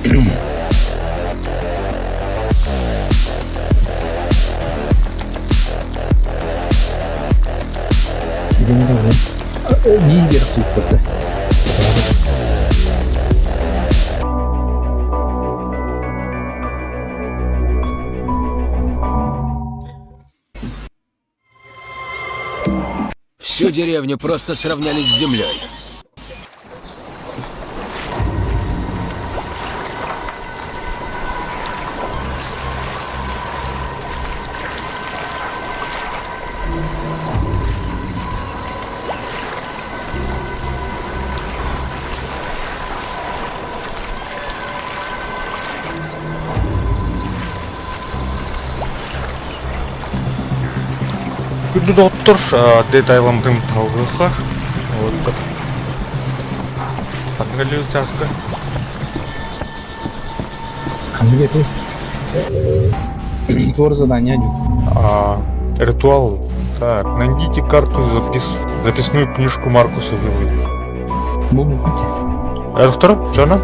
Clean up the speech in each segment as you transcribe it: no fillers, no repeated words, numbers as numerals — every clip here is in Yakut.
Биир сүүрпэтэ. Всю деревню просто сравняли с землей. Күндү доҕоттор, Dead Island-ын салгыахха. Вот. Ханнык эллиир чааска? Ханнык этэй? Твор задание А, ритуал. Так, найдите карту запис... записную книжку Маркуса Виллы. Бу буквите. Доктор, Джона?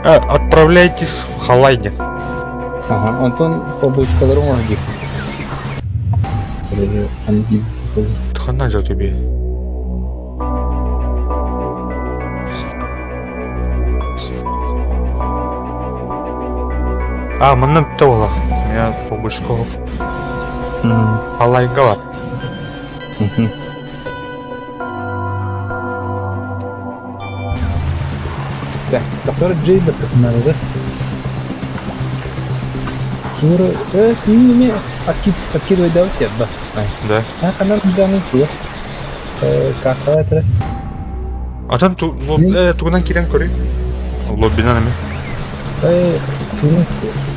Отправляйтесь в Халайдин. Ага, онтон побочкалары оҥорор Ханна дьэ тебе? А, манна бүттэ буолла. Я побочка Алайга бар. Так, доктор Джей баттахынарыгы. Тура, с ними откидывай да вот да. Да. А канал данный плюс. Как это? Атын тугунан киирэн көрүй. Лоббинан эми. Тугунан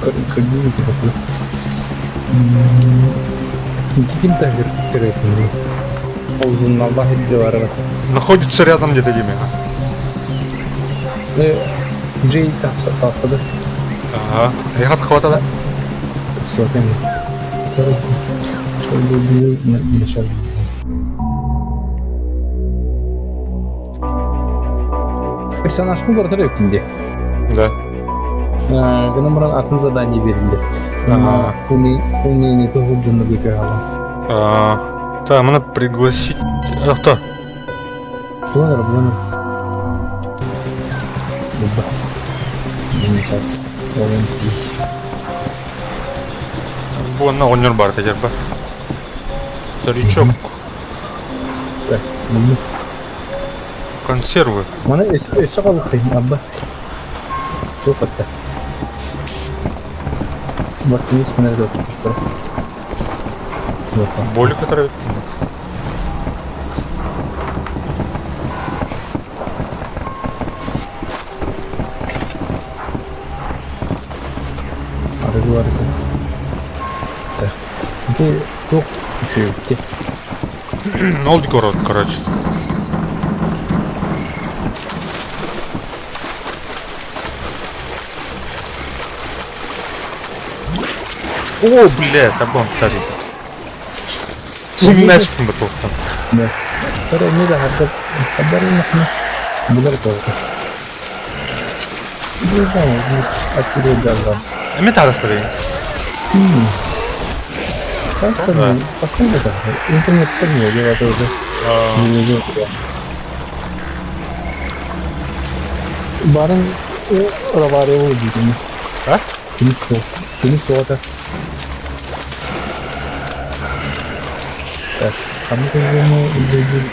көрдүү типа. Ким тахыр Находится рядом где-то Диме. Джей тастады. Ага. Хайхат хватало? Персонажын көрдөр өкүнде. Да. Гынан баран атын задание берилди. Ага. Умение туһу дьонно көтө ала. Так, маны пригласить... А, кто? Буланар, буланар. Булба. Сейчас. Буонна оҕонньор баар тадьарба. Старичок. Так, булду. Консервы. Маны өссө қалыққайын, абба. Туох атта. Бастырыс мына Боли, которые... Арыгы бар екен. Так. Ити туох үчүгэй Олд город, короче. О, бля, табон второй. Тимнәспін бі тоқтан. Да. Тора не да хардап хабар нахна. Булар тоже. Не знаю, откуда дала. Эме тарастырайын. Постоянно, постоянно да. Интернет тоже не делает уже. Не делает. Барын раварево деймін. А? Күнүс суох. Күнүс суота. Так, ханнык өлгөмө үлбөйбүт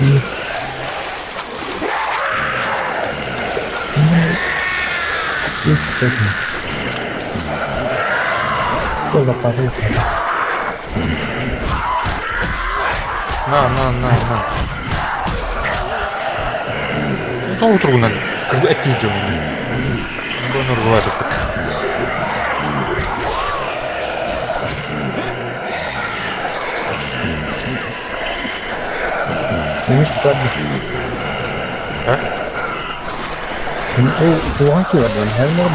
На, на, на, на. Тоҕо туругунан эттии дьоҥҥун. Бу норгулаатыппыт. А? Туган килерден һәр бер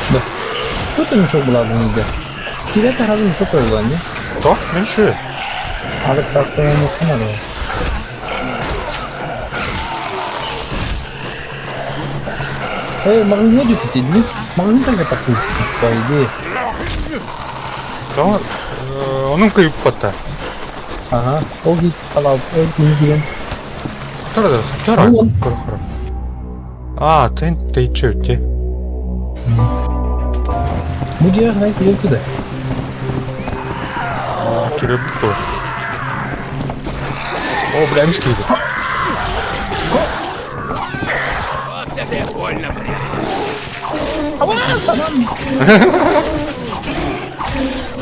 Да. Тут мешок была нельзя. Килә таразы мешок қойылған, не? То? Мен ше. Адаптация не надо. Маҕаһыыҥҥа дьүттүтүннүк маҕаһыын таһыгар тахсыбыт по идее. Тоҕо онун кыйыппата. Аха, ол дии халаабыт ол киһи диэн. Тора тора көр А, тэн тэйчи өттө. Бу дьиэҕэ ханан киирэн туда? Киирбит дуо? О, бля, эмис киирдэ. Вот это я больно врезал. Санам!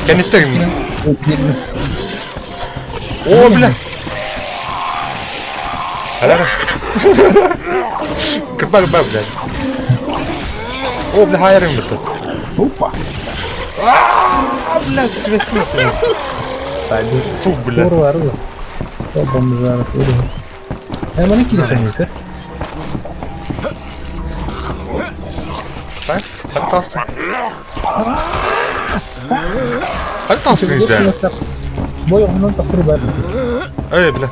Кэнниттэн О, бля! Аляра. Кырба, кырба, блядь. О, бля, хайырым бітті. Опа! А, блядь, тебе слышно. Саби. Фу, бля. Курва, арыгы. О, бомжара, курва. Маны киирэ Так, Пожалуйста. Пожалуйста, да. Бой онон тахсыр бар. Эй, бля.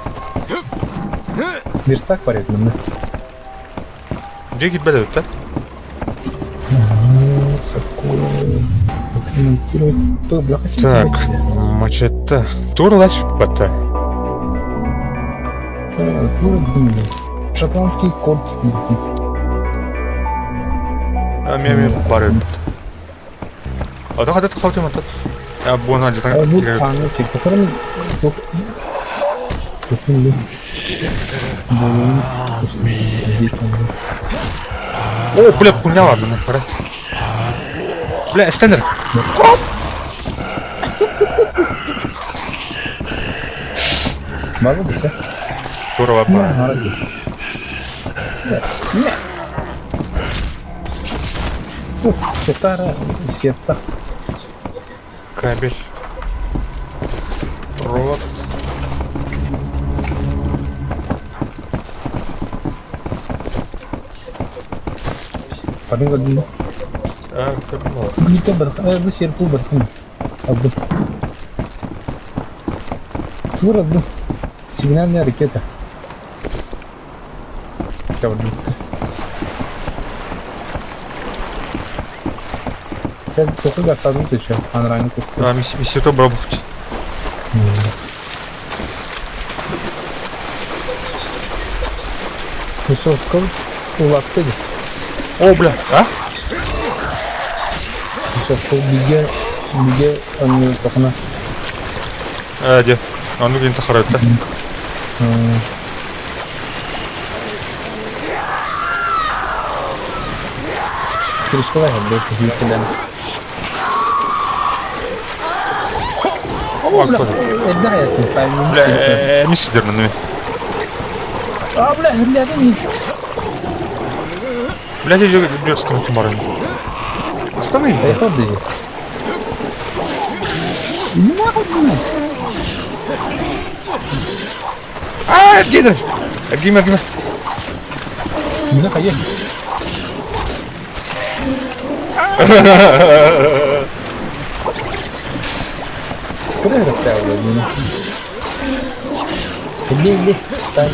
Верстак парит манна. Дьэ киирбэт эбит да? Совку отремонтировать. То, бля, Так, мачете. Тур лась бата. Шотландский кот. А мен бар эбит. Ата хата халтым ата. А буона жата. Бу аны чексакырын тук О, бля, хуйня ладно, пора. Бля, стендер. База десе. Здорово, па. Сетара, сета. Кабель. Провод. Парень один. А, кабель. Билите бар, бу серпул бар. Алды. Тур алды. Сигнальная ракета. Тоқы гасадым төші, анраны көпті. А, миссия то бробухт. Высотка улатты. О, бля, а? Высотка биге, биге, аны тоқына. А, де. Аны кейін тахарады да. Стрижкалай, блядь, жителям. О, бля, эрдэ ясен, Бля, миссия дермен. А, бля, бля, не. Бля, я же бля, станы тумарын. Станы. Ходи. Иди нахуй, блядь. А, Гидр! Гима, гима. Мына хайа. Куда это вставил, Иди, иди, там.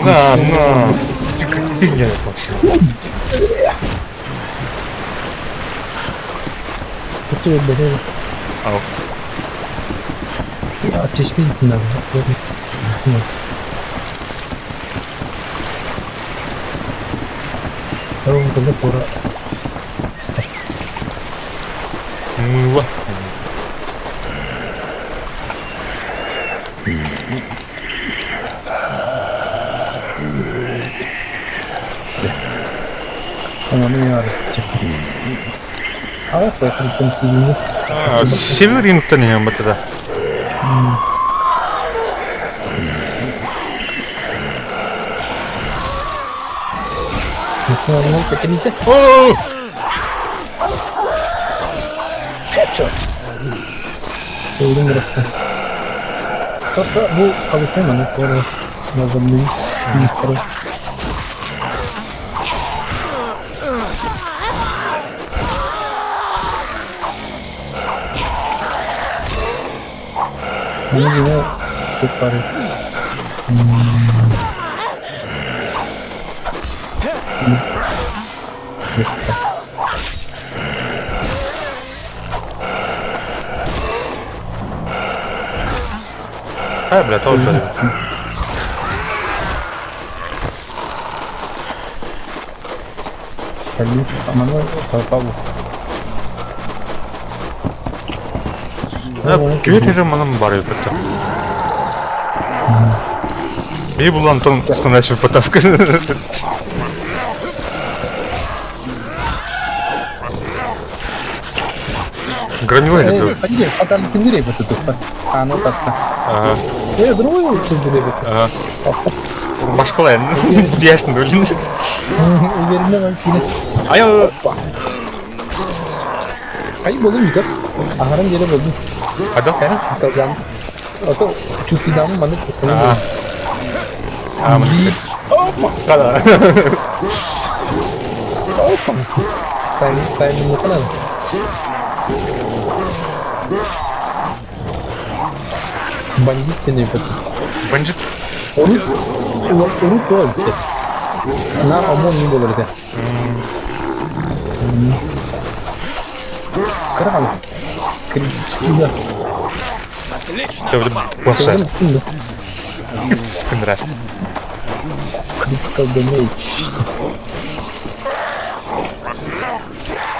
На, на. Ты как меня вообще. Тут бери. Ау. Аптечка не надо. Ол когда пора. Стой. Мыло. Она мне надо. А вот там сидим. Северин-то не тогда. О! Headshot. Сөйлем просто. Тоса бу калыпты мана коры назымны коры. Мені його тут пари. Э, бля, тоже Күөт эрэ манан бар эбит. Би бул Антон становится потаска. Громила люблю. Ага. Ага. Башкалай. Ясно, блин. Ай, Ай, болдум Виктор. Аһаран диэри болдум. Хайдах? Кылган. Ото чувствуйдамын маннык А. А, Опа! Да. Опа! Тайм, тайм не надо. Бандит не вот. Бандит. Урут, урут ол. На ОМОН не было это. Крал. Критический да. Отлично попал. Кондратик. Critical damage.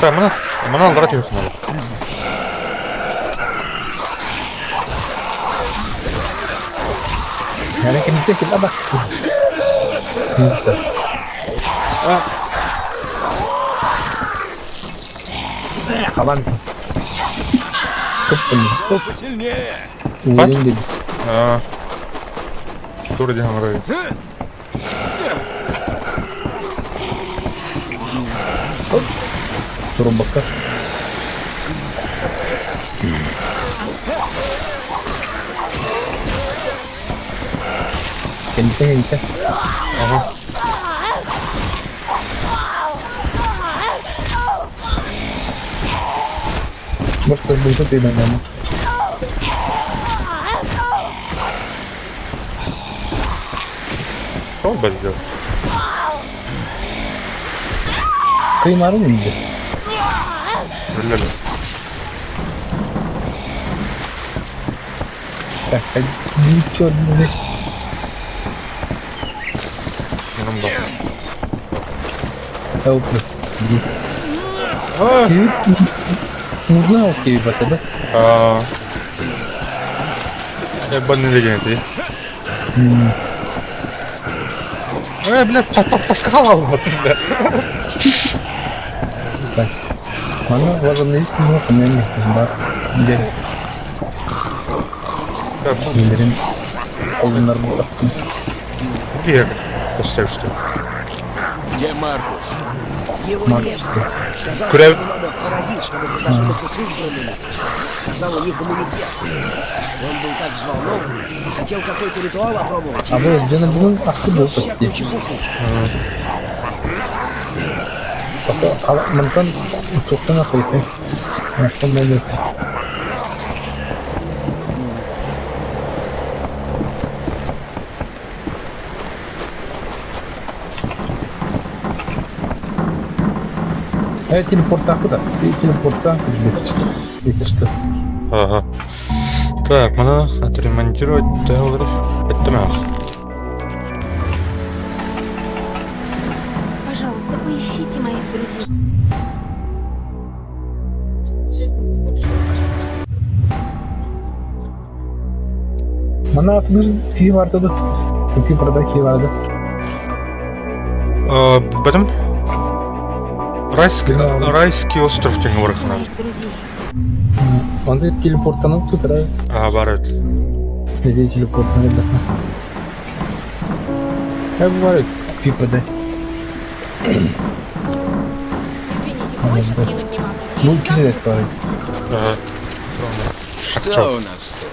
Так, мана, мана аллара түһүөх надо. Yani кемтек абак. Хабан. Кыппын. Посильнее. Уверен А. Тур диган Турбака. Кемтек кемтек. Ага. Может, это будет ты, наверное. Что он будет делать? Кыймарын инде. Бля. Так, ничего не. Ерунда. Help. Нужна узкие ребята, да? А. Я банный легенда, ты. Э, бля, таскала вот, бля. Так. Аны возобновить не мог, у меня бар. Где? Билерин колунар бу. Где поставь что? Где Маркус? Его Маркус. нет. Сказал, Куда? что надо в Парадиз, чтобы познакомиться с избранными. Сказал, у них иммунитет. Он был так взволнован, хотел какой-то ритуал опробовать. А вы где на бүгүн асы Нес был всякую почти. чепуху. Пока мантан туктана койты. Что мы Телепорта куда? Телепорта, если что. Ага. Так, надо отремонтировать Тейлор. Это мях. Пожалуйста, поищите моих друзей. Мана атылыр кии барды да. Көпи барда кии барды. Бэтм? Райский, райский остров деген бар екен. Моих друзей. Онда телепорттанып тут, да? А, бар еді. Неде телепорттанып басна. Ә бар көпи барда. Извините, больше скинуть не могу. Ну, Мне еще кисе сказать. Ага. Что у нас тут?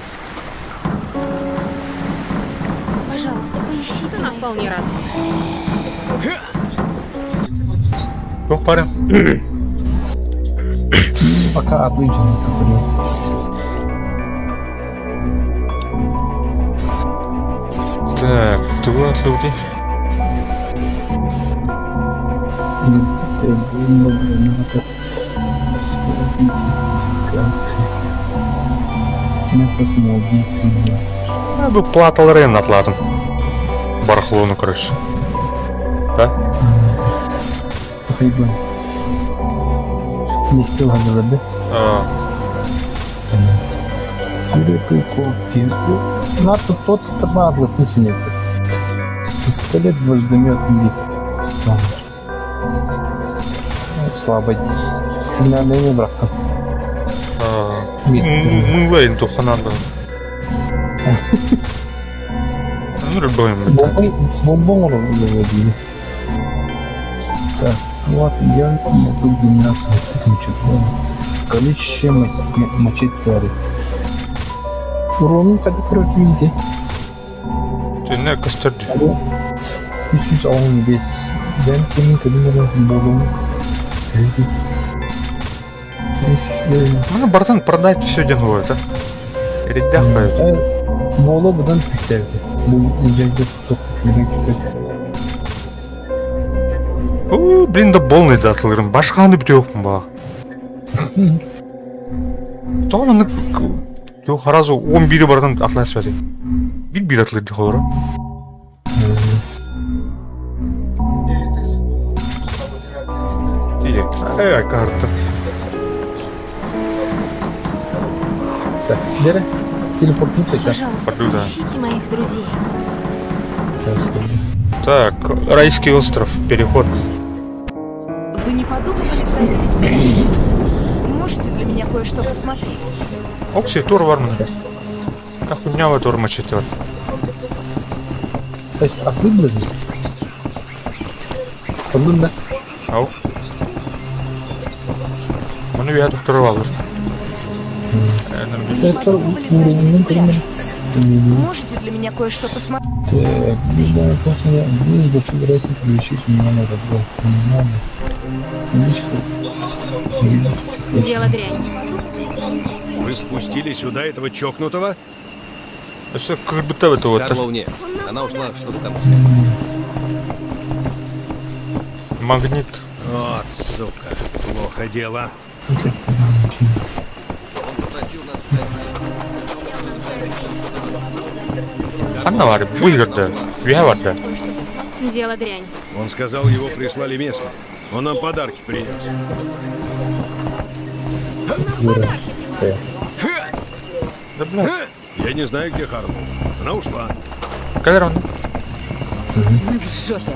Пожалуйста, поищите Цена моих вполне друзей. разумная. Жоқ, барым. Пока отлично. Так, тугу атлуди. Мясо самоубийцы. Бу платалары эм атлаатым. Барахлону, короче. Да? Хайбан. Не стил да? Свирепый когти. НАТО тот табаблы писанет. Пистолет гвоздомет бит. Слабый. Сигнальный выбрaka. Мылайын туханан да. Ну, Бомбон выводили. Так, вот, я могу 12 Количество мочить твари. Урон как короче видите. Тинне көстөрдү. 315. Ben kimin kadınları buldum. Ну, братан, продать все делаю, да? Редях Буолу будан күстээбит. Бу дьайда тохтуу күстээбит. О, блин, да полный да атлырым. Башканы бүтөкмүн ба. Тоғаны Жоқ, сразу 11 бардан атлас бәді. Bir bir атлырды холора. Диде. Ай, карта. Так, Дера, телепортнуть сейчас. Пожалуйста, Пойду, да. поищите моих друзей. Так, райский остров, переход. Вы не подумывали проверить пляж? Можете для меня кое-что посмотреть? Окси, тур бар мына. Та хуйня var тур мачете бар. То есть, а выбрали? Подумай, да? Ау. Мұны я доктор алыр. Это уровень пляж? Можете для меня кое-что посмотреть? Так, ближайшая кухня, есть большой вероятность привлечь меня на работу. Не надо. Увеличить. Дело дрянь. Вы впустили сюда этого чокнутого? Все как будто это вот Карлоу нет. Она ушла что-то там искать. магнит. Вот, сука, плохо дело. Он попросил нас ждать. Ханна бар, выигрды. Вия барды. Дело дрянь. Он сказал, его прислали местные. Он нам подарки принес. Да бля, Я не знаю, где Харлоу. Она ушла. кадр он. Мы в жопе.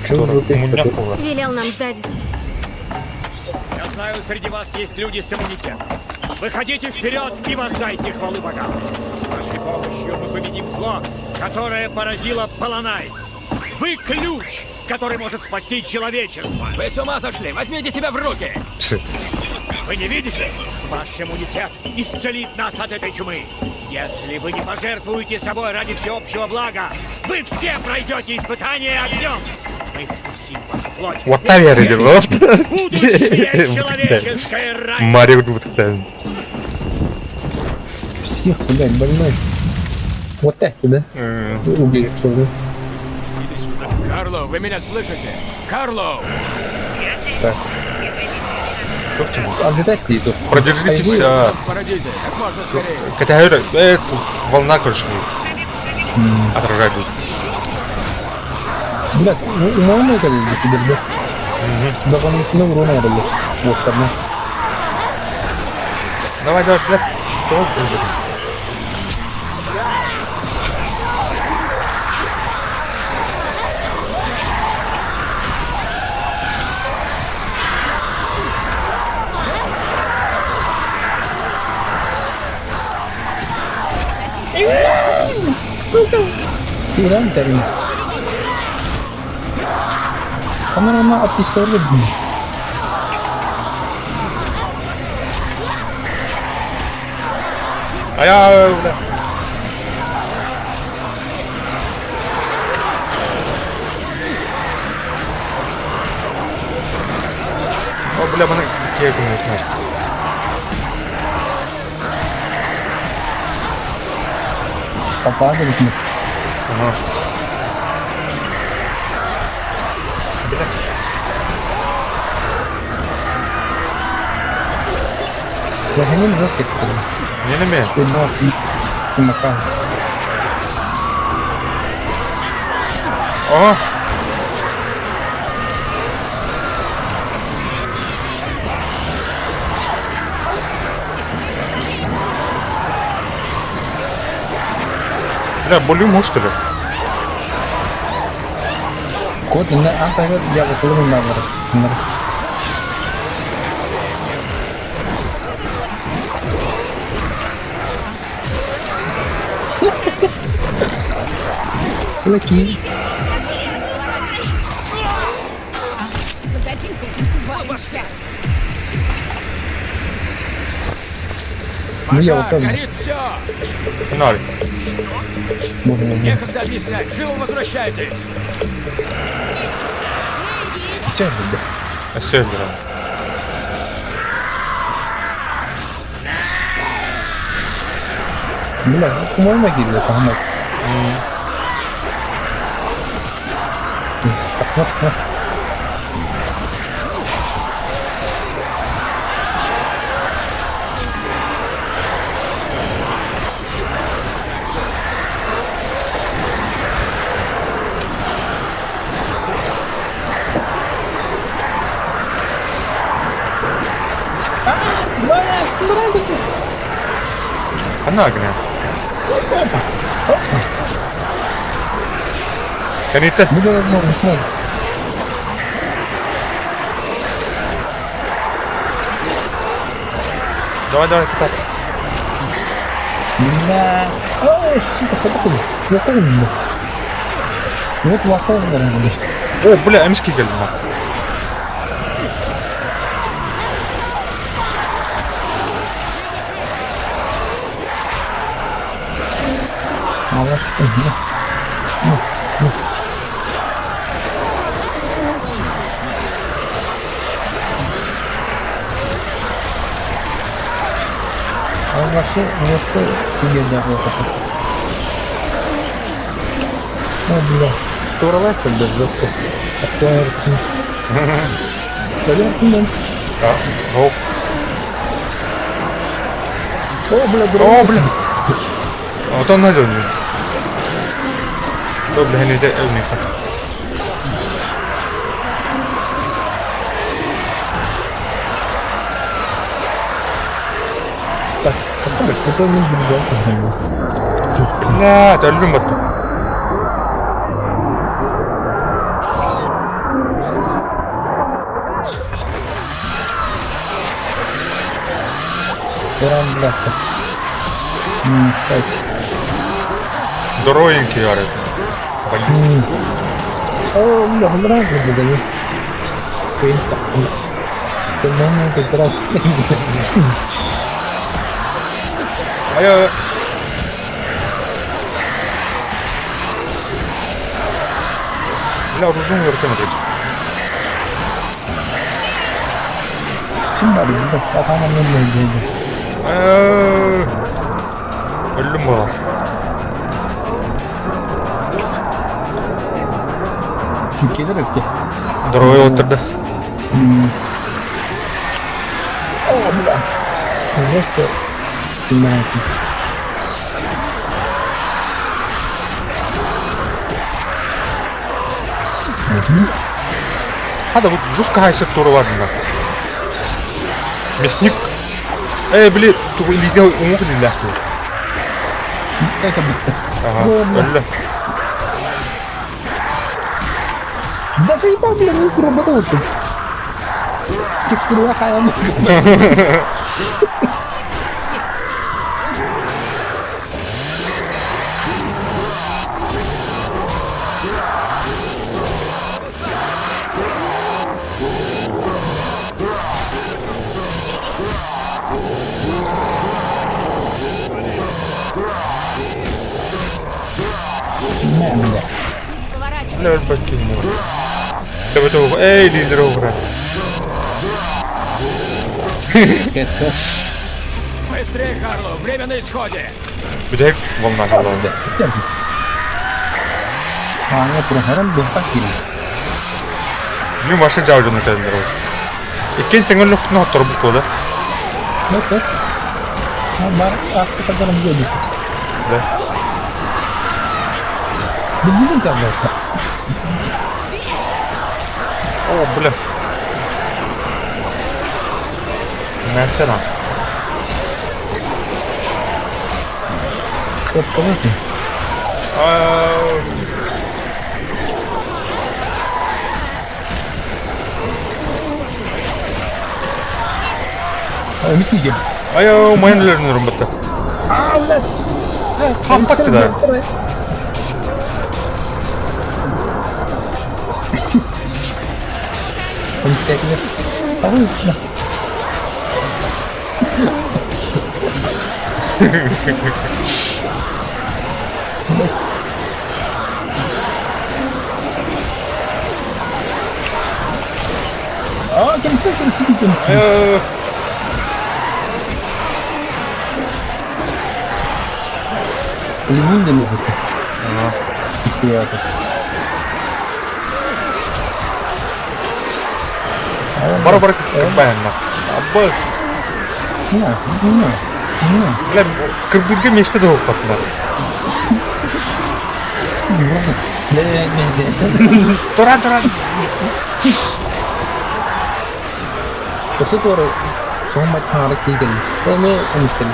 Чё за ты? Велел нам ждать. Я знаю, среди вас есть люди с иммунитетом. Выходите вперед и воздайте хвалу богам. С вашей помощью мы победим зло, которое поразило Полонай. Вы ключ, который может спасти человечество. Вы с ума сошли! Возьмите себя в руки! Вы не видите? Ваш иммунитет исцелит нас от этой чумы. Если вы не пожертвуете собой ради всеобщего блага, вы все пройдете испытание огнем. Мы вкусим вашу плоть. Вот та вера Будущее человеческой ради. Марио вот Всех, блядь, больной. Вот так, да? Убили, что ли? Карло, вы меня слышите? Карло! Так. А где такси идут? Продержитесь, а, Породите, как можно скорее. Хотя, говорю, это волна, короче, отражать будет. Блядь, ну, умом это ли да? Да, он ну, урона урона. Вот, одна. Давай, давай, блядь. Что, блядь? Киран тарин. Камера аптечка вроде. А я, бля. О, бля, мене кекнуть нахуй. Попадали. Ага. Бля. Лоханин жестко теперь. Не-не-не. Чумака. О! Бля, болю что ли? Кот, на антагад я выхлынул на вор. Кулаки. Ну я вот Пожар, горит все! Ноль. Некогда объяснять, живо возвращайтесь! Все, Все, Бля, по-моему, могиле, по-моему. Так, смотри, смотри. Она огня. Кәнитте. Давай, давай, кытат. Бля. Ой, сука, хотел. Лоховый. Вот лоховый, наверное. О, бля, эмский кэллим. А вообще, жестко тебе дорога. О, бля. Туралай как бы жестко. Да. О, О, бля, О, бля. Отон надо. О, бля, не дай, не Так, который, это не другой. Бля, төлүм батта. Прям, бля. Кстати. Здоровенький, говорит. О, бля, бля, бля, бля. Инста. Ты как раз. Ай, Бля, оружие вертем Өллүм буолар. Келер өтте. Здоровый отырды. О, бля. Просто понимаете. Хада вот жестко хайсет туру ладно. Мясник. Эй, блин, ту илиге умук дилях. Как обидно. Ага, өллө. Да заебал, бля, ну работал тут. Текстура хаям. Бля, өлбөт киһини. Төбөтө эй, лидер угра. Быстрее, Харлоу, время на исходе! Бүтэһик волна халланды. А, прохорон был таким. Мен башы жау жона кәдімдер ол. Иккен теңел лөхтін оттыр бұл кода. Ну, все. Бар ааспытардарым диэбит. Да. Билдигин табылта. О, бля. Мәсәлән. Куотталыты. Эмис киигин. Айо, майын үлэрин урумбатта. Хампатты да. Эмистэтилер. Ағыз. Аа, кэлбит кэлсибитин. Лимон диэн эбит. Иккиэҕэ. Бара-бара кырбаянна. Аббас. На, на, на. Бля, кырбырга месте да укпаттылар. Туран, туран. Осы туора соңмай таңара киген. Оны эмистен.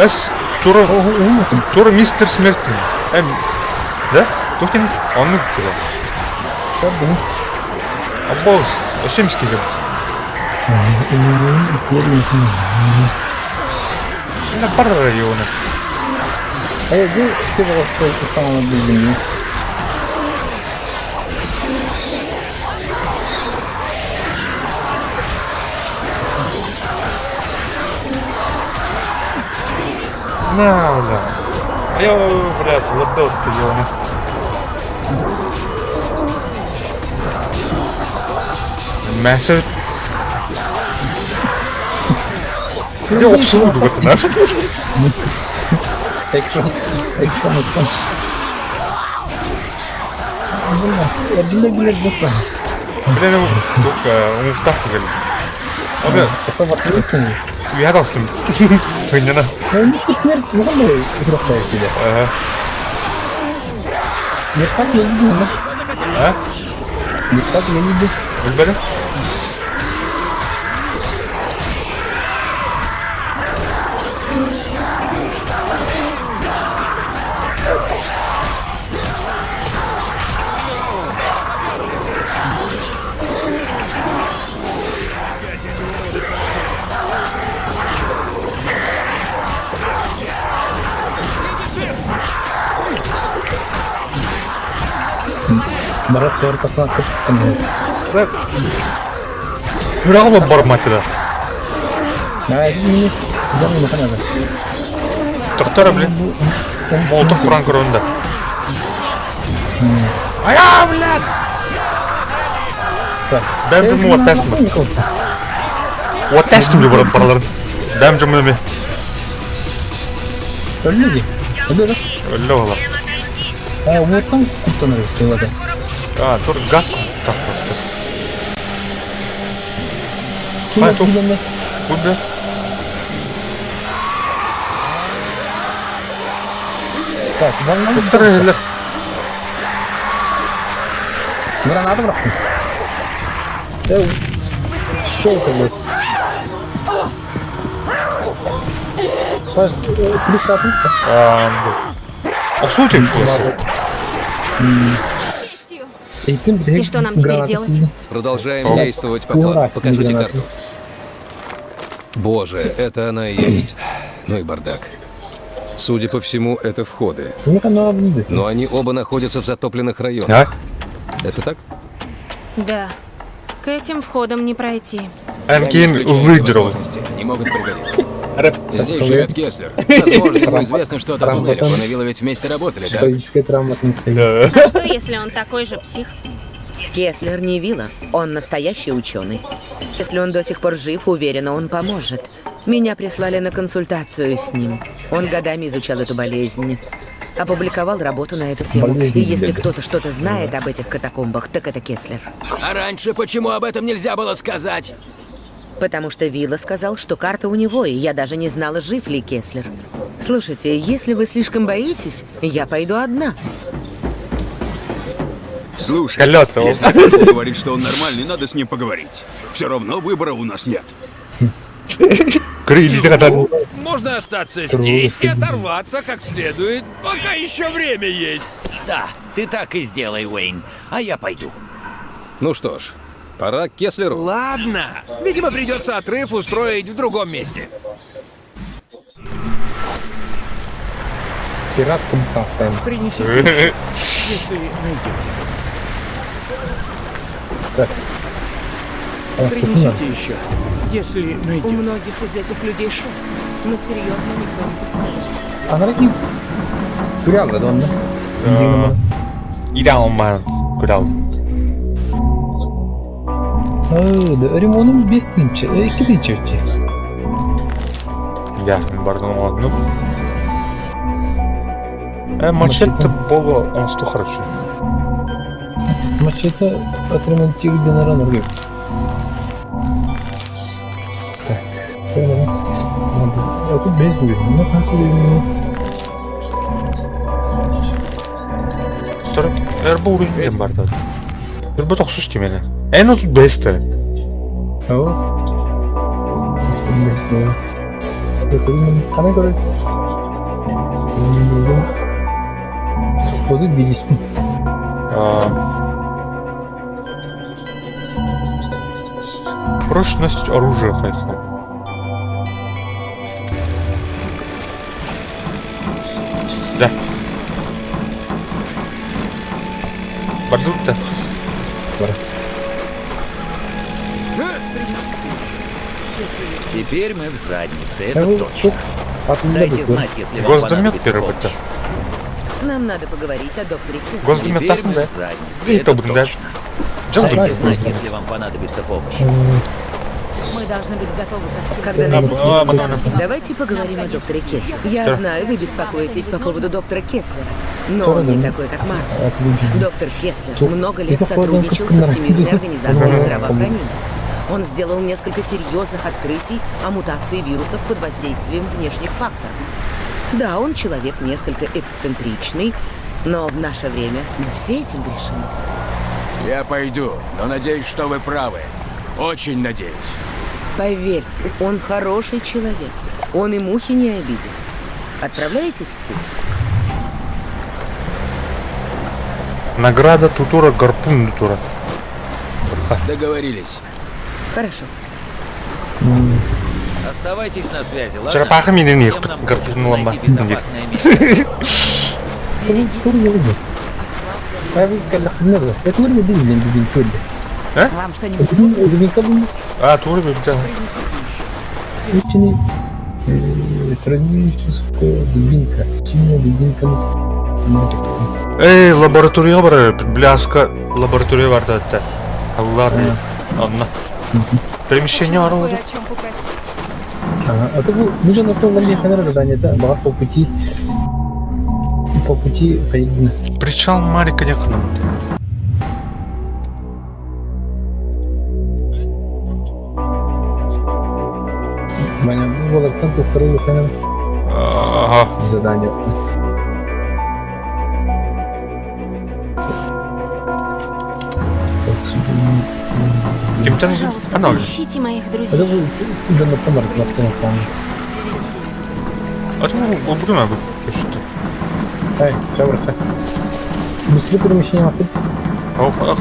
Эс, тура, тура мистер смерти. Эм, да? Тухтин, он кире. Аббас, өсем скигем. На бар района. Э, ди ты просто стала билдиң. На, бля. Айо, блядь, лабдот ёна. Massive. Дьэ охсуу дугатына. Экшн, экшн, экшн. Эргиллер босла. Блин, тук умуфтах кэллим. Абы Это вас не Уядастым. Хыннана. Мистер Смерть, ну кандай игроктай киде. Ага. Верстак я не знаю. А? Верстак я не знаю. Билбэдим. Барат сорта кыптым. Күрәҕэ барматыда. Ай, дьон улахан ада. Тохтор, блин. Молотов куран көрөнда. Ая, блядь! Бэм жуму оттасын. Оттасын биле барып баралар. Бэм жуму эме. Өллө ди. Өллө да. Өллө ола. А, уоттан куттанар кылады. А, тур газ куттак просто. Ким А, тур. дегенде? Куда? Так, ванна. Туктар эле. Граната бырахтым. Э, щелка, блядь. Так, слив татын. А, Охсуу тем кыласы. И что нам теперь делать? Продолжаем действовать по плану. Покажите карту. Боже, это она и есть. Ну и бардак. Судя по всему, это входы. Но они оба находятся в затопленных районах. Это так? Да. К этим входам не пройти. Әнкин узлы Не могут пригодиться. Здесь живет Кеслер. Возможно, ему известно что-то о туннелях. Он и Вилла ведь вместе работали, так? Психологическая травма. А что, если он такой же псих? Кеслер не Вилла. Он настоящий ученый. Если он до сих пор жив, уверена, он поможет. Меня прислали на консультацию с ним. Он годами изучал эту болезнь. Опубликовал работу на эту тему. Болезнь, И если блядь. кто-то что-то знает об этих катакомбах, так это Кеслер. А раньше почему об этом нельзя было сказать? Потому что Вилла сказал, что карта у него, и я даже не знала, жив ли Кеслер. Слушайте, если вы слишком боитесь, я пойду одна. Слушай, Калёта, если Маркус говорит, что он нормальный, надо с ним поговорить. Все равно выбора у нас нет. Крылья Ну, можно остаться здесь и оторваться как следует, пока еще время есть. Да, ты так и сделай, Уэйн, а я пойду. Ну что ж, пора к Кеслеру. Ладно, видимо, придется отрыв устроить в другом месте. Пират кумцастайм. Принесите еще, если найдете. Так. Принесите еще, если У найдете. многих из этих людей шок, но серьезно никто не пострадал. Анарaki Турялла да онна. Идеалман. Курал. Ремонум бес тынча, икки тынча өтче. Я бардон ладно. Мачете было он сто хорошо. Мачете отремонтировали на рыб. Так, все надо. А тут без уровня, ну, нас уровень. Эрбу уровень бар да. Эрбу тохсус тимene. En otuz бестер. О. Қандай көреді? Оды билеспін. Прочность оружия хайха. Да. Бардутта. Бар. Теперь мы в заднице, это точно. Дайте знать, если вам Госдумет понадобится переработка. помощь. Нам надо поговорить о докторе Кеслере. Госдумет Теперь мы да. в заднице, И это то да. точно. Дайте знать, Жал если вам понадобится помощь. Мы должны быть готовы ко всему. Когда найдете, А, мадам. давайте поговорим о докторе Кеслере. Я знаю, вы беспокоитесь по поводу доктора Кеслера, но Что он не вы? такой, как Маркус. Доктор Кеслер Тут много лет это сотрудничал входит со как Всемирной на- организацией здравоохранения. Он сделал несколько серьезных открытий о мутации вирусов под воздействием внешних факторов. Да, он человек несколько эксцентричный, но в наше время мы все этим грешим. Я пойду, но надеюсь, что вы правы. Очень надеюсь. Поверьте, он хороший человек. Он и мухи не обидит. Отправляетесь в путь? Награда Тутура Гарпун Тутура. Договорились. Хорошо. Оставайтесь на связи, ладно? Черепаха меня не Всем нам гарпун хочется ломба. найти безопасное место. Вам что-нибудь нужно? А, Тура бибда. Травмическая дубинка. Синяя дубинка. Эй, лаборатория бар, бляска лаборатория бар да. Ладно. Одна. Перемещение Кое оружия. о чем попросить. А то нужно на том ханера задание, да? Бага по пути. По пути поедем. Причал Марика не к нам. Маня, ну, вот там вторую ханера Ага. задание. Кем-то Пожалуйста, Она уже. ищите моих Это друзей. был Джон Помар, на том. А то мы будем что-то. Эй, чабыр, Быстрее перемещение опять. Ох, ох,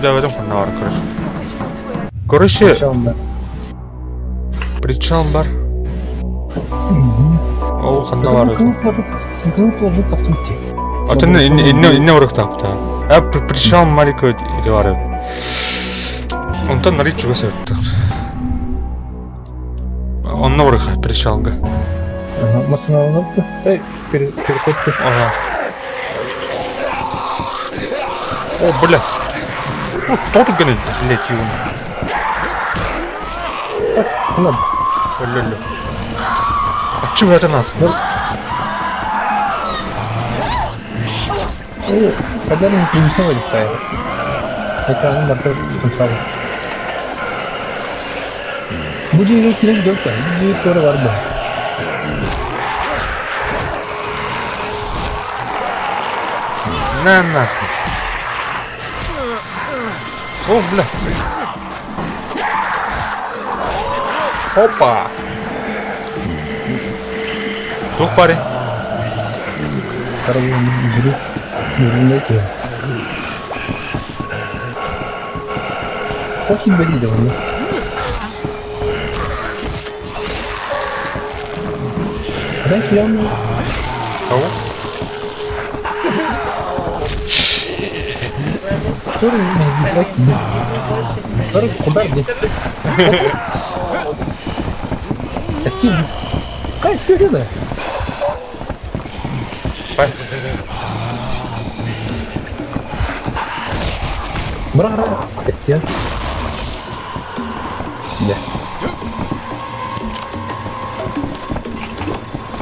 да, в этом ханар, короче. Короче, Причал, да. причал бар. Ол ханна Это бар. камуфляжи, по сути. А ты не не не урахтапта. А причал Марика или бар. Он там нарич чугаса. Он на ураха причалга. Ага, машина Эй, переход. Ага. О, бля. Ну, тот гонит, блядь, его. Ладно. Ля-ля. А чего это нахуй? Когда не принесло лица. Это он например, концал. Бу дьиэгэ киирэн дьон бу дьиэ туора барда. На нахуй. О, бля. Опа. Туох парень? Fucking beni de onu. Ben kiram Кого? Сорок куда где? Костюм. Костюм, да? Бра, Костя. Да.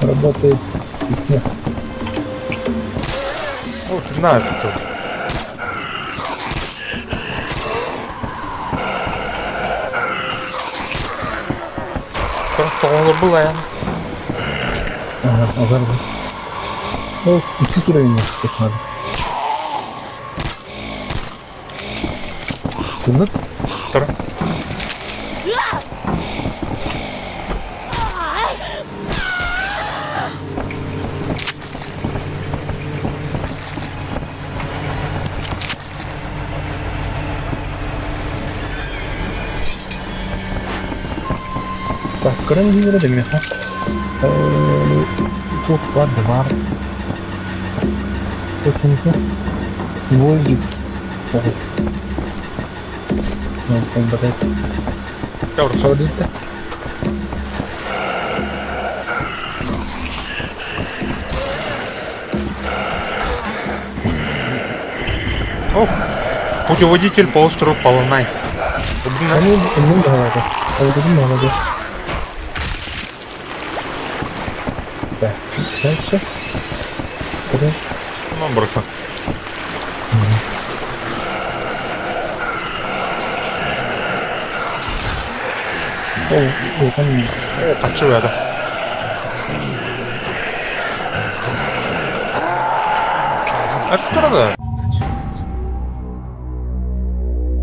Работает спецназ. Вот на это. Тоҕолор была Ага, ага. Ну, икки уровень как надо. Куда? Второй. Так, көрөн диэри дэмиэхэ. Туох бар да баар. Техника. Войдик. Холодильник. Ох, путеводитель по острову Полонай. Они много Так, дальше. Куда? Ну, бросил. О, там... 같이 해야 돼. 아, 떨어져.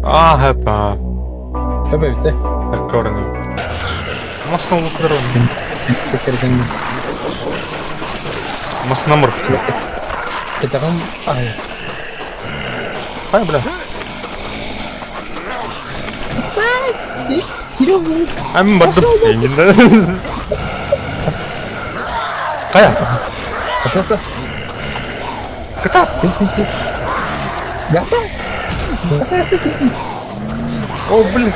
А, хэпа. Хэпа бите. Көрүнү. Маска улуктар. Текерген. Маснамыр. Кетагам ай. Ай, бля. Ам бардым. Кая? Ката. Ката. Яса. Яса, яса, О, блин.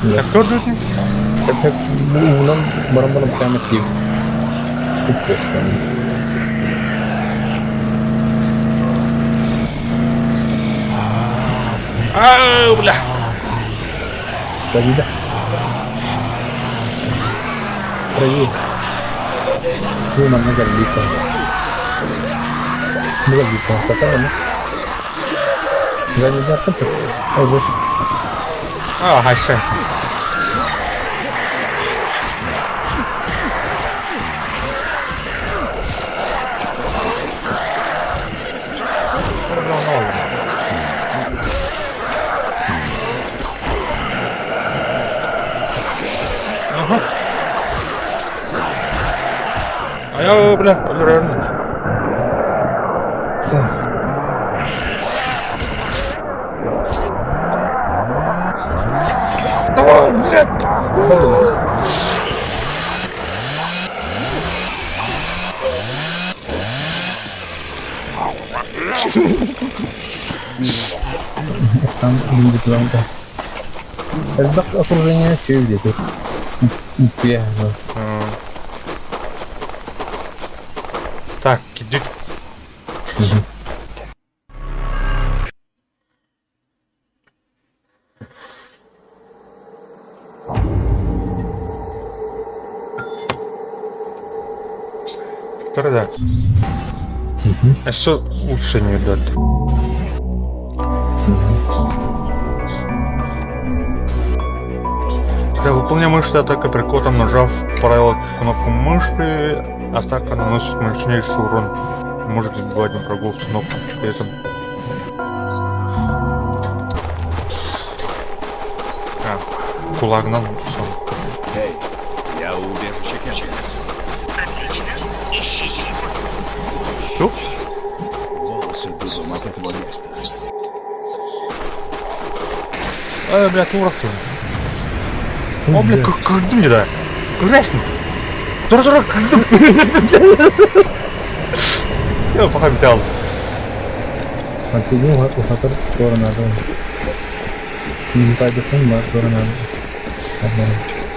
Көрдүн? Унан баран-баран прямо киев. Чувствую. А, бля. Давида. Трави. Ну, нам много липа. Много липа. Потом, ну. За не да, концерт. Ой, А, хайша. Ага. А я, бля, реально. Так. Давай, блядь! Сам будет. Это окружение все где-то. Так, иди. Который да. А что улучшение идет? Для выполнения мышцы атака перекотом, нажав правило кнопку мыши, атака наносит мощнейший урон. Может сбивать врагов с ног. При этом... А, кулагнан сон. Эй, я у убежища Кэшлера. Туп. Волосы дыбом от этого места. Ай, бля, турах ты. О, бля, көрдүм да. Көрөсүң. Тура тура көрдүм. Я пока битал. Антигин ухатар туора Ментадикун бар туора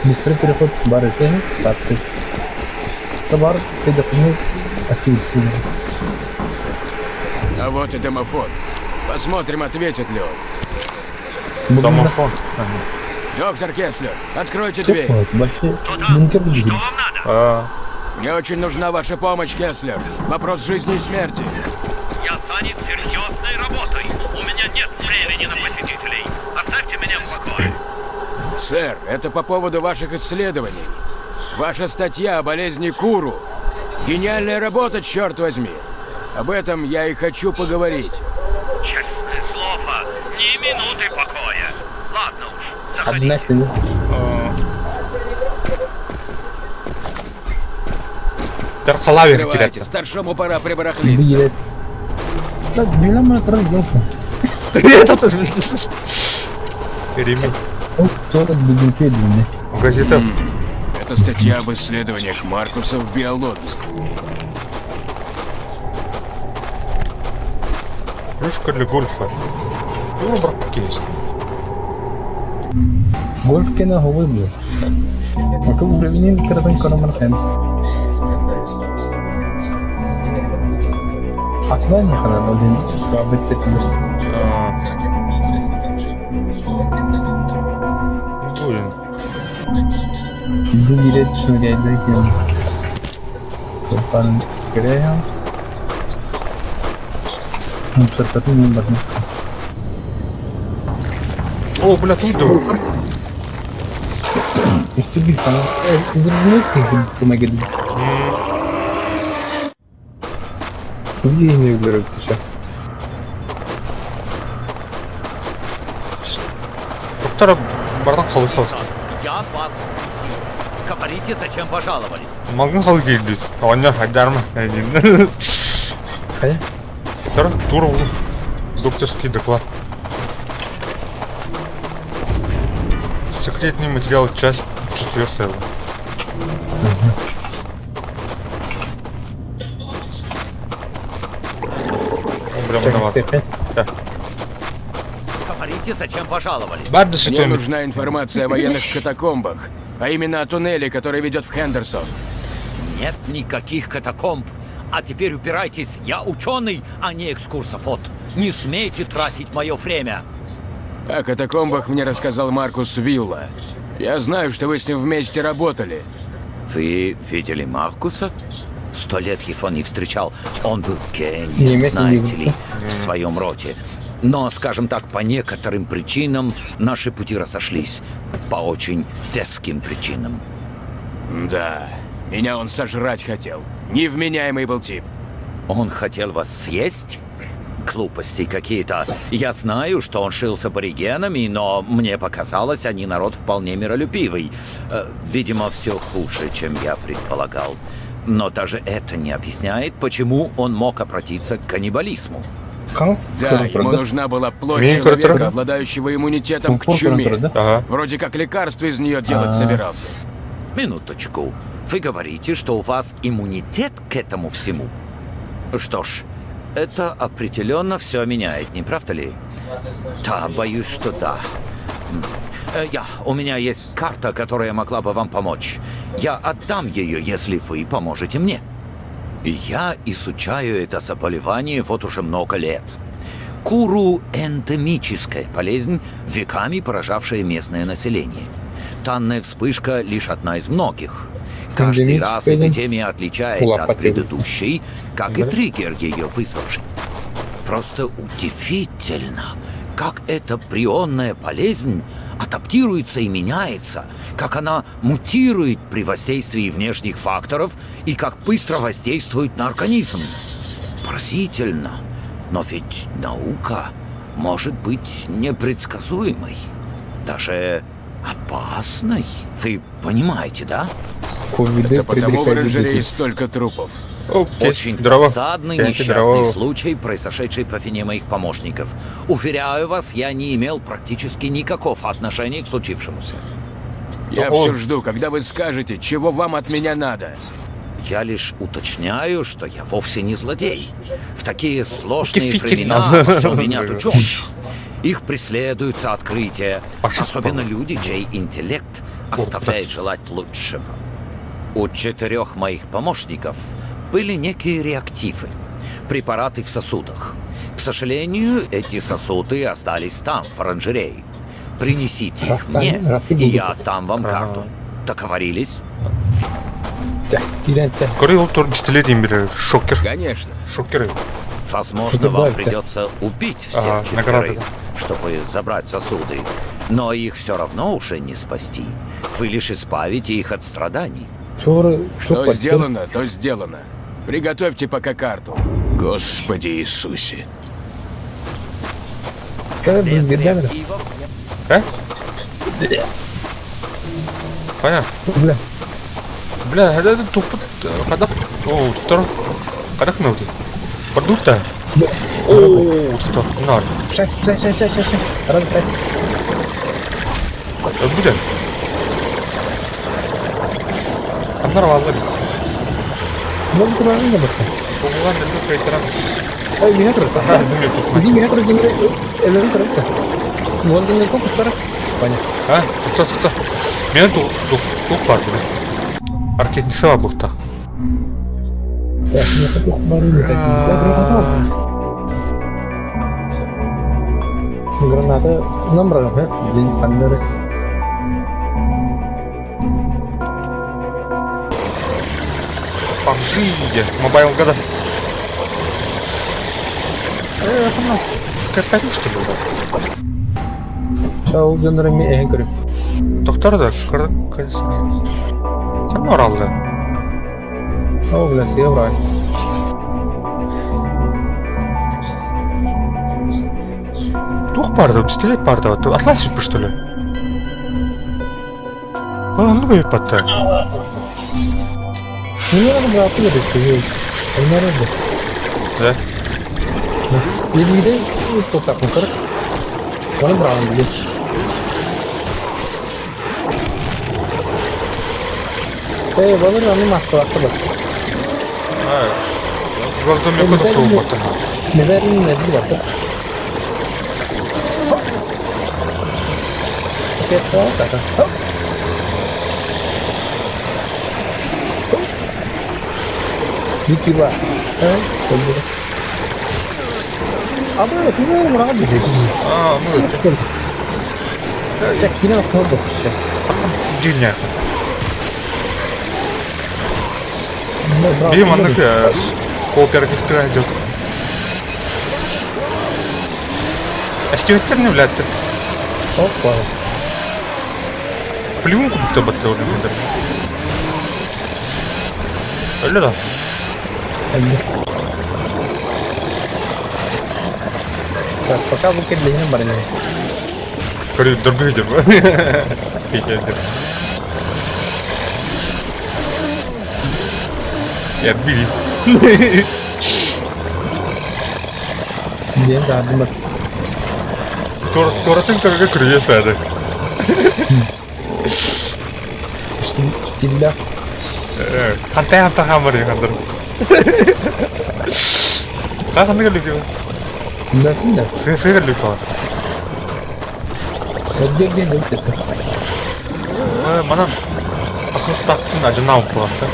Быстрый переход бар эте, тапты. Табар тедекуну активисты. А вот и домофон. Посмотрим, ответит ли он. Домофон. Доктор Кеслер, откройте дверь. Большой бункер Что вам надо? А, Мне очень нужна ваша помощь, Кеслер. Вопрос жизни и смерти. Я занят серьезной работой. У меня нет времени на посетителей. Оставьте меня в покое. Сэр, это по поводу ваших исследований. Ваша статья о болезни Куру. Гениальная работа, черт возьми. Об этом я и хочу поговорить. Честное слово, ни минуты покоя. Ладно уж, заходи. Одна сила. Тархалавер Открывайте, кирят. старшому пора прибарахлиться. Билет. Так, билет мы елка. Ремень. Туора бункер длинный. Газета. Это статья об исследованиях Маркуса в биологии. Клюшка для гольфа. Тура браки. Гольф кена ховой был. А то уровень кратон караман хэм. Акна не хана, блин, слабый тепер. Блин. Билет шнуряйда Пан Крея. Мусортатын мен бар. О, бля, тут да. Үсү сана. Изрыгнуть помогает. Евгений говорит, ты что? Доктора бардан қалып қалсын. Я вас впустил. Говорите, зачем пожаловали? Малгын қалып келді. Оня хайдарма. Хайа? Тара, тура Докторский доклад. Секретный материал, часть четвертая. О, бля, виноват. Да. Говорите, зачем пожаловали? Мне нужна информация о военных катакомбах, а именно о туннеле, который ведет в Хендерсон. Нет никаких катакомб. А теперь упирайтесь, я ученый, а не экскурсовод. Не смейте тратить мое время. О катакомбах мне рассказал Маркус Вилла. Я знаю, что вы с ним вместе работали. Вы видели Маркуса? Сто лет его не встречал. Он был гением, Не, знаете ли, в своем роде. Но, скажем так, по некоторым причинам наши пути разошлись. По очень веским причинам. Да, меня он сожрать хотел. Невменяемый был тип. Он хотел вас съесть? Глупости какие-то. Я знаю, что он шил с аборигенами, но мне показалось, они народ вполне миролюбивый. Видимо, все хуже, чем я предполагал. Но даже это не объясняет, почему он мог обратиться к каннибализму. Да, ему нужна была плоть человека, обладающего иммунитетом к чуме. Вроде как лекарство из нее делать собирался. Минуточку. Вы говорите, что у вас иммунитет к этому всему? Что ж, это определенно все меняет, не правда ли? Да, боюсь, что да. У меня есть карта, которая могла бы вам помочь. Я отдам ее, если вы поможете мне. Я изучаю это заболевание вот уже много лет. Куру – эндемическая болезнь, веками поражавшая местное население. Данная вспышка лишь одна из многих. Каждый раз эпидемия отличается от предыдущей, как и триггер ее вызвавший. Просто удивительно, Как эта прионная болезнь адаптируется и меняется, как она мутирует при воздействии внешних факторов и как быстро воздействует на организм. Поразительно, но ведь наука может быть непредсказуемой, даже опасной. Вы понимаете, да? Это потому в оранжерее столько трупов. Очень досадный несчастный случай, произошедший по вине моих помощников. Уверяю вас, я не имел практически никакого отношения к случившемуся. Я все жду, когда вы скажете, чего вам от меня надо. Я лишь уточняю, что я вовсе не злодей. В такие сложные времена во всем винят ученых. Их преследуют за открытия, особенно люди, чей интеллект оставляет желать лучшего. У четырех моих помощников были некие реактивы, препараты в сосудах. К сожалению, эти сосуды остались там, в оранжерее. Принесите их мне, и я отдам вам карту. Договорились? Горел пистолет им шокер. Конечно. Шокер. Возможно, вам придется убить всех четверых, чтобы забрать сосуды. Но их все равно уже не спасти. Вы лишь избавите их от страданий. Что сделано, то сделано. Приготовьте пока карту. Господи Иисусе. А? Понятно. Бля. Бля, это тупо. Когда... О, второй. Когда кнопки? Продукта. О, тут нар. Шай, шай, шай, шай, шай, шай. Раз, шай. Бля. Аннар вазы. Ну, правильно, бата. Оğlan dedi kaytıran. Ой, меня тоже. Иди, меня тоже, элемент тоже. Вот он не стара. Понятно. А, кто, кто? Мен тух бар dedi. Аркетнисы бар бұқта. Так, не хочу Граната нам брали, День пандеры. PUBG, Mobile года. Опять что ли? Шау дьоннору эһин көрүм. Доктор да, Сен оралды. О, бля, сия брать. Тух барды, пистолет барды. Атлас что ли? Оны бөйіп батты. Не надо брать, ты говоришь, не надо. Да? Илиде тотак мукар. Оны бралым биле. Эй, балыр аны маскалакты бар. Жолдом yok тоқтау батты. Неверин нәдил батты. Кетті, Ничего. А вы, ну, рады. А, ну. Чак, кино особо все. Дильня. Бим, он кооператив идет. А стиветтер не влядтер. Опа. Плюнку будто бы ты Öyle да. Так, пока вы кедлеген бар эми. Көрү дөргүй деп. Я били. Диэн саардым бар. Тор торатын көргө күрүө сады. Стилля. Кантай ханта хамар яңандар. Ка ханды келдик деп. Да, да. Сы сы келдик ба. Өддерден өтті. Манан ахых тактын ажына алып болат да.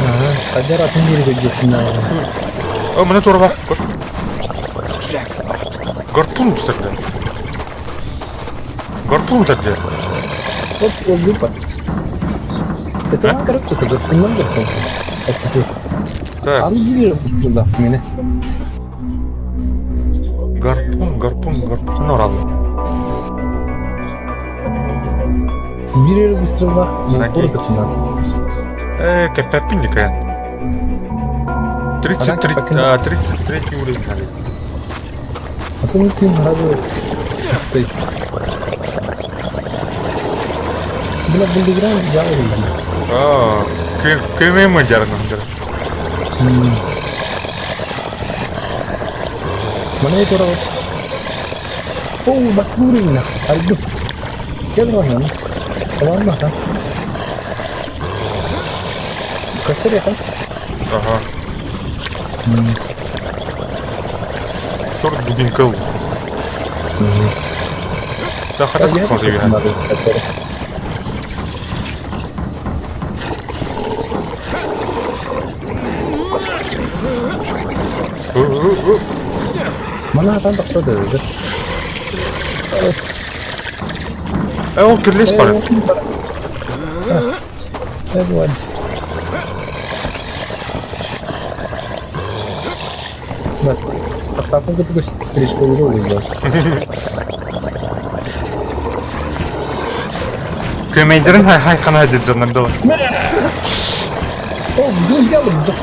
Ага, кадер атын бери көжөктүн. О, мына тура бар. Көр. Гарпун тогда. Гарпун тогда. Вот ол группа. Это короче, это гарпуннан гарпун. Это Так. Аны билер быстро да, мене. Гарпун, гарпун, гарпун орал. Биир эрэ выстреллаах бултуур тахсынан. Э, кэппэппин дикая. 33, 33 уровень. Атын күн харабы той. Била булдыгран жабы. Аа, көмөмө жарган. Мана тура. О, бастакы уровень. Альду. Кел баран. Ладно, ха. Көстөр яхан. Ага. Черт дубинка ыл. Да, хата тахсан Мана атан тахса да уже. Э, ол кирлес бар. Э, вот. Вот. Тахсатын кытыгы стрижка уйду. Көмейдерин хай хай қана дедернен дала. О, ну я вот.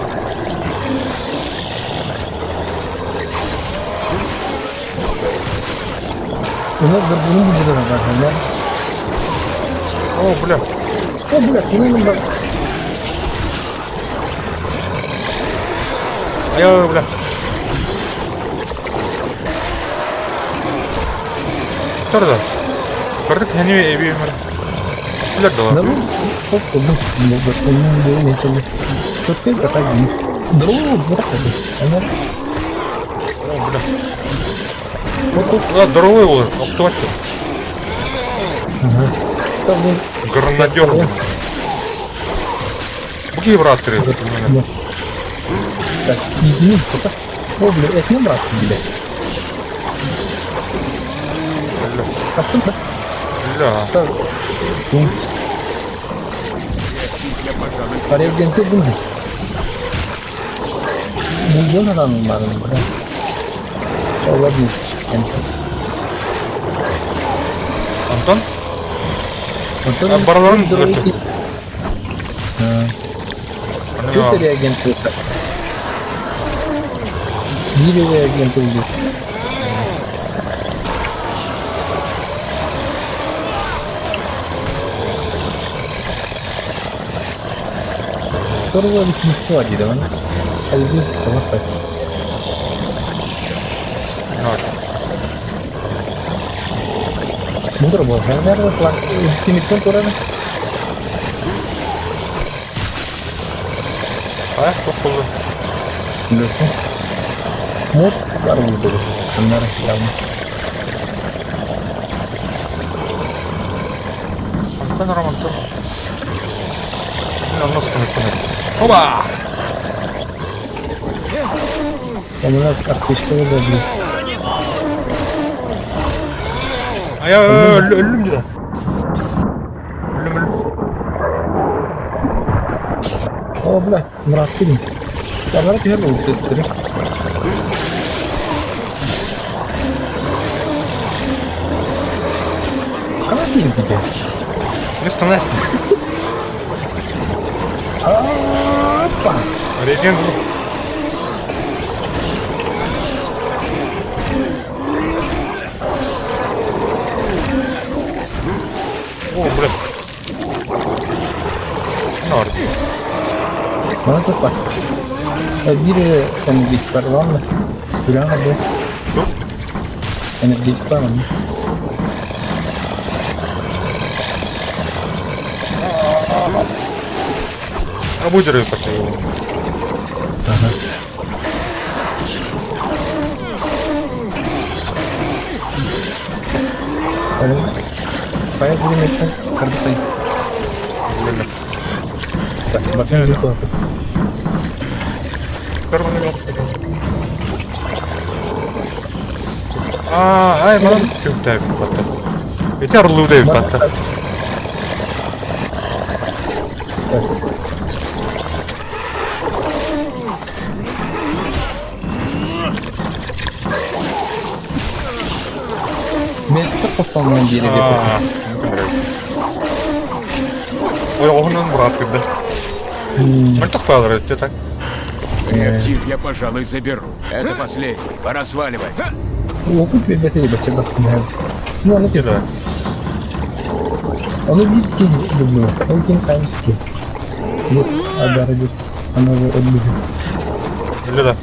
У нас гарпуну будет да? О, бля. О, бля, кини нам Ай, бля. Торда. Көрдүк хани эби мэр. Бля Да дала. ну, оп, ну, ну, ну, ну, ну, Четко это Здорово, вот это. О, бля. Вот тут. Да, здоровый ол, октуатты. Ага. Там, Гранадер. Буки брат Так, иди, пока. О, бля, это не брат, бля. Бля. Таптым, да? Бля. Так. Реагенты был. Миллион адам бар, бля. О, ладно. Антон? Антон, Барларын здоровый. Что ты реагенты? Биир реагенты убил. Второго ведь не сладили, да? А убил, так. Мудро был, наверное, класс. Тимиртон тураны. А, что было? Мост бар булды. Аннары явно. Антон Роман, Антон. Оба! Камера аптечка да, блин. А я өлүм деді. Өлүм өлүм. О, бля, мұрат дедім. Камера түһэр булды. Қана дейін тебе? Место Насти. Опа! Реген. О, бля. Норд. Мана тут бар. Биир энергетик бар, ладно. Күрән бу. Что? Энергетик бар. А будь рыба ты. Ага. Сайт будем картой. Так, башня не. А, ай, маған күнтэй батта. Эти орлы батта. Хостоҥҥун диэри Аа, Ойоҕоһунан бырааттырда. Мөлтөх баалар өттө так. Реактив я, пожалуй, заберу. Это последний. Пора сваливать. Уопут биэрбэтэ бачча бахтынаһар. Ну, аны Да. Ону биир киһи люблю. Ол киһи сами ски. Вот адары Она же отбили. Биле да.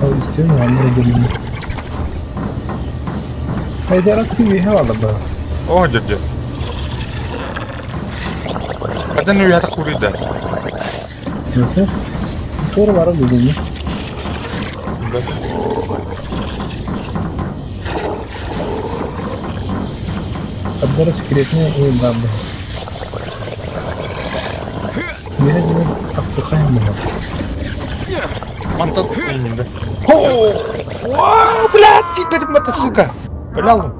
Ол естественно, она отбили. Айда раз ты выиграла бы. О, дядя. Хаден үйәті курыйда. Тура бары бүгүн. Отбор секретный и бабы. Мира диэн тахсыхай муҥа. Мантан ииннэ. О, блядь, тиийбэтим бата, сука. Бля,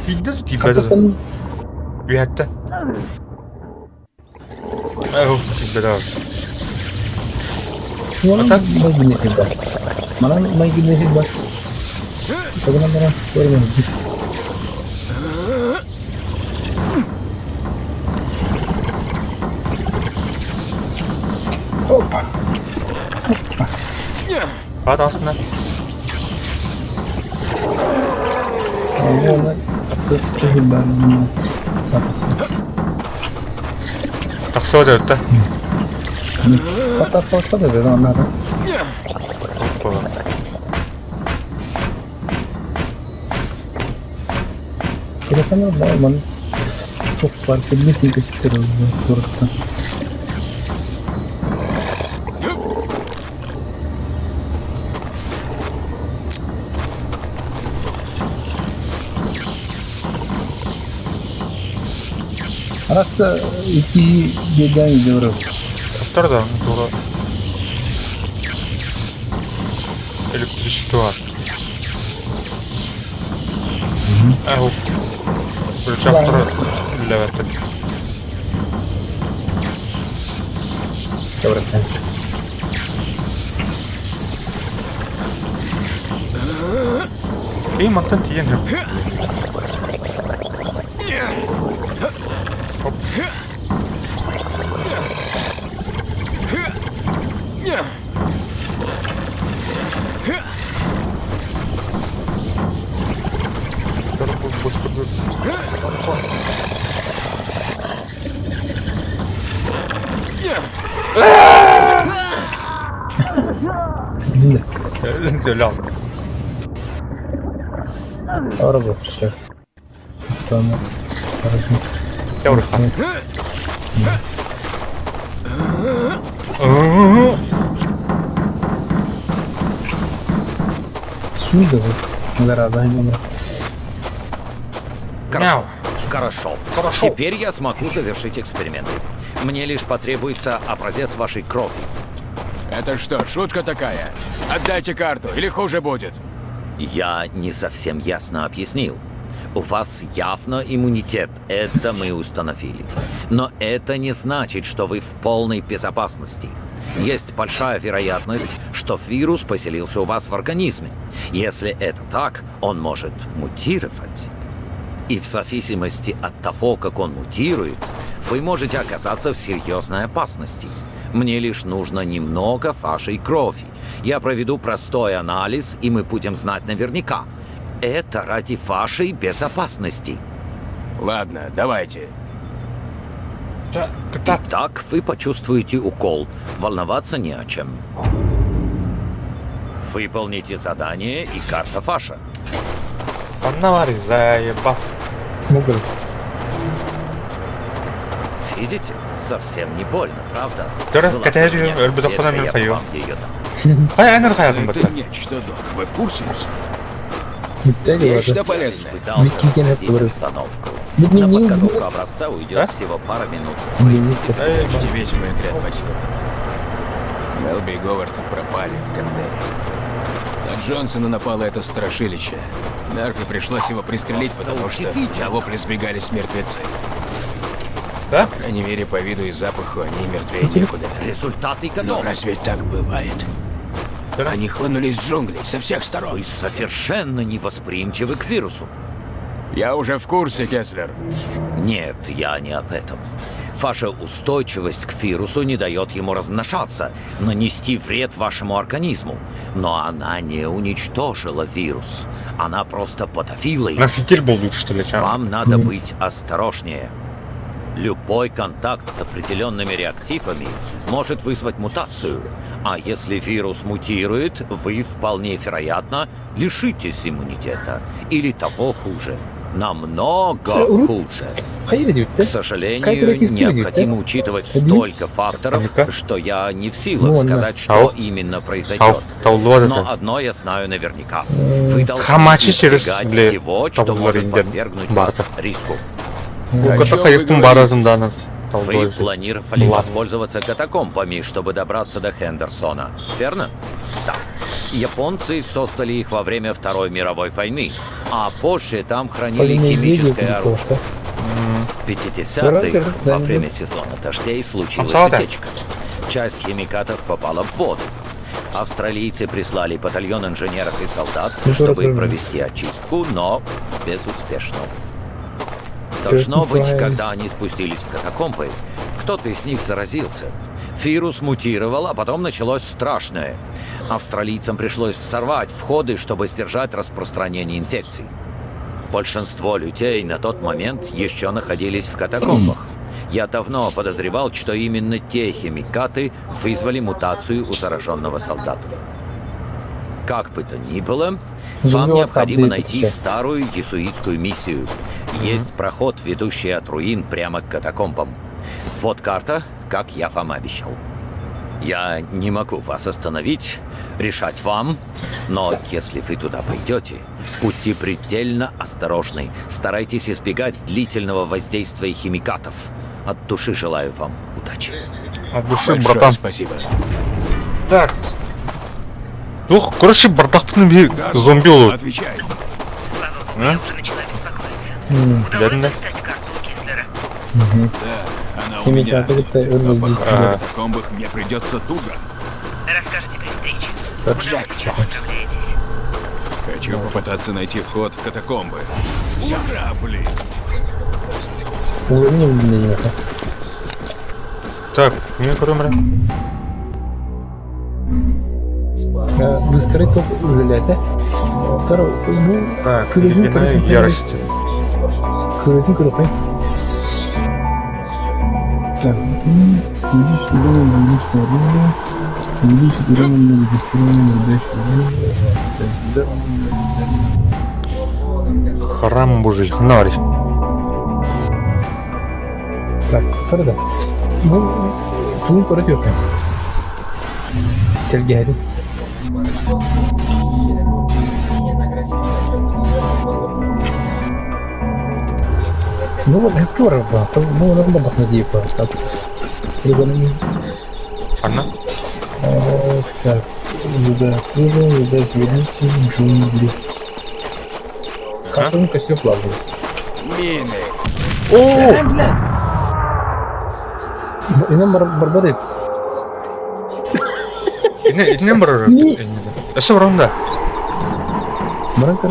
тиийдэ тиийбэтэ. Үһэттэн. Ээ, тиийбэтэ. Манан майгынныыр бар. Манан майгынныыр бар. Тогынан баран көрмөдүм. Опа. Опа. Аат астына. Тахсыба дөртө. Подсадка да, надо. Опа. Телефону да, туох баар кэлбисин көстөр куораттан. Аракта икки биэрдээн илдьэ барар. Туттар да, тура. Электричество. Ау. Рычагтары үлэлээбэттэр. Эй, мантан тиийэн сөп. Хоп. Все. Хорошо. Хорошо. Хорошо. Теперь я смогу завершить эксперименты. Мне лишь потребуется образец вашей крови. Это что, шутка такая? Отдайте карту, или хуже будет. Я не совсем ясно объяснил. У вас явно иммунитет, это мы установили. Но это не значит, что вы в полной безопасности. Есть большая вероятность, что вирус поселился у вас в организме. Если это так, он может мутировать. И в зависимости от того, как он мутирует, вы можете оказаться в серьезной опасности. Мне лишь нужно немного вашей крови. Я проведу простой анализ, и мы будем знать наверняка. Это ради вашей безопасности. Ладно, давайте. Итак, вы почувствуете укол. Волноваться не о чем. Выполните задание, и карта ваша. Анна заебал. Видите? Совсем не больно, правда? Көрө, Была кэтэһэр бы у меня үһүм, өлбөтөххүнэ клетка, мин я бы хайыам. вам её дал. Хайа эн хайатын Это бытта. нечто, док. Вы в курсе? Нечто полезное. Пытался Никита разрядить Говорит. обстановку. Нет, На не, не, подготовку не. образца уйдет А? всего пара минут. Почти весь мой отряд погиб. Мелби и Говард пропали в Кандере. На Джонсона напало это страшилище. Мерфи пришлось его пристрелить, потому что на вопли сбегались мертвецы. Да? По крайней мере, по виду и запаху они мертвее некуда. Результаты Но готовы. разве так бывает? Они хлынули из джунглей со всех сторон. Вы совершенно невосприимчивы к вирусу. Я уже в курсе, Кеслер. Нет, я не об этом. Ваша устойчивость к вирусу не дает ему размножаться, нанести вред вашему организму. Но она не уничтожила вирус. Она просто подавила его. Носитель был что ли? Вам надо быть осторожнее. Любой контакт с определенными реактивами может вызвать мутацию. А если вирус мутирует, вы вполне вероятно лишитесь иммунитета. Или того хуже. Намного хуже. К сожалению, необходимо учитывать столько факторов, что я не в силах сказать, что именно произойдет. Но одно я знаю наверняка. Вы должны избегать всего, что может подвергнуть вас риску. Вы планировали воспользоваться катакомбами, чтобы добраться до Хендерсона, верно? Да. Японцы создали их во время Второй мировой войны, а позже там хранили химическое оружие. В 50-х, во время сезона дождей, случилась утечка. Часть химикатов попала в воду. Австралийцы прислали батальон инженеров и солдат, чтобы провести очистку, но безуспешно. Должно быть, когда они спустились в катакомбы, кто-то из них заразился. Вирус мутировал, а потом началось страшное. Австралийцам пришлось взорвать входы, чтобы сдержать распространение инфекций. Большинство людей на тот момент еще находились в катакомбах. Я давно подозревал, что именно те химикаты вызвали мутацию у зараженного солдата. Как бы то ни было, вам необходимо найти старую иезуитскую миссию. Есть проход, ведущий от руин прямо к катакомбам. Вот карта, как я вам обещал. Я не могу вас остановить, решать вам, но если вы туда пойдете, будьте предельно осторожны. Старайтесь избегать длительного воздействия химикатов. От души желаю вам удачи. От души, Большое братан. спасибо. Так. Дух, короче, бардактын bir зомби olur. Отвечай. Hı? Бәрінде. Да, она у меня. Но похоже, в катакомбах мне придется туго. Расскажете при встрече. Хочу попытаться найти вход в катакомбы. Ура, блин! Так, не көрөм Быстрый топ үлэлээтэ. Бу Так, күрүтүн ледяная көрүтүн ярость. Күрүтүн көрүккэй. Так, Храм Божий. Ханна бар. Так, второй Бу тугун көрөт yok. Тэлгэһэтин. Ну вот, хевки бар. Бу онон барбахна диеп бар. Ханна? Так, Зуда отслеживаем, зуда верните джунгли. Кафе костер плавает. Мины. О! Инем барбады. Итинне итиннен барар. Өссө барам да. Баран кар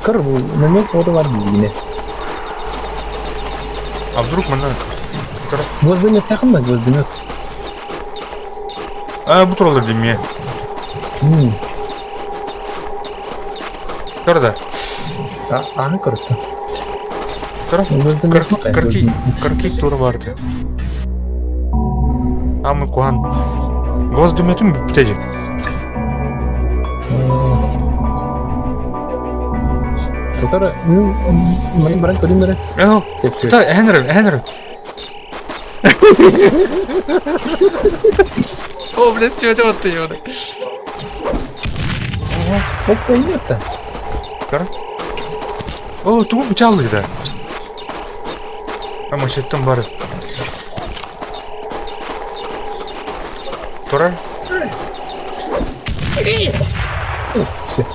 кар бу намек ода бар дигине. А вдруг мына Гвоздомет тахым да гвоздомет. А, бу туралар деме. Кар да. А, а, коротко. Кар. Гвоздомет. Карки карки тур барды. Амы куан. Гвоздометим бүтеди. Татара, ну, маны баран көрүм бере. Э, Та, Хенри, Хенри. О, блядь, чего ты его? Опа, это. Кар. О, тугу бучалды да. А машеттен бары. Тура. Все.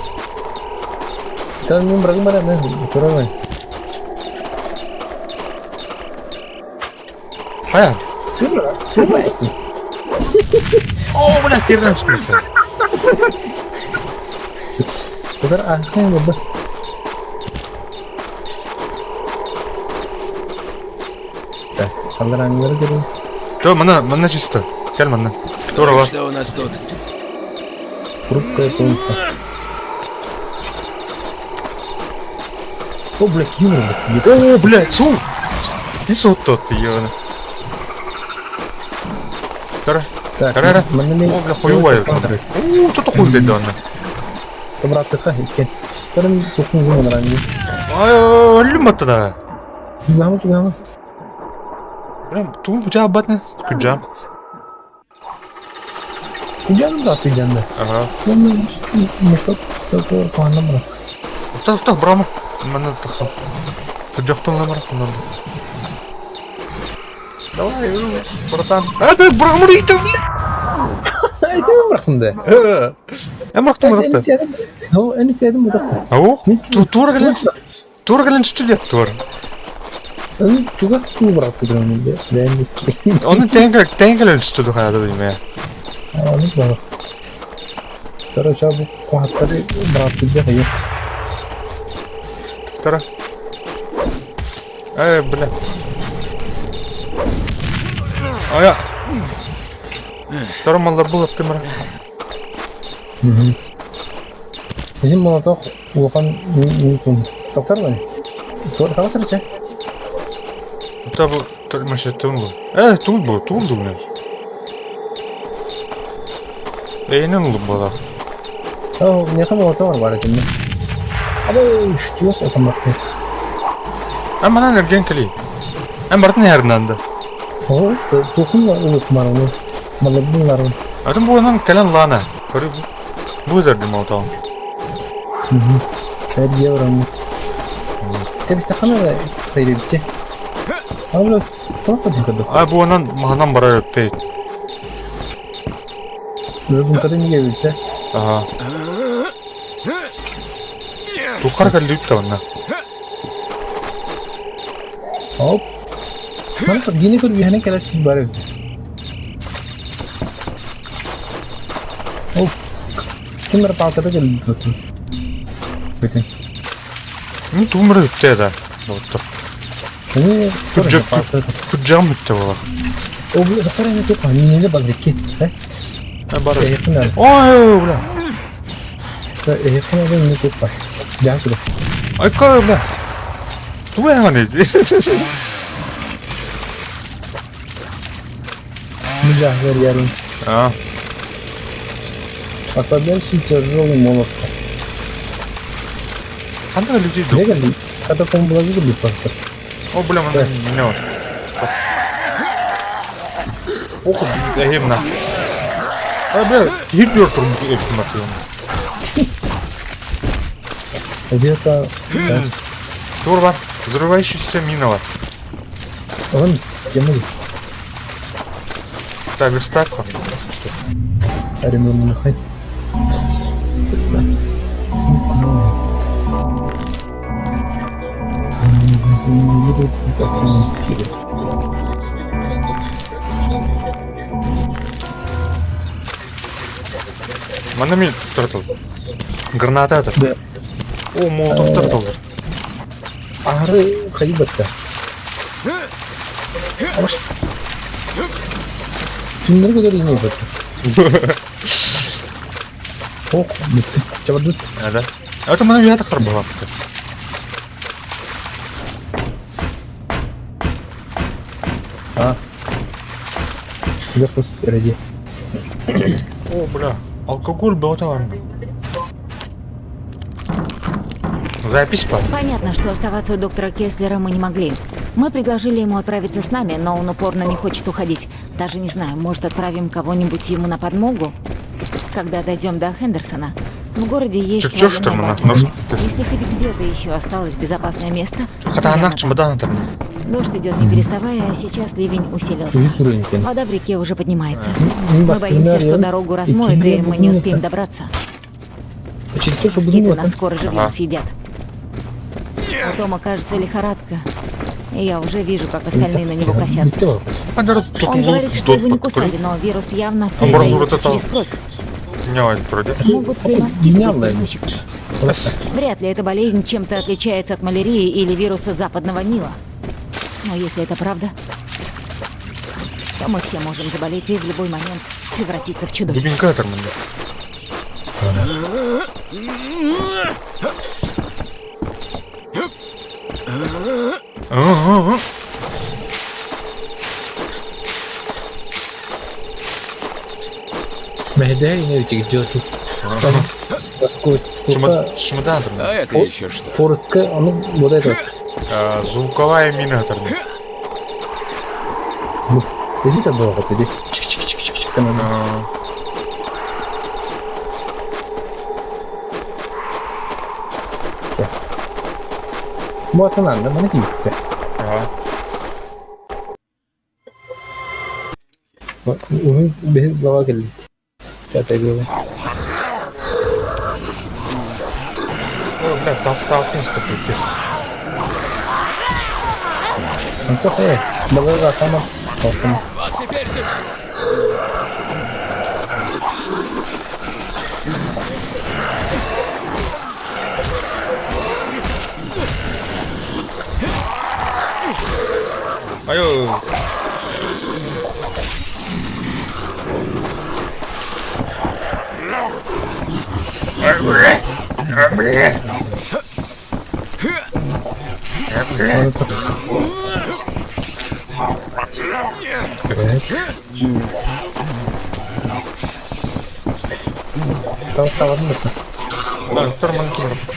Там мен баран баран, тура. Хая. Сыра, сыра. О, блядь, терден түспүттү. Татар, а, хай, баба. Алларааннары көрүн. То, мана, манна чисто. Кэл манна. Тура бар. Что у нас тут? Хрупкая тунца. О, блядь, юмор, блядь. О, блядь, сул! И сут тот, ебаный. Тара. Так, Тара. манна мен О, бля, хуевая, блядь. О, тут хуй деді аны. Табыраттыха иккен. Тарым тукун гуман ранни. Ай, өлүм батты да. Тугама, тугама. Бля, тугун куча абатны. Куджам. Куджам да, куджам да. Ага. Ну, мешок только куанам бра. Уста, уста, брама. Манна тахсам. Куджактон ламар, кунар. Давай, братан. А, ты брамритов, бля. Айты бырахтым да. Э, бырахтым, бырахтым. Ну, эни тедим бырахтым. Ау, тура кэлэн, тура кэлэн түлет тура. Аны чугас туу бырахтым да. Оны теңгел, теңгел түстү хаяда дейм. Аны бар. Тара чабы куаттары бырахты да хая. Тара. Эй, бля. Ая. Тара маллар был аттымра. Bizim молоток улахан нитум. Токтор бар. Тор хасырча. Та бу тормыш тун бу. Э, тун бу, тун бу. Эйнен бу бала. О, не хам молоток бар экен. Абы, чугас отам бар. А мана нерген кели. Ам бартын ярнанды. О, тукун улук марны. Малабун ларын. Атым бу анан кэлэн лана. Көрү бу дерди молоток. 5 евро. Тебистахана хайрибте. Абы, тоқта дикадо. А бу анан маханан барар өтпейт. Задумкада неге битте? Ага. Тухар кэлли үтте онна. Оп. Мана гине көр бихане кэлэс бар. Оп. Кимер палкада келди тут. Битин. Не тумыр үтте да. Доттор. Не, Күджак күджам үтте була. О, бля, захара не тупа, не не базыки. Э? Э, бар. Эхна. Ой, бля. Эхна не тупа. Я сюда. Ай, кай, бля. Туя ганы. Нельзя, ярин. А. Ослабляющий тяжелый молот. Ханна людей ду. Бегали, когда он был выгодный просто. О, бля, мана меня. Ох, эхимна. А, бля, кихир турм эптим Где-то... Тур бар. Взрывающийся мина бар. Он с кем Так, верстак. Ремонт. Мана мин тартыл. Граната атыр. Да. О, молотов тартыл. Ары хайбатта. Түннер көдөр ине батта. Ох, чабадыт. Да. Это мана вята харбала. А. Запуск ради. О, бля. Алкоголь был там. Запись по. Понятно, что оставаться у доктора Кеслера мы не могли. Мы предложили ему отправиться с нами, но он упорно не хочет уходить. Даже не знаю, может, отправим кого-нибудь ему на подмогу? Когда дойдем до Хендерсона. В городе есть Чё, что военная мы база. на- ну, Если хоть где-то еще осталось безопасное место, Хата наверное, анах чемодан там. Дождь идет не переставая, а сейчас ливень усилился. Вода в реке уже поднимается. Мы боимся, что дорогу размоет, и мы не успеем добраться. Москиты нас скоро живьем Ага. съедят. У Тома, кажется, лихорадка. И я уже вижу, как остальные на него косятся. Он говорит, что его не кусали, но вирус явно Он передается через кровь. Могут ли москиты быть переносчиками? Вряд ли эта болезнь чем-то отличается от малярии или вируса западного Нила. Но если это правда, то мы все можем заболеть и в любой момент превратиться в чудовище. Дубинка атармын. Мэһэйдэһэ иҥэр ичигирдьиэхтик. Чемодан А это еще что? Форестка, ону вот это. Звуковая мина атармын. Иди там было, иди. Чик-чик-чик-чик. Вот она, да, мы Ага. Үһүс глава кэлбит. Пятая глава. Ой, бля, там толкинс-то припев. Ну что, эй, давай Рахама. Вот теперь ты... Айо.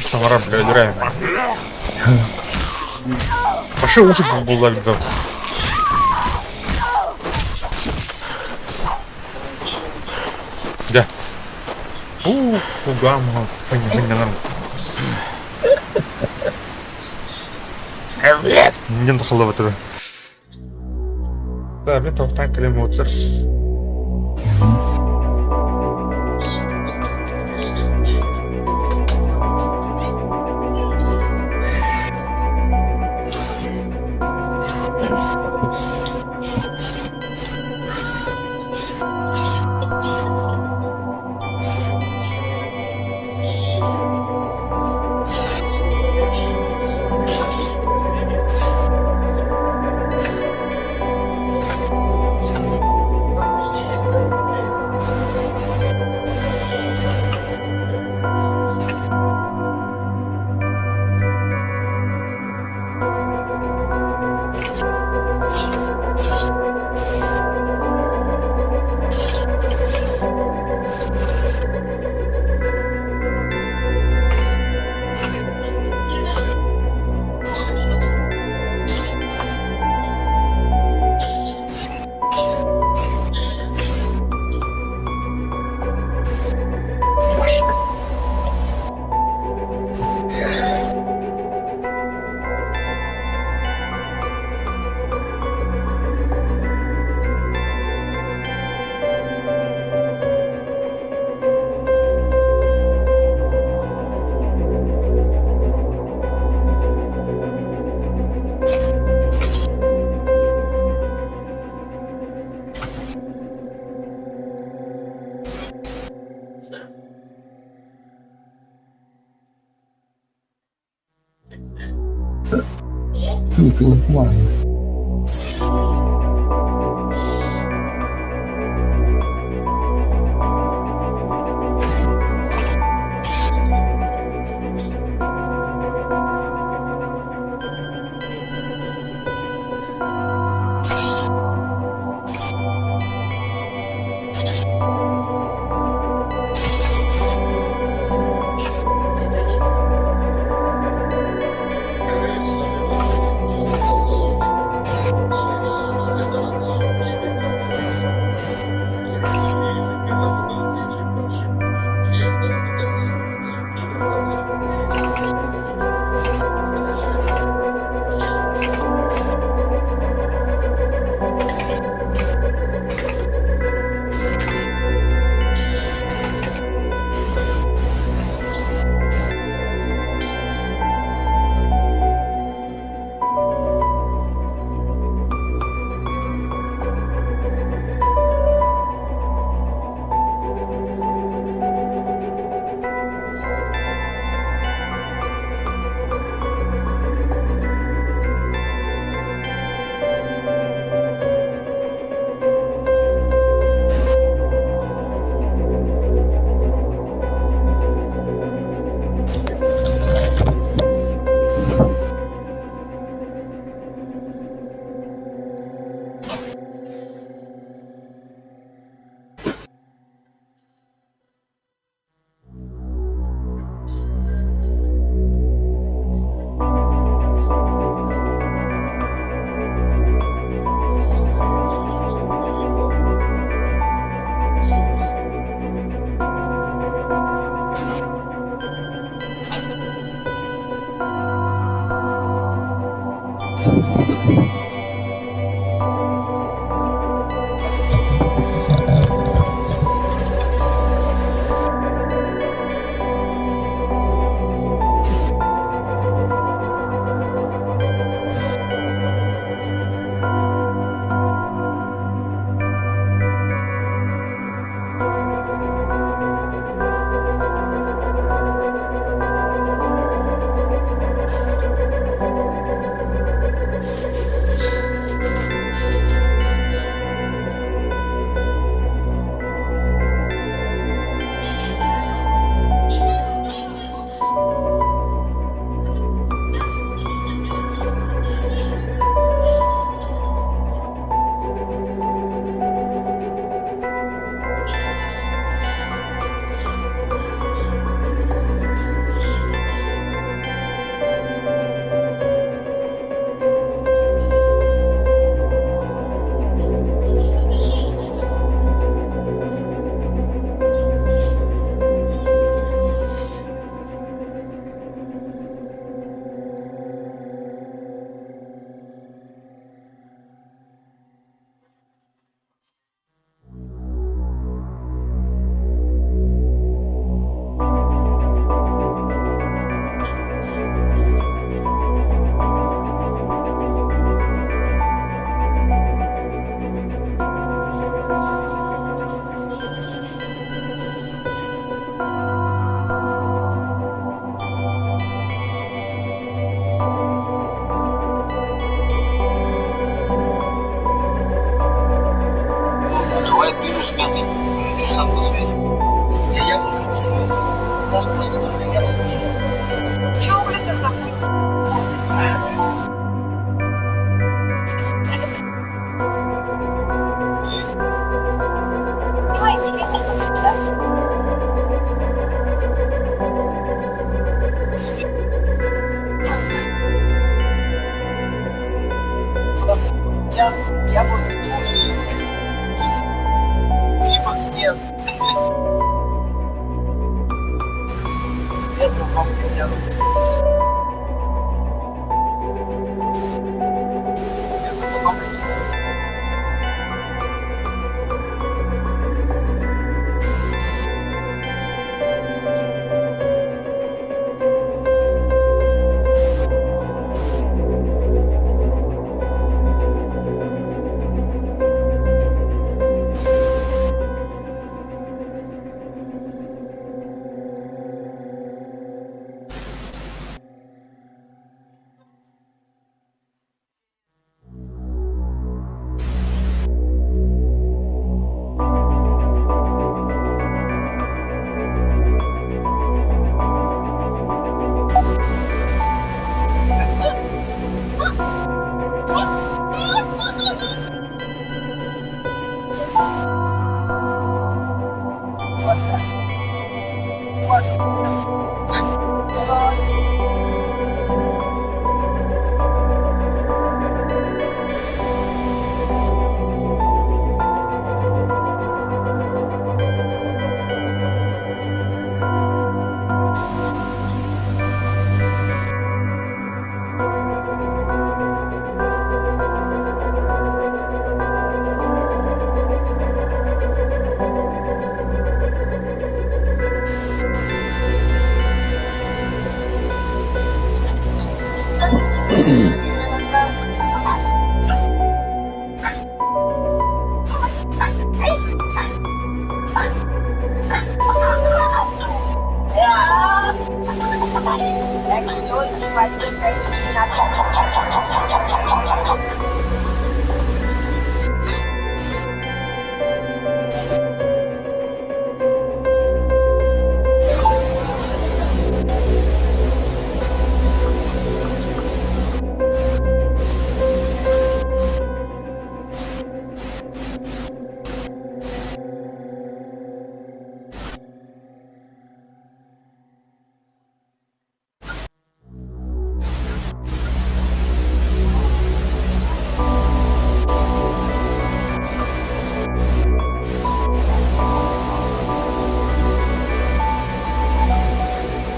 Самара, бля, играем. Пошли уши булдали, да. Да. У, кугам, понятно. Мен тахалап это. Да, мен тоқтан кілем отыр. One.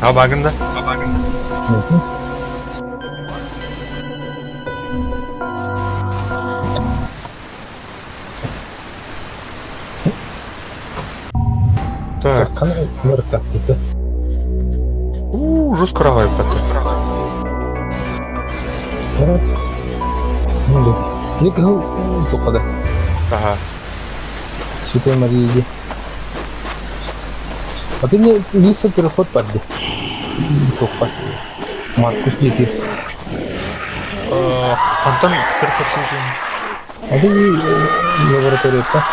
А багын да? Так. У, жестко так. Ага. Святой Марии. А ты мне лиса переход подди. Тухха. Маркус дети. Антон переход. А ты лаборатория да?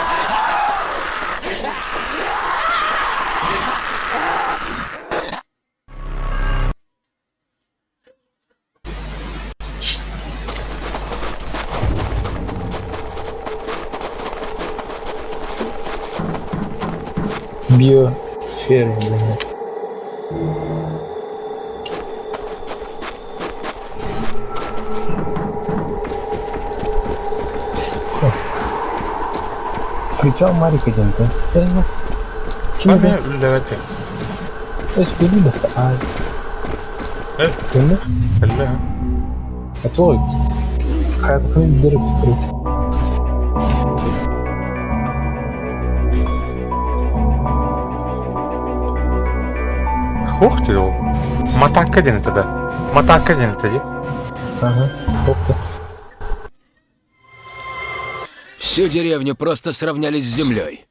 Биосфера, блин. Кричал Марик один, да? Кими үллэбэти. Эс билбэт. А. Кимме? Эллэ. А то хайпхын дырып турут. Ух ты, Матакка диэн этэ да. Матакка диэн этэ дии. Ага, опта. Всю деревню просто сравняли с землей.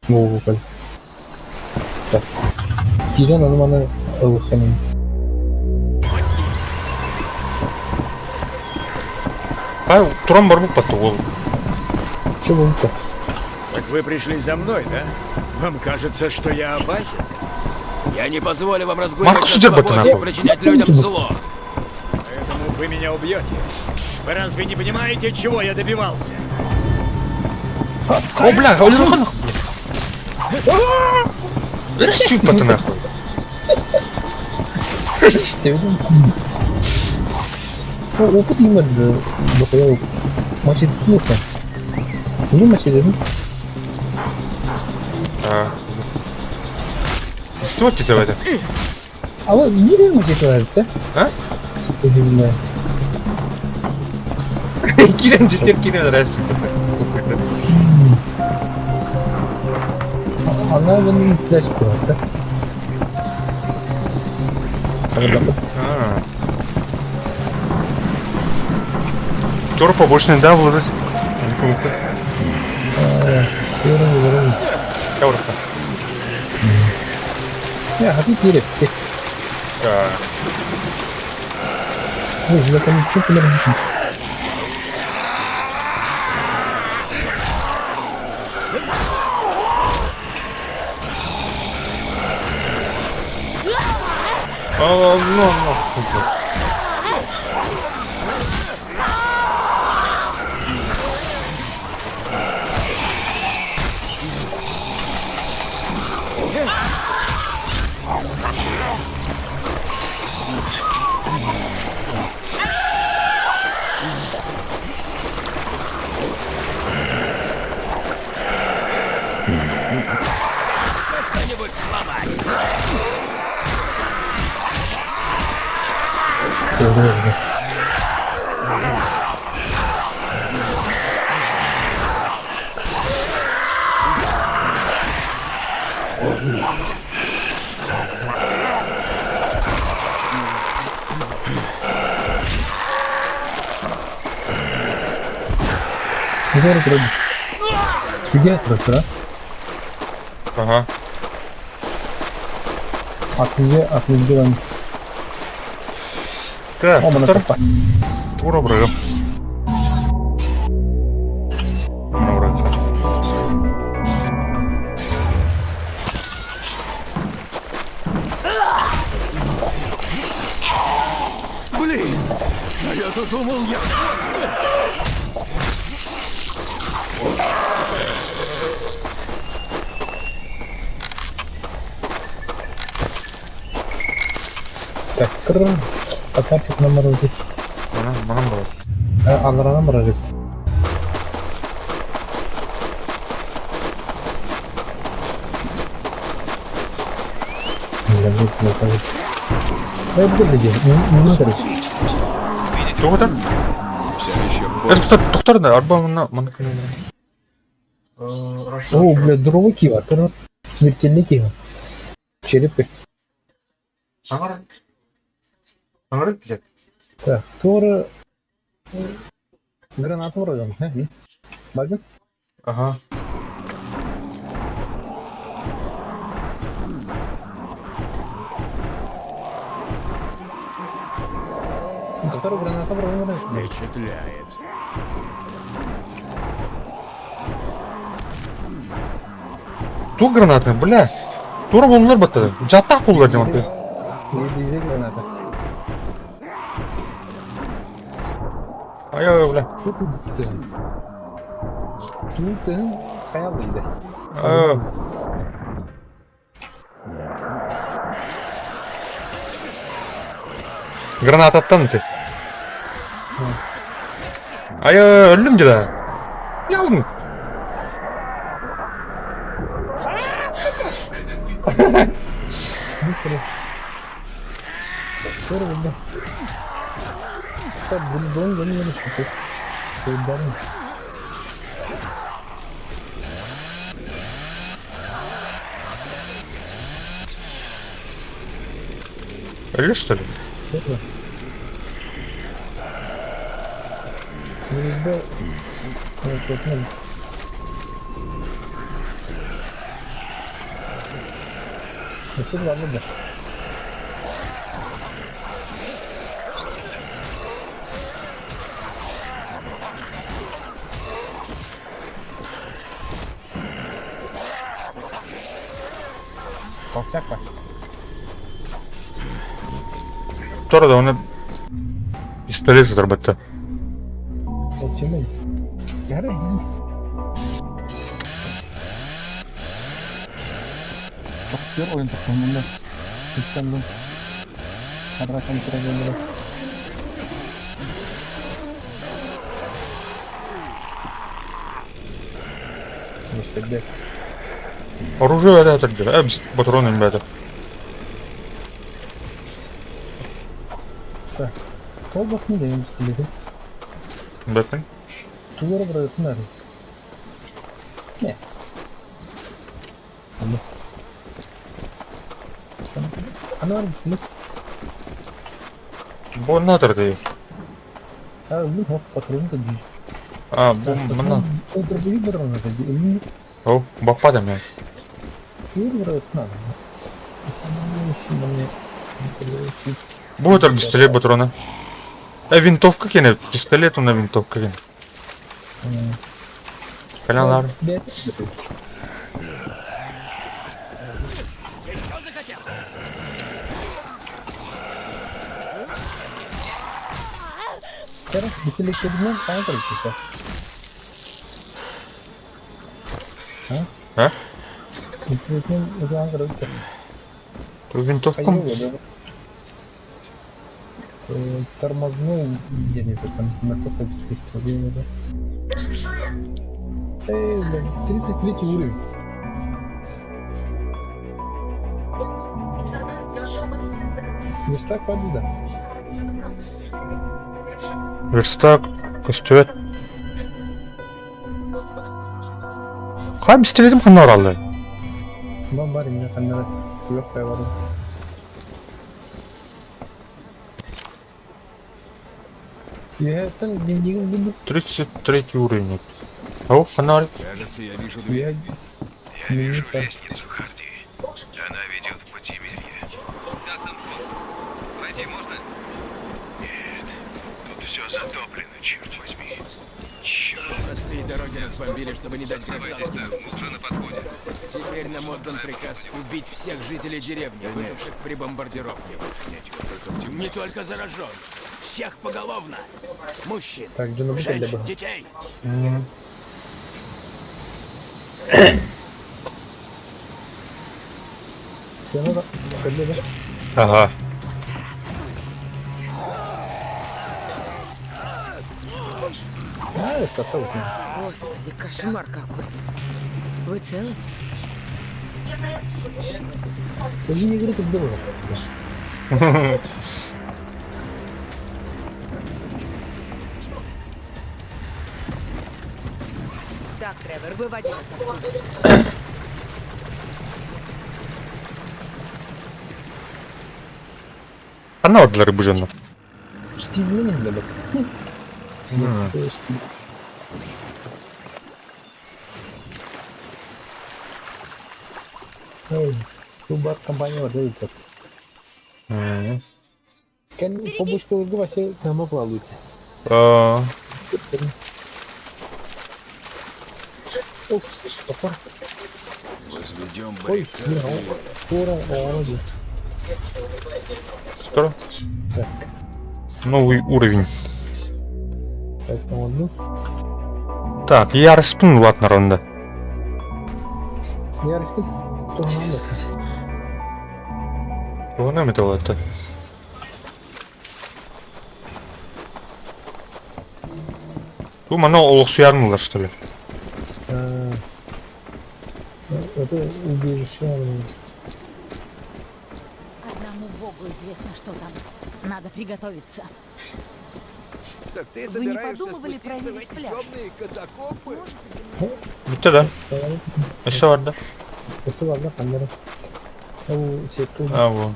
Так. Кирен аны маны ылыханын. Ай, туран барбыт батты ол. Че болду? Так вы пришли за мной, да? Вам кажется, что я опасен? Я не позволю вам разгуливать Маркус на Дербата, свободе и нахуй. причинять людям зло. Поэтому вы меня убьете. Вы разве не понимаете, чего я добивался? О, бля, өлөр нахуй. Чуть ты нахуй. Ты видел? Ну, опыт именно, дохуя опыт. Мачете ну это. Ну, мачете, ну. Что тебе это? А вот не мачете, да? А? Сука, не Кирен жетер, Кирен раз. Она вон флеш была, да? Тур побочный, да, вроде? Каврка. Я хочу кирек. Да. Ой, я там что-то А, ну, ну. Что-нибудь сломать. 이거를 그럼 두개 들었더라? Ага. А 두개, 아 두개랑 Так, О, тур. мына Тура брыгым. Мына вроде. Блин, а я-то думал, я... Так, кыр. Атарчик номер один. Мына, мына бар. А, Алрана морозит. Тоқтар. Все еще в Э, тоқтар, тоқтар да, арба мына, мына. О, бля, здоровый кива, кыр. Смертельный кива. Череп кость. Аңыр. Аңыр бит. Так, Тора... Гранату вроде, да? Бардин? Ага. Вторую гранату вроде. Впечатляет. Ту гранаты, бля. Тура болулар батты. Жаттақ болулар деп атты. Две граната. Ай, ай, бля. Тут хаял иде. Ай. Граната аттан ты. Ай, өлдім деді. Ялдым. Быстро. Скоро, бля. Так, бульдон, да не надо. Өлі, что ли? Все ладно, да. Толчак бар. Тора да оны пистолет сытарбатта. Толчемей. Ярай. Актер ойын тақсанында. Сүттәндім. Адракан турагеллere. Мистер Оружие это это патрон им это. Так. Колбак не даем пистолеты. Бэтмен. Тугара бырагытынар. Не. Аны. Аны бар пистолет. Бу надо да. А, ну, вот патрон да дии. А, бу мына. Дробовик патрон да дии. О, баппадым я. Тугара бырагытынар. Бу это пистолет патрона. Винтовка кене, пистолет на винтовка кене. Калялар. Пистолет кебинен саҥа көрүптүсэ. А? А? Пистолетинен саҥа көрүптү. Винтовку. Тормознул где-нибудь там на какой-то да. Эй, блин, 33 уровень. Верстак падает, да? Верстак, костюет. Кай пистолетим ханна оралды? Бам бар, именно камера. Легкая вода. Я там дневник буду. 33 уровень. О, фонарь. Кажется, я вижу дверь. Я дневник там. Лестницу, Харди. Она ведет в подземелье. Как там вход? Пройти можно? Нет, тут все затоплено, черт возьми. Черт. Простые дороги разбомбили, чтобы не дать гражданским. Уже на подходе. Теперь нам отдан приказ убить всех жителей деревни, выживших при бомбардировке. Не только зараженных. Всех поголовно. Мужчин, Так, где на женщин, детей. Все надо. Коллега. Ага. А, это Господи, кошмар какой. Вы целы? Даже не говори, как было. Так, Тревор, выводи нас отсюда. Ханна ордылар бу дьонно. Штивление для Эй, бар компания бар да Кэн побочка вообще там плалуйте. А, Топор. Возведем Ой, баррикады. скоро, о, Скоро. Так. Новый уровень. Так, там одну. Так, я распину ладно ронда. Я рискну. То надо. Вон это это. Бу мана олохсуярмылар что ли? А, Это убежище. Одному богу известно, что там. Надо приготовиться. Так ты Вы не собираешься подумывали спуститься в проверить эти пляж? темные катакомбы? Bitti да. Еще бар да. Осы бар да камера. Ол сетку. А, вот.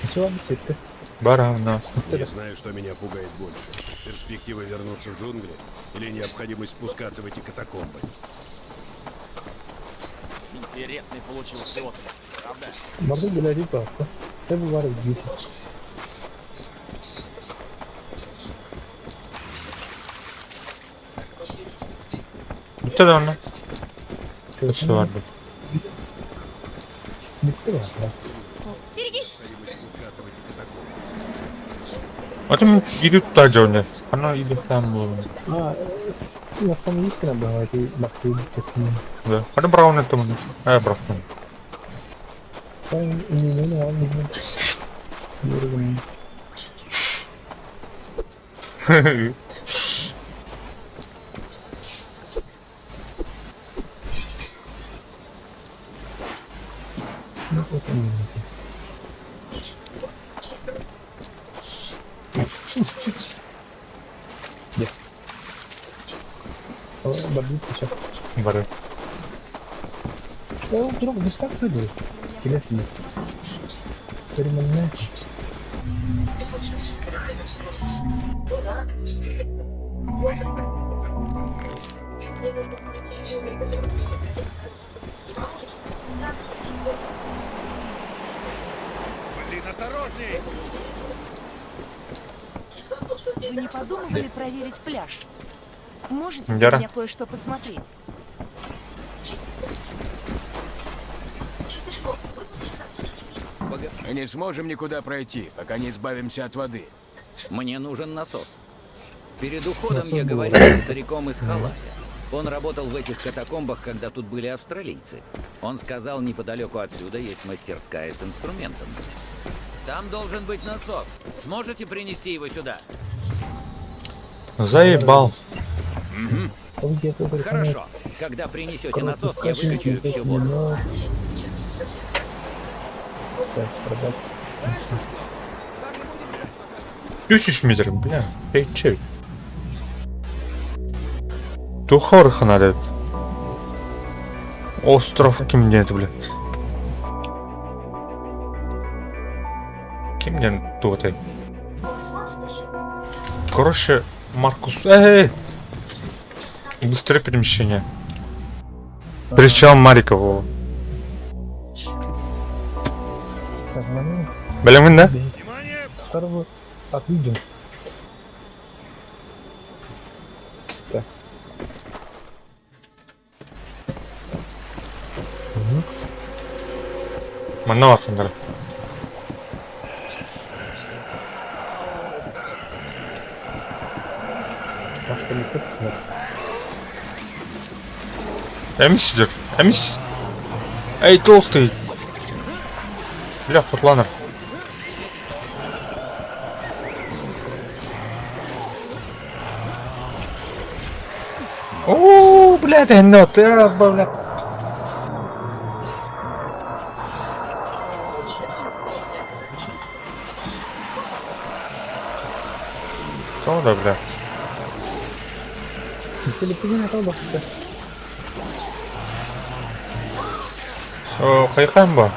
Осы бар сетка. Бар, а, да. Не знаю, что меня пугает больше. Перспектива вернуться в джунгли или необходимость спускаться в эти катакомбы. Интересный получился отпуск, правда? Барды гуляли папа. Это бар здесь. Bitti да онно. Өссө барбыт. Атын иди туда дьоне. Ана иди там было. А, на самом деле бывает и басты Да. Аны браун это мы. А, браун. Бары. Блин, осторожней! Вы не подумывали проверить пляж? Можете для Яра. меня кое-что посмотреть? Мы не сможем никуда пройти, пока не избавимся от воды. Мне нужен насос. Перед уходом Насос я был. говорил со стариком из Халая. Он работал в этих катакомбах, когда тут были австралийцы. Он сказал, неподалеку отсюда есть мастерская с инструментом. Там должен быть насос. Сможете принести его сюда? Заебал. Хорошо. Когда принесете насос, я выкачаю всю воду. Үс метр, бля. Эй, чей. Тухор ханарет. Остров ким это, бля? Ким ден туотай? Короче, Маркус... Эй! Быстрое перемещение. Причал Марикова. Бля, мы, да? Второго отвидим. Так. Манна варсандар. Машка не посмотри. Эмис идет. Эмис. Эй, толстый. Бля, Хутланер. О, бля, ты но ты, бля. Что да, бля? Телефон на бахта. О, хайхамба.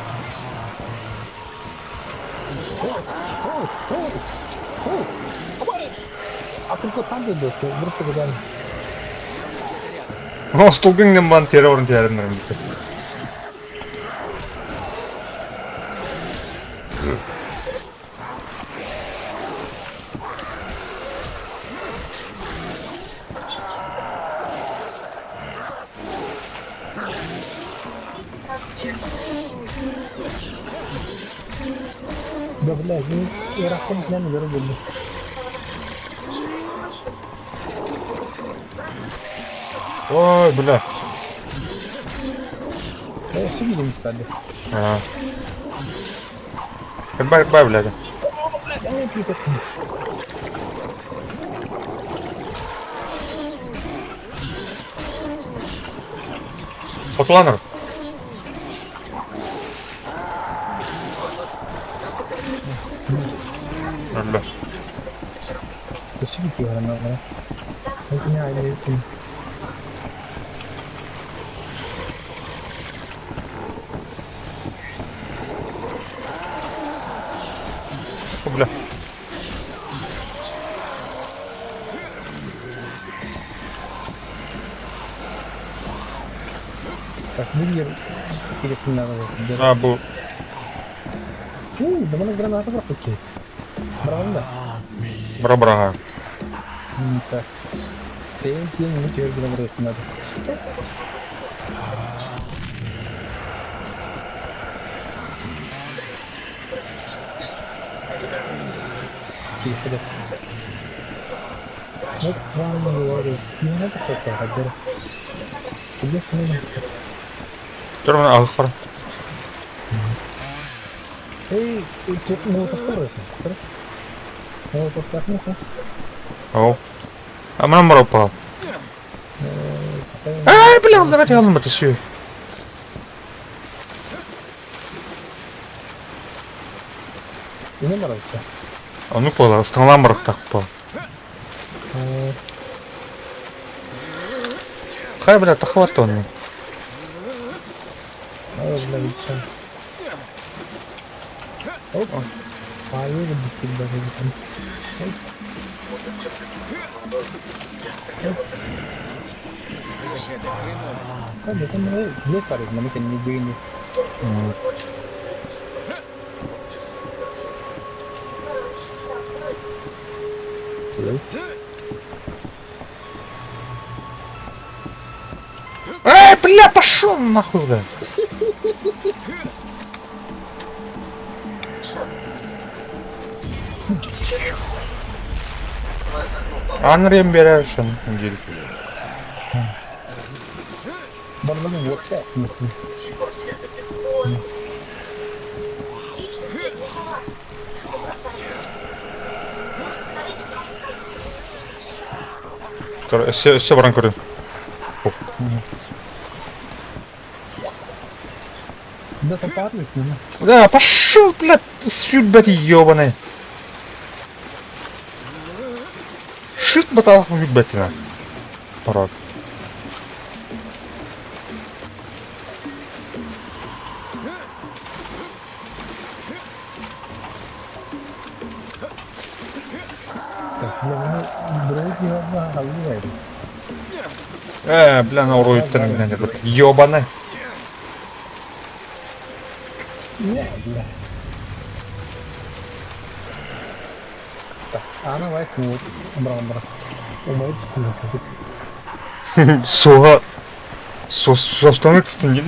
Априкот там дойду, просто куда. О, столгың бан террорын террорын. Да, блядь, ну, я рахом княми верну. Ой, бля. Да, все видим стали. Ага. Бай, бай, блядь. Хотланер. Бля. О, бля. Так, выбер или надо. А, бу. Фу, да мы граната брахуки. Правда? Бра-бра. Так. Ты не теперь надо. Турман алхар. О. А мам пропал. Ай, бля, давайте я это все. Ону буолар, ыстаҥалаан барыахтаахпын. Хайа, бля, тахабат онно. Эй, бля, пошел нахуй, бля. Анрем берешен диир. Өссө өссө баран көрүн. Да, пошел, блядь, сфюрбет ебаный. Шит баталах хүлбэтина. Парад. Э, бля, на уруйттан гэнэ Ёбаный. Суға состанып түстің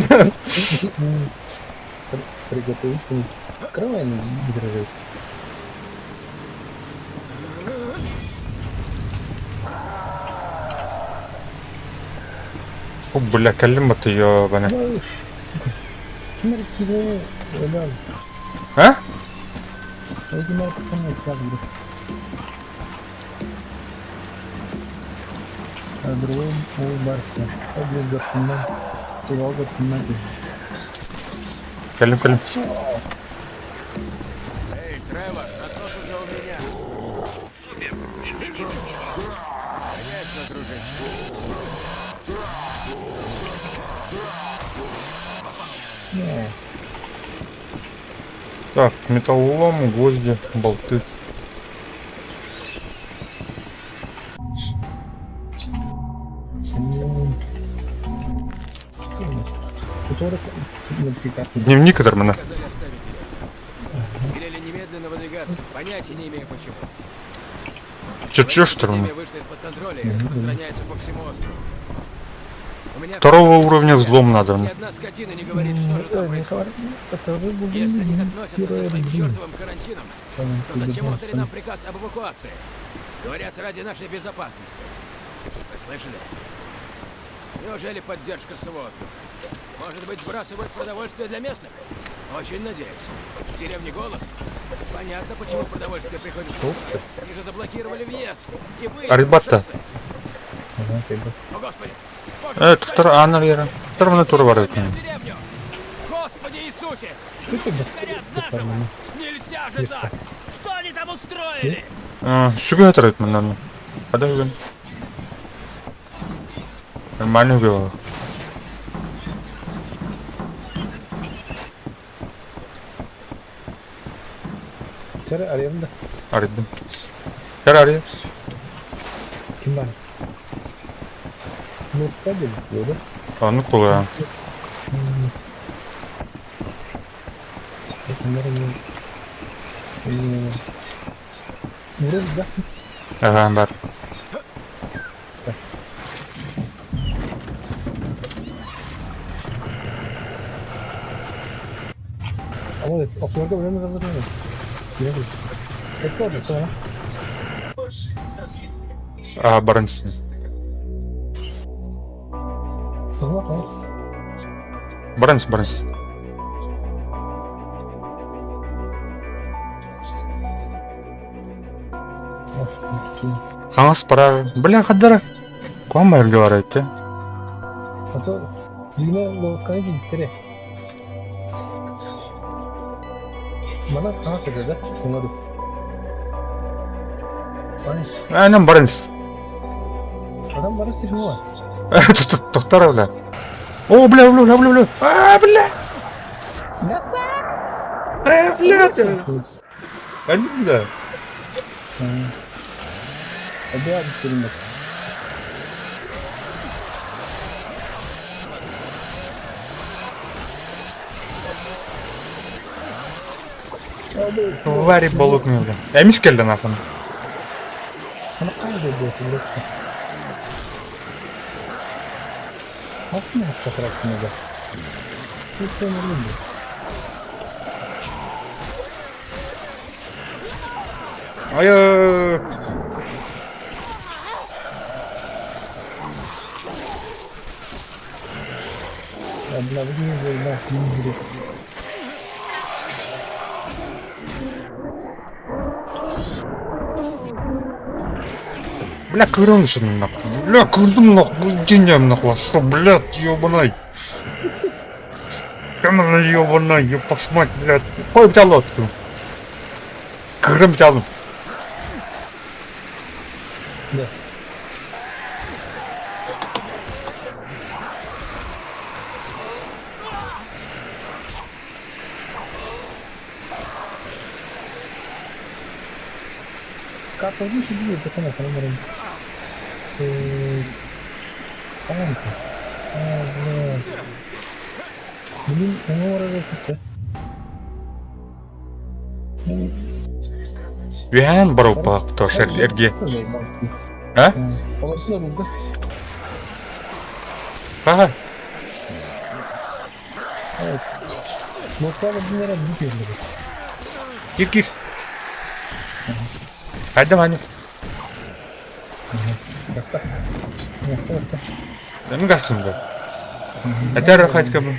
О, бля, кэллим бата ёбаный. А? Кэллим, кэллим. Эй, Тревор, насос уже у меня. Супер, иди. Конечно, дружище. Так, металлолом, гвозди, болты. Дневник это Сказали оставить ее. Велели немедленно выдвигаться. Понятия не имею почему. Чертеж что ли? Эпидемия вышла из-под контроля и распространяется по всему острову. У меня Второго уровня взлом надо. Ни одна скотина не говорит, что же там происходит. Если они так носятся со своим чертовым карантином, то зачем отдали нам приказ об эвакуации? Говорят, ради нашей безопасности. Вы слышали? Неужели поддержка с воздуха? Может быть, сбрасывают продовольствие для местных? Очень надеюсь. В деревне голод. Понятно, почему продовольствие приходит. Они же заблокировали въезд и выезд А на ребята? шоссе. О, Господи! Боже, Э, что тур Анна Тур тур бар екен. в деревню! Господи Иисусе! Горят заживо! Нельзя же так! Что они там устроили? Сүгэ хатар этмэн Ада үгэн. Нормально үгэ. Арыйдым. Кэр арый. Оннук буолуо. Аха бар. Аа, баран истим. Баран ис, баран ис. Хаҥас барар. Бля, хаддара. Куһаҕан эргэ барар эбит Аанан баран ис. Тохтор бля. О, бля, бля, бля, бля, бля. А, бля. Э, бля. Өлбүт да. Твари болотные, бля. Эмис кэллэ нахуй. Айыы! Бля, кырын нахуй. Бля, кырдым нахуй. Деньгами нахуй. Что, блядь, ебаный. Камера ебаный, ёб мать, блядь. Ой, бля, лодку. Кырым тялым. Да. Карта выше будет, так она номером. Танка. А, блядь. Блин, номер это. Үһээн барыппах то эрге. А? Ага. Кир кир. Хайда Ваня. Мен гастым да. Хотя рахать кабы.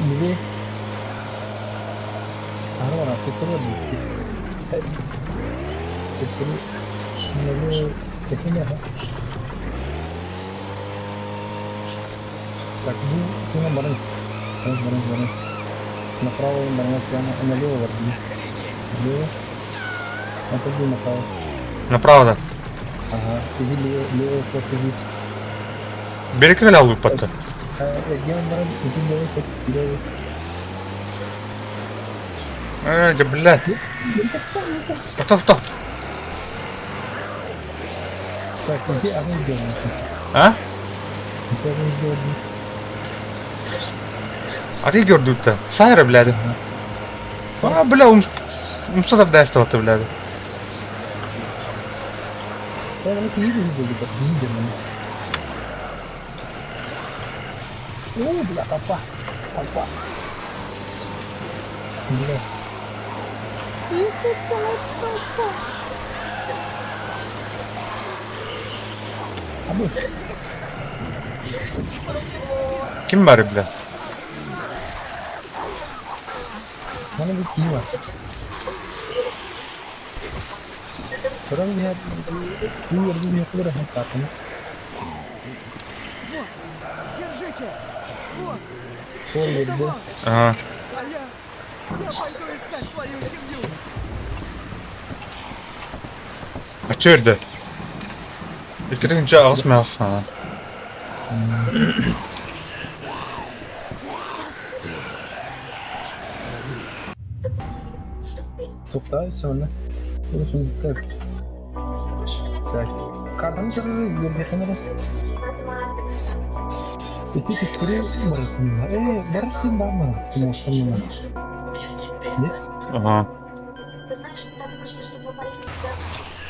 Две. Так, ну, ну, баранс. Баранс, баранс, баранс. Направо, баранс, прямо, а налево, баранс. Лево. А то направо. Направо, да. Ага, иди лево, лево, ход, иди. Берег алып батты. Где он баран? Иди левый ход, левый. Э, да, блядь. Стоп, стоп, стоп. Так, иди, а ну где он? А? Где он где А ты көрдүк Сайра, блядь. А, бля, умсатар дайстыбаты, блядь. Я вот не видел, как видел. О, бля, толпа. Толпа. Бля. И тут целая толпа. А мы? Ким бары, бля? Надо быть пиво. Вот, держите! Вот! Ага. А я... Я пойду искать свою семью! А чё это? Иккитин ча аҕыс мээх. Тоқтай, соны. Так. Так. Картаны көрөр, ердеханара. Ити түктүрү барытына. Э, барсын барма. Мостамына. Не? Ага.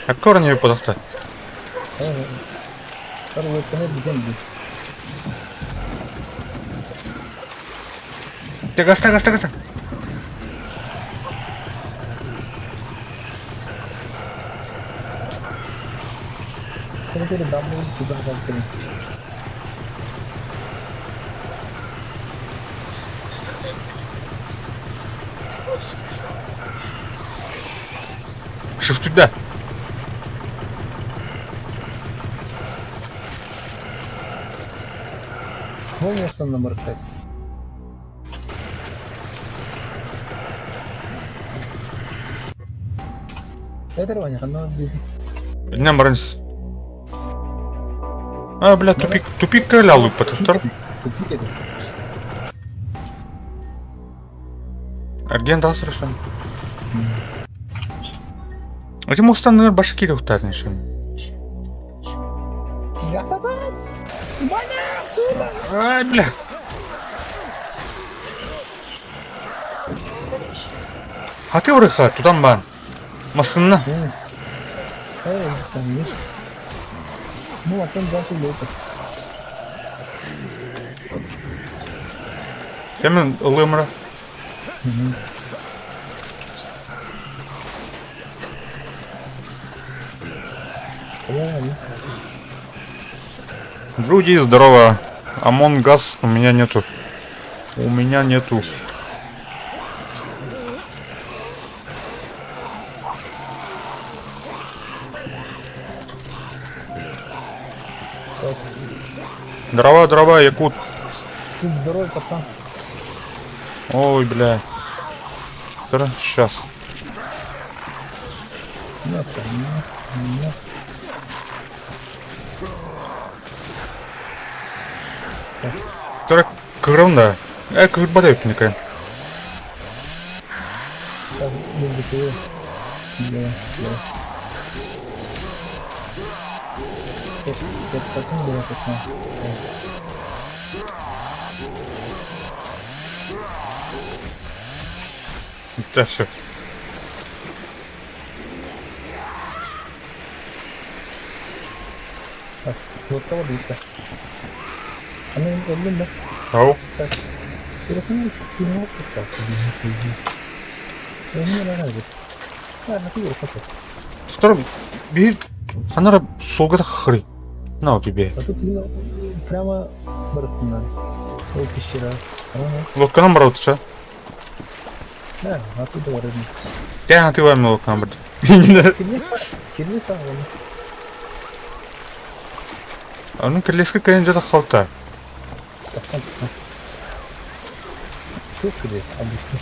А корни подохта. Э. Карлы деген бу. Ты гаста, гаста, гаста. Shift туда. Инньэ баран А, бля, тупик, тупик кэлэ алыппатахтар. Арген дал совершенно. Эти мустанныр башы кириухтарын шын. Ай, бля. Хаты урыха, тутан бан. Массынна. Кэмин ылыамра. Джуди, здорово. Among Us у меня нету. У меня нету. Дрова, дрова, якут. Тут здоровый пацан. Ой, бля. Сейчас. Нет, нет, нет. Тара кырында. Э, кырбадай пникай. Так, Да, все. Так, вот кого дыка. Аны өлдүм да. Ау. Так. Телефон кино так. Второй, бир, ханара солгата хры. На тебе. А тут прямо барытына. Ол пещера. Лодканан барытча. Да, оттуда барытын. Тя, ты вами лодканан барыт. Кирли сағын. Аны кирлеске кайын жата халта. Тақсан. Тут кирлес, обычно.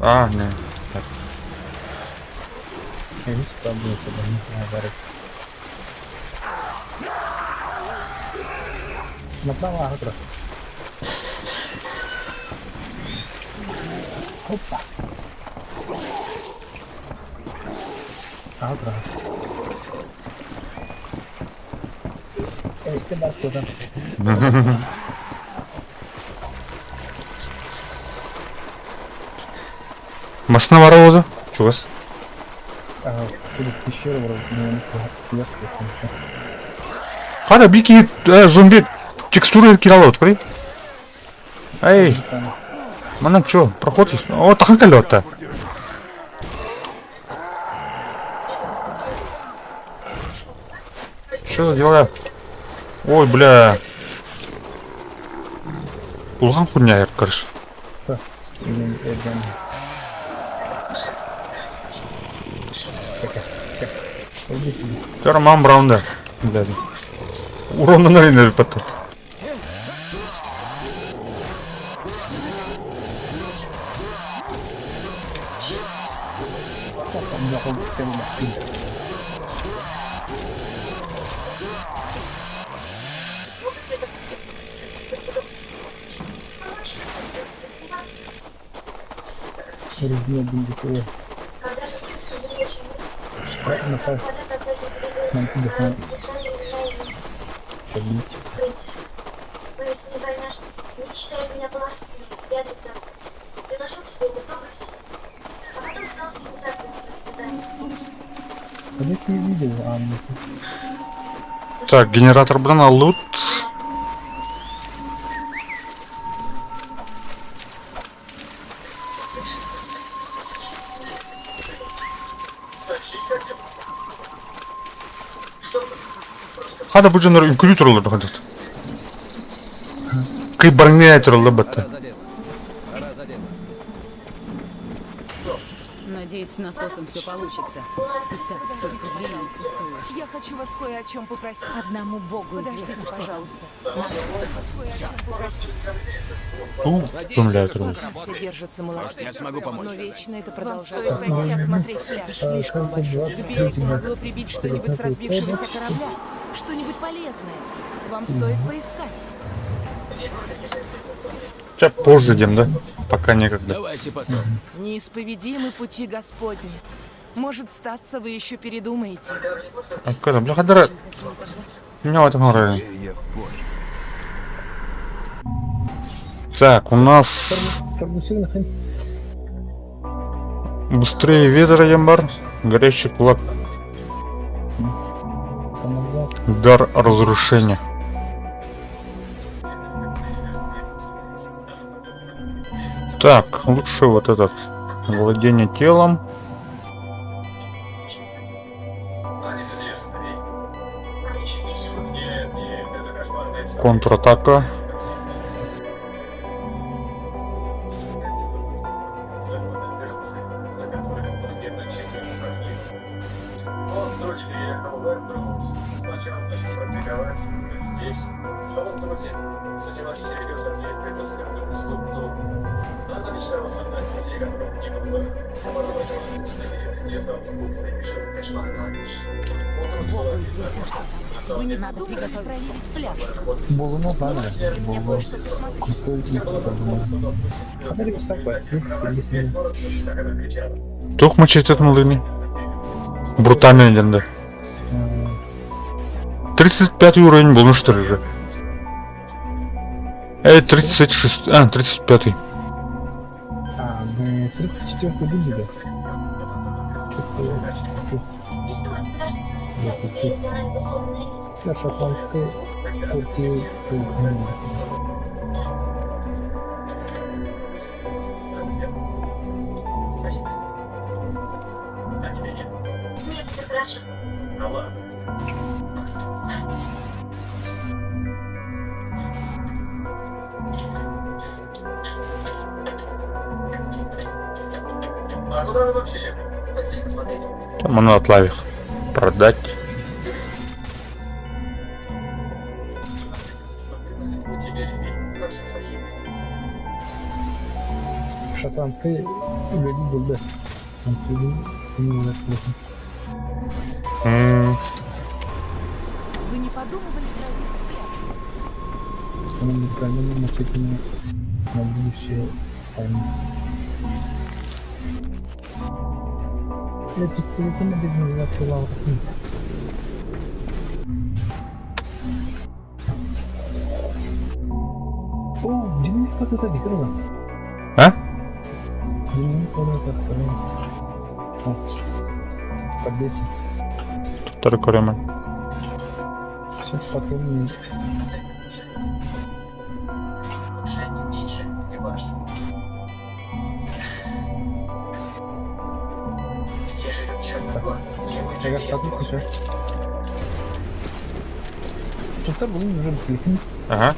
А, не. Так. Я не спробую себя, не знаю, барыт. Направо, ага, Опа. Ага. Este mascota. Масна вароза. Чугас. Через пещеру вроде, ну, Хада бики зомби текстуры кидала вот, при. Эй. Манна чё, проход есть? О, тахан калёта. Что за дела? Ой, бля. Улахан хуйня, короче. Роман Браунда. Блядь. Урон на рынок потом. Так, генератор брана, лут. Хата бу дьоннор үҥкүлүү тураллар бахадыт. Кый барыҥныы тураллар батта. Надеюсь, с насосом все получится. И так столько времени впустую. Я хочу вас кое о чем попросить. Одному богу Подождите, известно, что... пожалуйста. Кое о чем попросить. Туу көмүлээ тураллар. Все держатся молодцы. Я смогу помочь. Но вечно это Так, продолжается. ну, Пойти осмотреть пляж. Слишком кажется, большой. 23 К берегу могло прибить что-нибудь с разбившегося корабля. Что-нибудь полезное. Вам стоит поискать. Сейчас позже идем, да? Пока некогда. Давайте потом. Неисповедимы пути Господни. Может, статься вы еще передумаете. Откуда? Бля, хадара. Меня в этом районе. Так, у нас быстрее ветра ямбар, горящий кулак, дар разрушения. Так, лучше вот этот. Владение телом. Контратака. Богу известно, что там. Вы не Надо подумали приготовиться. проверить пляж? Болуну знаю, Мне болу кое-что посмотреть. крутой тип думаю. Хадали высоко, Тух мачете мылыми. Брутальный один, да. 35 уровень был, ну что ли же? Эй, 36, а, 35. А, мы 34 были, да? Я шотландская Турция. Там оно отлавих. Продать. Шотландская люди был, да. Там М, Вы не подумывали проверить пляж? На будущее. Я пистолетом модернизация лавр. О, динамит как-то так, А? Динамит квадрат О, под лестницей. Второй корема. Все, патроны. Так, я еще. Тут был уже слегка. Ага.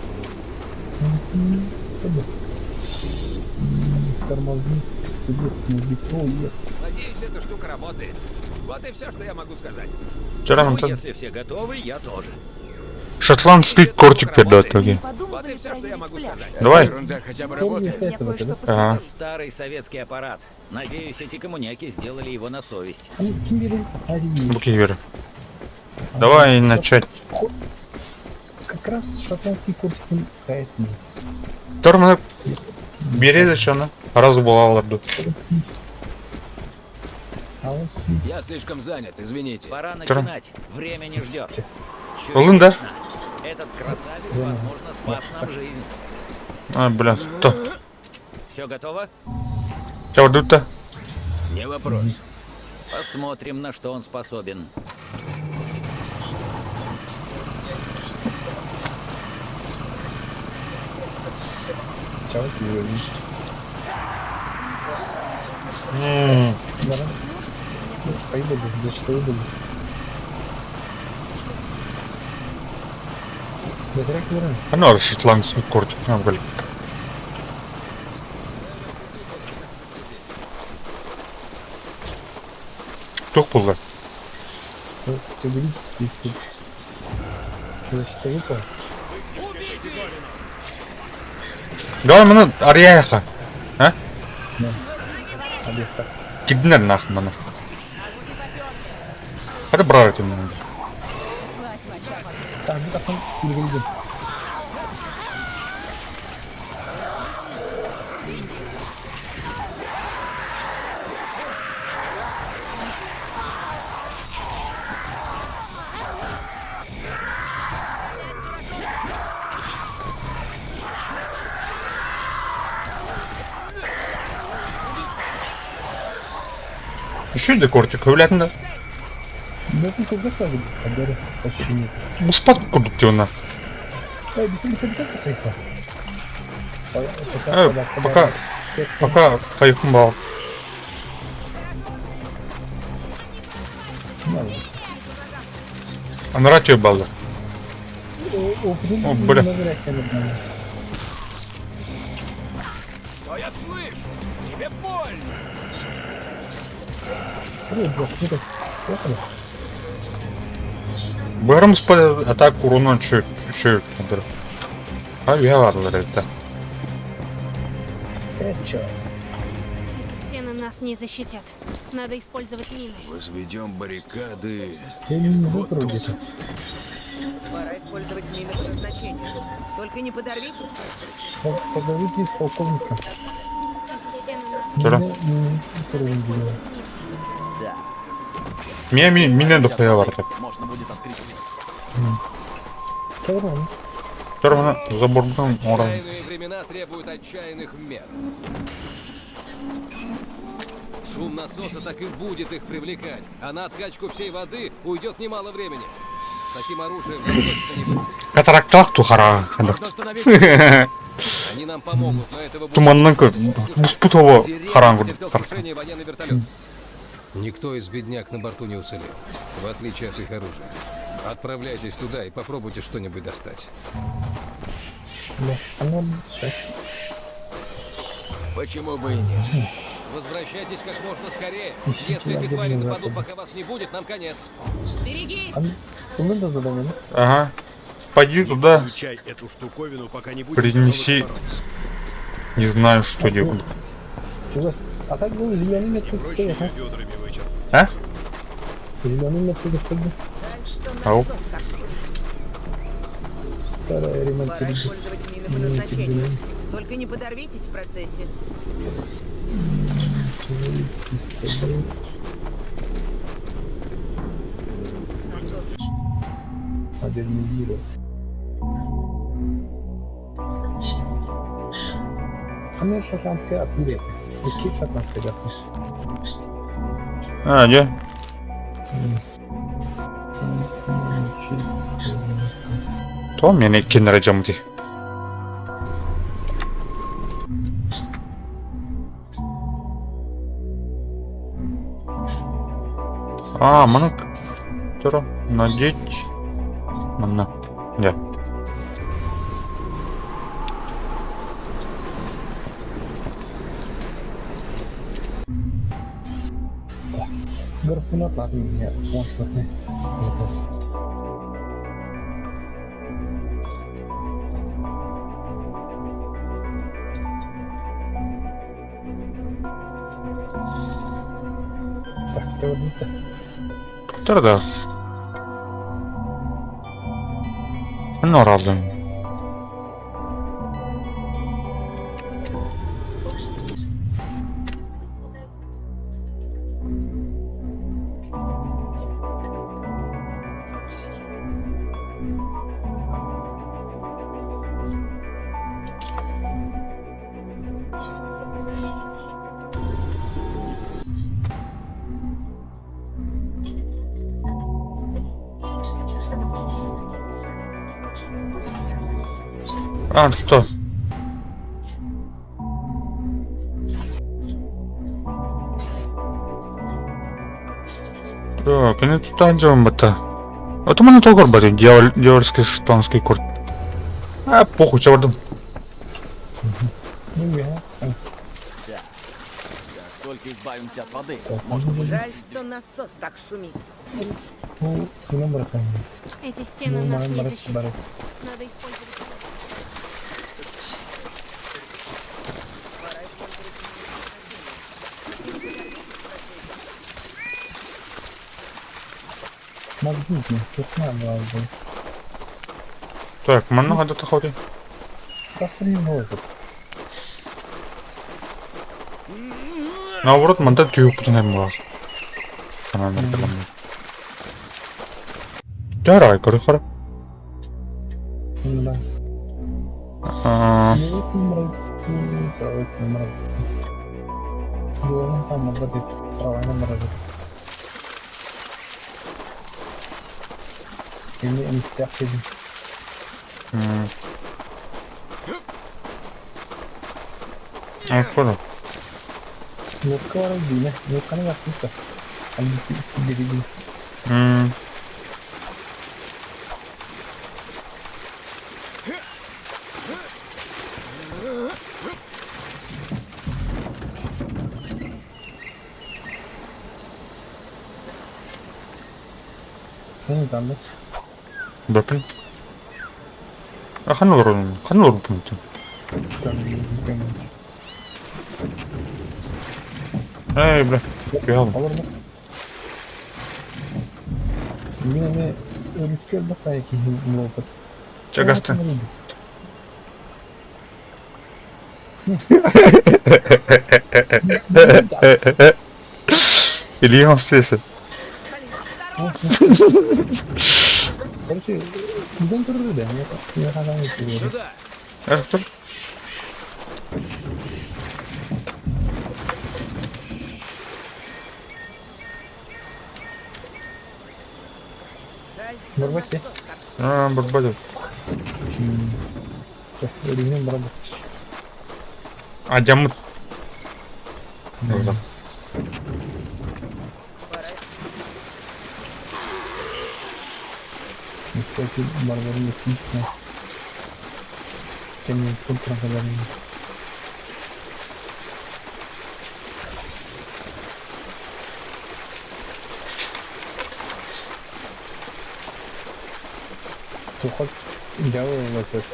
Тормозни, пистолет, не О, ес. Надеюсь, эта штука работает. Вот и все, что я могу сказать. Вчера Ну, нам тут если все готовы, я тоже. шотландский кортик передает итоге. Вот и все, что я могу сказать. Давай. Ерунда хотя бы работает. Мне кое-что Ага. Старый советский аппарат. Надеюсь, эти коммуняки сделали его на совесть. Буки Давай начать. Как раз шотландский кортик хайстный. Тормоза бери зачем? Раз была ладу. Я слишком занят, извините. Пора начинать. Время не ждет. Улын, да? Чудесно. Этот красавец, возможно, спас нам жизнь. А, бля, то. Все готово? Чего тут-то? Не вопрос. Посмотрим, на что он способен. М, Поебали, зачитаю были. Аны шотландский курдук били. Туох буолла? Защита выпала. Давай маны арыйаайха. А? Кирдинер нахуй маны. Хата брар этим маны. Так, бу тахсан билгилдим. Еще да кортик, өвләтин да. Ну, это кылгас бар бит, ощущение. Буспат курдук диона. Эй, бистен битен битен кайфа. Пока, пока кайфым бар. Анара тебе балды. О, бля. Что я слышу? Тебе больно! Быһарым атак урунан шөй А я барлар это. Эти стены нас не защитят. Надо использовать мины. Возведем баррикады. Вот тут. Пора использовать мины по назначению. Только не подорвитесь. Поговорите с полковником. Что? Меня меня дохуя бар так. Можно будет открыть Второго забордан оран. Отчаянные времена требуют отчаянных мер. Шум насоса так и будет их привлекать, а на откачку всей воды уйдет немало времени. С таким оружием нам точно не выжить. Катарактах тухара. Можно остановить. Они нам помогут, но этого будет Туманнан көр. Буспутова харан Терпел крушение военный вертолет. Никто из бедняк на борту не уцелел, в отличие от их оружия. Отправляйтесь туда и попробуйте что-нибудь достать. Почему бы и нет? Возвращайтесь как можно скорее. Если эти твари нападут, пока вас не будет, нам конец. Берегись! Ага. Пойди туда. Включай эту штуковину, пока не будет Принеси. Не знаю, что делать. А так был зеленый метр стоит, а? А? Зеленый метр стоит. Ау. Старая Пора ремонтировать. использовать мины по назначению. Только не подорвитесь в процессе. Модернизировать. Хамер шотландская от Какие шотландская дата? А, где? То меня кинера жамди. А, маны тура надеть. Манна. Да. Гарпун атлатын меня. Так, ты вот это. Тура да. Норалдым. А, что? Так, они тут делаем это. Это мы на толгор бати, дьявольский шотландский корт. А, похуй, чэ бардым. Ну, я сам. Да. Как только избавимся от воды, Так, можно ну, будет... Жаль, что насос так шумит. Ну, ну, братан. Эти стены Ну, нас мам, не барыс, защитят. барыс. Надо использовать... Магнитный, тут надо было. Так, манна хада тахоты. Просто не может. Наоборот, манта түйөкпүтүн эм булар. Анан Дарай, көрө хара. Да. А, А, понял. М. Бэпин. А ханна олорон, ханна олорбуппун Эй, бля, кыһалым. Чагасты. Илья встретился. Короче, Сюда! Артур. Барбати. А, барбати. А, дямут. Всякие барбарные птицы. Тем не контролировали. Тухот делаю этот.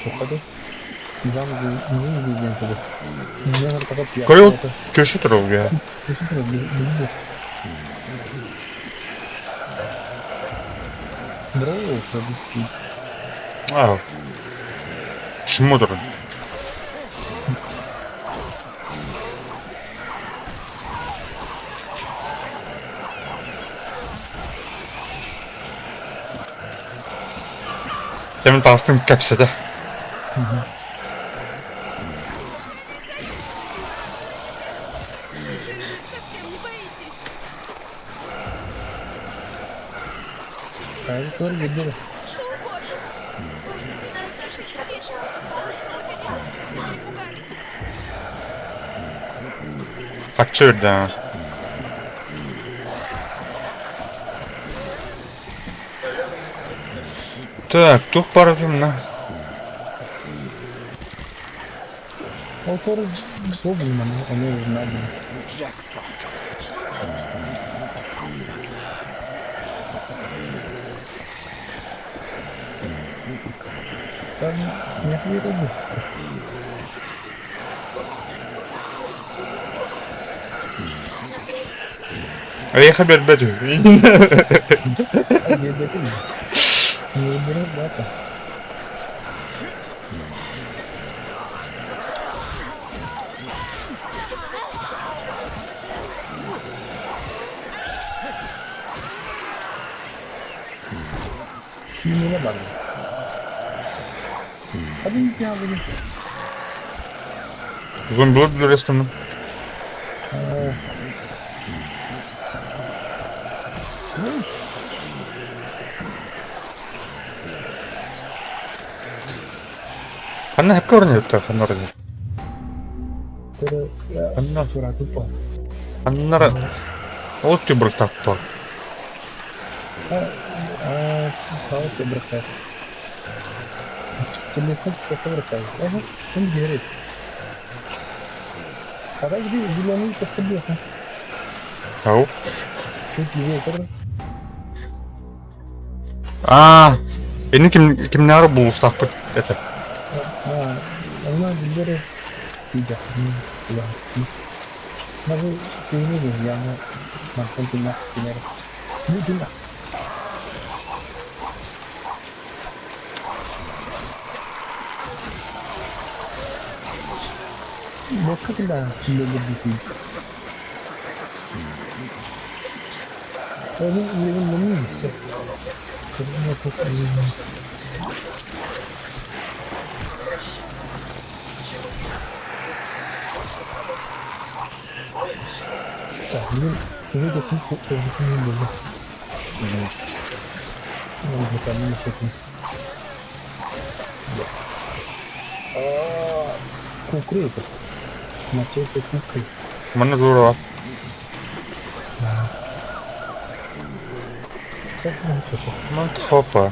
Тухоты. Кырыл чөшү турар А. Чмо турар. Кемин таастым кэпсэтэ. Харчы үрдэ. Так, тух пара мына. Эйиэхэ биэрбэт үһү. Зомбилар билэр Ханна хэпкэ орны юта ханна орны. Ханна Ханнара ол ти бір таппа. Ау. Аа, ини ким кимнээҕэр булуустаахпыт этэ. Манна здорово. Хопа.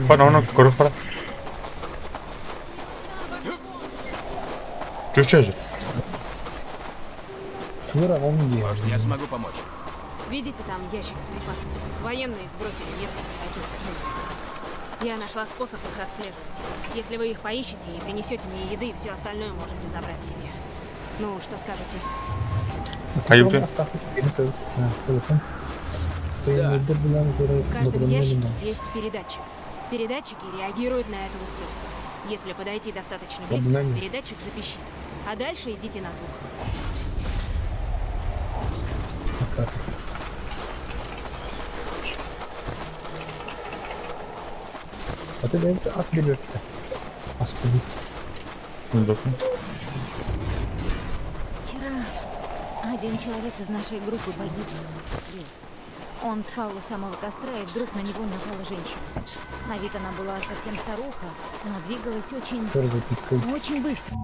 Хара, көрө хара. Чүчэ. Может, я смогу помочь? Видите там ящик с припасами? Военные сбросили несколько таких в Я нашла способ их отслеживать. Если вы их поищете и принесете мне еды, все остальное можете забрать себе. Ну, что скажете? Айыбы. Да. В каждом ящике есть передатчик. Передатчики реагируют на это устройство. Если подойти достаточно близко, передатчик запищит. А дальше идите на звук. Вчера один человек из нашей группы погиб. Он спал у самого костра, и вдруг на него напала женщина. На вид она была совсем старуха, но двигалась очень... очень быстро.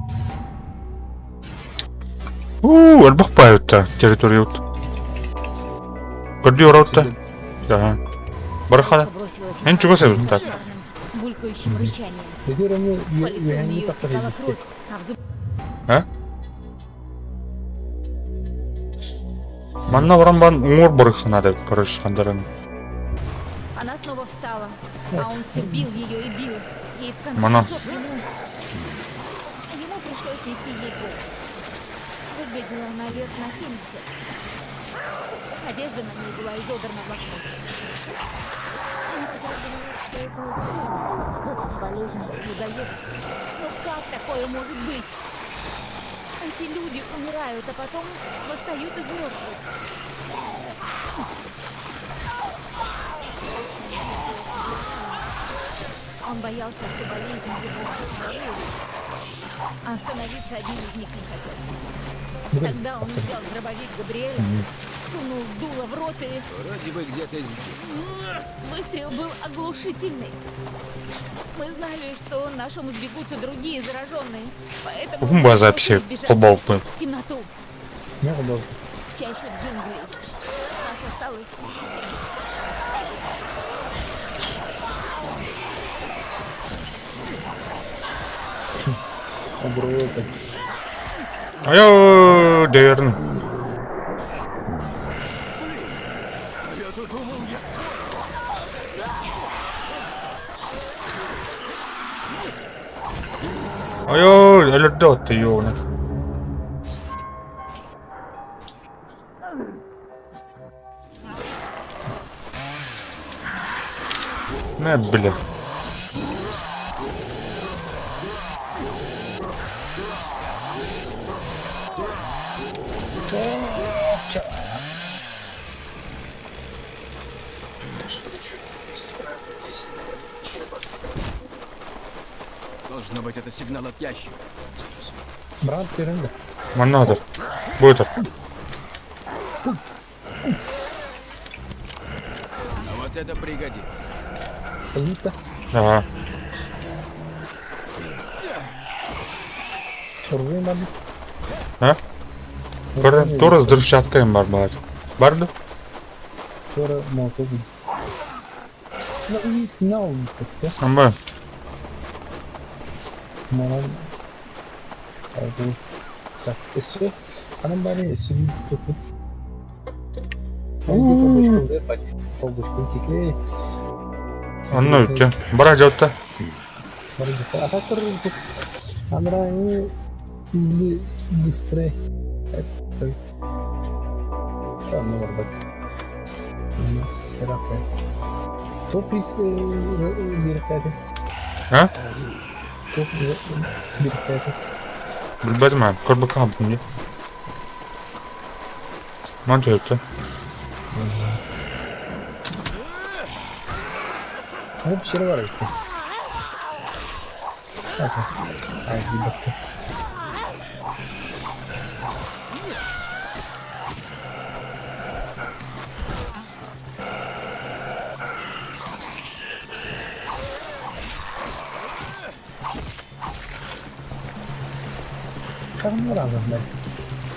Уу, элбэх баайытта территориябыт. Көрдүү оротта. Аха. Барахала. Бросилась на Эн чугас эбит булькающим рычанием. По лицу у нее стекала кровь, а в зуб... А? Манна баран бан уҥуор барыхханада короче хандаран. Она снова встала, а он все бил ее и бил. И в конце Мана. концов ему... Ему пришлось нести ей кровь. Выглядела она лет на 70. Одежда на ней была изодрана в лохмотья. Некоторые говорят, что это болезнь людоедов. Но как такое может быть? Эти люди умирают, а потом восстают из мертвых. Он боялся, что болезнь его выявит. А становиться одним из них не хотел. Тогда он взял дробовик Габриэля, сунул дуло в рот и... Вроде бы где-то здесь. Выстрел был оглушительный. Мы знали, что на шум сбегутся другие зараженные. Поэтому Уһун мы записи бросились бежать холбооппун. в темноту, в чащу джунглей. Нас осталось Айоо, дэрн. Айоо, өлөрдө отты ёуна. На, бля. быть, это сигнал от ящика. Брат көрөн да. Манна отыр. Бу отыр. А вот это пригодится. Элита. Ага. Урвин бар. А? Тура тура взрывчатка им бар бар. Бар да? Тура молоток. Ну, и на он Амба. Манан Так, өссө анан бары өссө туту. Онно үтте. Бара жаутта. А? Билбэтим аа, көрбөккө хаампытым дии. Ман төһөттө.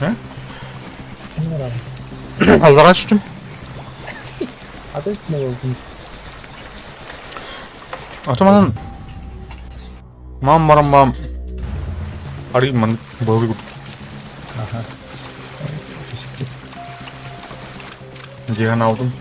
Э? Аллаҕа түстүм. Атаманан маам баран маам арый маннык быһылыы курдук. Диэн алдым.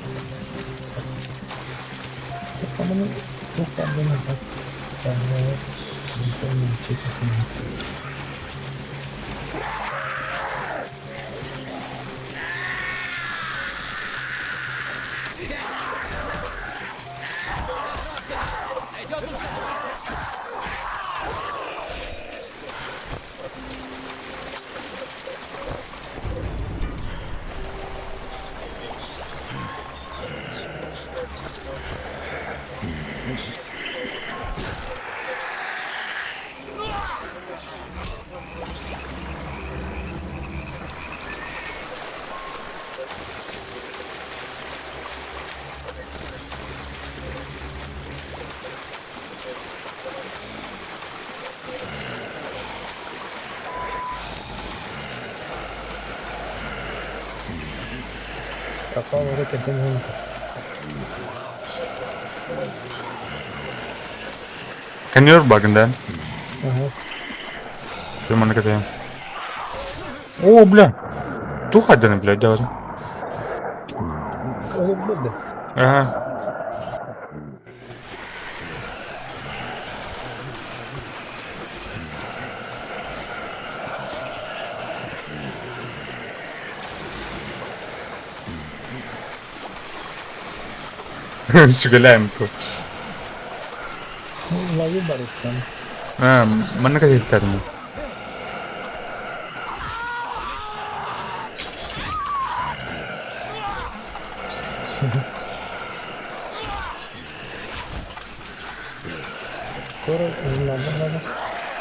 Кэннигэр багында. Манна кэтэйэн. Оо, бля! Туох айданы, бля, дьаҕатын? Аха. Сүгэлээн ку. Аа, манна кэтэйтээтим.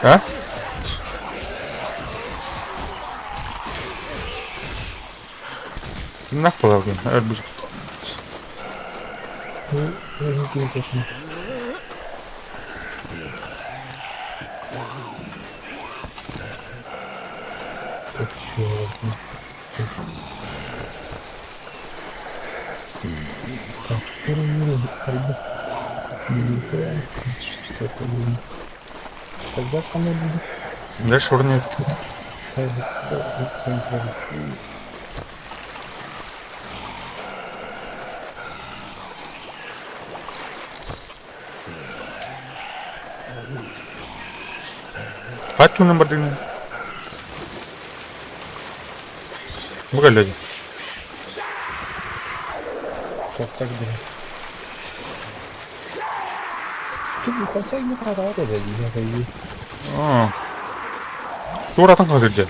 А? Кимнээх буолабын? Өлбүт. Дальше уровень. Хат түнэн бардыгын. Бу кэллэ дии. Аа. Туоратын хас сылдьар.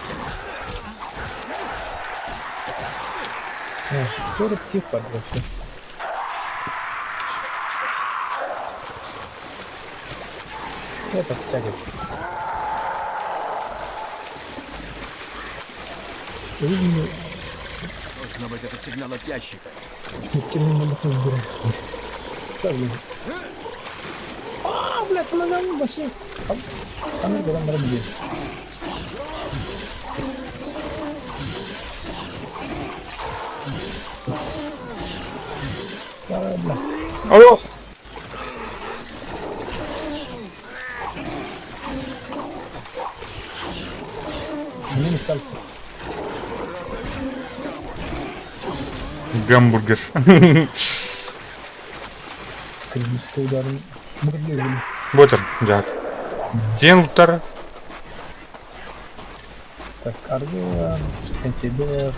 Должно быть, это сигнал от ящика. А, блядь, помогай вообще. Алло! Гамбургер. Ботер, дьаат. Тиэн уттар. Так, аргыла, консервировал,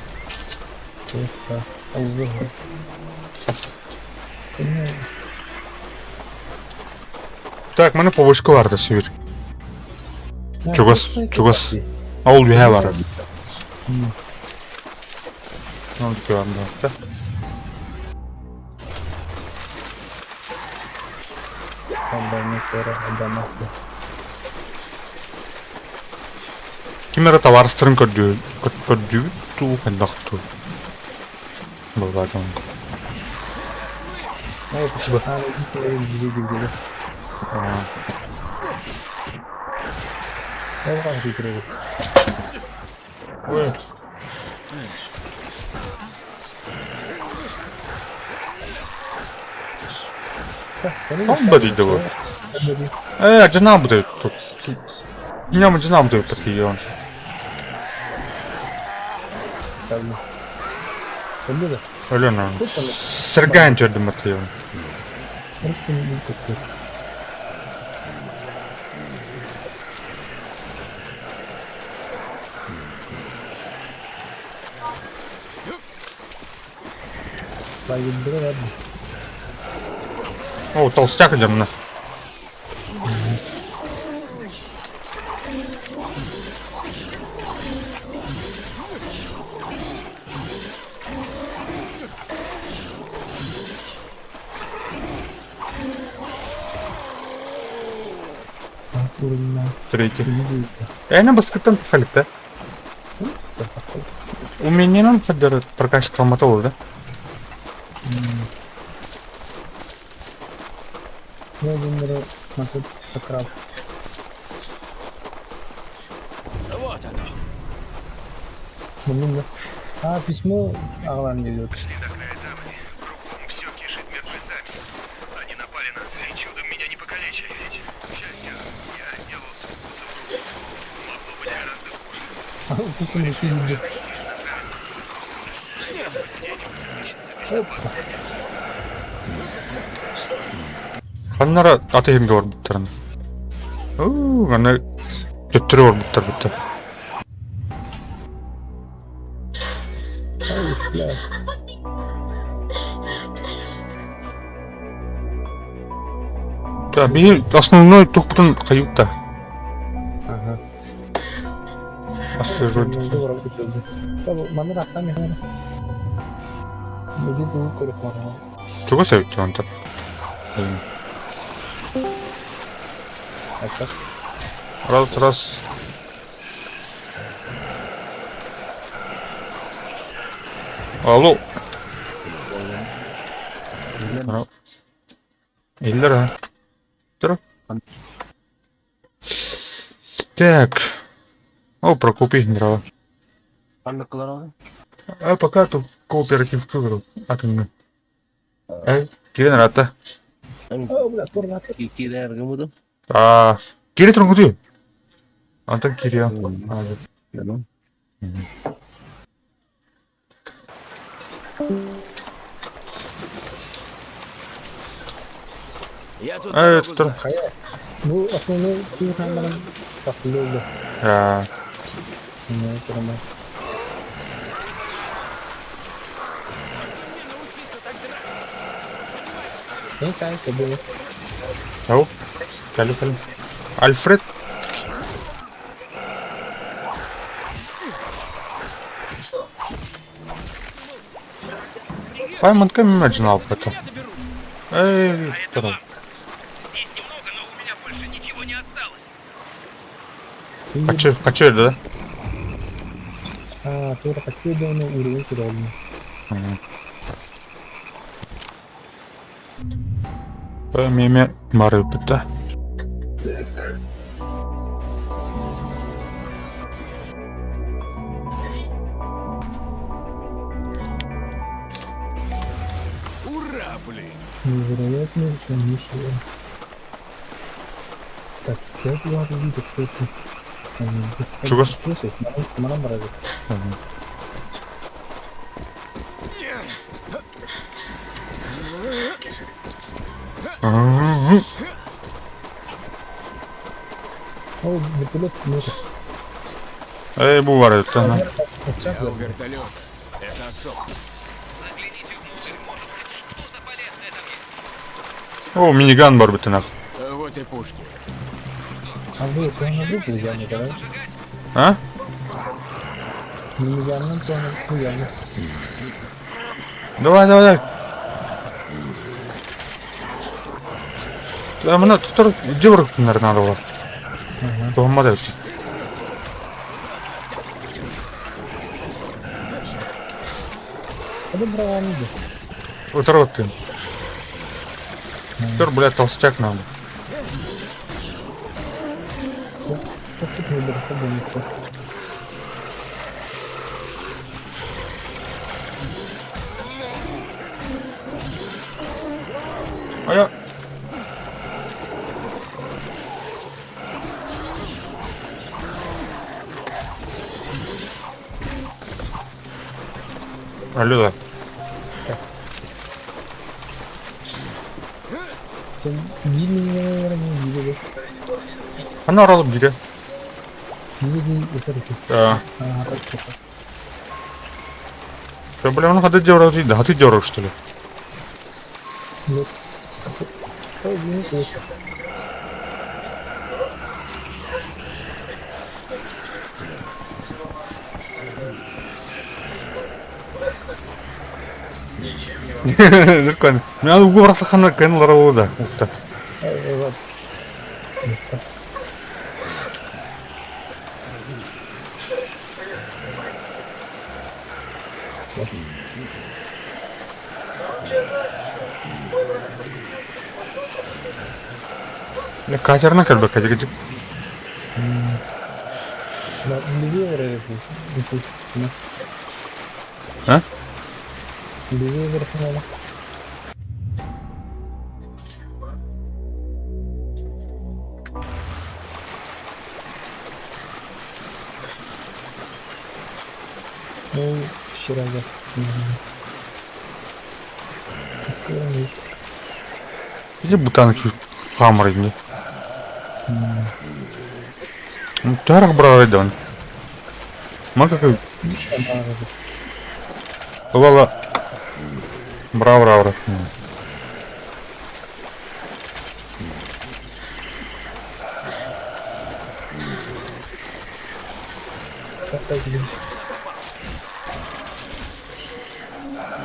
Так, маны повышка бар да сибир. Чугас, чугас. Ол үһэ бар. Ол да. Ким эрэ табаарыстарын көрдүү көрдүүбүт дуу хайдах дуу Бывает он. Спасибо. Ой. Он бы его. Жена будет тут. Ням жена будет такие он. Алена. Серган түрдім атыйын. О, толстяк идем на. Третий. Эна баскеттан пахалик, да? У меня нам поддержит прокачка мотор, да? Вот оно. А, письмо аҕалан идет. Шли до края заводи. Кругом все кишит мертвецами. Они напали нас и чудом меня не покалечили. К счастью, я отделался укусом руки. Могло быть гораздо хуже. Укусом руки идет. Опа. Ханнара аты химге бар буттарын. Уу, аны төттөрү бар буттар бутта. Ай, бля. Да, би основной тухпутун каюкта. Ага. Отслеживать. Чего себеп онта? Раз, раз. Алло. Иллера. Тұр. Так. О, Прокопий, здраво. А пока тут кооператив выбрал. Атомный. Кирен рата. О, бля, турнатор. А, Кири тұрғыды. Антон Кирия. Я тут Э, дорогу тұр. знаю. Хайа. Бу основной күйханнарын тақсылы oldu. А, Не, турма. Не знаю, что было. ау. Кәлі, кәлі. Альфред. Саймон кем жинал это? Эй, кто там? Здесь немного, но у меня больше ничего не осталось. Хочу, хочу, да? А, туора хаччы дьону уруйун көрөҕүн. Меме барыппыт да. Так. Ура, блин! Невероятно, что ничего. Так, я туда увидел, что это. Чугас? Манан барабыт. Ол вертолет может. Эй, бу бар это. Я у вертолета. Это особо. О, миниган бар бит нах. Вот и пушки. А вы тоже выпали, да? А? Миниганным тоже хуями. Давай, давай, давай. Мына туттар жыбыр надо было. Туһаммат эбит. Это брала Утыр ты. Теперь, блядь, толстяк надо. Тут выбор, чтобы А я... Алло, Сен видели? Она оралып бире. Видели, это Да. Да, бля, он хаты дёргал, да, хаты дёргал, что ли? Нет. Ой, не слышу. Прикольно. Мен угу барсахана кен ларау да. Укта. Я катерна как бы катер. А? Левее верхнего. Ну, вчера я Иди бутанки хамры не. Тарах брал да. Ма какой. Лала. Браво, браво.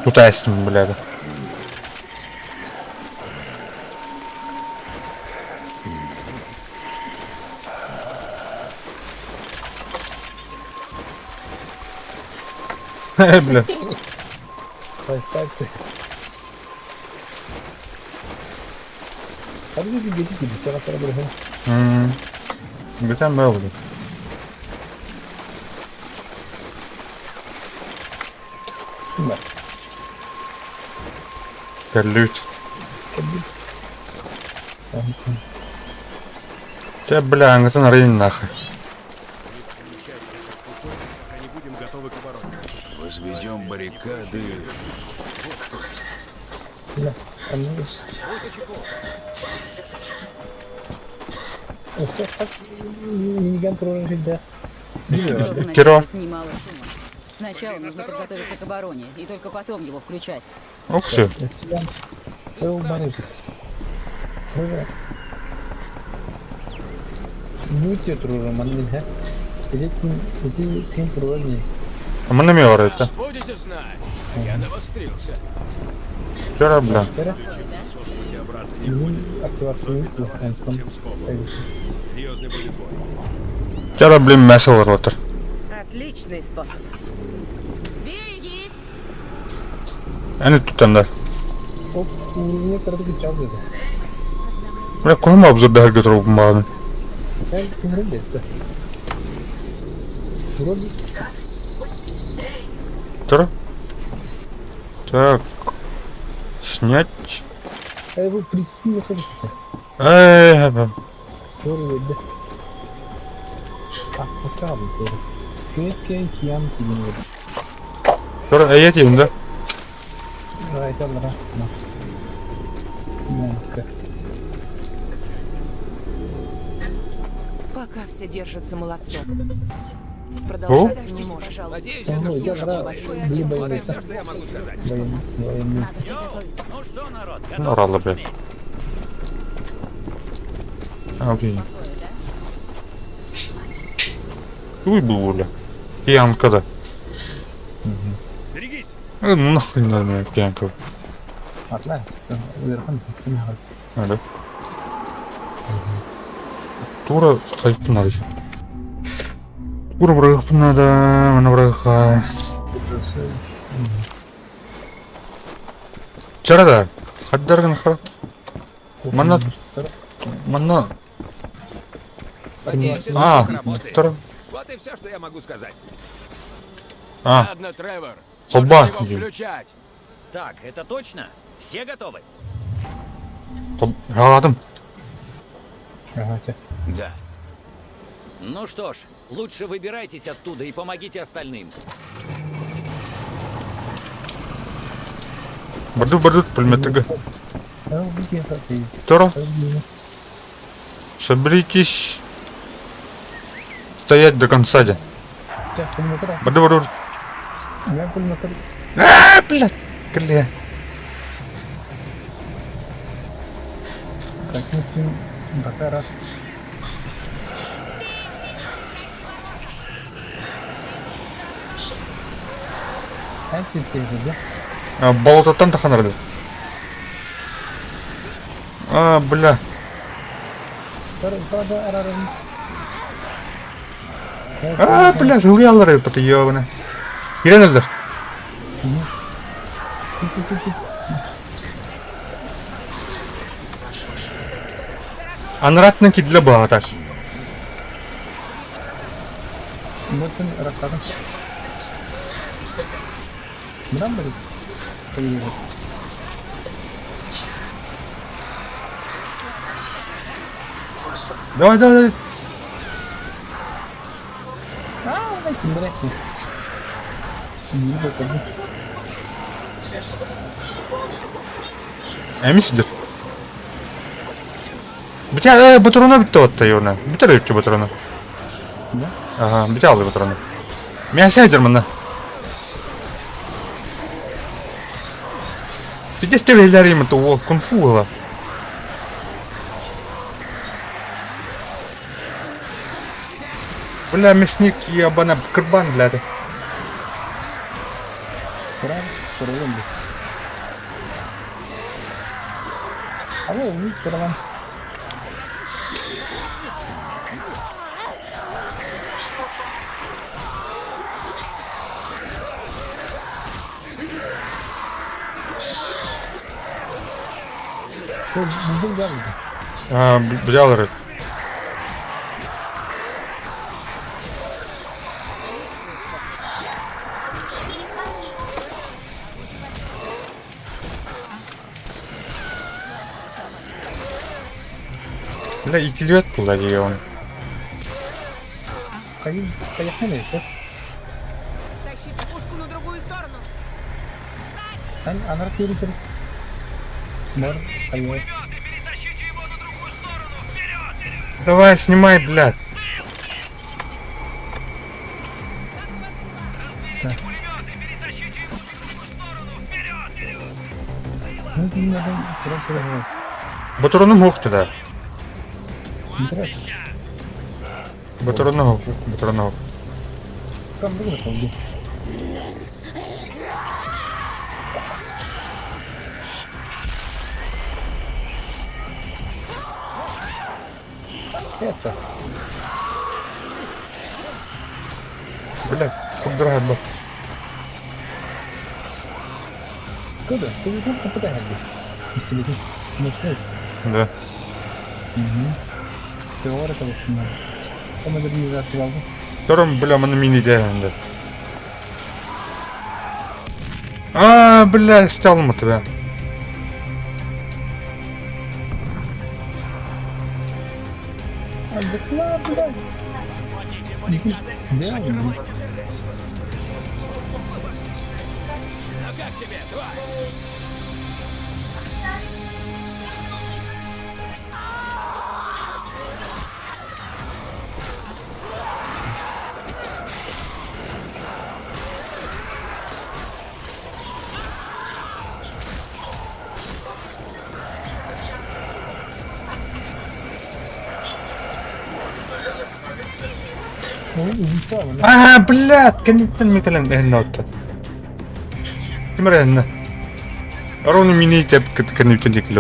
Тут с ним, блядь. Эй, бля. Так ты. Где там был? Да. Калють. Те, бля, ангасан рейн нахуй. Пока не будем готовы к обороне. Возведем баррикады. Да, там Миниган тоже, да. Киро. Немало шума. Сначала нужно подготовиться к обороне, и только потом его включать. Ух ты. А мы на это. Будете знать. Я навострился. Вчера, бля. Серьезный будет бой. Вчера, блин, мясо ротор. Отличный способ. Берегись! Эн өттүттэн да. Оп, уровня кыратык иччал деді. Бля, кому обзордаһарга турабын баҕаны. Эн түһэрэн биэрдэ. Вроде Тура. Так. Снять. Эй, бу приспи находится. Эй, Тур биэрдэ. А, хотя бы тур. Кэккэ киям килин Тура, эйэтиим да? Айталлара. Пока все держатся молодцом. Продолжаться не может. Надеюсь, Ну, это я служит да, большой были Вот и боевые. все, что я могу сказать. Военные. Ну что, народ, Ну, рада, блядь. А, окей. Ой, бля. Пьянка, да. Берегись! Ну нахрен надо мне пьянка. Атлай. Уверхан. Надо. Тура хайп надо. Тура брых надо, мана брыха. Чарада. Хаддарган хара. Мана мана Надеюсь, это А, работает. тура. Вот и все, что я могу сказать. А. Ладно, Тревор. Хоба. Можешь его включать. Так, это точно? Все готовы? Халадым. Ага, Да. Ну что ж, лучше выбирайтесь оттуда и помогите остальным. Барду барду пулеметыга. Тура. Соберитесь. Стоять до конца. де. Барду барду. А, блядь. Кля. Так, ну такая раз. Болотаттан таханарды. А, бля. А, бля, жылыялар это ёбана. Киренелдер. Анратны кидле багатар. Ботын ракадым. Мындан бери. Давай, давай, давай. А, блядь, Не выходи. Эмис идет. Битя, батурона битте отта юрна. Битер өттү батурона. Да? Ага, бите алды батурона. Мясә дермана. Ты стреляли им это уол кунг-фу было. Бля, мясник, ебана, кырбан, блядь. Тура, туралым. Алло, не туралан. Бұл geldi. А, взял Бля, итилбет була он. Поехали, Тащите пушку на другую сторону. Анар территория. Мор, поехали. Давай, снимай, блядь. Так. Ну, это не надо просто Батурону мог тогда. Интересно. Батурону, батурону. Там было там где. Это. Блядь, курдура хабба. Куда? Ты не там попадаешь. Пистолеты. Не Да. Угу. Теория того, что надо. Модернизация. Втором, бля, мы на мини да. А, бля, стял тебя. Ну как тебе, тварь? Аа, блядь, кэнниттэн микэлэн эһиннэ Ким эрэ эһиннэ? Ровно мини тэп кэнниттэн диэки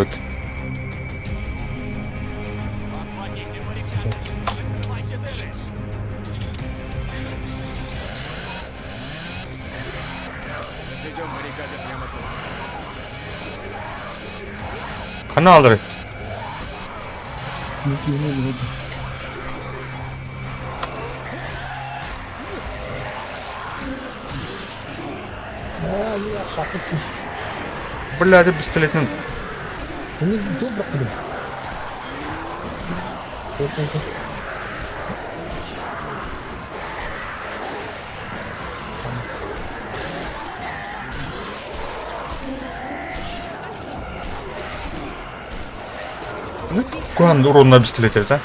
Хана алыр. Бля, ты пистолетный. Куан урон пистолет, да?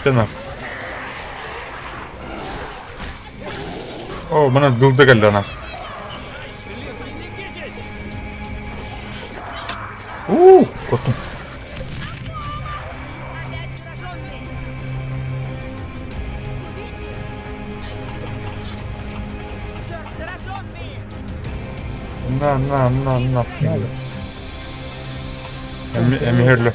Ты О, мына дылды келди ана. У, корктум. На, на, на, на. Эмихерле.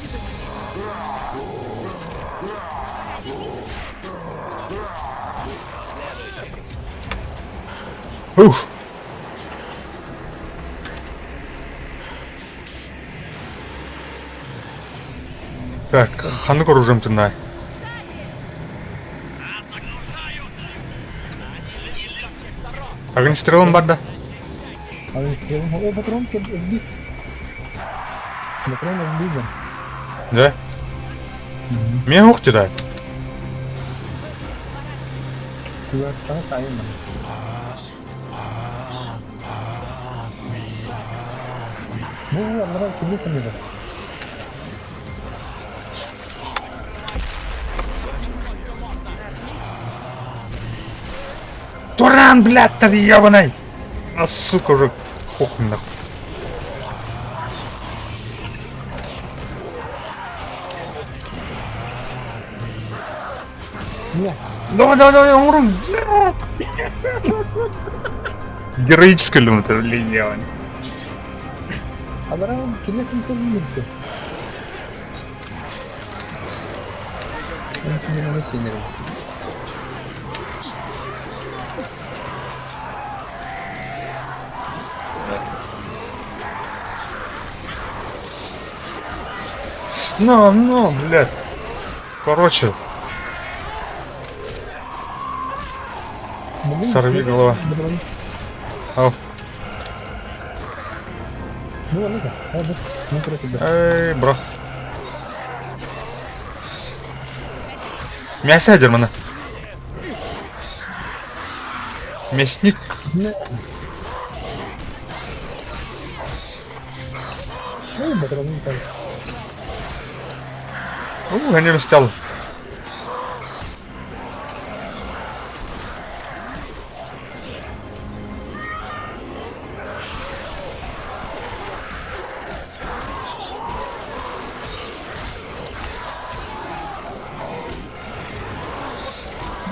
Ух. Так, ханнык оружием тынай. Огнестрелом бар да? Огнестрелом. О, патрон вбит. Патрон вбит. Да? Мен ух да. Бу аллара килесен диде. Туран, блядь, ты ебаный! А, сука, уже хохм нахуй. Давай, давай, давай, умру! Героическая ли это, блин, ебаный. Аллара килесен тылмыйды. Ну, ну, блядь. Короче. Сорви голова. Ау. Эй, бро. Мясо ядермана. Мясник. У, они стал.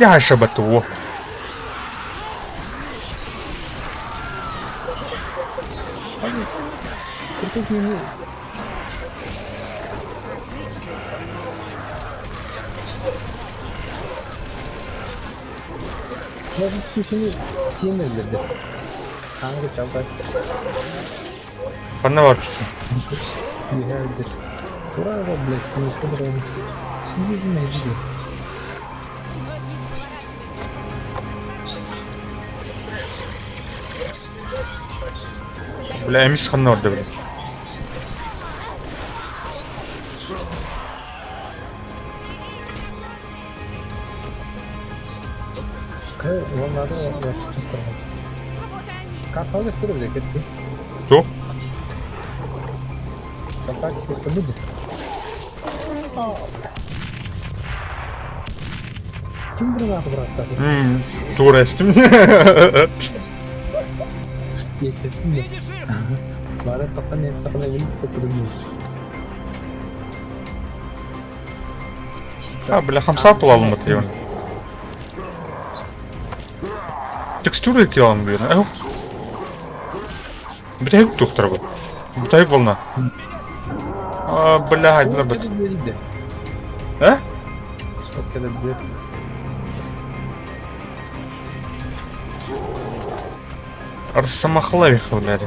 Дьаһайсабатуо. Ханна бар түсүн? Бля, эмис ханна орда бля. Туох? Тура эстим. А, бля, хамса булалым бит. Текстуры килам бир. Эх. Бүтэһик тухтар бу. Бүтэһик волна. А, бля, бля, бля. Э? Росомахлавиха, блядь.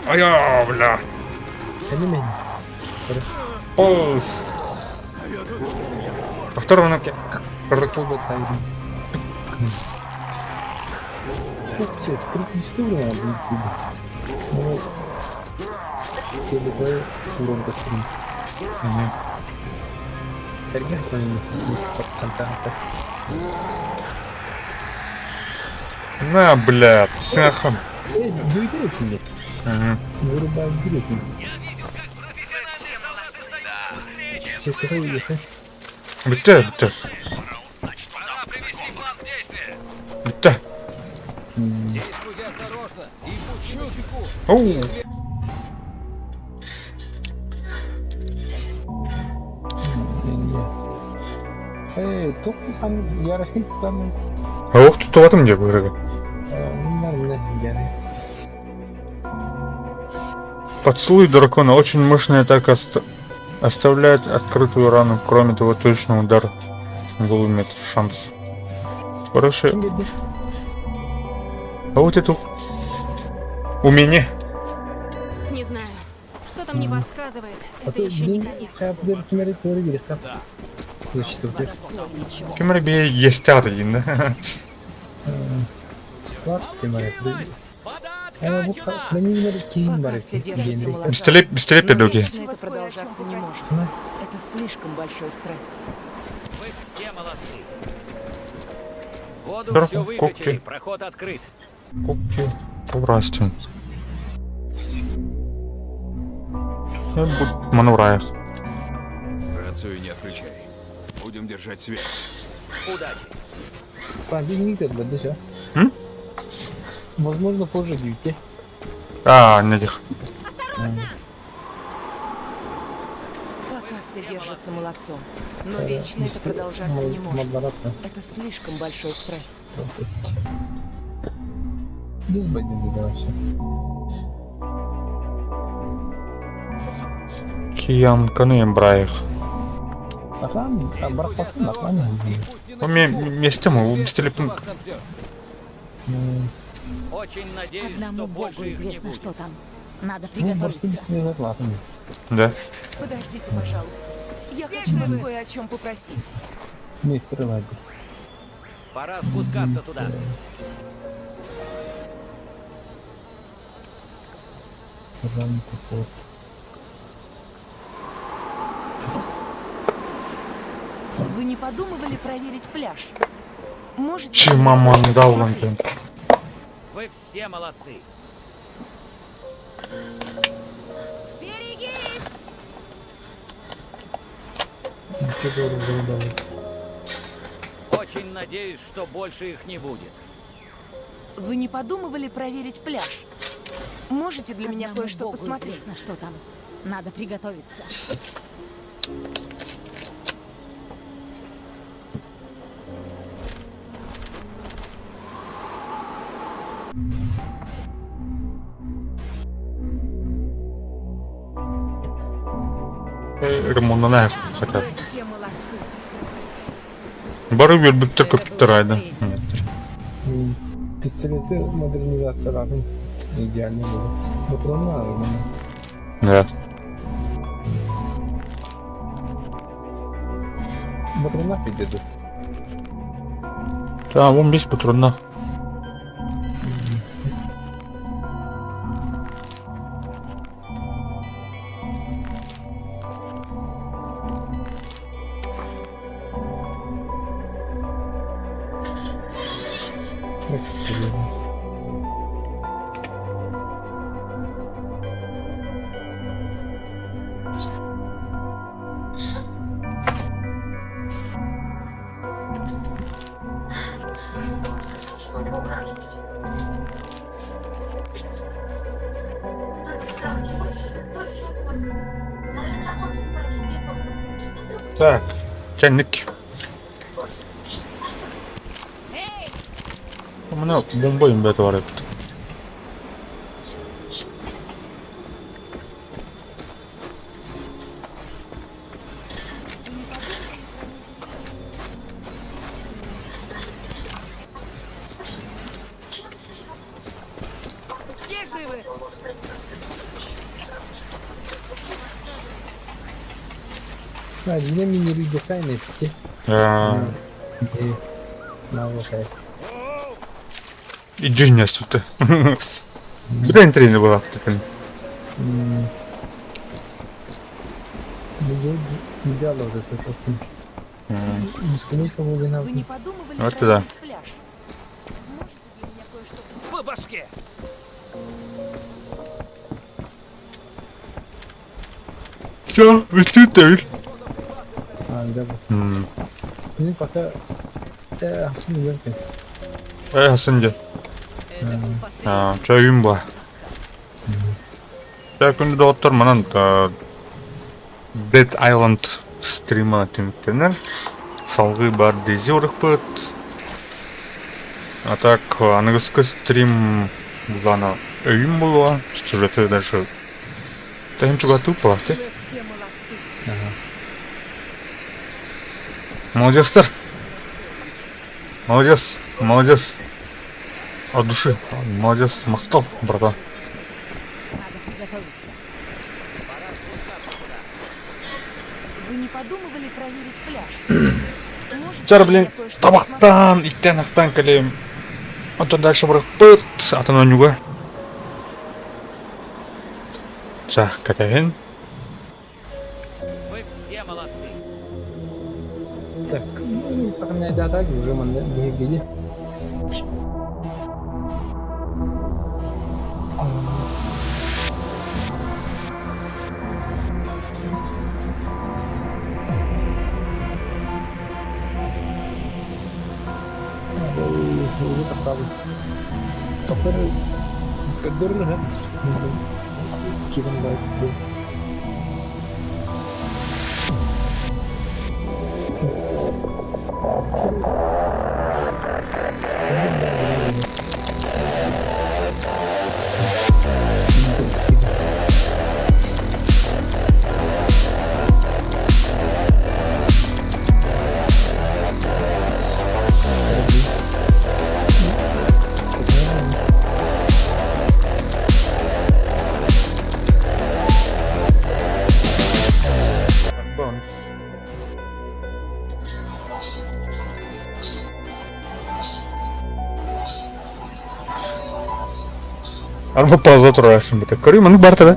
Ая, бля. Полз. Повторно. На, блядь, сахом. Угу. Бүттэ, бүттэ. Бүттэ. Оу. Ох, туттубатым дии быһырыгы. Поцелуй дракона. Очень мощная атака оставляет открытую рану. Кроме того, точный удар был имеет шанс. Хорошо. А вот это умение. Не знаю. Что-то мне подсказывает. Это еще не конец. Ким эрэ бэйэ иэстээх диин да. Пока все держатся молодцом. Бистэлип, бистэлип Но педоги. вечно это продолжаться не может. Это слишком большой стресс. Вы все молодцы. Воду Здорово, все выкачали, когти. проход открыт. Когти. Побрастен. Манураях. Рацию не отключай. Будем держать связь. Удачи. М? Возможно, позже дьюти. А, не дих. Пока все держатся молодцом. Но вечно это продолжаться не может. Это слишком большой стресс. Без бандиты, Киянканы Браях. Местем, бистэлип. Очень надеюсь, что Одному богу больше их не известно, будет. что там. Надо приготовиться. Да. Подождите, пожалуйста. Я хочу вас кое о чем попросить. Пора спускаться туда. Вы не подумывали проверить пляж? Можете... Чимамандалан, блин. Вы все молодцы. Очень надеюсь, что больше их не будет. Вы не подумывали проверить пляж? Можете для меня Одному кое-что богу посмотреть? известно, что там. Надо приготовиться. Ремонтна хотят. Все молодцы. Бары үөрбүттэр көппүттэр айда. Пистолеты модернизацияларын идеальный будет. Патроннар Да. Патроннар підійде. Да, вон весь патроннах. Так, чайник. У меня бомба им это варит. Все живы? А, не мини люди тайны. А, На вот. И джиня сюда. Куда интерес была? Идеально вот это. Бесконечно глубина. Вы не подумывали Вот это да. проверить пляж? Можете для меня кое-что По башке! Все, ты А, да. Ну, пока... Aslında yok. Э, Хасанде. А, чайым ба. Так, күнді доғыттар манан Dead Island стрима түміктенер. Салғы бар дези ұрықпыт. А так, аныгысқы стрим бұлана өйім болуа. Сюжеты дальше. Тахим чугату палаты. Все молодцы. Молодецтер. Молодец, молодец. От души. Молодец, мақтал, братан. Надо приготовиться. Вы не подумывали проверить пляж? Можете Чар, для блин, меня кое-что посмотреть? табақтан, иттен ақтан кәлем. Антон дальше бұрықпыт, атын ойнуға. Ча, кәтәген. Вы все молодцы! Так, сохраняй да, так, уже манда, где Уже тахсабы. Топыр көдөр кирен бар. Арба пауза турасың бит. Көрүм, маны бар да.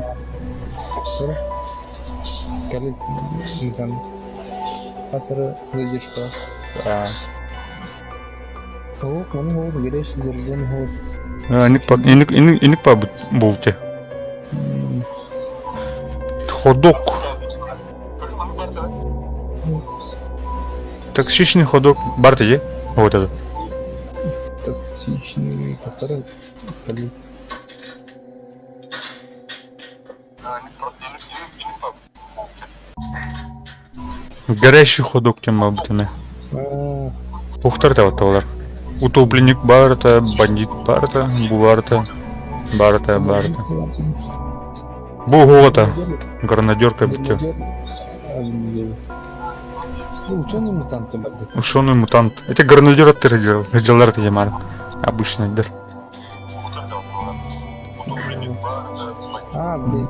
Кали там Асыры задержка. А, О, маны хол, гереш заряжен хол. Иник па иник иник иник па болте. Ходок. Токсичный ходок. Бар е? Вот это. Токсичный, который. Горящий ходок диэн буолбут эмэ. Ухтар табатталар. Утопленник баарыта, бандит баарыта, бу баарыта, баарыта, баарыта. Бу уһуоҕата, гранадерка бүтэ. Ученый мутант барбыт. Ученый мутант. Это гранадер аттары дьаллар это Обычный дыр. А, блин.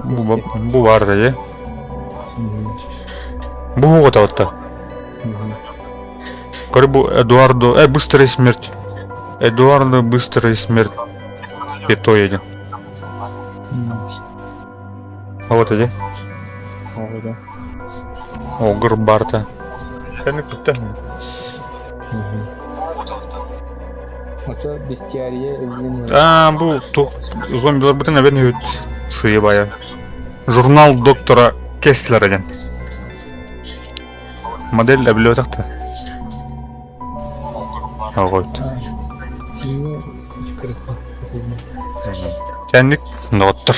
Бу баар да, Бу уһуоҕата. Көрө бу Эдуардо, быстрая смерть. Эдуардо быстрая смерть. Пятой один. А вот иди. Огр Барта. Кэнник бүттэ. Ото бестиария өлгүн. А, бу тух зомбилар бүтүн эбен үт сыйбая. Журнал доктора Кеслера диэн. Модель эбилиотахта. Оҕойт. Тиҥи кырыкка. Кэнник доҕоттор.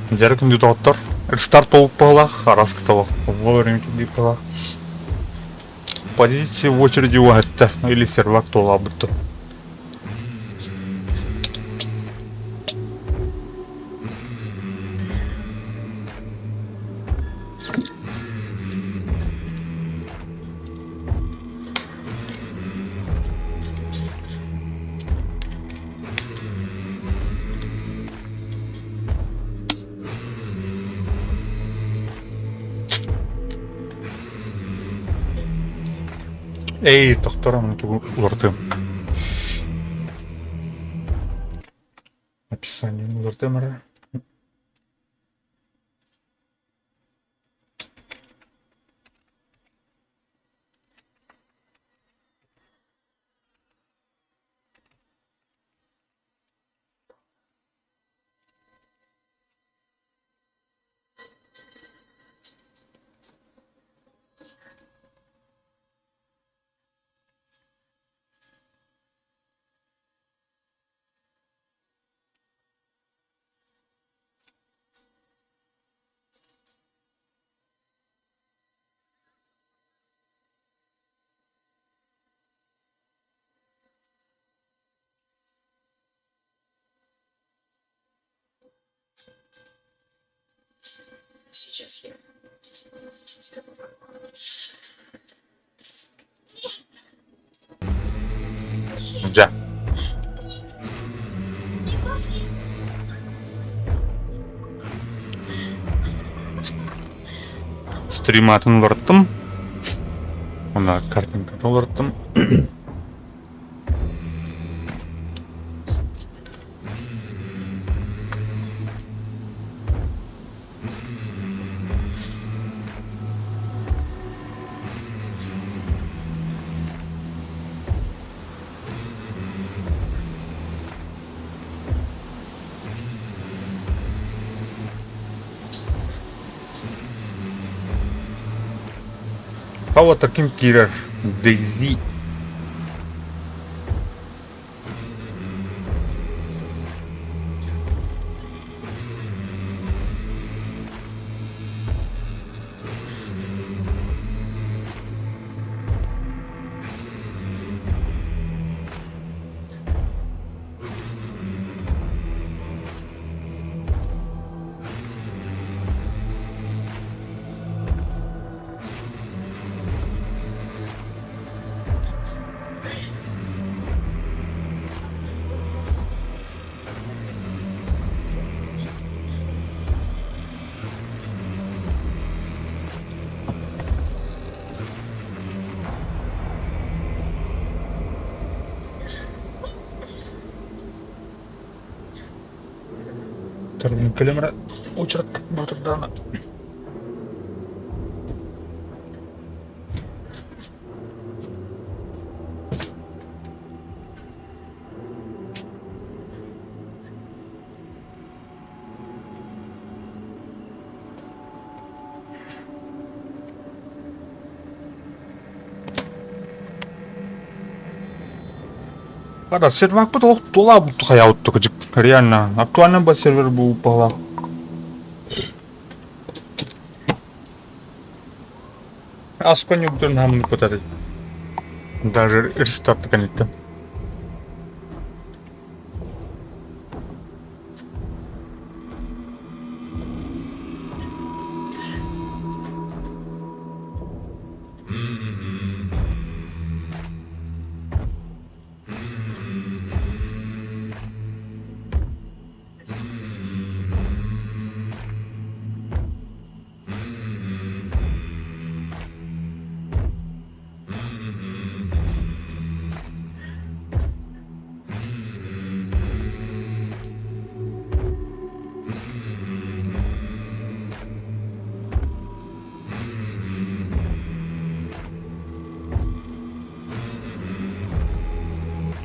Дьэ күндү доҕоттор, рестарт буолбут араас кыталах, вовремя кэлбит Позиции в очереди уһатта или сервак туолаабыт. Эй, тохторон тугу уларытыам. Описание уларытыам эрэ. Сейчас я тебя Дьэ. Стрим атын уларыттым. Уонна картинкатын уларыттым. Кого таким киирэр Дейзи Кэлим эрэ уочарат бутурдаана. Хата сервакпыт олох туолаабыт хайаабыт кыдьык. Реально, актуально ба сервер буолбалаах. Аскон югдун хаммыт этэ. Даже рестарт кэнниттэн.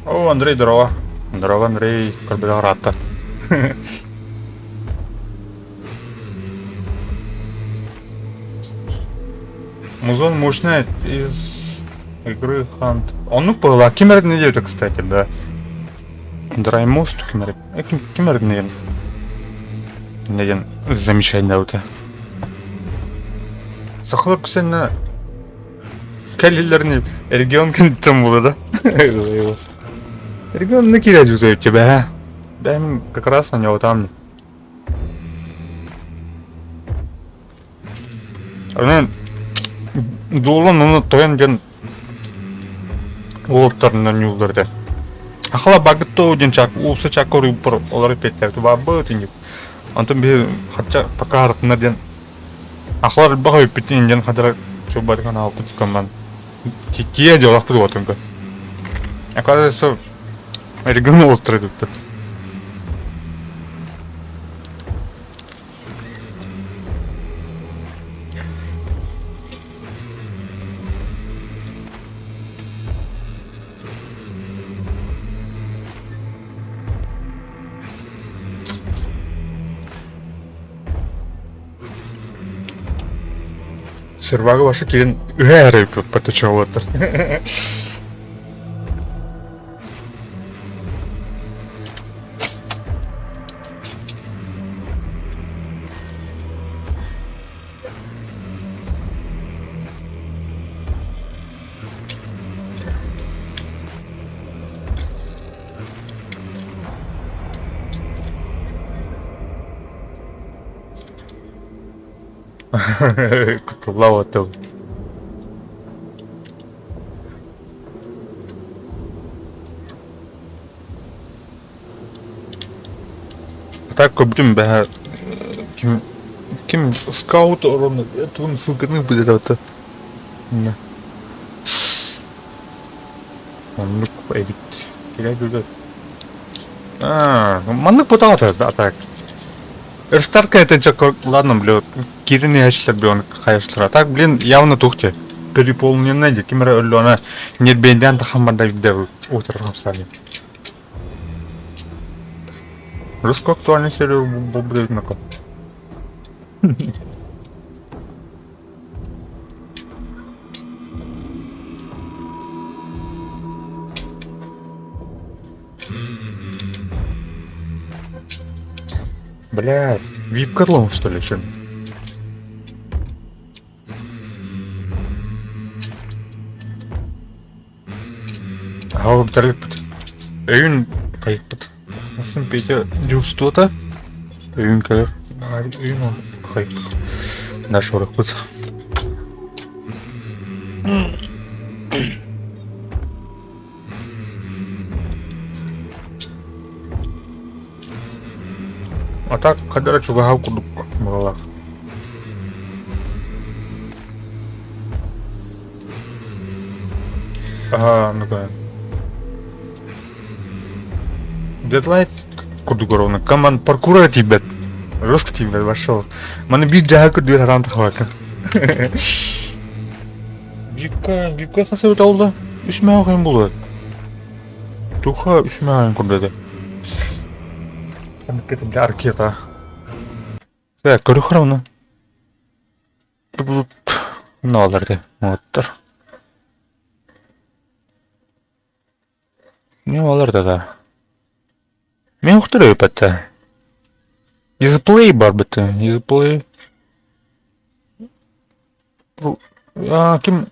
О, Андрей, здорово. Здорово, Андрей. Көрбүтэх ыраатта. Музон мощная из игры Hunt. Оннук была. Ким эрэ диэбитэ, кстати, да. Драймост ким эрэ. Ким эрэ диэн. Деген замечание Сахалар кісені кэллилэрин регион кэнниттэн буолла да. Регион не киря жүзөйүп тебе, Бэм как раз на него там. Онон дуолан ону тойон диэн уолаттарынан ньууллар этэ. Ахала багыттоо диэн чак уулса чакка уруйбуппар олор эппиэттээбит баабыт инник. Онтон биһи хачча пока харатыннар диэн ахалар элбэх өйүппүт диэн хадара чуубатыган аалпыт комман тиийэ дьолохпут уотунга. Оказывается, регион уолаттара эбиппит. Сервага башы киирэн үһэ эрэ патычалаттар. Кутуллаабатым. Так көрбүтүм бэһэ ким ким скаут орону тугун ссылканы быдатабыта. Оннук эбит. Килэ билбэт. Аа, маннык бутаҕата а так. Рестарка это чё, ладно, бля, киирэн иһээччилэр бля, оны хайаштара. Так, блин, явно тухте. Переполненный ди, ким эрэ өллөҕүнэ ньирбиэйдээн тахсан барда видео уутар хамсаани. Русскую актуальную серию будет Блядь, вип-котлом что ли, чем? Аҕа бүтэрбиппит. Өйүн хайыппыт. Асын Петя дежурствота. Өйүн кэлэр. Өйүн хайыппыт. Наш орохпут. А так хадара чугаһал курдук быһалаах. Ага, ну-ка. Deadlight курдук ровно. Команд паркура тиийбэт. Жестко тиийбэт вошел. Маны биир дьаһа көрдүүр хараан тахабакка. Вика, Вика хасыбыт олда. Үс мөҕөн булат. Туха үс мөҕөн курдады. Аркета. Көрү ровно. Мыналар да оттор. Не олар да да. Мен ухтар өпөттө. Дисплей бар бітті. Дисплей. А, ким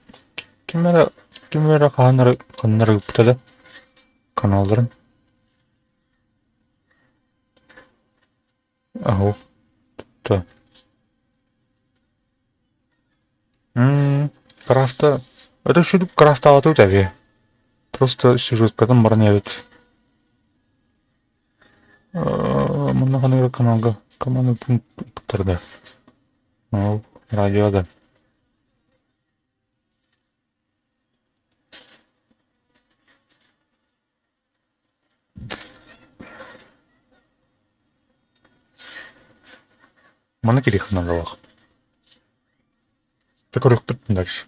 ким эрэ ким эрэ хааннары ханнары ыппыта да каналларын. Аһу. То. Крафта. Это шүдүк крафтаабатыбыт эбиэ. Просто сюжеткатын баран эбит. Манна ханнык каналга команда пункттарда. Ол радиода. Маны кириэххэ наадалаах. Дьэ көрүөхпүт дальше.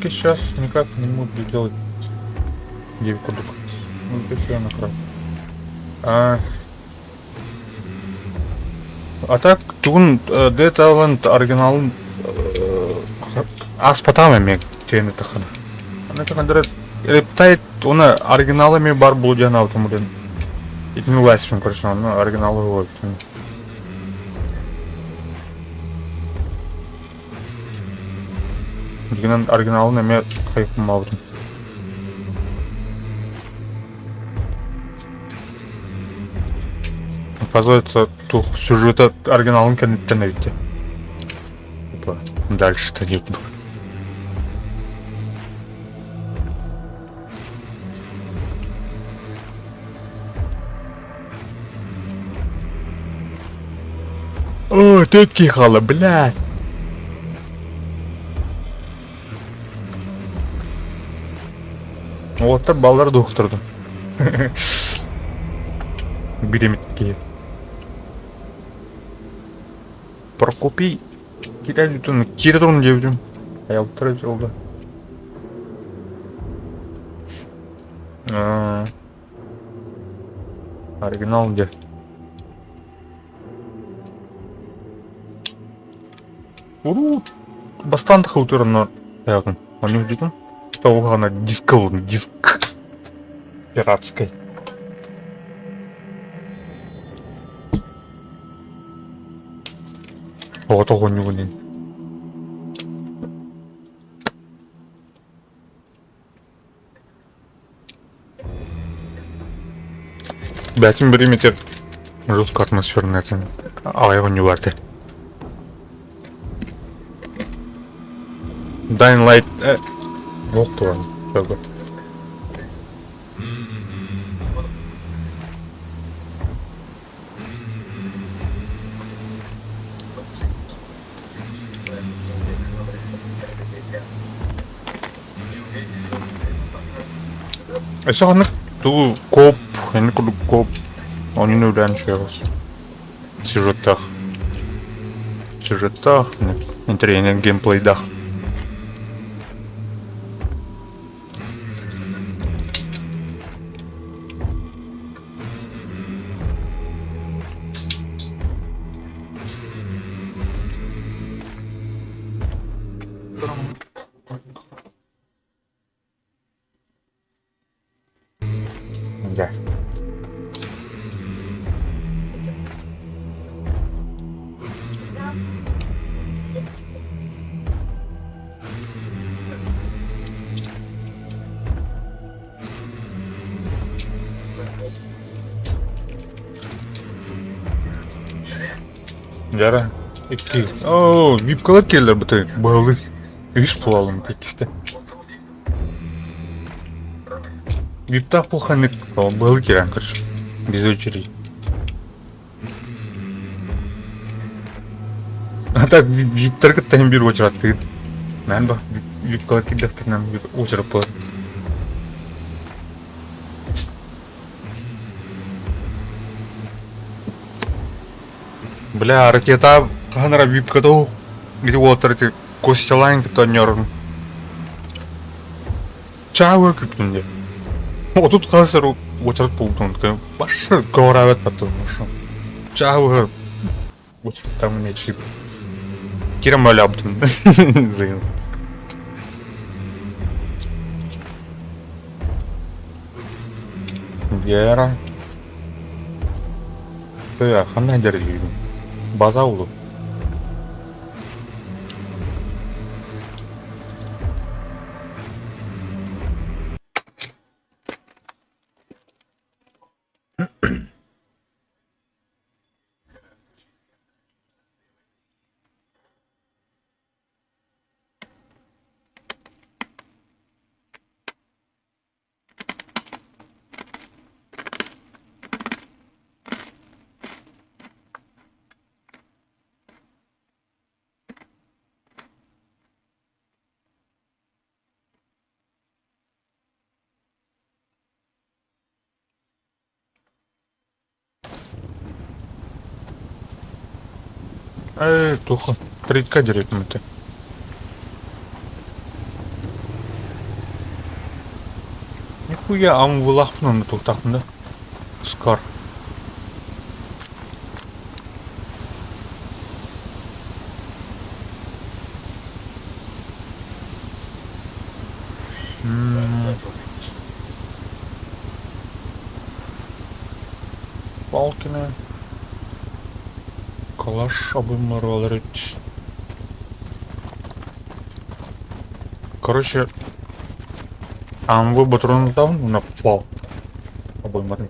Так сейчас никак не буду делать девку курдук. Ну, все накрыл. А, а так тугун Dead Island оригиналын. Ааспатаҕым эмиэ тиэнэ таххана. Аны тахандара Riptide уонна оригинала эмиэ баар буолуо диэн аабытым диэн. Итини улаатыспын короче, онно оригиналы уһуйбутум. Дигинэн оригиналын эмиэ хайыппымаабытым. Оказывается, тух сюжета оригиналын кэнниттэн эбит. Типа, дальше-то нет. О, тут хала, блядь. Уолаттар баллары дуохтурдум. Биремит киһи. Прокопий киирэн киирэ турун диэбитим. Айалтара олду. Оригинал где? Урут. Бастаан тахы но Он не Того она диск, диск пиратский. Оҕото оҕонньугунин. Бәтин бириметер жестко атмосферный этин аҕай оонньуулар этэ. Dying Light лох туран Өссө ханнык тугу кооп, эн курдук кооп оонньууну үлээн үчүгэй сюжеттаах. Сюжеттаах, интэриэһинэй геймплейдаах. Дьэ. Дьара икки. Оо, випкалар келлер быты быһылы. Үс буолалым иккистэ. Виптаах пулханнык быһылы кирэн короче. Без очереди. А так виптер кытта иһин биир уочараттыгыт. Мэн ба випкалар кирдэхтэринэн биир уочарат буолар. Бля, ракета хаһан эрэ випката уһук. Ити уолаттар ити Костялаан кытта оонньоорун. Чаауа күптүн диye. 30 хас эрэ уочарат буолбутун башы көҕүрээбэт баттым. Чаауа уочараттан нечли. Кирем өлөбүтүн. Вера. Тыа, ханна дьэрэлиибин? База улу. Ээ, туох тридка дириэтим этэ. Нихуя амвылаахпын онно туохтаахпын да. Скар. Палкина. Калаш обымыралар эбит. Короче, АМВ ботуруонутабын уонна пал обойматын.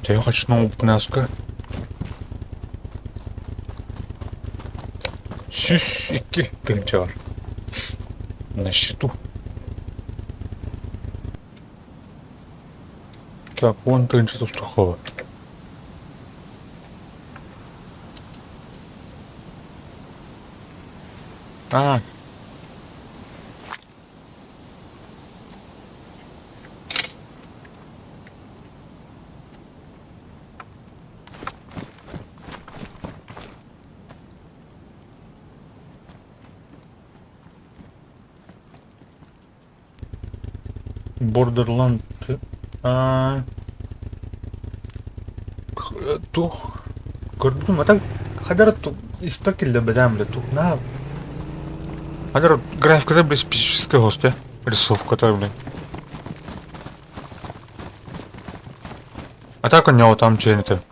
Я хочу новую пняска. 102 тыһыынча бар. На счету. Так, 10 тыһыынча тустухова. А. Borderland а туох көрбүтүм а так хадара испэр киллэрбэтэм бile туох на хадара графиката блин специфическая гостя рисовката блин а так у него там че это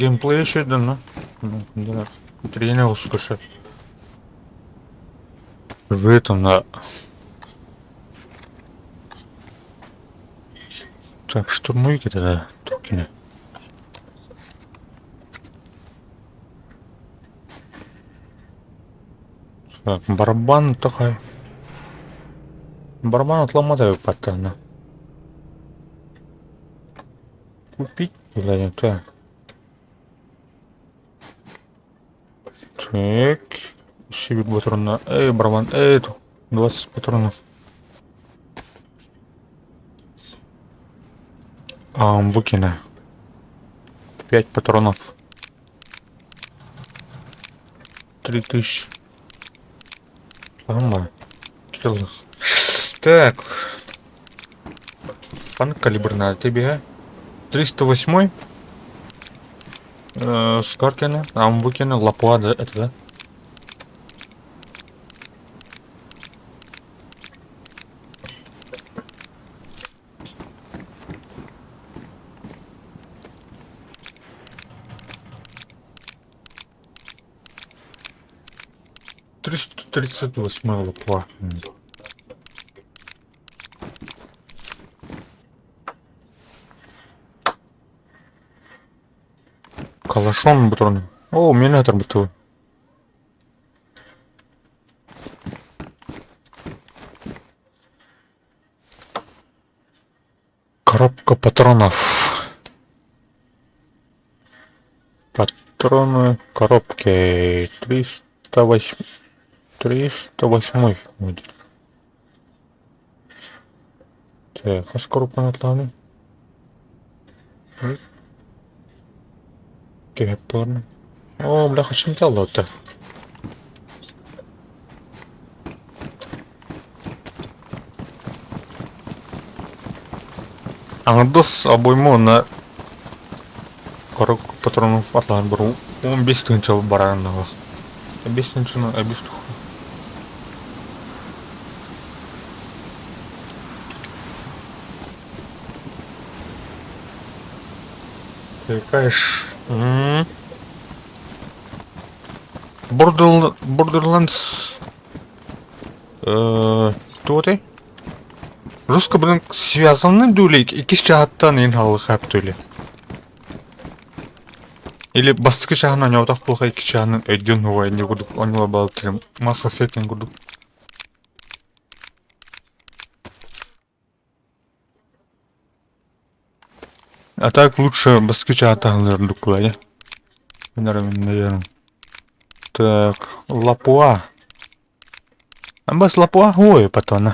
Геймплей еще да, ну, да. Тренер слушай. В этом на. Так, штурмуйте тогда, Токине. Так, барабан такой. Барабан отломать паттана. Купить или нет? Так. Так. Сибирь патрона. Эй, барабан. Эй, 20 патронов. А, выкину. 5 патронов. 3000. Нормально. Так. Пан калибрная тебе. 308 Скоркина, Амбукина, Лапуа, да, это да? 338 Лапуа. Калашом патроны. О, у меня отработал. Коробка патронов. Патроны коробки. 308. 308 будет. Так, а коробка натланы? Кепорны. О, бляха, чем то Аҥардас обойма уонна коробка патронов атылаан бару 15 тыһыынча барааннаах. 5 тыһыынчаны эбис Кайш. Borderlands туотай? Жестко, блин, связаны дули, иккис чаһаттан иин халыхап тули. Или бастакы чаһынан оонньооботох буолха икки чаһынан өйдүөн уҕай инньэ курдук оонньуулар бааллар Mass Effect курдук. А так лучше бастакы чаһаттан ордук кулайа. Наверное. Так, Лапуа. Амбас Лапуа ой потом.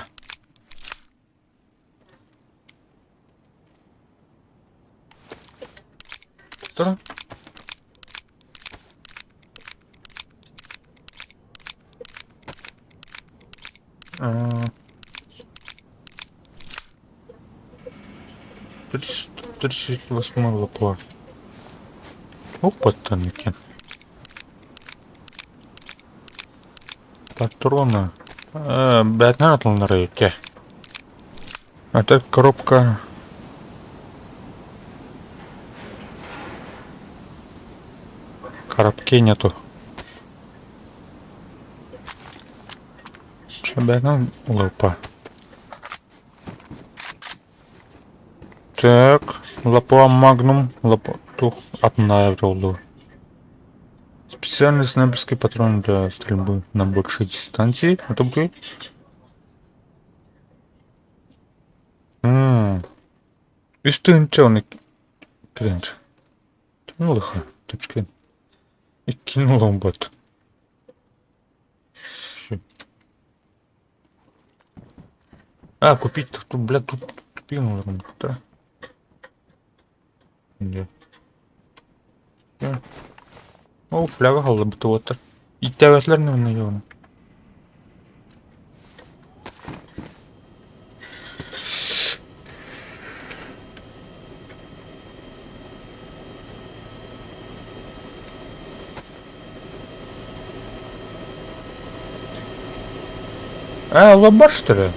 Что? 38 лапа. Опа-то Патроны. Бэтмен атылыннар эке. Это коробка. Коробки нету. Бэтмен лапа. Так, Лапуа Магнум, Лапуа, тух, атынная буоллу. Специальный снайперский патрон для стрельбы на большей дистанции. Это будет? Үс тыһыынча оны килэнчэ. Тымнылыха, чэпчэки. Иккини ылан бот. А, купить тут, бля, тут купил, да? Нет. Ол фляга халлыбыт уоттар. Иттээбэтилэр нөҥүө йоҕуна. Ээ, лабаш что ли?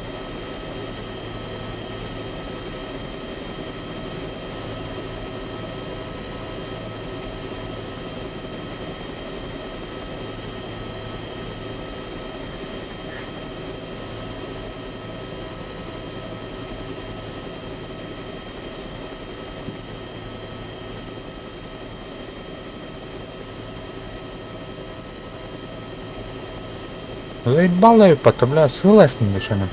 Заебало епата, бля, сылась нишана.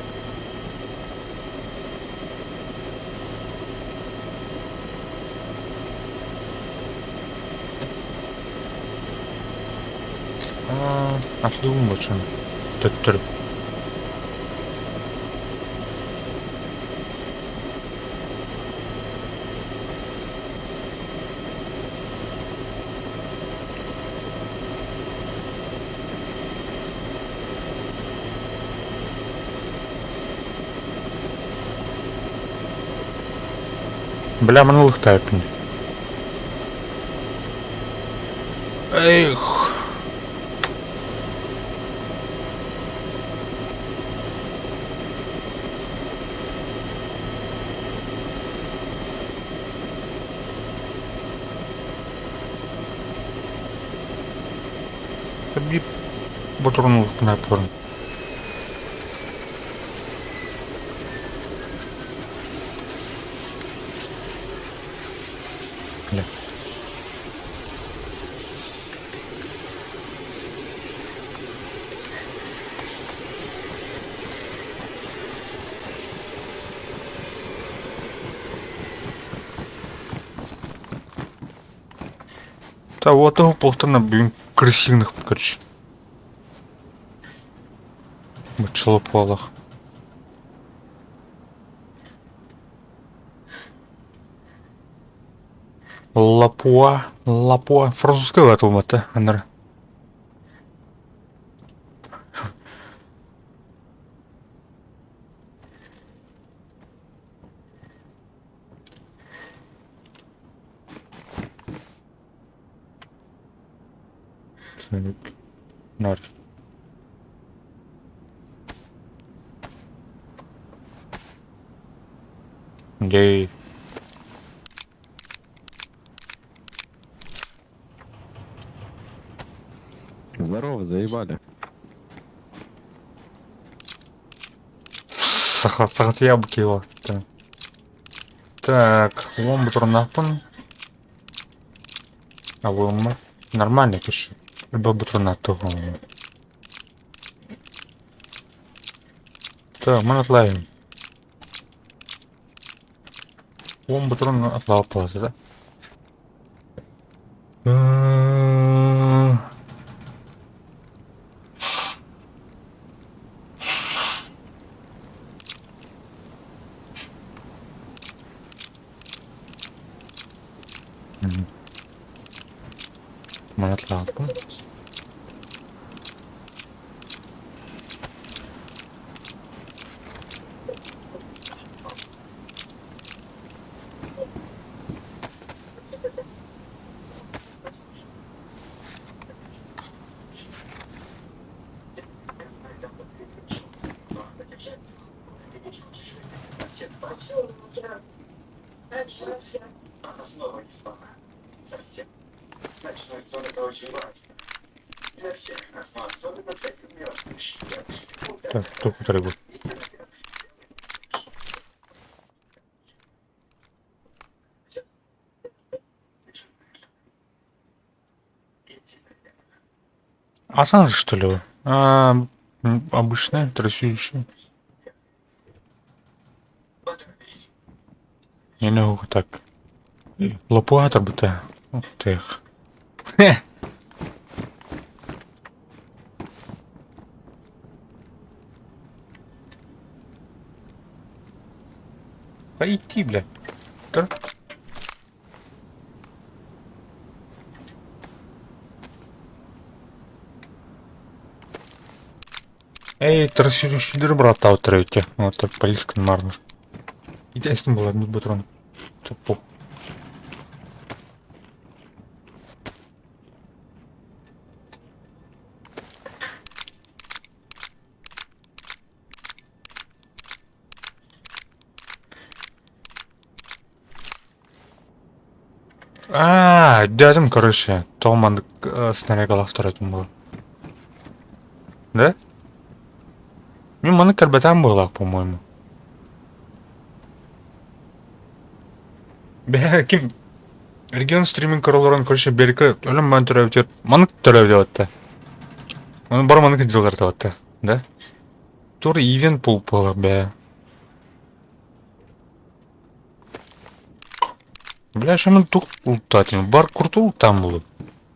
Атлыым бочон. Төттөр. Бля, манылыктаайпын. Эх. Биир ботурунулукпун айппын. Бля. Та вот его полтона блин крысиных, короче. Бачылыпалах. Лапуа, Лапуа, французская это анар. Нар. Гей. Здорово, заебали. Сахар, сахар яблоки его. Так, лом бутурнапын. А вы нормально пиши. Либо бутурнату. Так, мы отлавим. Лом бутурн отлавался, да? Манатлаатым. Так, кто который был? Асан что ли? А, обычная, трассирующая. Я не могу так. Лопата будто. Ух ты. Хе. Пойти, бля. Да? Эй, трассирующий брата отравите. Вот так полиска марнер. Интересно было, одну патрон. Тупо. А, дядям, короче, Томан снарягалах туратын был. Да? Мен маны кәрбәтән буолах, по-моему. Бә, ким регион стриминг королорун, короче, берки өлөм ман төрөбүтер, манык төрөбү деп Оны бар манык дилер деп да? Тур ивент пул буолар, бә. Бля, шамын тух ултатин, бар куртул там булып.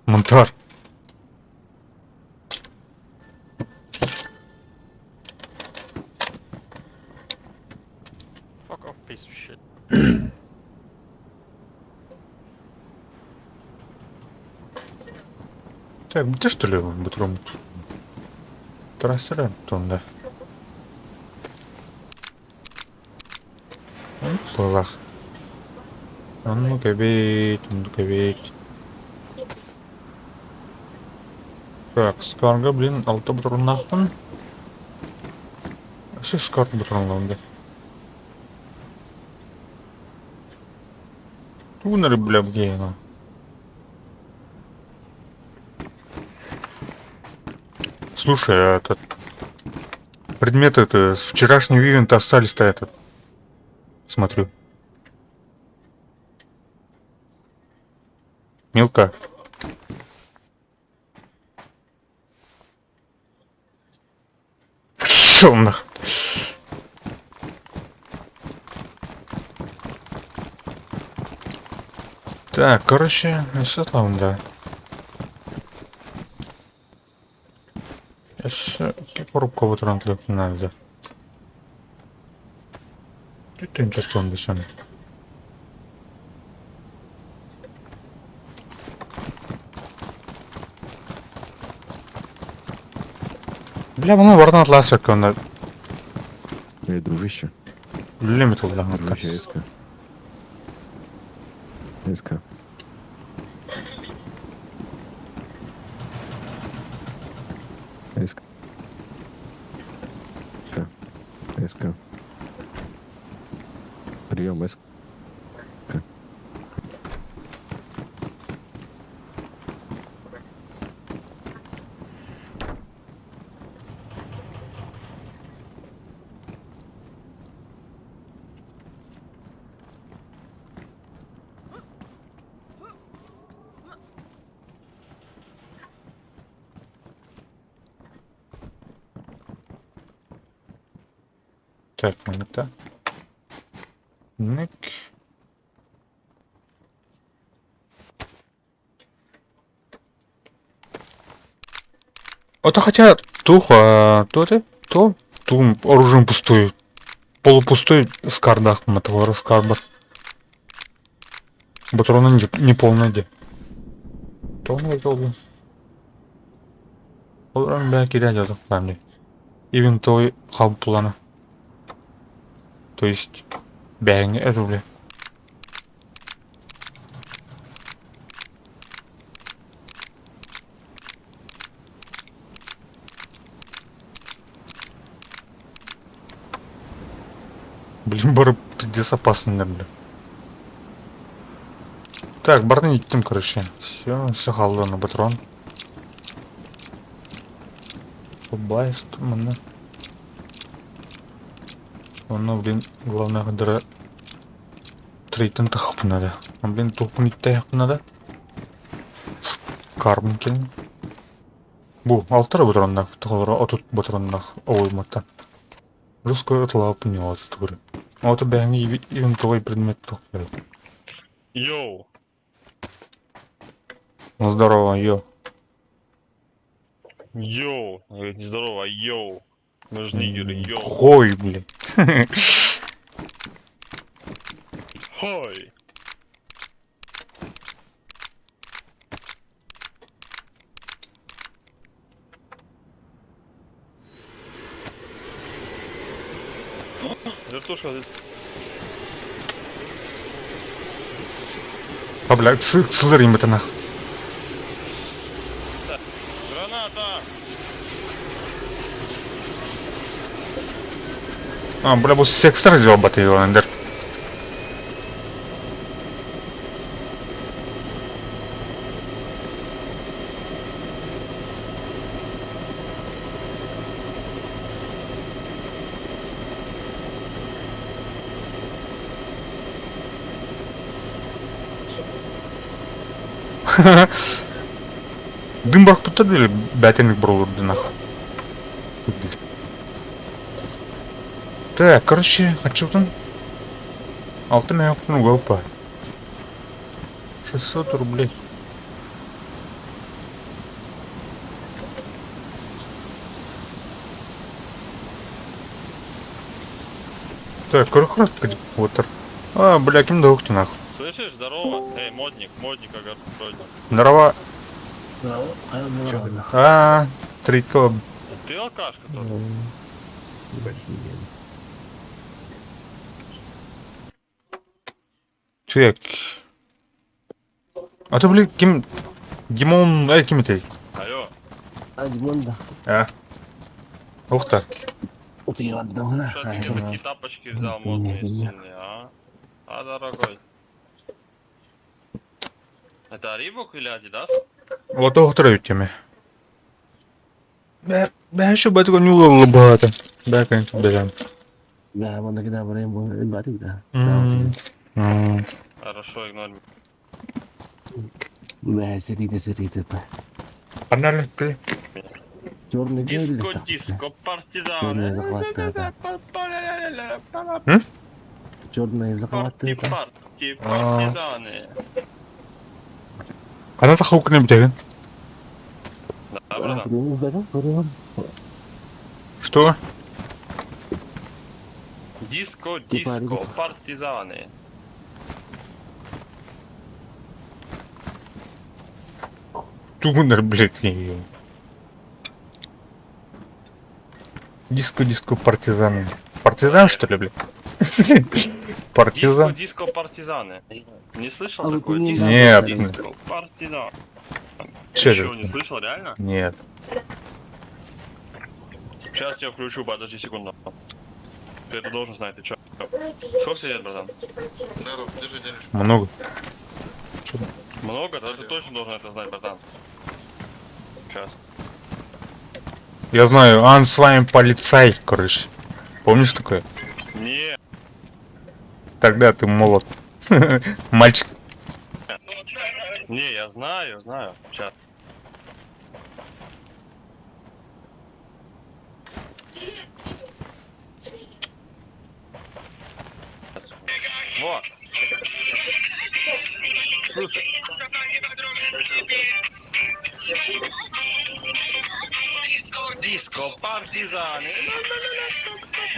Монтар. Fuck off, piece of shit. Так, где что ли бутром? Трассера, да. Булах. Ну-ка бить, ну-ка бить. Так, скарга, блин, алты бутроннахпын. Вообще скар бутронланды. Туннер, бля, где она? Слушай, а этот предметы это с вчерашнего ивента остались-то этот. Смотрю. Милка. Шо нах? Так, короче, все там, да. Сейчас коробка вот надо. Тут ничего не Бля, ну варнат ласвек он. Эй, дружище. Лимит да. Дружище, СК. СК. СК. К. СК. Прием, СК. Так, монета. Ник. Это хотя тух, то это, то, ту оружием пустой. Полупустой скардах мотовар скарбар. Патроны не, не полная где. То он выиграл. Ол бә кирә жазып куям Ивентовый хаб плана. То есть бәңе это. Блин, бары пиздец опасныйлар, бля. Так, барны иттим, короче. Все, все хаалла на патрон. Байст, манна. Онно, блин, главное, дыра Трейтен тахпын надо. Блин, тухпун иттээхпин надо. Карбон кэлин. Бу, алтара ботуроннаах, тоҕолоро отут ботуроннаах оҕуйматтан. Русскую отлаапын ньуоҕа тугур. Ото бэһэҥи ивентовый предмет туох Йоу! Ну здорово, йо. Йоу! Говорит, не здорово, а йоу. Мы же нигеры, йоу. Хой, блин. Хой! Вертушка А, бля, сылыр имбытынах. Граната! А, бля, бу секстер жолбаты йонендер. Дым барахпыттар били бәтенник боролурду нах. Так, короче, хочу там. Алты миллион уголпа. 600 рублей. Так, короче, вот А, бля, ким да ты нахуй. Слышишь, здорово. Эй, модник, модник огородник. Здорово. А, трико. Ты алкашка тоже? Чек. А то, блин, ким... Димон... Эй, ким это? Алло. А, Димон, да. А. Ух так. Что ты мне такие тапочки взял модные стильные, а? А, дорогой. Это Reebok или Adidas? Вот охтыры теме. Бә, еще бәтігі нюлы багаты. Бә, конечно, бәжәм. Да, манна кида барайым бу батик да. Хорошо, игнорь. Да, серите, серите. Панели, Черный Диско, диско, партизаны. Черная захватка, да. М? Черная захватка. Парти, партизаны. Қана тахау күні бітеген? Да, братан. Что? Диско, диско, партизаны. Туманер, блядь, Диско, диско, партизаны. Партизан, что ли, блядь? Партизан? Диско, диско, партизаны. Не слышал такое? Диско, Нет. Диско, партизан. Че Чё, это? не слышал, реально? Нет. Сейчас я включу, подожди секунду. Ты это должен знать, ты чё? Сколько тебе лет, братан? Здорово, держи денежку. Много. Много? Да ты точно должен это знать, братан. Сейчас. Я знаю, ан с вами полицай, короче. Помнишь такое? Не. Тогда ты молод. Мальчик. Не, я знаю, знаю. Сейчас. Вот. Слушай. Диско партизаны.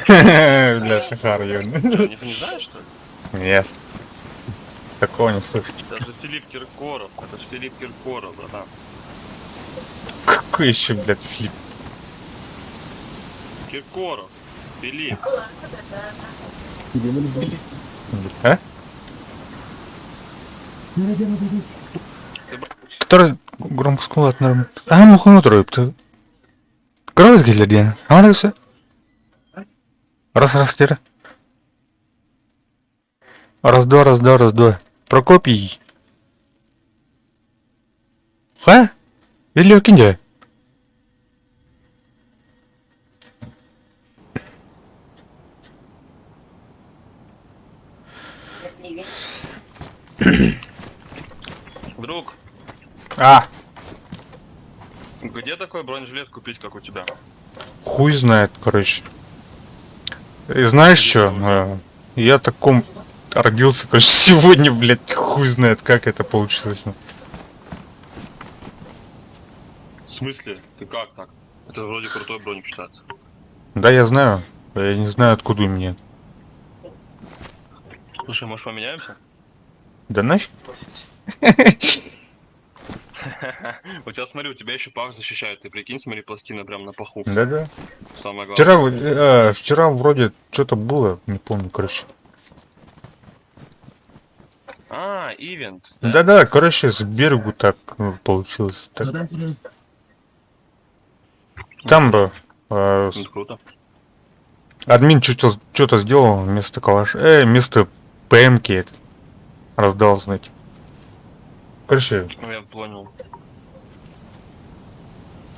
Бля, шахар, ё. Ты не знаешь, что ли? Нет. Такого не слышу. Это же Филипп Киркоров. Это же Филипп Киркоров, братан. Какой еще, блядь, Филипп? Киркоров. Филипп. А? Который громко сказал, норм. А, муху ты. Громко келер диэн. Ана все. Раз раз дер. Раз-два, раз-два, раз-два. Прокопий. Ха? Великин дьэ. Друг, А, где такой бронежилет купить, как у тебя? хуй знает, короче. И знаешь что? Я таком родился, короче, сегодня, блядь, хуй знает, как это получилось. В смысле? Ты как так? Это вроде крутой броник считается. Да, я знаю. Я не знаю, откуда у меня. Слушай, может поменяемся? Да нафиг? У тебя, смотри, у тебя еще пах защищает. Ты прикинь, смотри, пластина прям на паху. Да-да. Самое главное. Вчера, вчера вроде что-то было, не помню, короче. А, ивент. Да-да, короче, с берегу так получилось. Так. Там бы Ну, круто. админ что-то сделал вместо калаш, вместо ПМки этот раздал, знаете. Короче, Ну, я понял.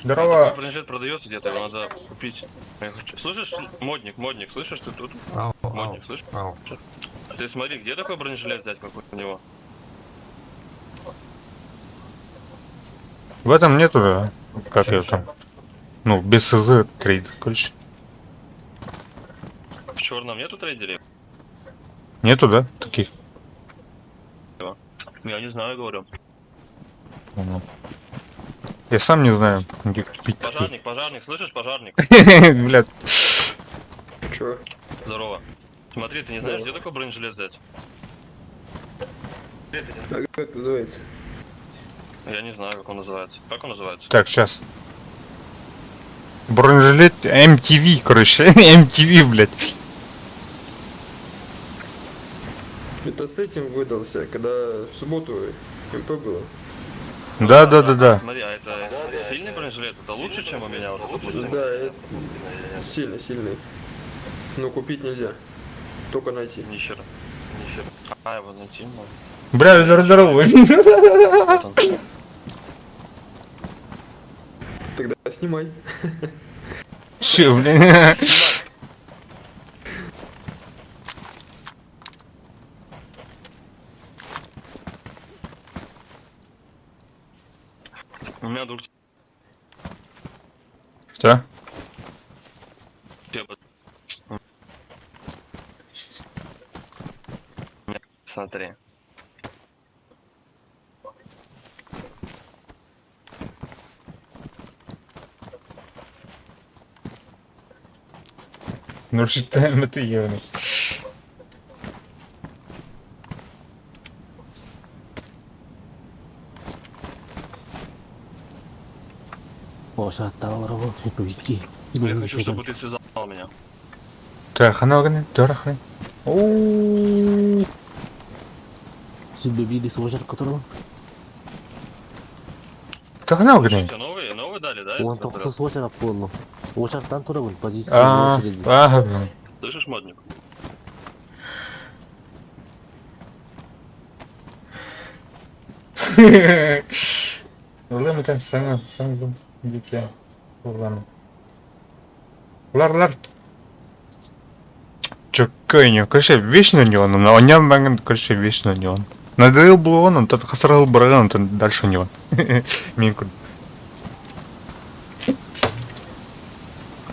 Здорово. А, такой бронежилет продается где-то, его надо купить. Я хочу- Слышишь, модник, модник, слышишь, ты тут? Модник, слышишь? Ты смотри, где такой бронежилет взять, как у него? В этом нету, да? Как я там? Ну, без СЗ трейд, короче. В черном нету трейдеров? Нету, да, таких? Я не знаю, говорю. Понял. Я сам не знаю, где купить такие. Пожарник, пожарник, слышишь, пожарник? Блядь. Чё? Здорово. Смотри, ты не знаешь, где такой бронежилет взять? А как называется? Я не знаю, как он называется. Как он называется? Так, сейчас. Бронежилет MTV, короче. MTV, блядь. Это с этим выдался, когда в субботу МП было. Да, да, да, да. Смотри, а это сильный бронежилет? Это лучше, чем у меня вот эта пластина? Да, это сильно, сильный. Но купить нельзя. Только найти. Нихера. Нихера. А, его найти можно. Бля, здорово. Тогда снимай. Че, блин? У меня друг Что? тебе... Смотри. Ну, считаем, это явно. Я хочу, чтобы ты связал меня. Так, она огня, дорохны. Оу. Так она огня. Тебе новые, новые дали, да? А, ага, блин. Слышишь, модник? Улым итен саңа саңдым дите. Улан. Улар, улар. Чөккөйнө, короче, вечно не он, но он банган, короче, вечно не он. Надоел был он, он тот хасарал бараган, он дальше не он. Мин күн.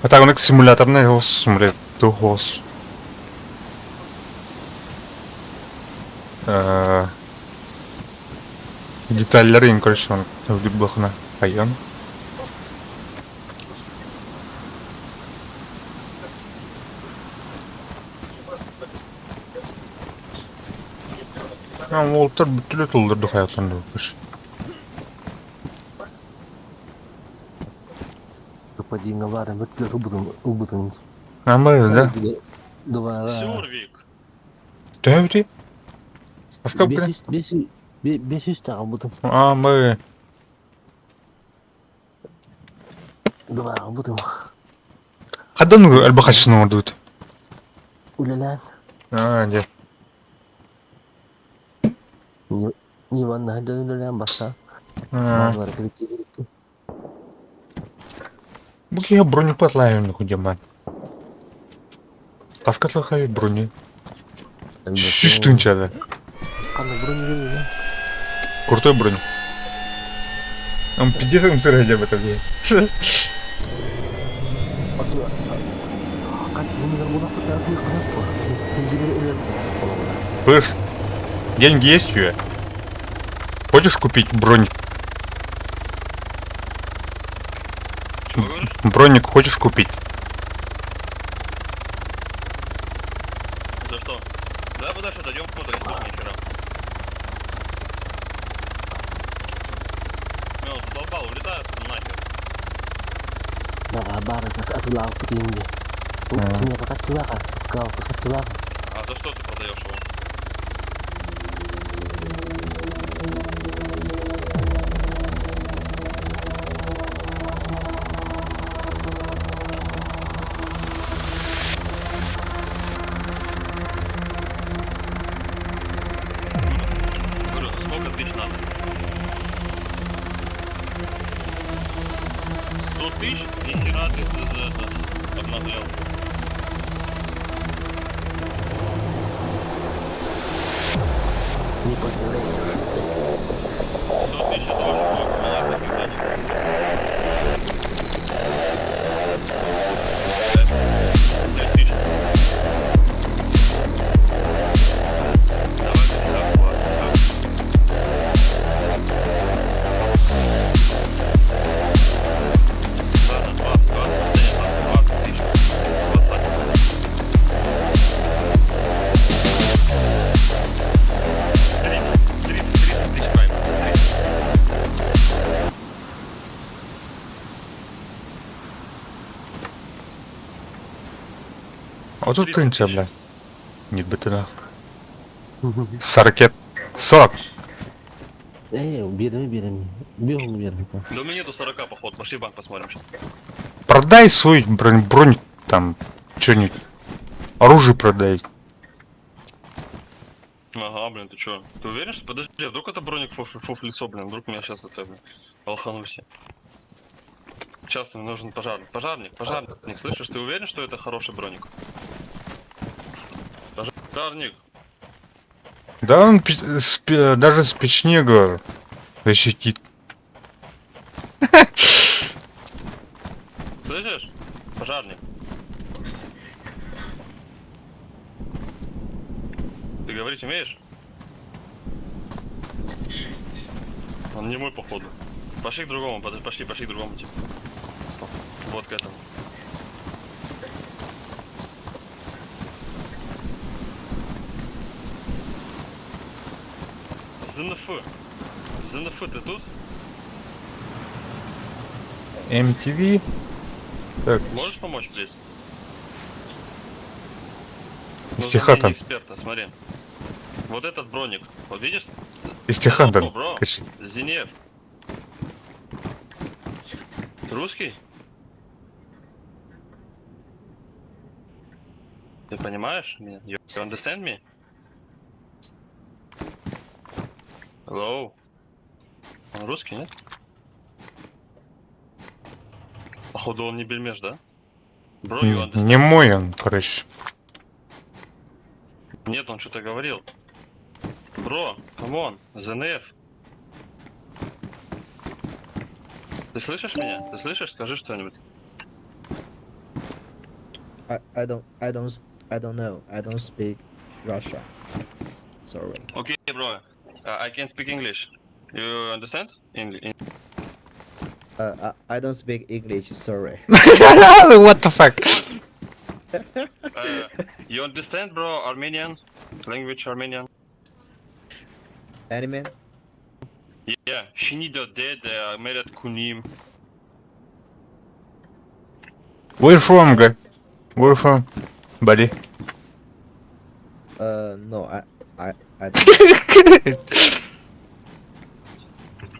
А так он симуляторный хос, смотри, ту хос. Детальләрин, короче, он блохна айон. А, Уолтер бүтүлө толдурду хаятында короче. Амбайыз, да? Сюрвик! Төбүти? Аска бля. А, мы. Кадан альбахачны ордут. А, де. Иван наһаа үлэлээн барса. Бу киһи бронепад лайын худеман. Таскатлахай брони. Сүүс тыынчада. Ханна брони Крутой бронь. Он пиздец им сыр хотя бы это Слышь, деньги есть у тебя? Хочешь купить бронь? Броник хочешь купить? За что? Да, подальше отойдем, куда не слышно ни хера. Ну, задолбал, улетают нахер. А за что ты продаешь его? Говорю, сколько тысяч надо? 100 тысяч? Нихера ты за это обнаглел. 100 тысяч это очень много, у меня таких денег. 5 тысяч. Давай десятку, ладно, всё. Ладно, 20, 20, 20 тысяч. 20. 30, 30, 30 тысяч прайм. 30. А тут тынча, бля. Не бы ты нахуй. Сорокет. 40. Э, берем, берем. Бегом берем. Да у меня нету 40, походу. Пошли в банк посмотрим. Продай свой бронь, бронь там, что-нибудь. Оружие продай. Ага, блин, ты чё? Ты уверен, что... Подожди, а вдруг это броник фуф, фуф лицо, блин, вдруг меня сейчас это, блин, лоханусь. Сейчас мне нужен пожарник. Пожарник, пожарник, слышишь, ты уверен, что это хороший броник? Пожарник. Да он даже с печнега защитит. Слышишь? Пожарник. Ты говорить умеешь? Он не мой, походу. Пошли к другому, пошли, пошли к другому, типа. Вот к этому. ЗНФ. ЗНФ, ты тут? MTV. Так, Можешь помочь, please? Нужно Истиха мнение там. эксперта, смотри. Вот этот броник. Вот видишь? Истихан там. Бро, Короче. Зинев. Ты русский? Ты понимаешь меня? You understand me? Hello? Он русский, нет? Походу он не бельмеш, да? Bro, you understand? Не мой он, короче. Нет, он что-то говорил. Bro, come on, ЗНФ. Ты слышишь меня? Ты слышишь? Скажи что-нибудь. I don't know. I don't speak Russia. Sorry. Okay, bro. I can speak English. You understand? English. I don't speak English. Sorry. What the fuck? You understand, bro? Armenian language, Armenian. Anime? Yeah. Shinido dead. Meret kunim. Where from, guy? Where from, buddy? No, I don't.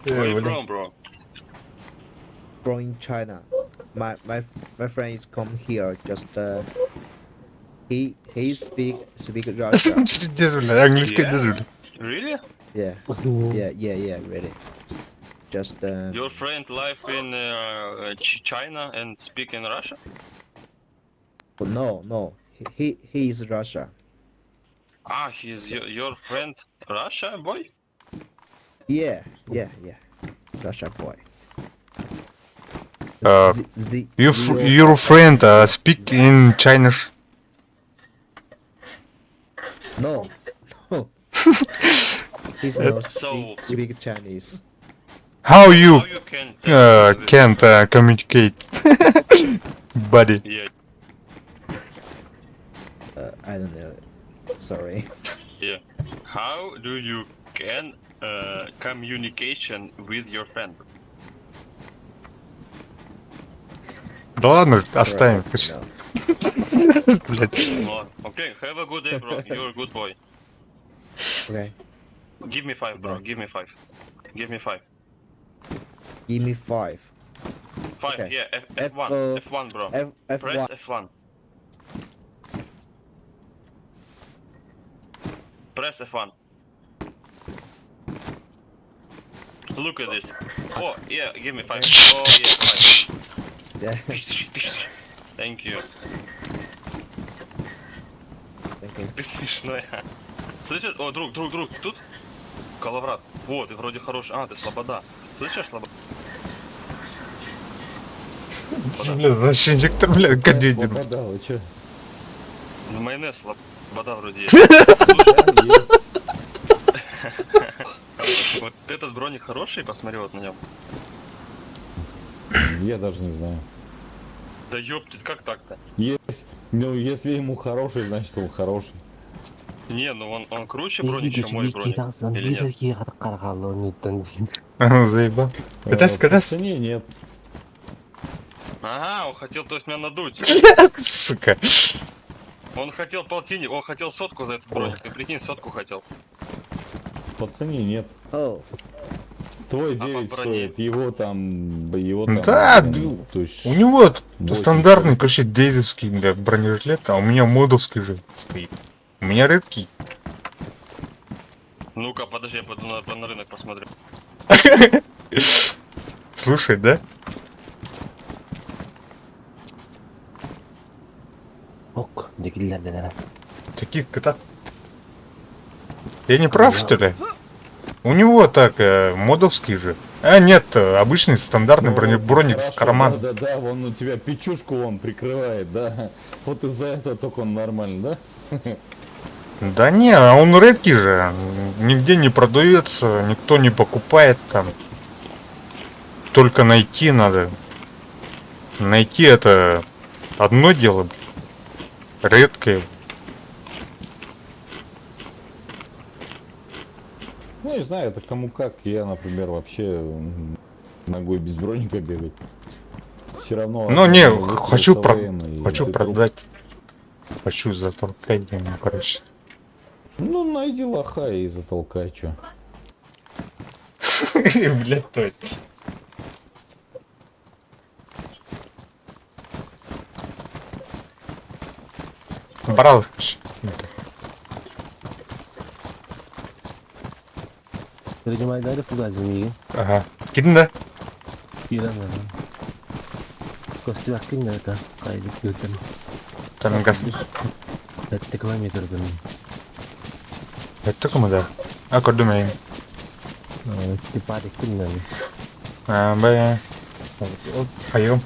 Where you from, bro? From in China. My friend is come here. Just he speak Russia. Пиздец, бля, английский Yeah? держали. Really? Yeah. Yeah, yeah, yeah, really. Just Your friend live in China and speak in Russia? No, no. He is Russia. Ah, he's your friend Russia boy? Yeah, yeah, yeah. Russia boy. Z- You zero your friend speak in Chinese. No, no. He's not speak Chinese. How you can't communicate, buddy? Yeah. I don't know. Sorry. Yeah. How do you can communication with your friend? Да ладно, оставим. Пусть. Блядь. Ну, Okay, have a good day, bro. You're a good boy. Okay. Give me five, bro. Give me five. Give me five. Give me five. Five, Okay. yeah, F, F1, F1, bro. F, F1. Press F1. Press F1. Look at this. Oh, yeah, give me five. Oh, yeah, five. Yeah. Thank you. Thank you. Ты смешной. Слышишь? О, друг, друг, друг, тут? Коловрат. О, ты вроде хороший. А, ты слобода. Слышишь, слобода? Бля, вообще инжектор, бля, гадюдин. Слобода, вы чё? Ну, майонез слобода вроде есть. Вот этот броник хороший, посмотри вот на нем. Я даже не знаю. Да ёптить, как так-то? Есть, ну, если ему хороший, значит он хороший. Не, ну он круче броник, чем мой броник. Или нет? Заебал. Катас, По катас. цене нет. Ага, он хотел, то есть меня надуть. Сука. Он хотел полтинник, он хотел сотку за этот броник. Ты прикинь, сотку хотел. По цене нет. Твой А по 9 броне? стоит, его там, его там. Да, блин, то есть у него восемь стандартный, короче, дейзовский, бля, бронежилет, а у меня модовский же стоит. У меня редкий. Ну-ка, подожди, я пойду на рынок посмотрю. Слушай, да? Ок, дикилерден. Таких кота. Я не прав, что ли? У него так, модовский же. А, нет, обычный стандартный Ну, броник с хорошо, карманом. Да, да, да, вон у тебя печушку он прикрывает, да. Вот из-за этого только он нормально, да? Да не, а он редкий же. Нигде не продается, никто не покупает там. Только найти надо. Найти это одно дело. Редкое. Ну, не знаю, это кому как. Я, например, вообще ногой без броника бегать. Все равно. Ну не, выходит хочу с про АВМ и хочу ты труп. продать. Хочу затолкать ему, короче. Ну, найди лоха и затолкай, чё. Блять, точно. Брал. Пережимайдары фугазы Ага. Кидin да? Киран. Костюакин это кайдык götüm. Там газ. 5 километр дым. Это кому да? А көрдүм эйин. Типа күннен. А, б. Хайым.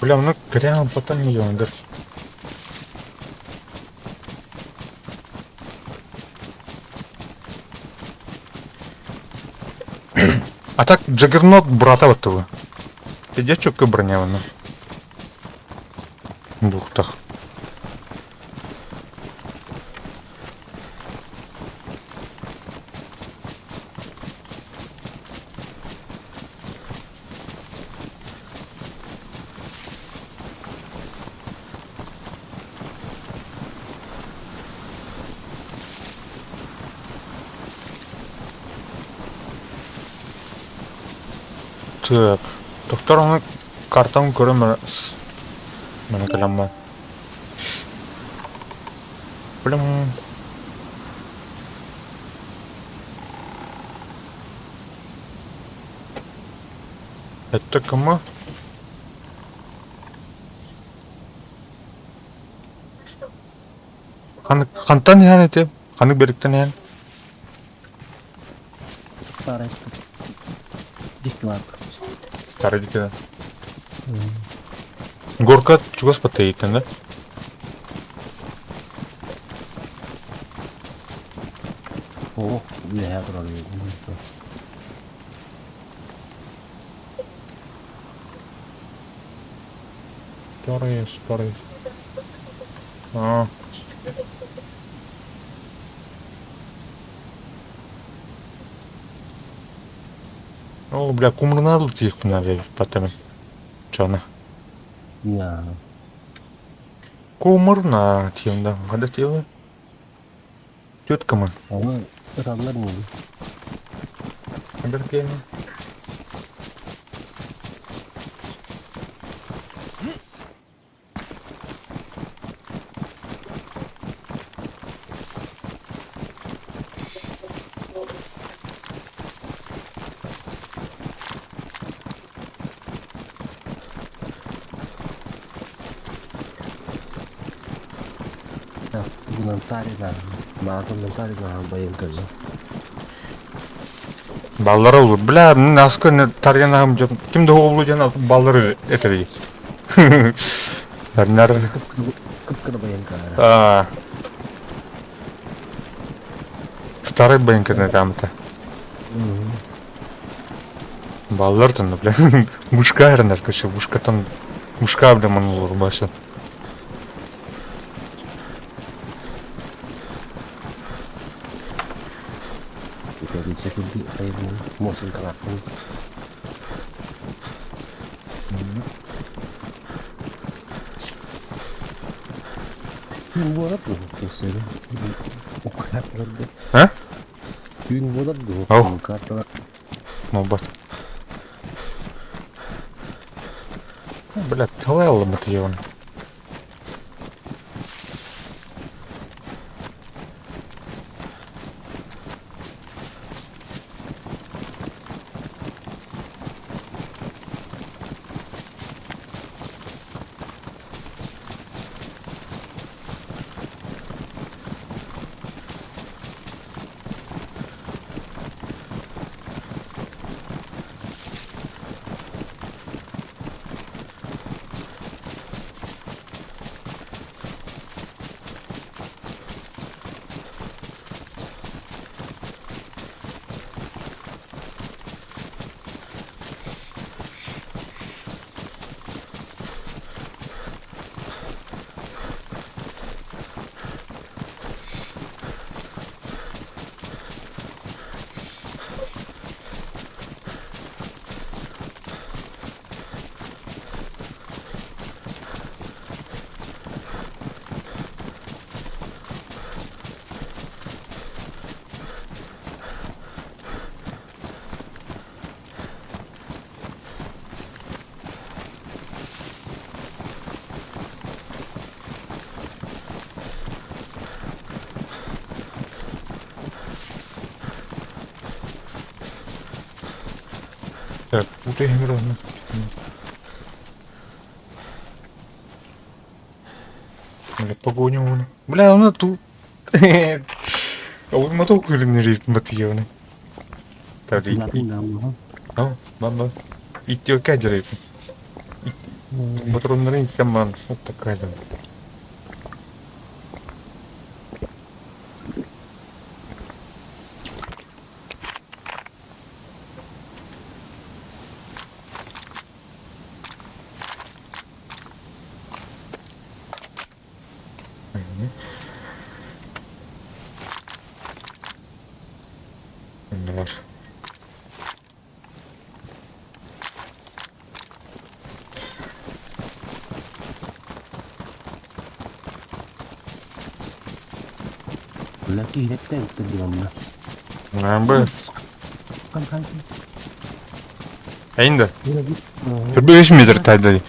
Бля, ну прям потом не делаем, да. А так Джаггернот брата вот его. Ты чё броня, ну. Бухтах. Так, Доктор ону картан көрөн баран маны кэлэн бар. Блин. Это кому? Хантан иһэн ити? Ханнык бериктен иһэн? Старый дикки Старый дикки Горка чугас баттайыттан да? О, үөһээ турар Старый, старый. А. О, бля, кумрнадыл тиихпин потом. Чона. Я. Кумурна тиэмда. Хада тиэвэ? Тетка мы. Аны ыталлар не. Хада тиэвэ? Так, гуманитарий Маатан байын көрдө. Баллары olur. Бля, наскы тарген ахым жок. Ким да оглу жана баллары этери. Нарнар. Кыпкыр байын көрдө. А. Старый байын там-то. Баллар там, бля. Мушка эрнер, короче, мушка там. Мушка, бля, манулур башы. А? Ау. Мобат. Бля, талай матыйон. Так, куда я играю? Бля, погоню вон. Бля, он тут. А он моток не матьевны. Так, и. А, мама. Идти кадеры. Патронный команд. Вот такая да. Var. Laki hiletten tadi mana? Намбы. Kan kan. Эйин да? 45 метр тайда.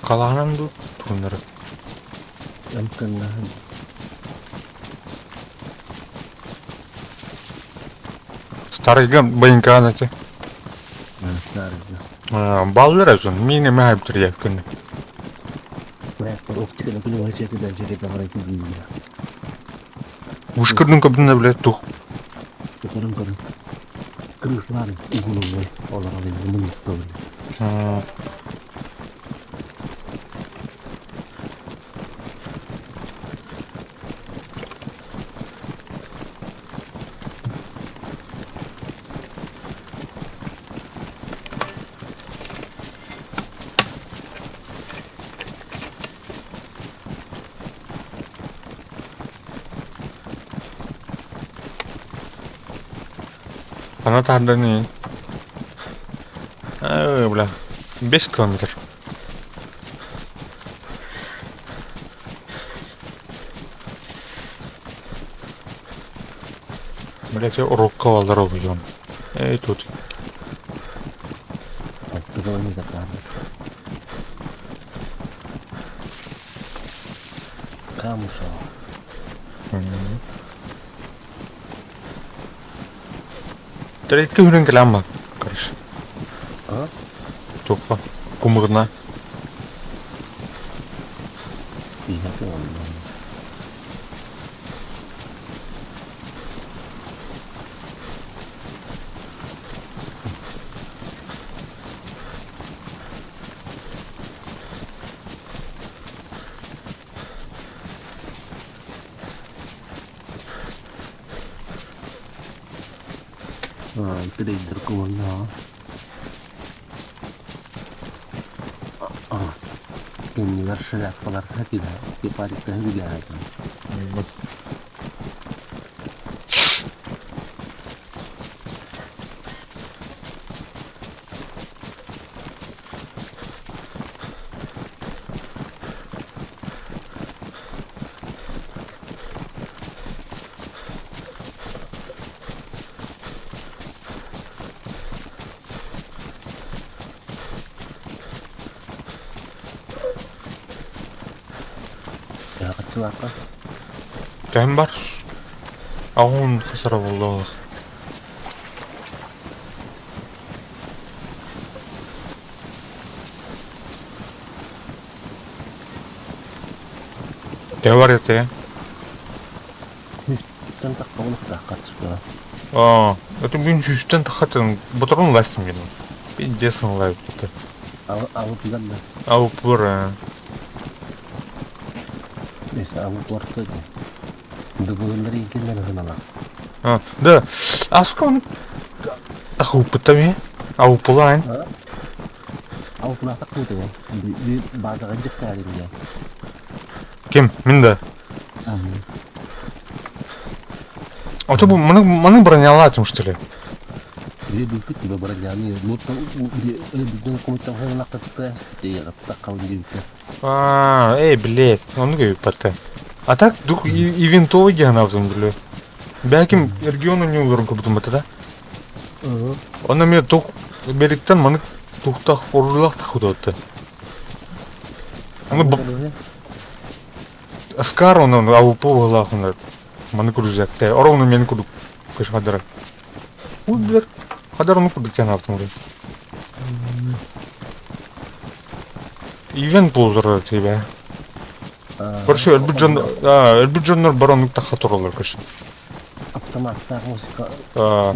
Kalаһынан ду тугуннары. Старыйга байынкаан эти. Баллар әзін, мен эме хайбытыр якын. Ушкырдың көбүнө биле тух. Көрүн көрүн. Крыслар угулугу олар алын мын Ана тарданы. Бля. 5 километр. Блять, я урокка дорогу ем. Эй, тут. Камушево. Третий хүрен килама, короче. А? Тупо. Кумырна. Трейдер кумырна. Кинилэр шляпалар хатила, типарикка хилээти. Яҕаччылаахха Кэм бар. Аун хасара болду. Те бар ете. Үстэн тахха катышпа. А, это мен үстен тахатын батырын ластым мен. Мен десен лайып бутыр. Алып билем да. Ау пур. Neyse алып орто. Дыбылындар екенлер гынала. А, да. Аскон Ахупытами. Аупулайн. Алып лата куты. Би базага жыктары биле. Ким? Мин да. А то бу маны маны бронялатым что ли? Би бүпүт би броняны. Лутта би бүдөн комуттан гына кытты. Тагы дип. А, эй, блядь, он говорит пота. А так дух и, и винтовый она в блядь. Бәким региону не угрын көбүтүм бата да. Оны мен тух бериктен маны тухтах орулах тахудотты. Оны Аскар оны АВП болах оны маны күрүзәкте. Ороны мен күрүк кыш хадара. Удар хадар оны күрдүк жана алтын. Ивент болдур тебе. Короче, өлбүт жон, өлбүт жоннор бар оны тахта туралар короче. Автоматтагы музыка. А.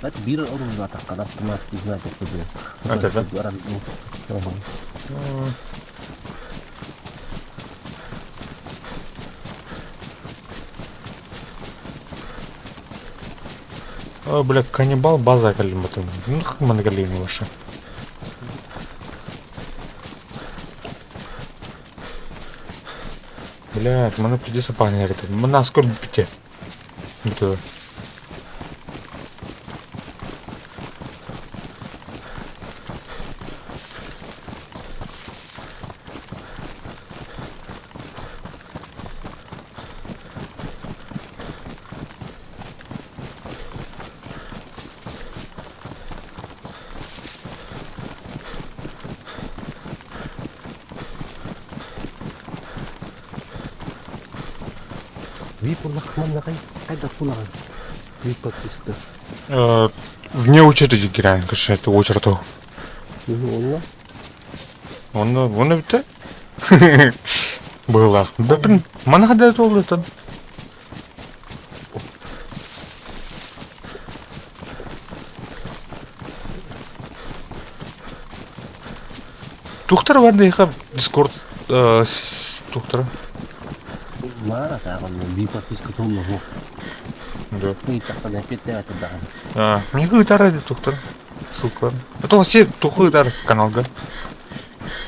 Это бир оружие атаккан автомат не знаю как это. Это да? О, бля, каннибал база калим потом. Ну, как мы нагалим ваши. Блядь, мене придется погнали. Мене скоро піти. Это. Вип улахманнагай хайдах булаҕын? Вип подписка. Вне очереди киирэн, короче, это очередь. Онно? Онно, онно бүттэ. Быһыылаах. Бэппин, маны хадары туоллутан. Тухтар бар дыйха Дискорд тухтара. Баар атааҕын биир подписка туоллуһу. Да. Ыйыттахтана эппиэттээбэтэр даҕаны. А, мне ыытар эди тухтар. Ссылка. Это вообще туху ыытар каналга.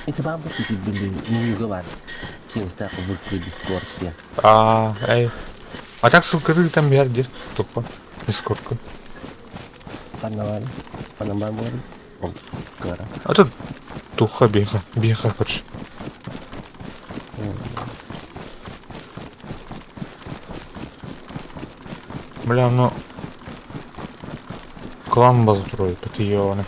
Это баар бу били менюга бар. Киэстээх выкры Дискорд диэн. А, эй. А так ссылкаты там бер дир. Тупо. Дискордка. Ханна бар? Ханна бар буолар? Ол кыара. А тут туха беха, беха короче. Бля, ну... Клан базу строит, это ёбаный.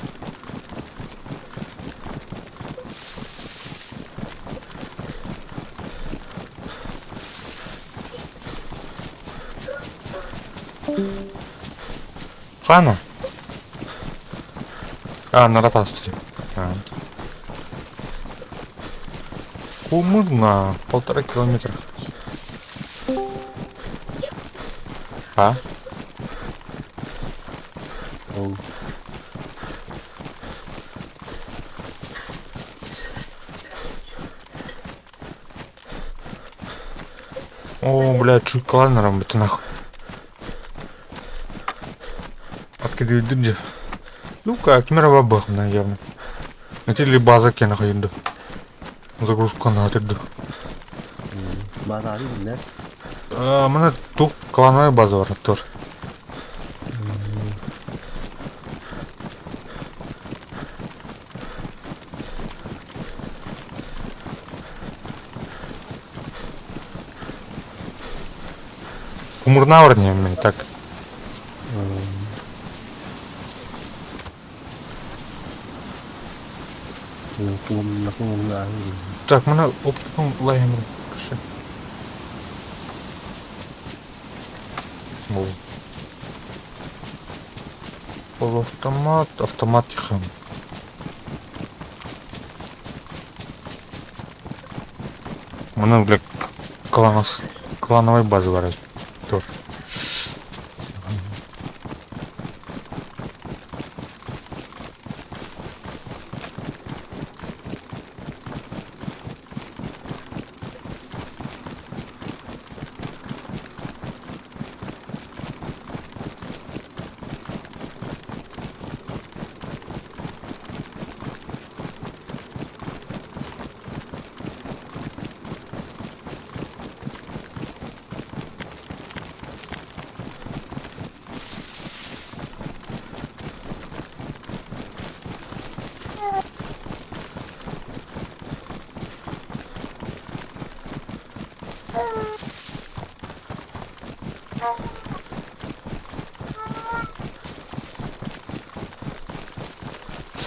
Хана? А, на ротасте. А. Кумырна, 1,5 километра. А? О, бля, чуть кланером это нахуй. Откидывай дыджи. Ну-ка, кимера бабах, наверное. Это или база кена хайынды. Загрузка на атырды. Базары билэр. Мына тух клановая база бар тур. Кумурнавр не мен так. Так, мына оптикум лайым кіші. Бұл. Полуавтомат, автомат тихо. Мына, бля, кланос, клановой базы бар тоже.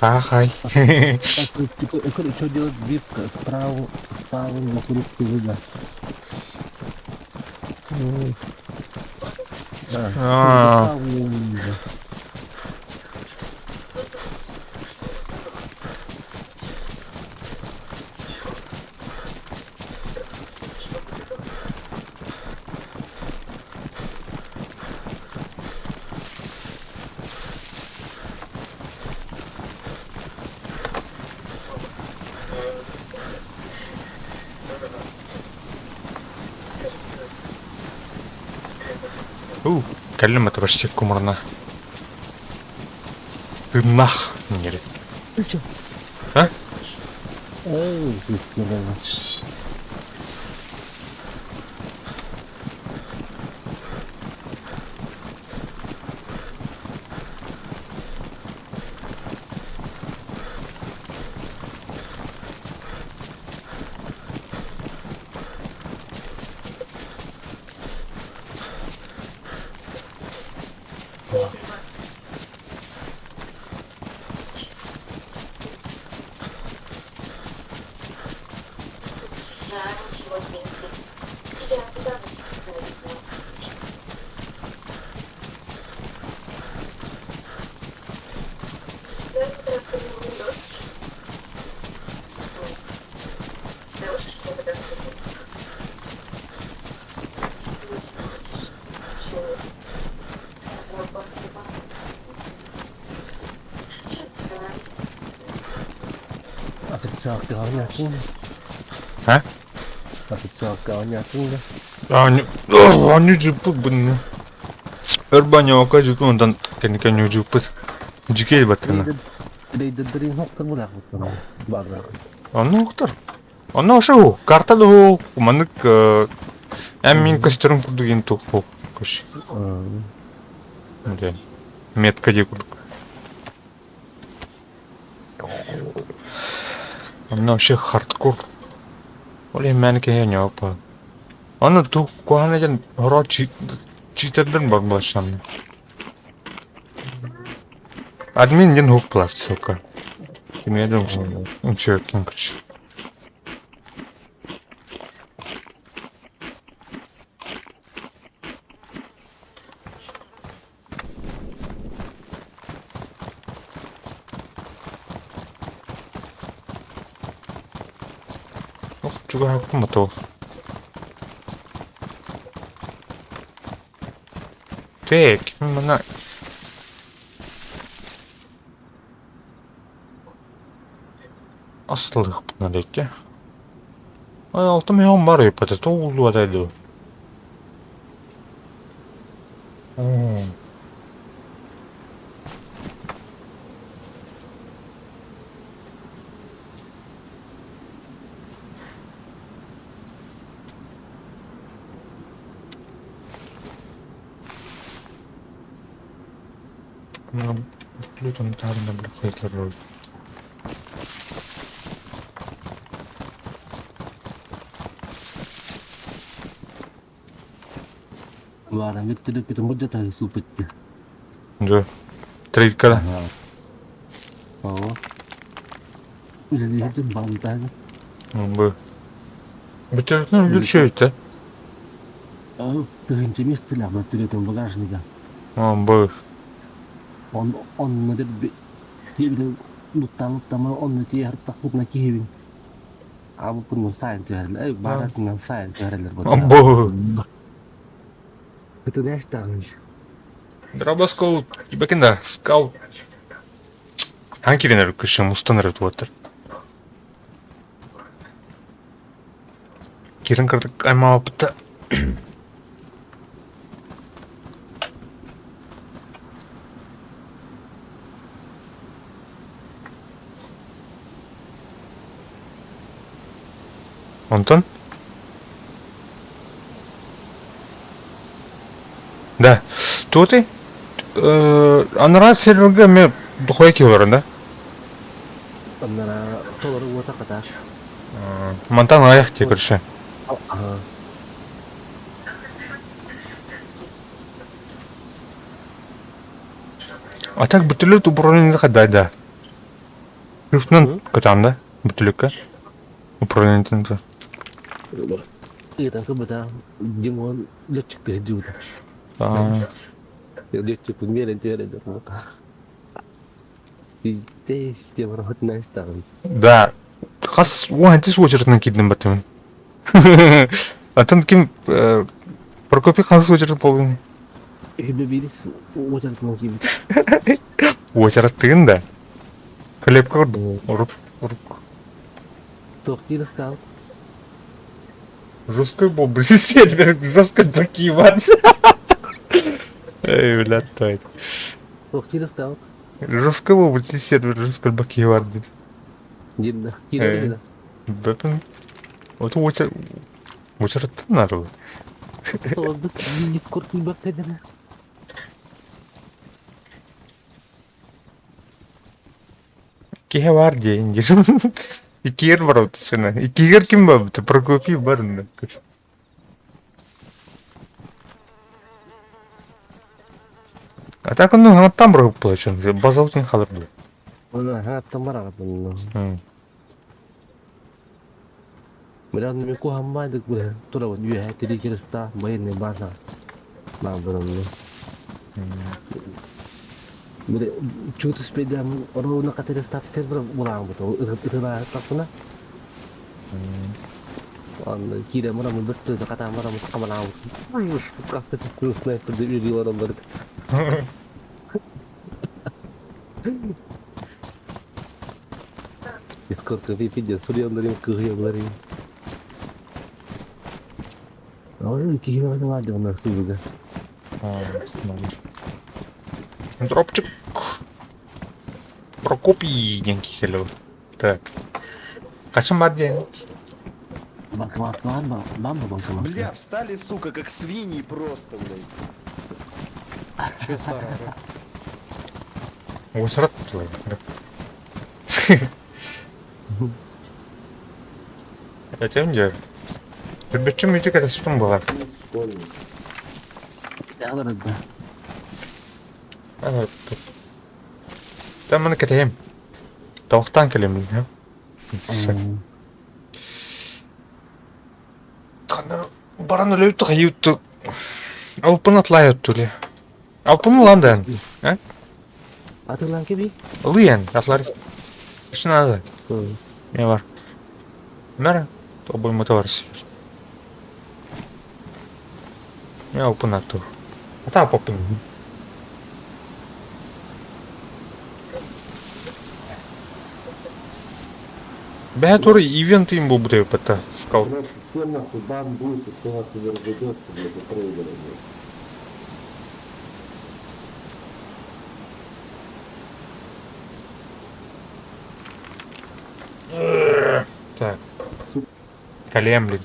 Сахай. Типа, что делать випка справа, справа вокруг цивиля? А. У, кэллим это почти кумарна. Ты нах, не Ты чё? А? Эй, ты Официалкаҕа оонньоотуҥ А? Официалкаҕа оонньоотуҥ да? Оонньуу дьыппыт бынны. Өр баньока дьытын онтон кэнники оонньуу дьыппыт. Дьикэй баттана. Рейдердэрин хоқтар булаахпыттар баардаах. Онно охтор. Онно ошо карта да маннык эн мин көстөрүм курдук ин тух көш. Метка дии курдук. Онно вообще хардкор. Ол иһин мээнэ киһи оонньообоппун. Аны туох куһаҕана диэн сорох читердэр бар буолааччылар. Админ диэн суох буолааччы сука. Кимиэхэ да умсуйуохтун короче. Чугаһаппын мотуол. Так, мына Асылыхпына икки. Ай, алтым иһэн бар эппэтэ, тоҕуллубата дуу. Плютон таарына блокаторы. Баара бүттүрүппүтүн былдьатаһыы сууппут Дьэ, трейдкара. Оо. Үлэлиир дьон балымтааны. Бу. Бүтүрүтүн үлүчөйтө. Ол тыһыынча миэстэлээх бөртөлүөтүн багажнига. Бу. Он онно дэрби тиэбилин луттаан-луттаан онно тиэһэр тахпытына киһибин Аабыппын сайын түһэрэллэр. Эй, бааратынан сайын түһэрэллэр Бу. Кытынээс даҕаны. Дробоскол ибекин скал. Хан киренер күші мустанар өтіп Кирин кырдык аймаабыта. Онтон? Да. Туоты? Анараа сервергэ эмиэ духуя киһи олорон да? Анараа толору уота хата. Мантан аҕыйах дии көрсө. А так бүтүлүт управление хайда да? Шифтынан көтөҕүн да бүтүлүккэ управлениетын да. Ыытан кыбыта Димон летчик сылдьыбыта. Летчикпин биэрэн түһэрэн дьоно. Везде система работает ставим. Да. Хас уон очередынан киирдим баттымын. Атын ким Прокопий хас очерет буолбун? Үһүбэ биирис очередынан киирбит. Очереттыгын да. Хлебка курдук. Уруп, уруп. Туох диир ыстаал? Жесткой бомбы сервер, жестко блокировать. Эй, блядь, то Туох диир ыстаал? Жестко бомбы сервер, жестко блокировать. Диир киирэр Бөпүн. Вот очер... Очереттен нары. Толорбут Дискорд киирбэккэ Киһи бар диэн диир. Иккиэр бар отуччуна. Иккигэр ким бар? Прокопий бар инде. А так ну хаҥаттан бырахып буолаччын. Базалтын халыр була. Оны хаҥаттан бараҕын. Бля, ну куһаммайдык бля турабын үөһэ тири креста военный база баалбын Бile чуть успейдам ровно катерестав сервер булаан бут ытылааттаппына Аны киирэ марамы бөттө катаа марамы каманаабыт снайперде үйрүү бараллар Дискордка пиздец суруйалларын кыһыйалларын. Ой, киһи баҕа дьоннор сыыбыга. Дропчик. Прокопий диэн киһи Так. Хачым бар диэн. Банкомат бан банкомат. Бля, встали, сука, как свиньи просто, блядь. Че старый? Уосарат Этим де. Түрбетчим үйті кәтеспін болар. Там маны кәтәйем. Тавықтан келемін, ха? Баран өлөйт хайытту. Алпын атлай өттүле. Алпын уландан. А? Атылан кеби? Лыян, атлар. Что надо? Не бар. Мэр, то будем товарищ. Я алпын ату. Ата попын. Бә тур ивент им бу бу пата скаут. Всем нахуй бан будет, и кто нахуй не разведется, блядь, и трейдеры, блядь. Так. Калем, блин.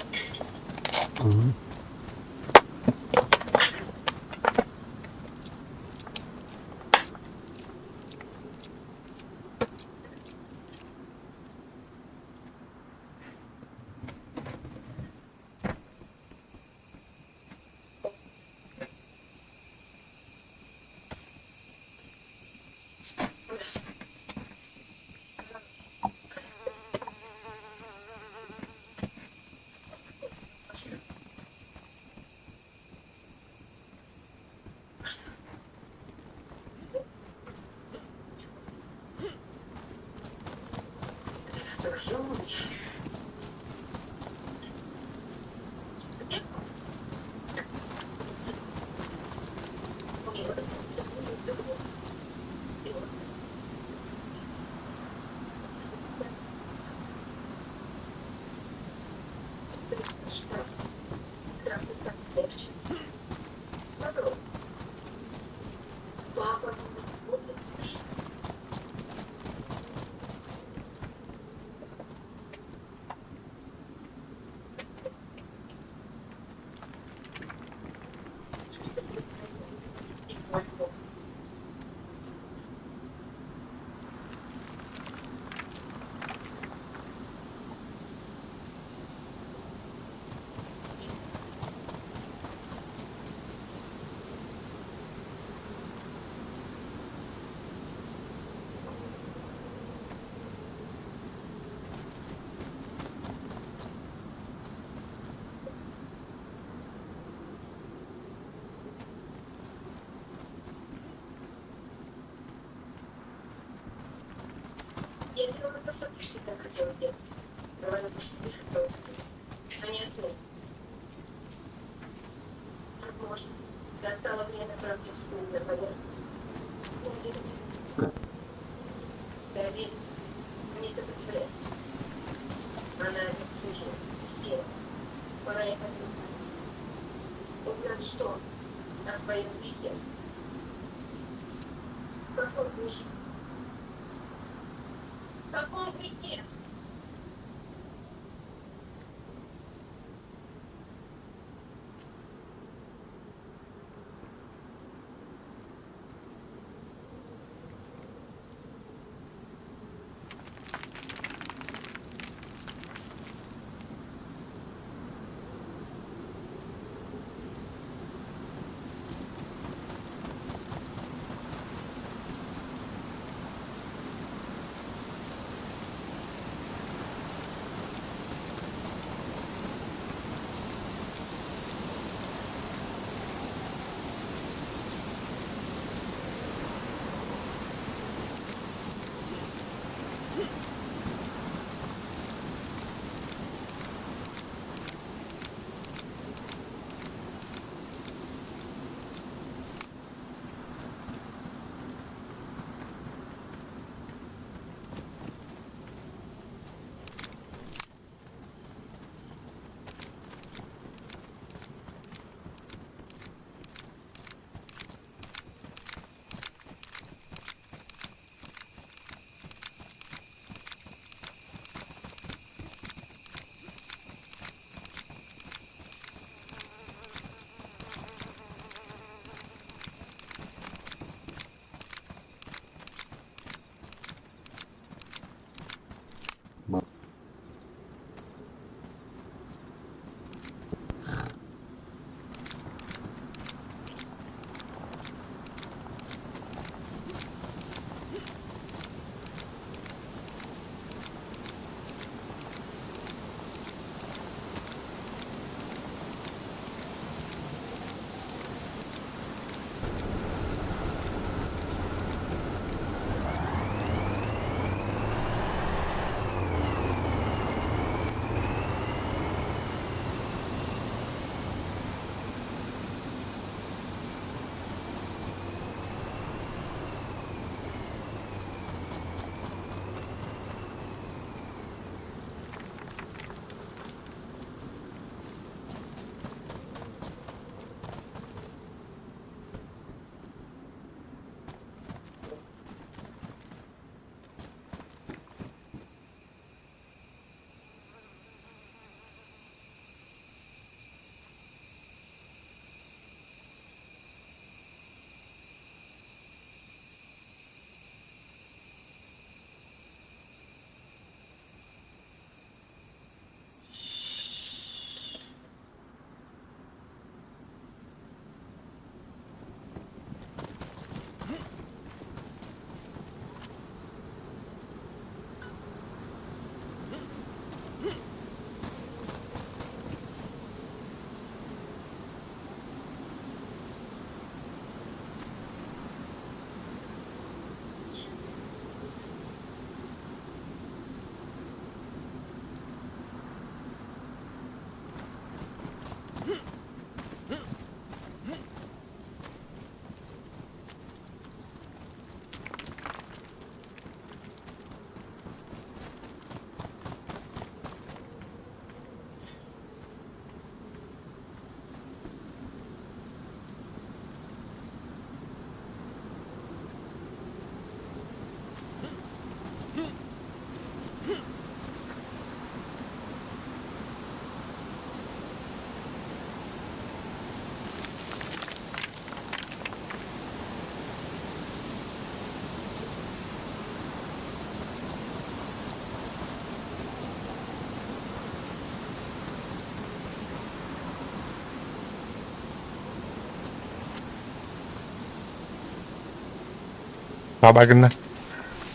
Бабагына.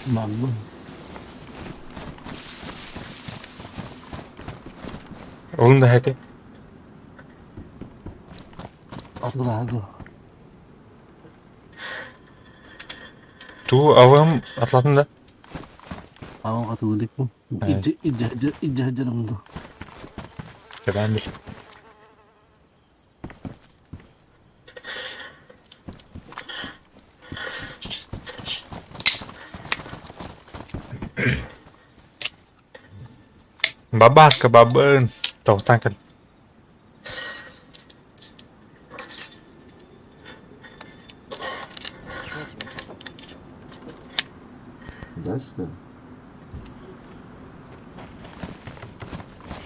Барбын. Олун да хэти. Атылаһа Ту авым атлатын да. Авым атылы Илдьэ илдьэ илдьэ сылдьарым дуу? Кэбээн бил. Бабаска, бабын. Тоқтан кэл. Дашь что?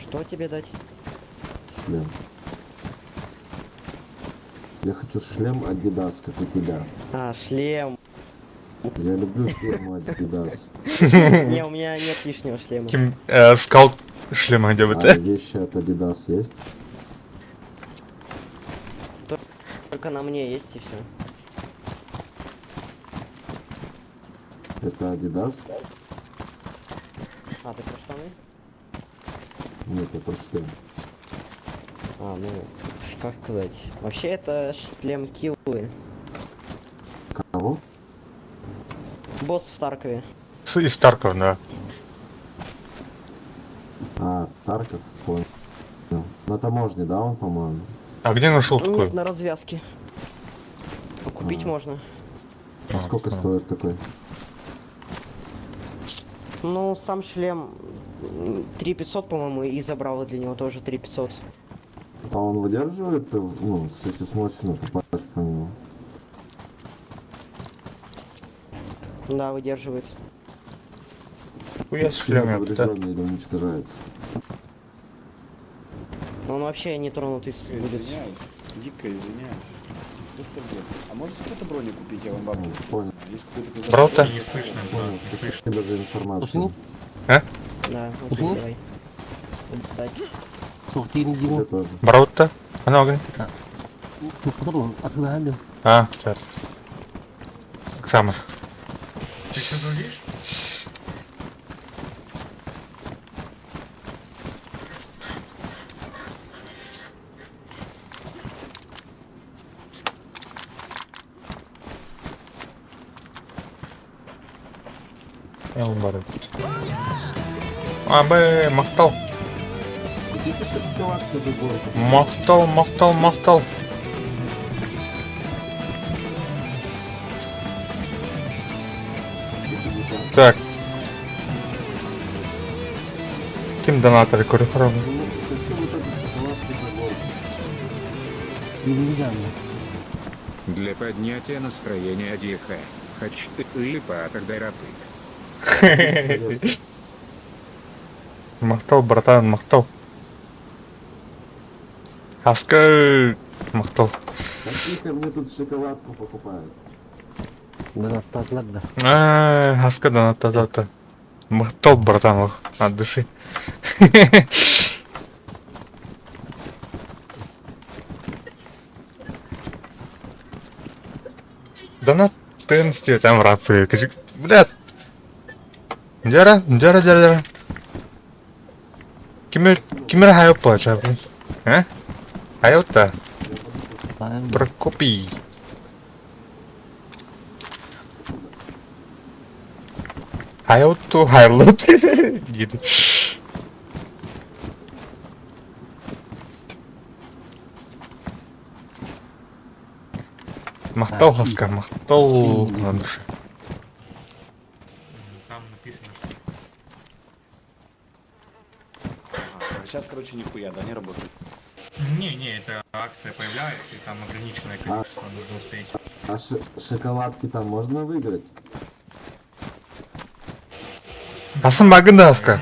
Что тебе дать? Шлем. Я хочу шлем Adidas, как у тебя. А, шлем. Я люблю фирму Adidas. Не, у меня нет лишнего шлема. Ким э, скаут шлема где бы А вещи от Adidas есть? Только на мне есть и все. Это Adidas? А, ты про штаны? Нет, я про шлем. А, ну, как сказать. Вообще это шлем Киллы. Кого? Босс в Таркове. С из Таркова, да. А, Тарков, понял. На таможне, да, он, по-моему? А где нашел такой? Нет, на развязке. Купить можно. А сколько стоит такой? Ну, сам шлем 3500, по-моему, и забрал для него тоже 3500. А он выдерживает, ну, если смочно попасть по нему? Да, выдерживает. Хуя Сильно шлем, это. поврежденный или уничтожается? Он вообще не тронутый будет. Извиняюсь, дико извиняюсь. Что ж блин? А можете какую-то броню купить, я вам бабки скину? Понял. Есть какой-то Брал-то? Не слышно, Понял, спасибо за информацию. А? Да, окей, давай. Удачи. Тебе тоже. Брал-то? Она огонь. Атылаһа дуу? А, сейчас. Оксана. Ты что говоришь? Эл бар эбит. Абы, махтал. Где ты шоколадку за горку? Махтал, махтал, махтал. Так. Ким донатор көрө харамы? Ну, хочу вот эту шоколадку за горку. Для поднятия настроения ДХ. Хочу липа тогда рапыт. Махтал, братан, махтал. Аска махтал. Тихо, мне тут шоколадку покупают. Донаттаатылар да. А, Аска донат та та та. Махтал, братан, ох, от души. Донат тенсти там рапы. Блядь. Дьэ, дьэ, дьэ, дьэ. Кимер, кимер хайоппа, чабы. А? Хайота. Прокопий. Хайоту хайлот. Диир. Махтал, Хаска, махтал от души. Там написано, что... Сейчас, короче, нихуя, да, не работает. Не, не, это акция появляется, и там ограниченное количество, нужно успеть. А шоколадки там можно выиграть? Асын багында Аска.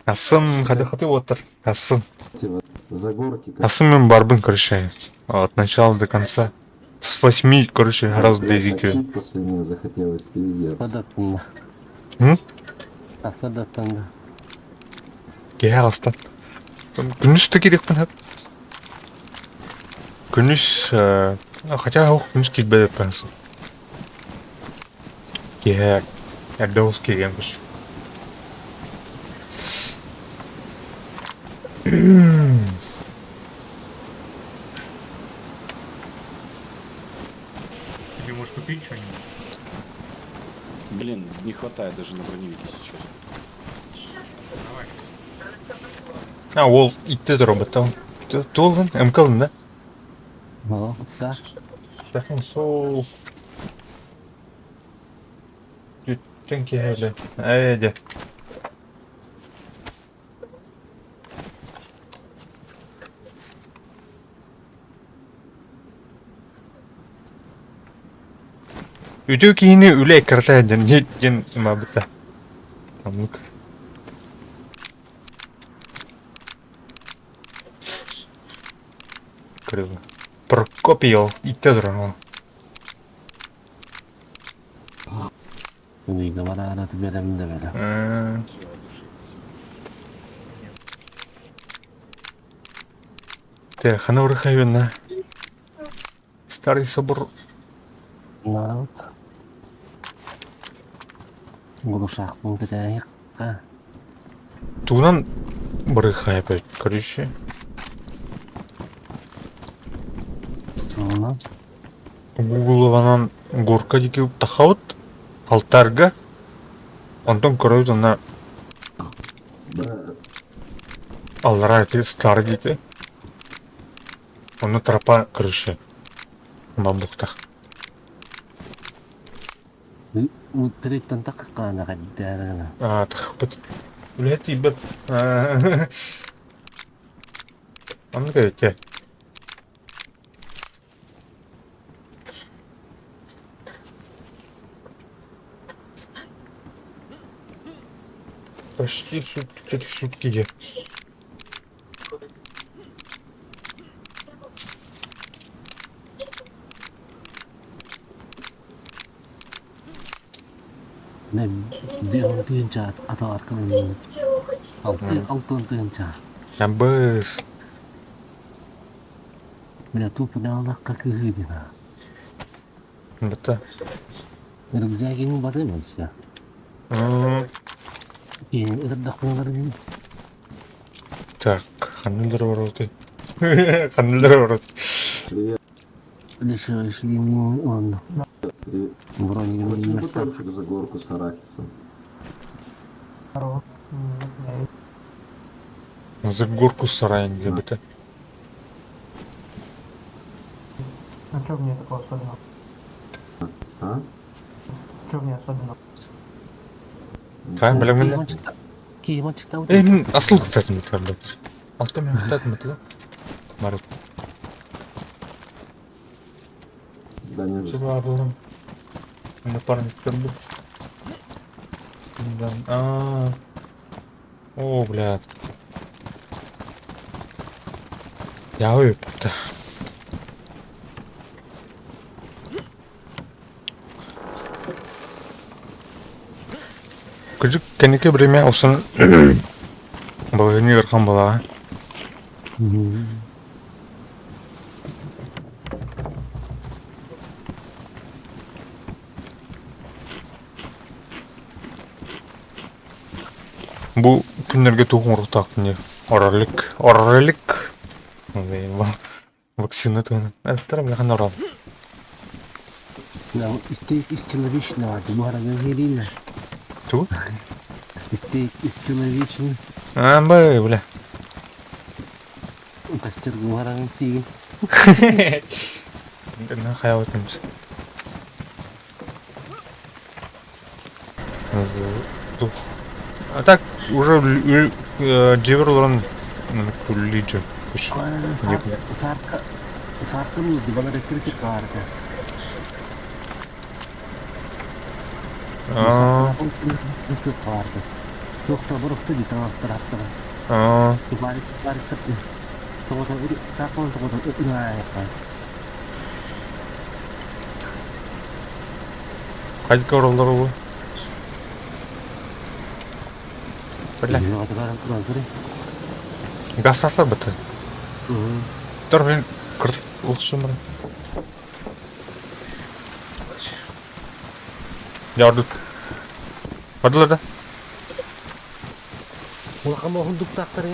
Асын, хады хаты отыр. Асын. Эти вот за горки. как- Асын мен барбын, короче, от начала до конца. С 8, короче, гораздо Бля, так дезики. пить после нее захотелось, пиздец. Садаттында. М? Асадаттында. Кеһэ Күнүс да кириэхпин сөп. Күнүс, э, хотя ох, күнүс киирбэт эппин. Киэһэ эрдэ олус киириэн көс. Тебе можешь купить что-нибудь? Блин, не хватает даже на броневике сейчас. А, ол итте робот. Туолын, МК-лын да? Да. Дахын сол. Түттен киһэлэ. Ээ, дьэ. Үтүө киһини үлэ эккирэтэ диэн диэн ымаабыта. Оннук. Кырыба. Прокопий ол иттэ турар ол. Уйга бараара бэлэм да бэлэм. Те, хана урахайвена. Старый собор. Народ. Глушахпын кэтэһиэххэ. Тугунан барыхай опять, короче. Тугунан? Гуглованан горка диэки тахабыт, алтарга. Онтон көрөбүт онно аллараа ити старый диэки. Онно тропа крыши. Бамбуктах. Триттан таккаана каддаарана. Аа, тахпыт. Үлэһит тиийбэт. Оннук эбит Почти сутки, сутки Биир тыһыынча атаҕар кылынныбыт. Алты алтын тыһыынча. Набыс. Бля, тупо даалахха кыһыы диэн. Бата. Рюкзагин бары все. Ырдахпыналарын Так, ханнылар вороты. Ханнылар вороты. Дешевый шлем, ладно. Броник Хочешь не места. батончик за горку с арахисом? За горку сарай для быта. А что в ней такого особенного? А? Что в ней особенного? Кай, бля, мен. Киевочка. Эй, мен асыл кытатын бит блядь. Алта мен кытатын бит, Марат. Да не за Сюда был. Напарник был. Да. А. О, блядь. Я выпал. Кырдьык кэнники бириэмэ олсон балаһыанньа ыарахан буолаҕа. Бу күннэргэ туох оҥоруохтаахпын диye оролик оролик вакцина туһунан эттэр билэхэн орол Стейк из человечного, ты буһарага Ту? Стейк из человечины. А, бля, бля. Костер буһарагын сиигин. На хайабытым. А так уже дьиэбэр олорон күллүү Сарка сарка музды балар эттирик каарда. Аа. Ысык каарды. Тохто бурухты ди таҥастар аттара. Аа. Барик барик тоҕото таакон тоҕото ынаайка. Хайдка ороллор бу? Бля. Гасатлар быты. Тор блин, кырдык улсумыр. Дьэ ордук. Бардылар да? Улахан оһундуктаахтары.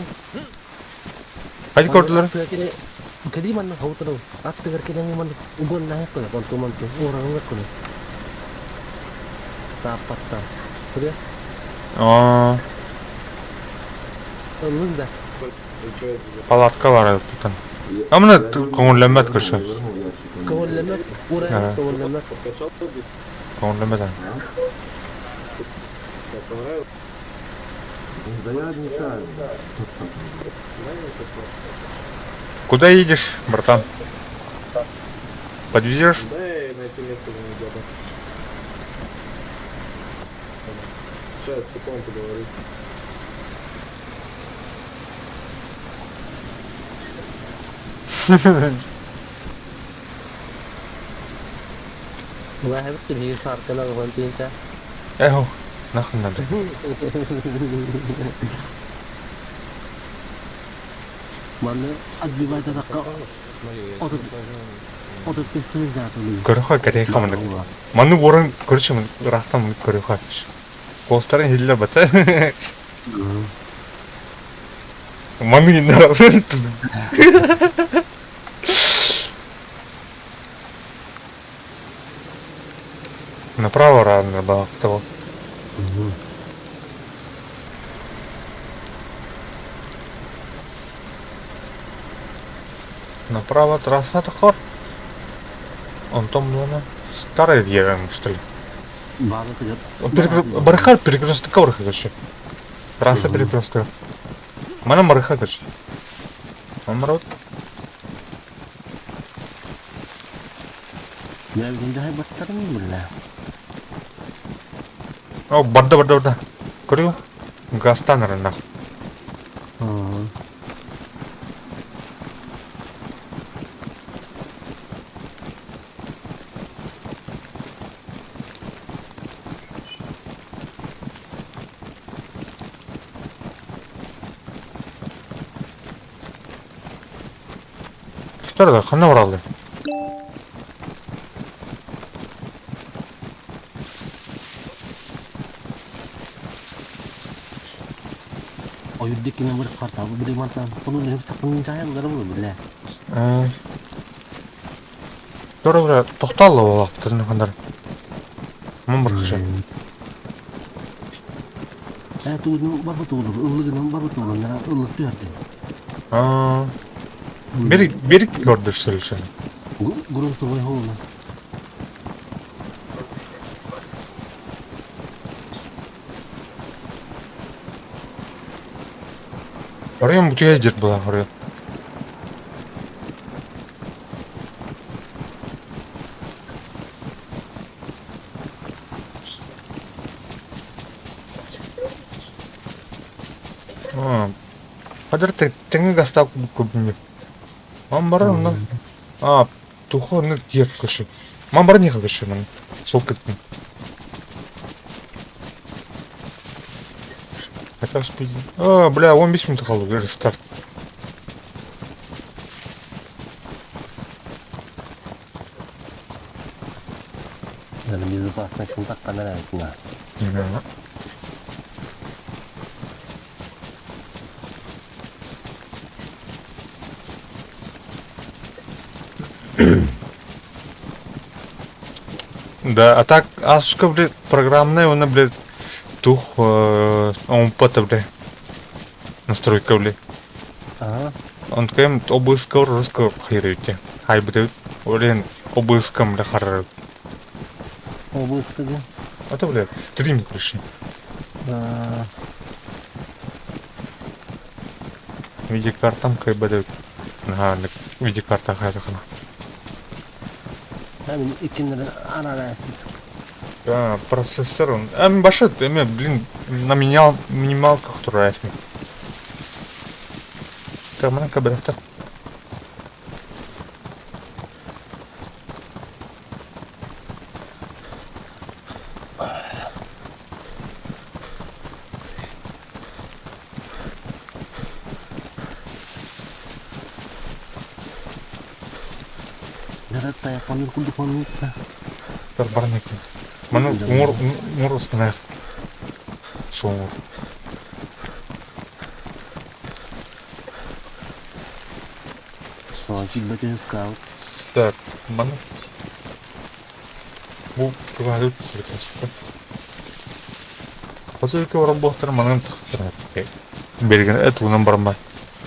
Хайдах көрдүлэр? Кэлии манна хавытырыл. Аттыгар кэлэн манна угоннаһык кына, онту манту уораҥҥа кына. Тааппаттан. Күрэ? Аа. Ыллыҥ да. Палатка бар тутан. А мына көңүллэммэт көрсө. Көңүллэммэт, ура көңүллэммэт. Көңүллэммэт. Да я нечаянно. Куда едешь, братан? Подвезешь? Да, я найти место не где-то. Сейчас, секунду поговорю. Лаһабыт биһиги саарканан уһун тиинчэ. Эхо, нахуй надо. Манны отбивать атакка 35 тыһыынча Көрөхө кэрэ хамынык. Маны уоран көрүчү ыраахтан маны көрөхө. Куоластарын иһиллэр бата. Маны иннэр. Направо рано было того. Направо трасса тахар. Онтон булана старая вера, что ли? Барыхар перекрестка барыха короче. Трасса перекрестка. Мана барыха короче. Амрот. О, барда, барда, барда. Көрү. Гастан арана. Что ханна баралды? Ойурдиккинен бір қарта, бір мантан, бұны сақын жайын ғарым біле. Тура бля, тохталла болақтырын хандар. Мын бір кіші. Ә, туғының барбы туғылыр, ыллығының барбы туғылыр, ыллық түйәрді. Бер, бер көрдір сөйлші. Грунтовой холна. Орыйым бүтүгэй жер була орыйым. Хадыр тэҥҥэ гастаах курдук Мам барар онно. А, тухо онно тиэр көрсө. Мам барар нихэ көрсө маны. Сол кыттым. Хотя спизди. А, бля, 15 минут қалды, рестарт. Даже безопасность так нравится. Да, а так, Асуска, блядь, программная, она, блядь, тух, он пата, блядь, настройка, блядь. Ага. Он кем обыскал русского хайрите. Хай, блядь, блин, обыском, бля, харры. Обыска, да? А то, блядь, стрим, короче. Да. Видеокартам кай, блядь, ага, видеокарта хайрахана. Мен иккиннер арарайсың. Да, процессор он. А, башы, эме, блин, на минимал, минималках турайсың. Камана кабрахта. Жаратта японын курдук онуутта. Барнайкын. Маны уҥуор уҥуор ыстанар. Суоҥур. Скаут. Так, маны бу тугаһы сырытын Посылка баран манан сахтар. Берген эт уунан баран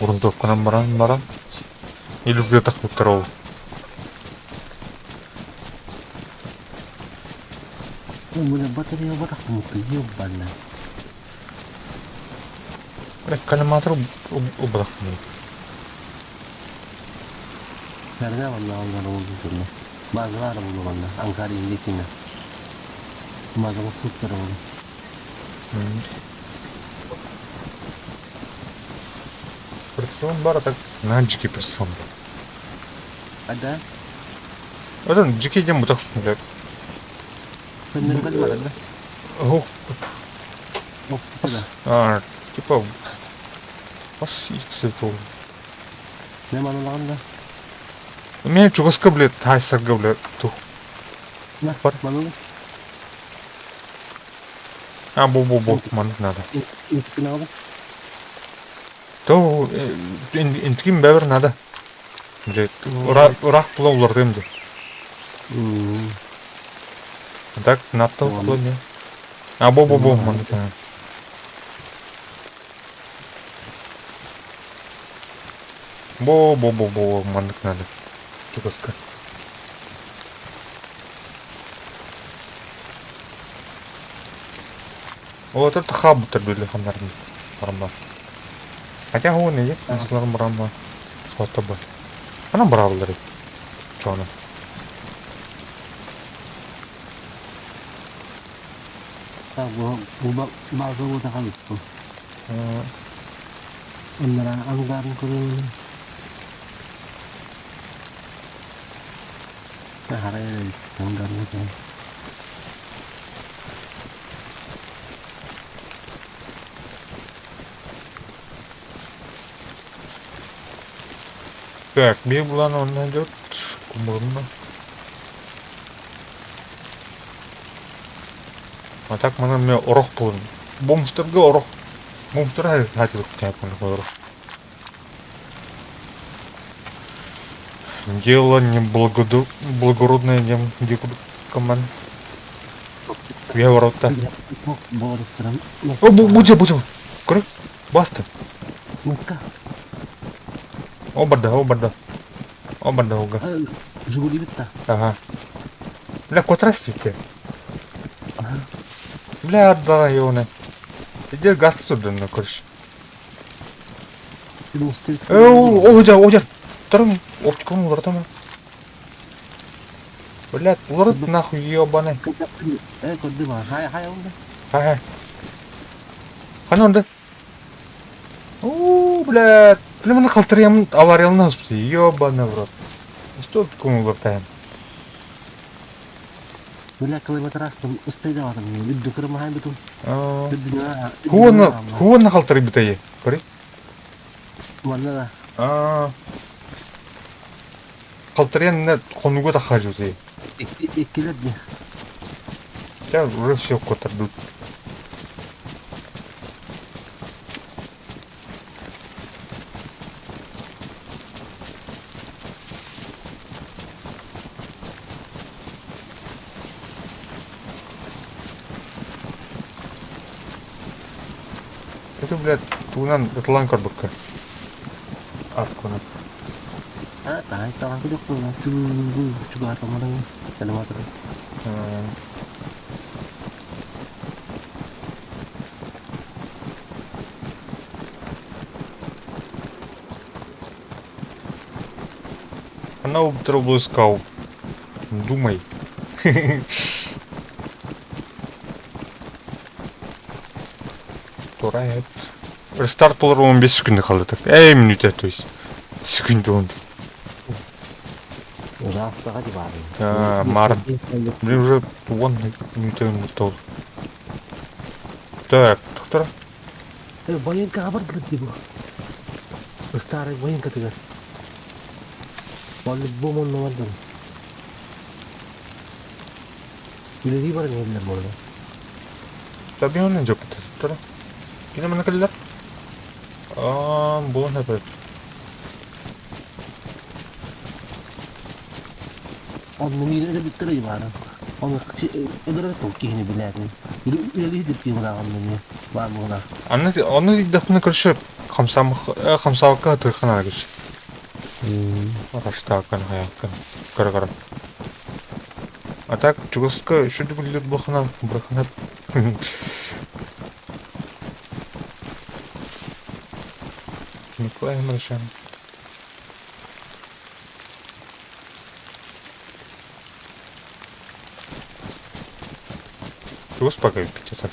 урунтуокканан баран баран илүүгэ тахпыттар ол. Бу батарея батахмыты ебана. Коллиматор убрахмыт. Nerede var lan onlar oldu sonra. Bazılar oldu bana. Ankara indikine. Bazılar tutlar oldu. Прицелом бара так на джики прицелом. А да? Это джики идем вот так, блядь. Көннөр бар да? Ох. Ох, да. А, типа Бас икс Не маналаганда? Меня чугаска, блядь, тайсарга, блядь, ту. Бар. Маналык. А, бу-бу-бу, маннык надо. То, интим бәбер надо. Блядь, урак була улардым ди. Так, надто не. А, бу-бу-бу, маннык. Бо-бо-бо-бо, маннык надо. Чугаска. О, это хаб били ханнарын барма. Хотя он и есть, наслар барма. Фото бы. Она брала Чё она? Бу бу база вот халытту. Оннара ангарын көрөмүн. Харай ангарын көрөмүн. Так, Библан он найдет. Кумурно. А так мы нам орох булын. Бомжтарга орох. Бомжтар хатил орох. Дело не благородное, дем команд. Я ворота. О, будь, будь. Көрө. Басты. О, барда, о, барда. О, барда, ога. Жигули битта. Ага. Бля, котрастите. Бля, да, ёне. Иди газ туда на короче. Э, о, о, о, Тарым, оптиканы улартама. Блядь, уларт нахуй ёбаный. Э, көрдүм, хай, хай, онда. Хай, хай. Хана онда. О, блядь. Бля, мына қалтырыямын авариялны ёбаный в рот. Что такое улартаем? Бля, километраж устайда барым. Үддү кырмахай битум. Хуона, хуона қалтыры битайы. Көрі? Манна да. А. Қалтырыян қонуға да хажу ты. Иккилер ди. Я уже все котырду. Это, блядь, туунан ытылан көрбүккэ. Аркуна. А, тай, талан күдүк була. Ту, чугар тамадан. Километр. Она искал. Думай. Турает. Рестарт болар 15 секунда қалды так. Эй, минута, то есть. Секунда он. А, Март. Блин, уже вон минута он Так, доктор. Военка абар бу. Старый военка тигер. По-любому номерден. Үлэлии баран иһэллэр буолла. Табионы дьоппуттар. Кини манна кэллэр. Аа, буолан эпэт. Онно миин өлөбүттэр ыйбаарын. Оны өлөрөр тыл киһини билээтин. Үлэлии дирки бунаҕын мини баар буолар. Аны оны дихпіне көрші хамсамыкка тырхан аргыш. Раштаакан хаяккан кара-кара. А так чугаска шүдүгүллүр бухана брахана. Николай Маршан. Чугас пока пятисот.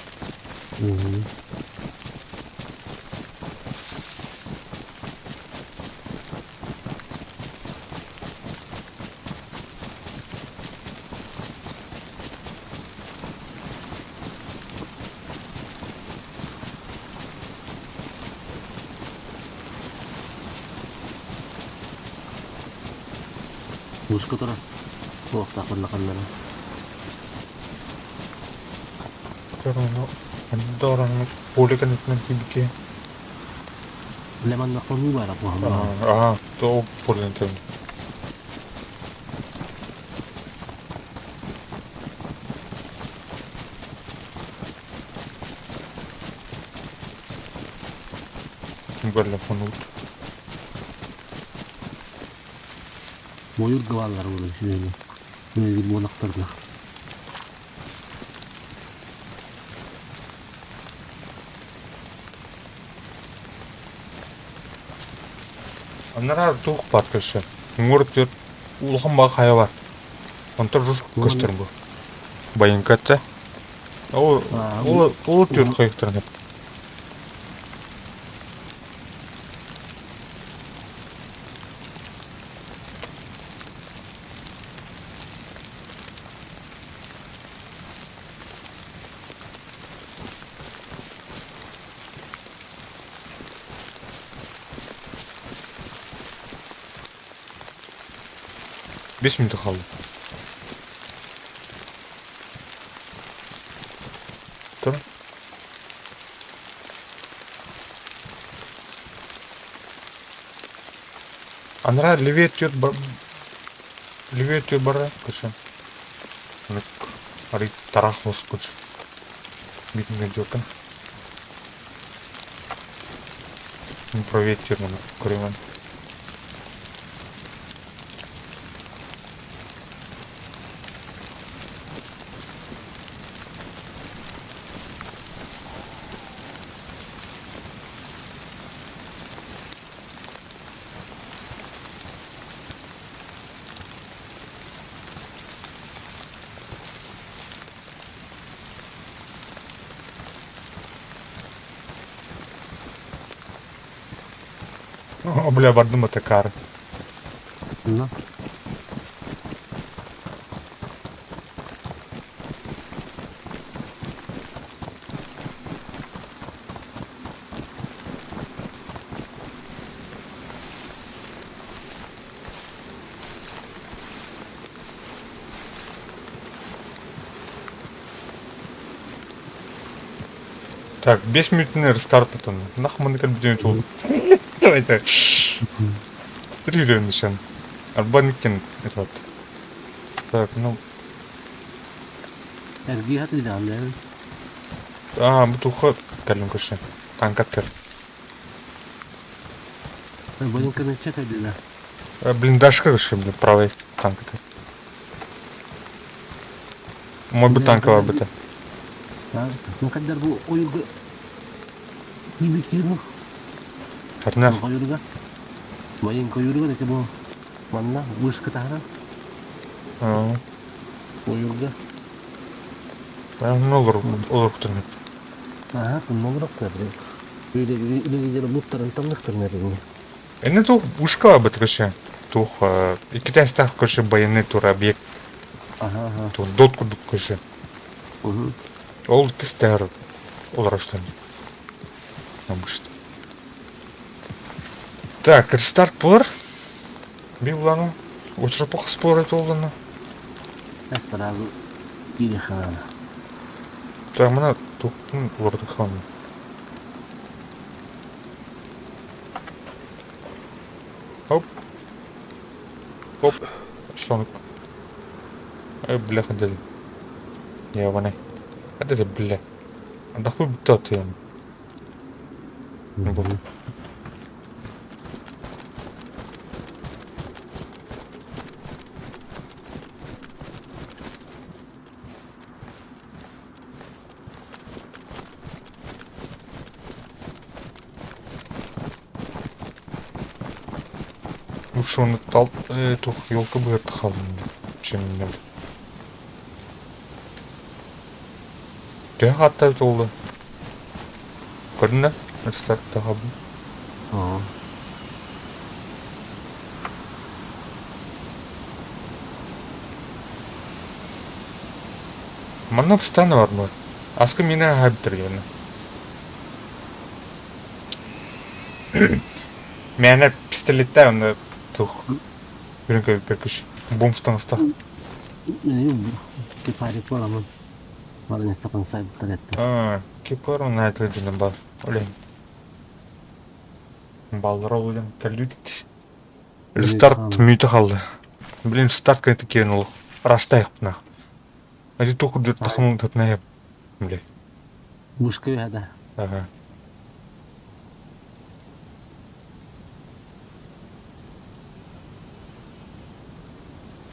Муска турар. Туохтаахпын ханнара. Дораны поле кэнниттэн киирбиккэ. Леманна хонуу баара буһаммаа. Аа, то поле Көрлө хонуу. Мойур гаваллар буолар сүөһүнү. Мөлгүр буолахтарына. Анараа туох баар көрсө. Уҥуор түөрт улахан баҕа хайа бар. Онтон рус көстөр бу. Байыҥкатта. Ол ол ол түөрт хайыктарын 5 минут қалды. Тұр. Анара левее түөрт бар левее түөрт барра көрсө. Ари тарах бос көрсө. Битинген жокын. Правее түөрт маны көрөмөн. О, бля, бардым это кар. Ну. Так, 5 минутный рестарт потом. Нахуй мы на компьютере Давайте. Три нишан. Арбаниктен этот. Так, ну. Эргии хатыйдаан да. А, бу туха кэлин көрсө. Танкаттар. Бойынканы чекайдыла. Блиндажка көрсө, блин, правый танк это. Мой бы танковый бы это. Ну когда бу ойуга киби кирну. Харнар. Ойуга. Военка ойуга деке бу. Манна вышка тахара. Ойуга. Ну olur, olur күтүрмөт. Ага, кунногрок та бир. Үле үле буттарын тамныктыр нерин. Эне тух ушка бит көрсө. Тух икитәстәх көрсө военный тур объект. Ага, ага. Тух дот курдук көрсө. Ол кистер олар что Обычно. Так, рестарт болар. Би буланы. Очрапақ спор это оланы. Сразу. Киириэххэ наада. Тамана туктун уларытыххан. Оп. Оп. Шланг. Эй, бляха, дядя. Ебаный. Это бля. Да хуй бы ты. Лучше он тал эту елка бы отдыхал, чем меня. Төһө хатта толду? Көрдүн да? Старт тахабын. Аа. Манна постоянно бар бар. Аскы мені хайбытыр гені. Мені пистолетте онда тух. Бүрін көпкіш. Бомстан ұста. Мен кепарик боламын. Барын истапан сайбыттар этти. А, кепар он айтылдын бар. Олен. Балдар олен кәлүт. Старт мүті қалды. Блин, старт кәйті керен ол. Раштай қыпнақ. Әді тоқы дүр тұқымын татына еп. Бля. Вышка өһәдә. Ага.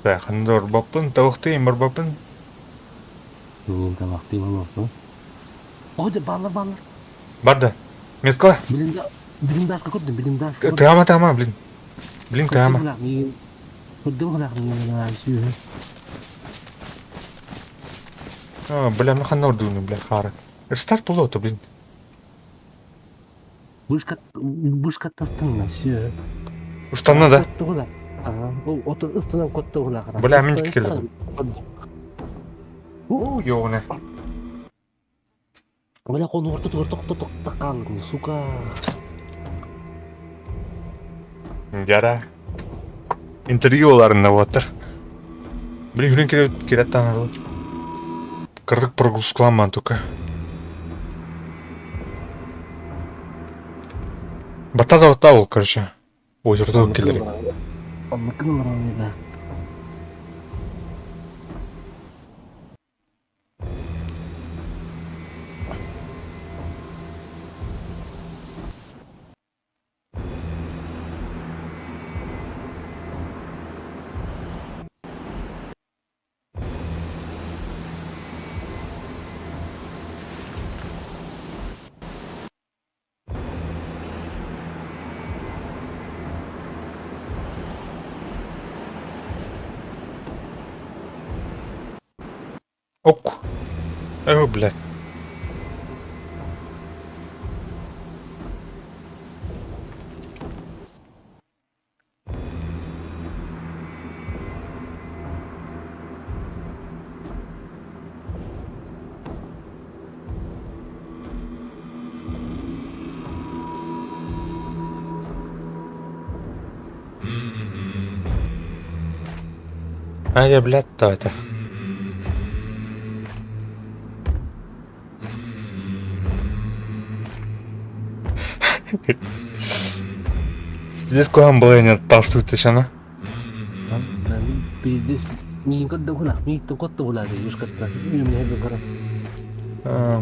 Так, андор бапын, тавықты бар бапын. Мен табак дейм алып. О, де баллар баллар. Бар да. Метка. Билимде билимдашка көрдүм, билимдашка. Тама, тама, блин. Блин, тама. Көрдүм гылак мен сүйө. А, бля, мына ханна ордуны, бля, хара. Старт было-то, блин. Вышка вышка тастын сүйө. Устанна да. Ага, ото ыстынан котты гылак. Бля, мен келдим. У, ёбаный. Бля, кону орто орто токта калдым, сука. Жара. Интервью оларында болаттар. Блин, хүрен келет келет таңарлы. Кырдык прогрузкаламан только. Бата да бата ол, короче. Озердо келдер. Онныкын Ок. Эх, блядь. А я, блядь, то это. Здесь куһан былайын тастуу тешана. Пиздец. Мин көрдүм гылак, мин котты гылак, вышкатта. Мен хебе карап.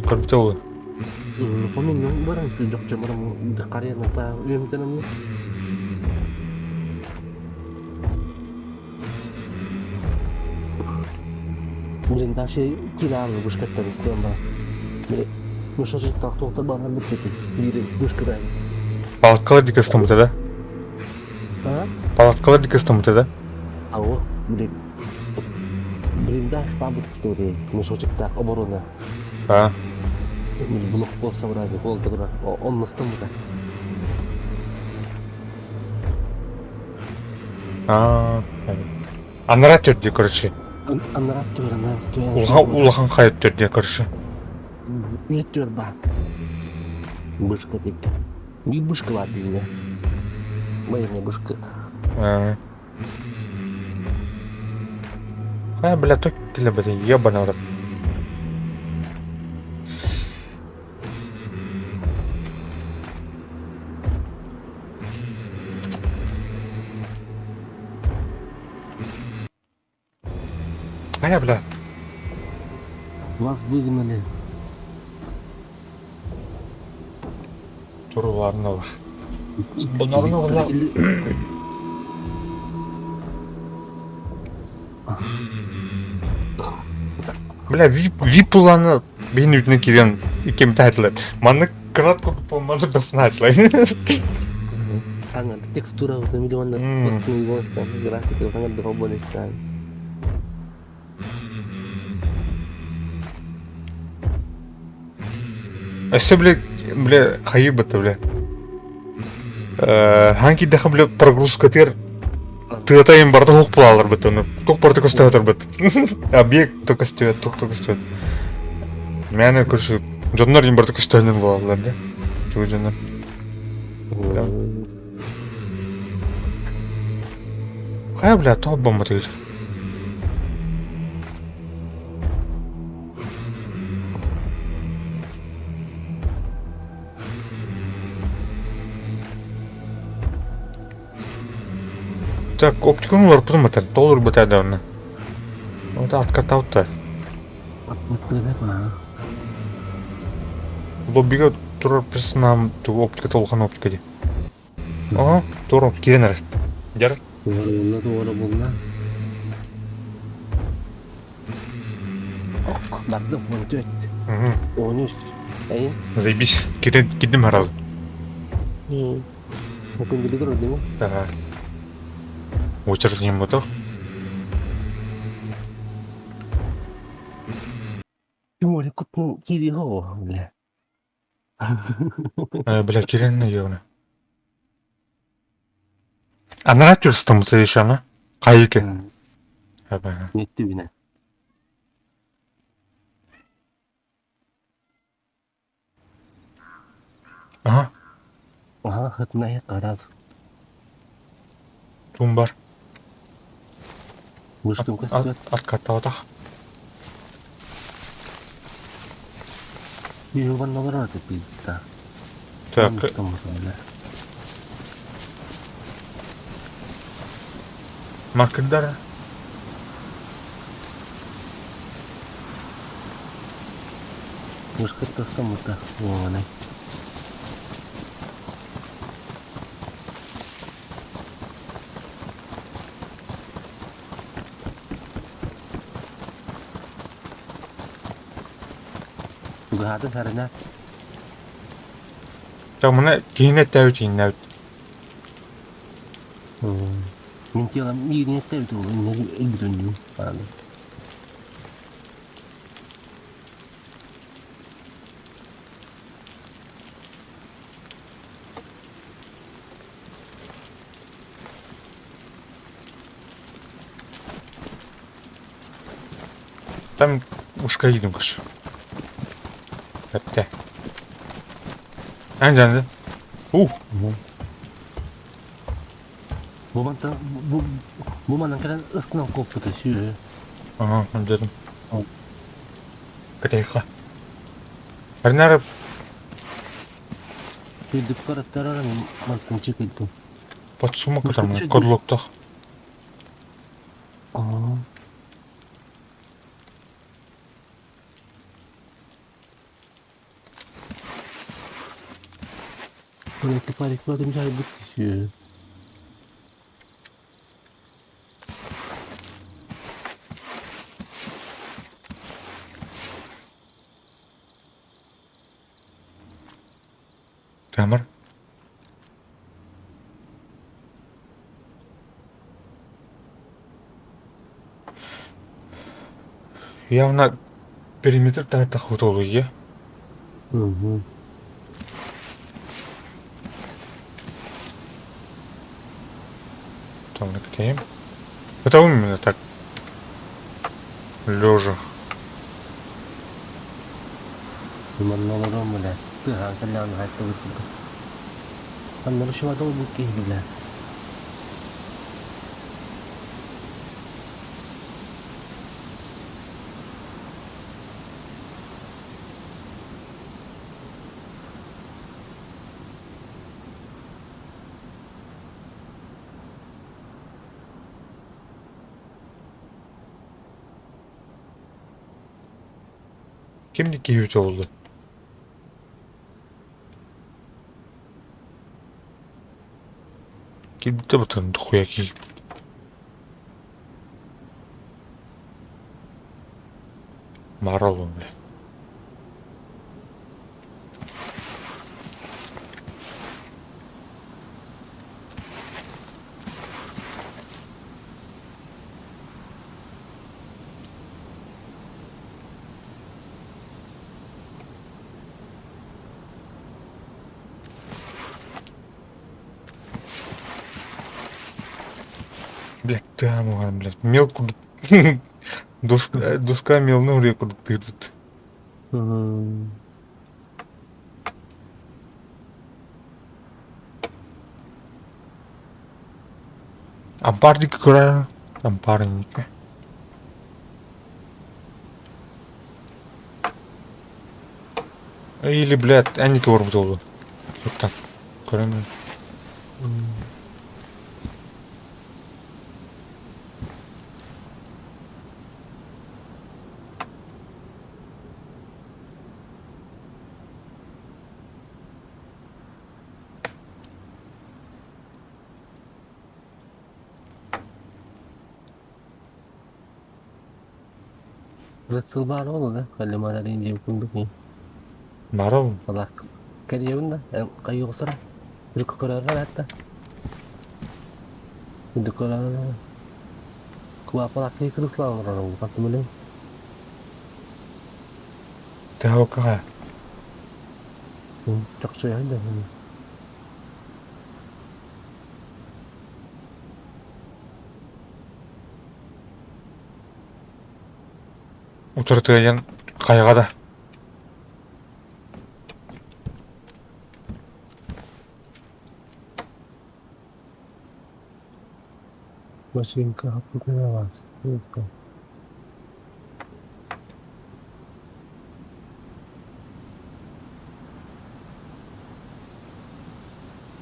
Көрбүтө ол. Помин баран жок барам карьерна са үйөмтенем. Блин, даже килалы вышкаттан истем ба. Мышочек так токтор бана бүттү. Бири вышкадай. Палаткалар дикестомута да? А? Палаткалар дикестомута да? Ао, блин. Блиндаж пабыт тури. Мышочек так оборона. А. Блок болса вроде, болду Он настымда. А. Анара түрдө, короче. Анарат түр, анарат түр. Улахан улахан хайып түрдө, короче. Не түр ба. Бышка тек. Би бышка бар дейм. Военная бышка. А. А, бля, то килэбэтин, ебаный в рот. Хайа, бля. Вас выгнали. Туруларнова. Онорну Бля, вип, вип уланы бин үтүнө кирен икем тайтлы. Маннык кырат курдук маннык да снатлы. Саҥа текстура миллионна графика саҥа дробонистан. Өссө бля, бля, хайы бытты бля. Хаан киирдэххэ бля прогрузка тыар тыата им барыта хук булалар быт ону. Тух барыта көстө быт. Объект то көстүөт, тух то көстүөт. Мээнэ көрсү дьоннор им барыта көстөөнүн буолаллар да. Тугу дьоннор. Хайа бля, тоҕо бомбатыыр? Так, оптиканы уларыппытым батар, толур бытар да онно. Вот откатал-то. Лоббига турар персонам тугу оптика толхан оптика ди. Ага, тура кирен эрэр. Дьар. Туора туора булла. Ок, бардым, 14. 13. Эйин? Заебись. Кирен кирдим сразу. Күн билигир дimi? Ага. Очередь не готов. Тиморе кутун кири хо, бля. Бля, кирен ёбана. Анара түрстім еще, Кайыки. Нетти бине. Ага. Ага, хытна караз. Тум бар. Вышкам костер. Откатал так. Юбан это пизда. Так. Маркердар. Вышка тахтамыта. Вон. Тугатын сарына. Так, мына киинэ тәүт иннәүт. Мин телом миигин эттебит ол элбит бараны. Там ушка идем кыш. Әтте. Ән Ух. Бу мантан бу бу манан кэлэн ыстынан куоппута сүүһү. Ага, дедим. Кытайха. Арнары Үрдүк караттарара мен мантан чыкыйдым. Подсумок там кодлоктах. Аа. Проекты парик көрдüm жай бүт. Тамыр. Явно периметр та хутолу е. Угу. Там накатаем. Это именно так. Лежа. Манналарым бля. Тыга каллян хайтты бит. Аннары шуада ул бит бля. Ким киһи буолла? Ким да дохуя киһи. Марал бля. Блядь, там, блядь, мелку доска, доска мелну реку тырит. Ампардик көрөр, ампарник. Или, блядь, Анника барбыт буолуо. Суттан. Көрөн. Сыл баар буолла да, кэллимадарин диэн курдук. Барабын. Алак. Кэлиэбин да, хайыгысара. Үрүк көрөрөр хатта. Үрүк көрөрөр. Кулапалак кырыслаалар ол хаттым Тэһэ Чахчы да. Утары хайаҕа да. Машинка хаппытына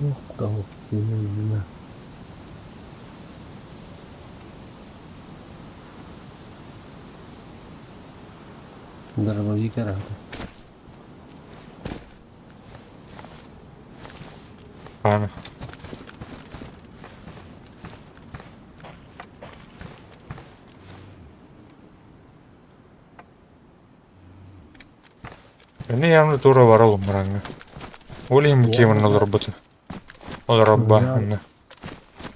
Ух, Дробовик эрэ. Аны. Эни явно тура бар ол мыраҥҥа. Ол иһин киэмэн олорбут. Олоробба.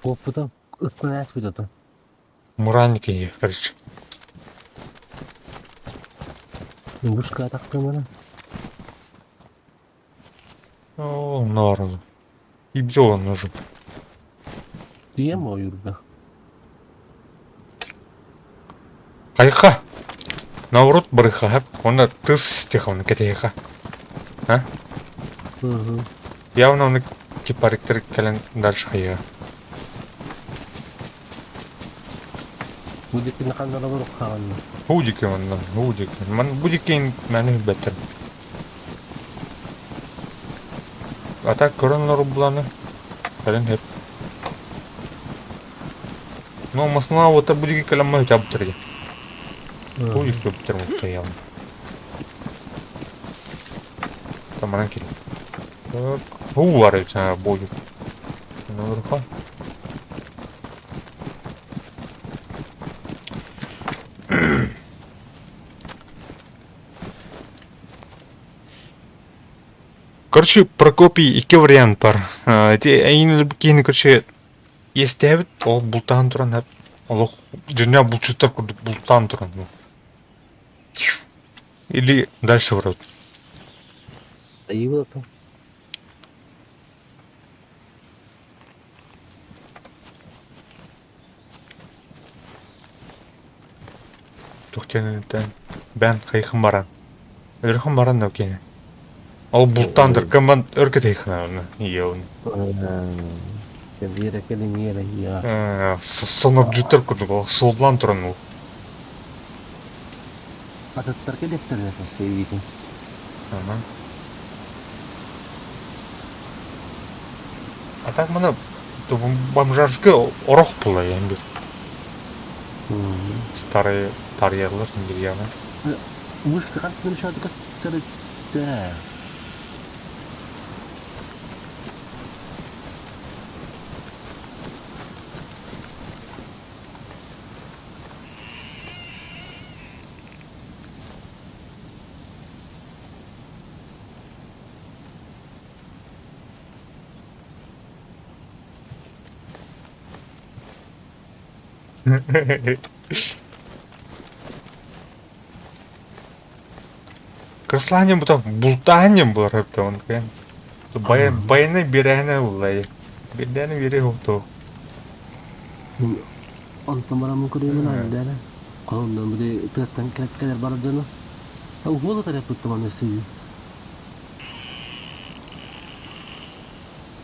Куоппутум ыстан ааспыт Муранник ие, короче. Вышка атахтымына. О, норм. И он нужен. Тиэм ойуурга. Хайха. Наоборот барыха, он тыс тихо, кэтиха. А? Явно он кипариктер кэлэн дальше хайа. Будикин ханнара баруххаҕанна. Будики онно, будики. Ман будикин мәне беттер. А так көрөн буланы. Кэлэн хеп. Ну, масна вот будики кэлэн май чаптыр. Будик чаптыр вот явно. Там кил. Так, бар будет. Наверху. Короче, Прокопий икки вариант бар. Ити эйин киһини короче естээбит ол бултаан туран олох дьиҥэ булчуттар курдук бултаан туран. Или дальше вроде. Айыы Тухтен бэн хайхан баран. Өрхан баран да кини. Ол бултаан тыркаман өркө тейхана иеун. Кэлиэрэ кэлиҥиэрэ я. Сонор жуттар курдук ол суоллаан туран ол. Атыттар кэлиэхтэрэ сэйиитин. Ага. А так мана бомжарская орох була енді. Старые тарьерлар явно. Вышка хантан көстөрүттэ. Кырслаанньам бута бултаанньам буолар эбит кэн. Байыны бирээнэ уллай. Бирээнэ биэрэ хукту. Онтон бараммын көрүөмүн аандаана. Холоннон били тыаттан кэлэр бар дьону. Уһуола тараппыттым аны сүйүү.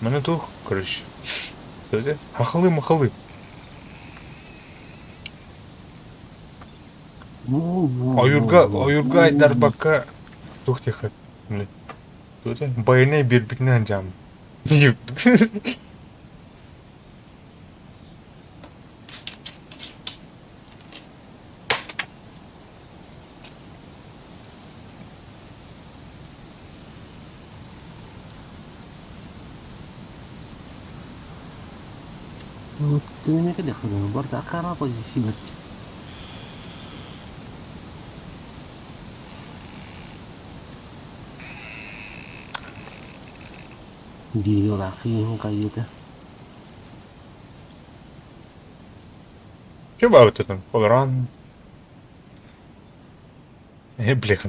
Маны тух, короче. Хахалы-махалы. Ойуурга ойуурга айдарбакка туох диэххэ байанай биэрбитинэн дьаам. Диир улаахыйын хайыыта. Че баабытытын олорон бляха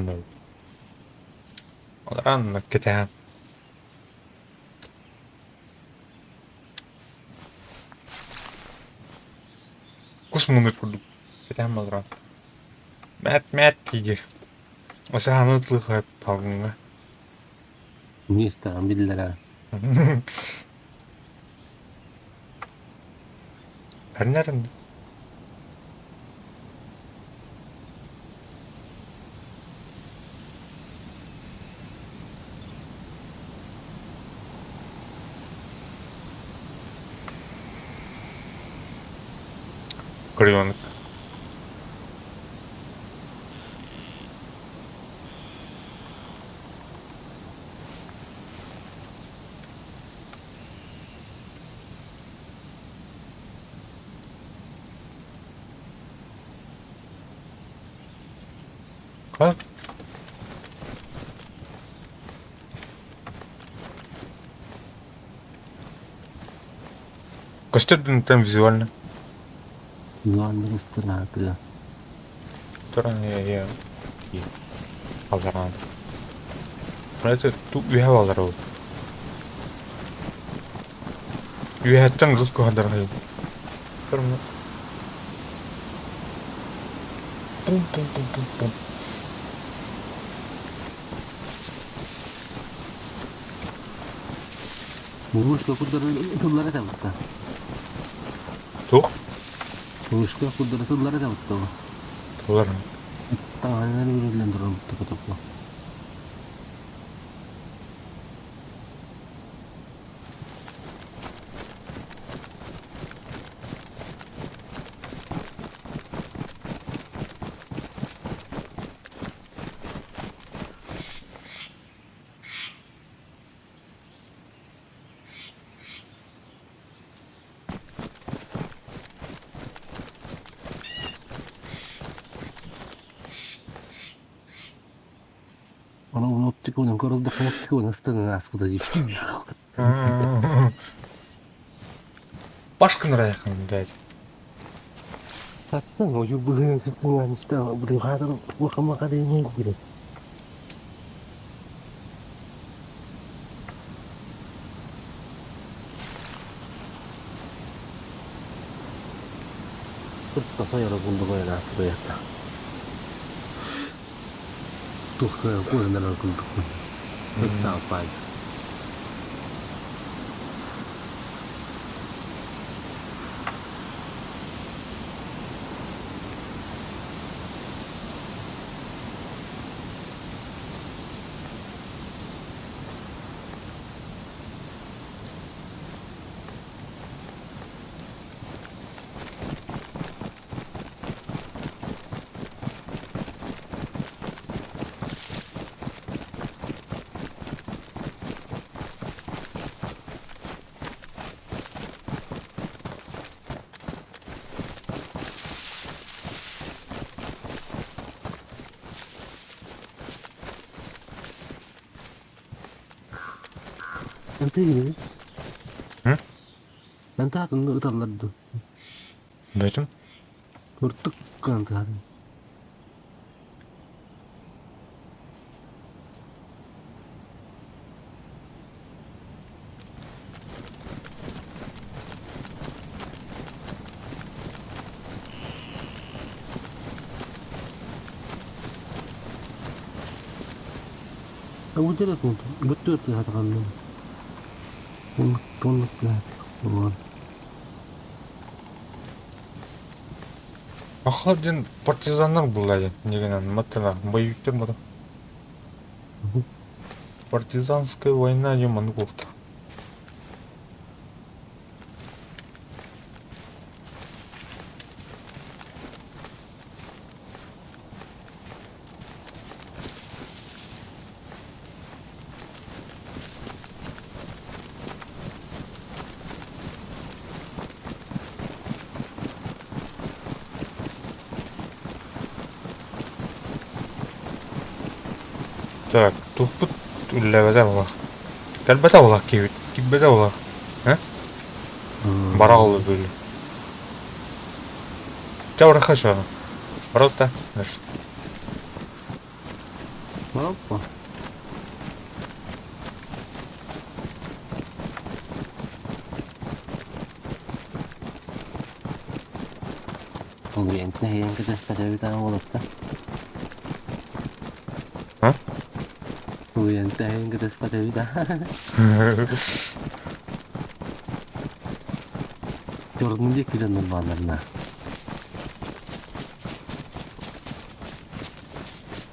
Олорон кэтэһэн Кус муннук курдук кэтэһэн олорон Мэт мэт диир Осааны тылыхат салгыҥҥа Миэстэҕин биллэрэ. Эрнэрин Крыленок. А? Костер там визуально. Визуально көстөр наһаа Туран я алларaan. Это ту үһэ балар ол. Үһэттэн жестко хадархай. Пум пум пум пум пум. Вышка курдары тыллара табытта. Туох? Вышка курдары тыллара табытта. Тыллар. Таҥанар үрүллэн турар топпу. Ону оптикунан көрүлдэх оптикунан ыстыгын ааспыта дии. Башкын райхан, блядь. Саттан ою быһыан сытынан истэ бригадыр улахама кадыйын кирет. Тутта сайра булду гояна ааспыта. Тух куһунан кулдукпун. Ыксааппай. Антыгын. Антаатын ыталлар дуу? Бэтим. Уртук антаатын. Ахлар диэн партизаннар буолла диэн дигэнэн маттана боевиктар буолла. Партизанская война диэн маннык буолта. Так, тухпут үллэбэтэ буолла. Кэлбэтэ буолла киһибит, киирбэтэ буолла. Э? Бара олу били. Чэ, хорошо. Баралта. Опа. Ол эн кэтэспэтэбит аа уолаттар. А? Эн кэтэспэтэбит аа. Дьордун диэки дьоннор баалларына.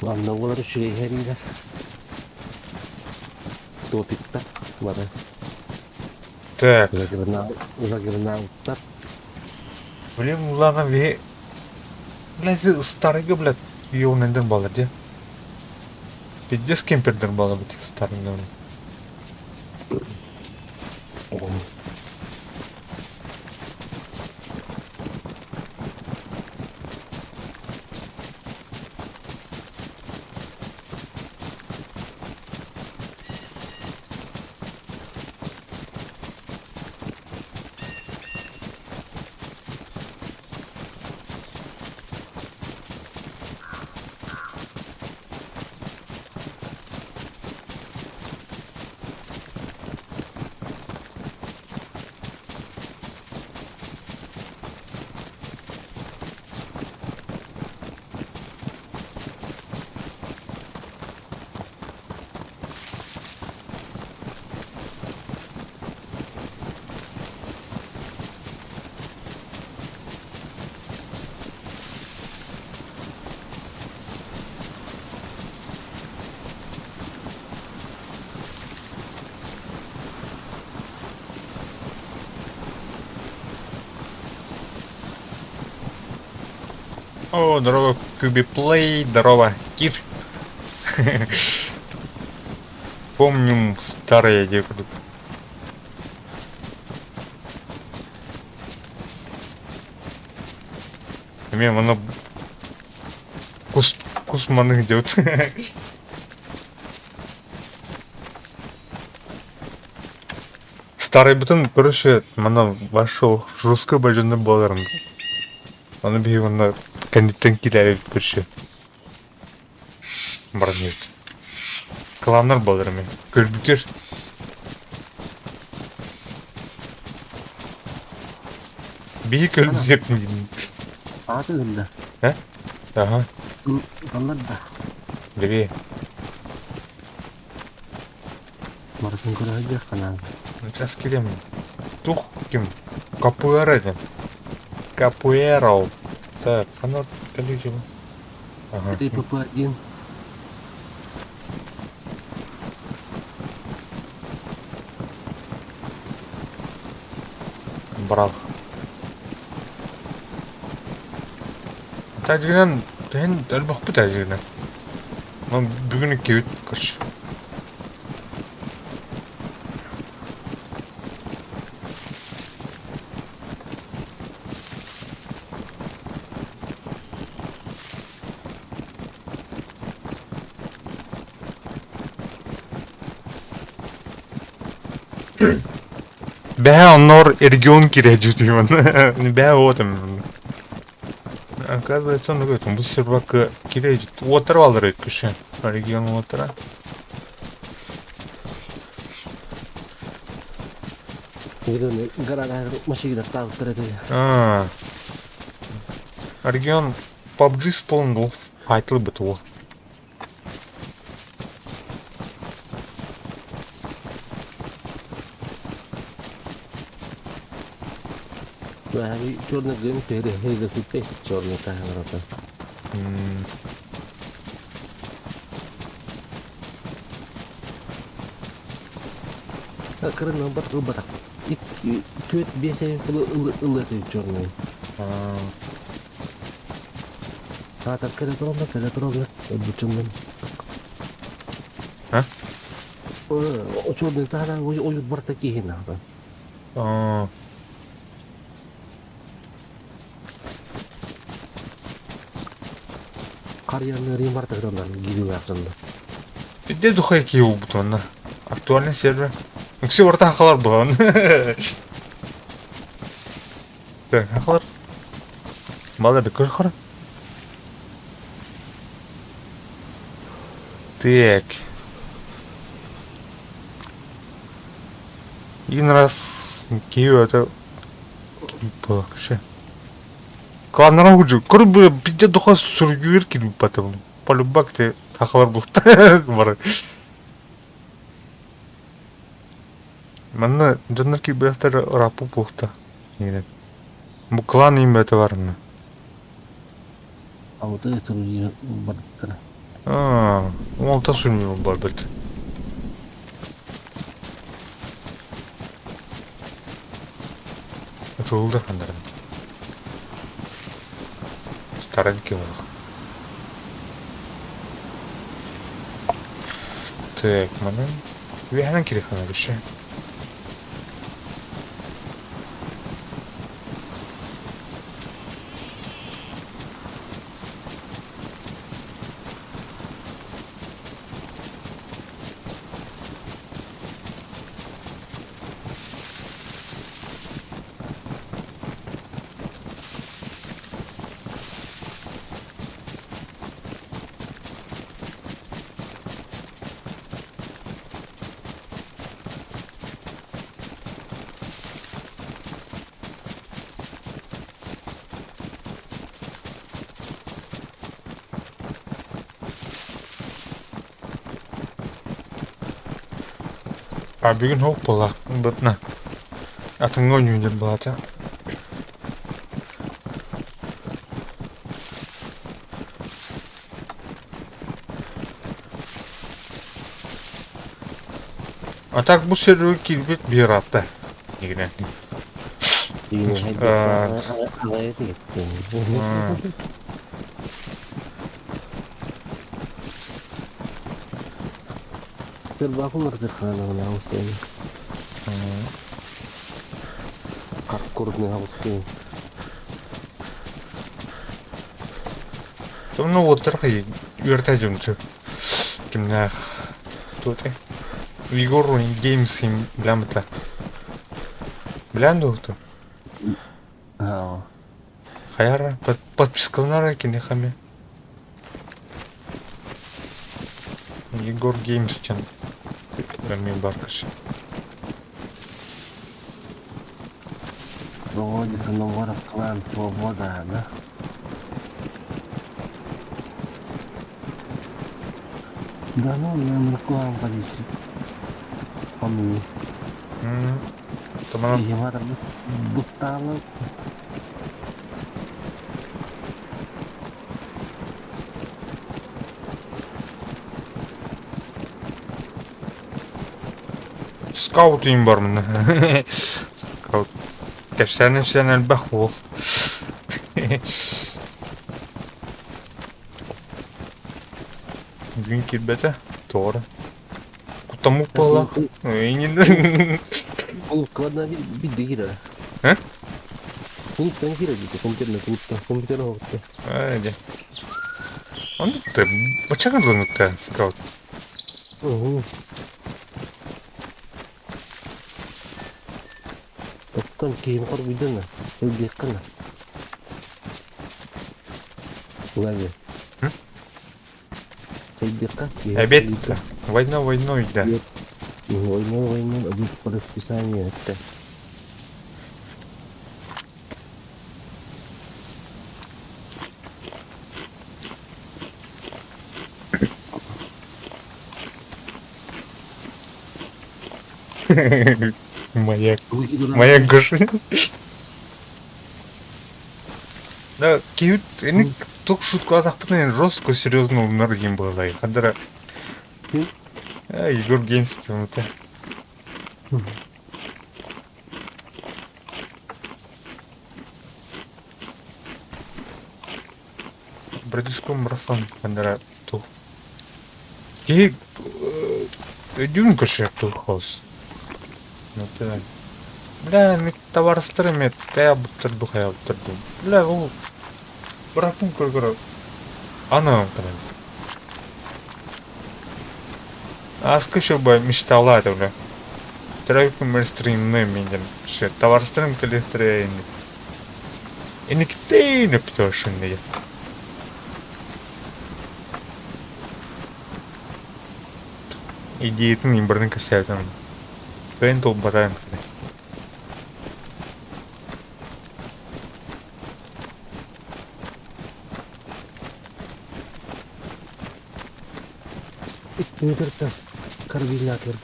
Манна уолар үчүгэй иһэриилэр. Топиктар бары. Так. Лагернауттар. Блин, ладно, ви... Блядь, старый блядь, ёбаный балар дии. Пиздец кемпердер балар бит старый О, здорово, Куби Плей, здорово, Кир. Помним старые девки. Мен оно кус кусманых идет. Старый бутын, короче, мана вошел жестко бажаны боларым. Аны биһи онно кэнниттэн киирээри көрсө. Баран иһит. Кланнар буолар эмиэ. Көрбүтэр. Биһи көрбүтэр Ааты ылла. Э? Аха. Ыллар да. Бери. Барытын көрө сылдьыаххынаан. Сейчас килем. Тух ким? Капуэра диэн. Капуэро. Так, ханна кэлиичи Ага. 3ПП1. Брал. Тажигынан тэн элбэхпит тажигынан. Бүгүн иккибит короче. Бэһэ онноор регион киирэ дьүтүйүмэн. Бэһэ уотум. Оказывается, он говорит, бу сервакы киирэ уоттар балар өткүші. Регион уоттара. А. Регион PUBG столын был. Айтылып бит ол. Черный гын перехейгасыппе черный таһаҥарата. Кырын ылбат ылбатах. Икки түөрт биэс ай ылыаты черный. Аатар кэлэ тураллар, кэлэ тураллар. Ылбыччыннан. А? Черный таһадан ойут барта киһин аата. Харыйаны ырыын барта кытаннар гириилээх дьоннор. Где духай киһи бутонна? Актуальный сервер. Үксү орта хахалар буолан. Так, хахалар. Мало да көр Так. Один раз киһи это вообще. Кланнара хуже. Көр бизде духа сүргүөр кирбит потом. Полюбак те хахалар булта бар. Манна дьоннор киирбэхтэр раппы буолта. Бу клан имбэте барна. Алты сүргүөр барбыттара. Аа, олта сүргүөр барбыт. Тулда хандарым. Старенький был. Так, манан. Үөһэнэн кириэххэ еще. А бүгүн хоп буолла. Бытна. Атыҥҥа ойнуйдун буолата. А так бу сервер киирбит биир аата. Игинэн. Ну уоттар үөртэ дьончу. Кимнээх туотай. Егор Геймс билэн Билэн дуо Хайара подпискаланара кинихами. Егор Геймс тен мен баркаш. Проводится Новоров клан Свобода, да? Да ну, наверное, клан подиси. Помню. Тамам. Егематор бусталы. Скаут им бар мына. Скаут. Кэпсээн эпсээн элбэх уол. Бүгүн киирбэтэ. Тоҕо Куттаммыт буолла. Иҥин. Клубка бидде киирэр. Э? Клубтан киирэр дии, компьютерный клубта. Компьютер оһохто. Ээ, дьэ. Оннук да, баччаҕа дылы скаут. Угу. Онтон киһим хоргуйдун ылбыаххына. Улаҕы. Чэйдиэххэ киһи Обед хоргуйда. война войной, да. Война войной, обед по расписанию это. Маяк. Маяк Гоши. Да, киһи ини туох шуткалаатахпытына жестко серьезно ылынар диэн буолай. Хадара Егор Геймс это. Братишком бырахсан ханнара туох киһи өйдүүн көрсөр туох хос. Бля, мин табаарыстар эмиэ тэйэбиттэр дуу хайаабыттар дуу. Бля, ол бырахпын көрө-көрө аны кэлэн. Ааска еще бы мечтала это, бля. Төрөөбүппүн стримный мин диэн. Табаарыстарым кэлиэхтэрэ Инниктейн өптөөшүннэйэ. Идеятын имбирин кэсээтим. Бэйэн толбатаан Иккини кытта карабиннаатылар.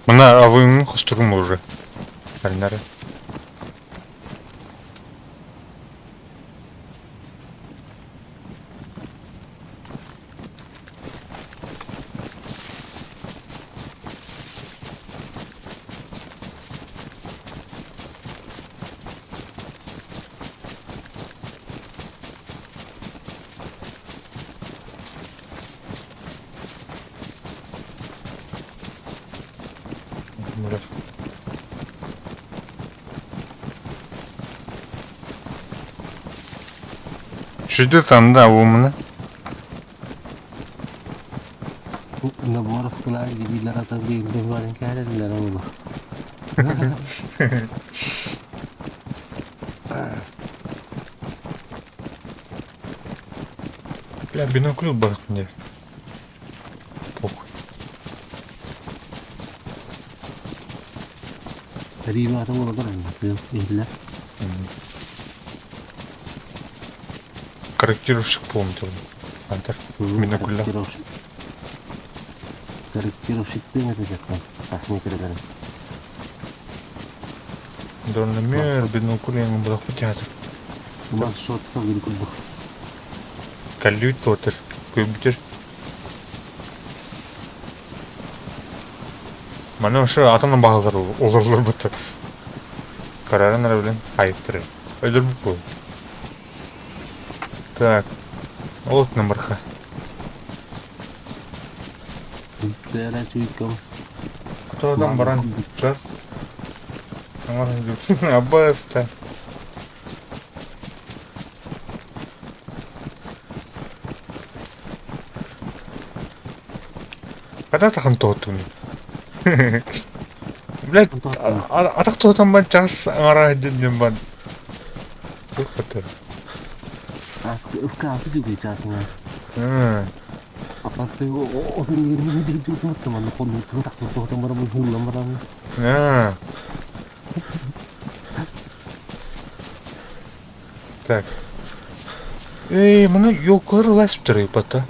Мына авыҥ хостурум уже. Арнары. Сүдү там да умна. Наборов кылаан дебилер ата биирдэ баран кээлэллэр ону. Бля, бинокль бар мне. Похуй. Рима ата уола баран иһиллэр. Корректировщик помню. Антар. Бинокля. Корректировщик. Корректировщик этecekler. Тасны кирелер. Дальномер, бинокль, я буду театр. Бас шотка бир курдук. Калют тотер. Көбүтер. Мана ошо атанан бағалар оларлар бұты. Карарын ара билен айыптыр. Өлөр бу. Так. Вот номерха. Бәрә чуйкам. Кто там баран? Час. Аббас, бля. Когда тахан тоотуни? Блядь, атах тоотан бан час ара дедим бан. Тухатыр. Ыкка дүгө часына. Апаты о Так. Эй, мына ёлкалар ыласып турар бата.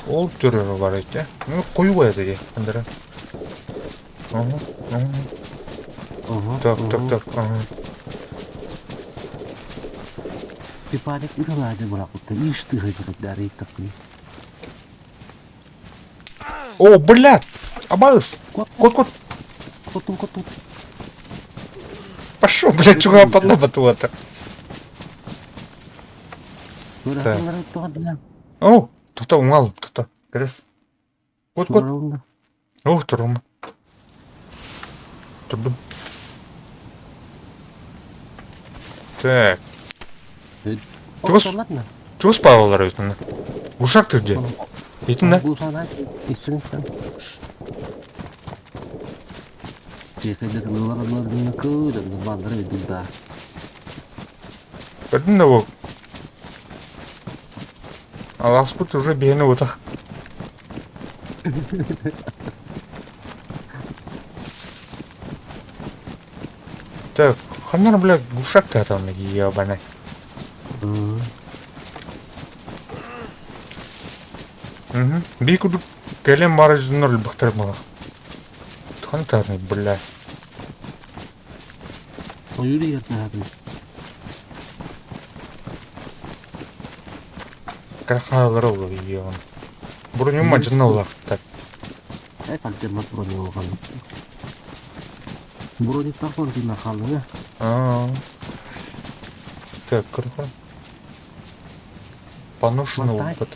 Ол түрі бар эти. Ну, кою кояды де, андара. Ага, ага. Так, так, так. Ага. Пипарик ыралаады быракытта иш тыһы кырыктары такны. О, блядь! Абалыс! Кот, кот! Котун, котун. Пошел, блядь, чуга падла батуата. О, тута уңал, тута. Керес. Кот, кот. О, турум. Турдум. Так. Чего Чего спалалар өтүнө? Ушак ты где? Итин да? Көрдүн да бу. Аласпыт уже биһини утах. Так, ханнар, блядь, глушак ты там, ебаный. Угу. Би кудук кэлэн бары дьоннор өлбөхтөр буолар. Тухан таатный, бля. Кахалар ол ебан. Броню мажына улахтар. Аа. Так, көрөхөн. Поношенный опыт.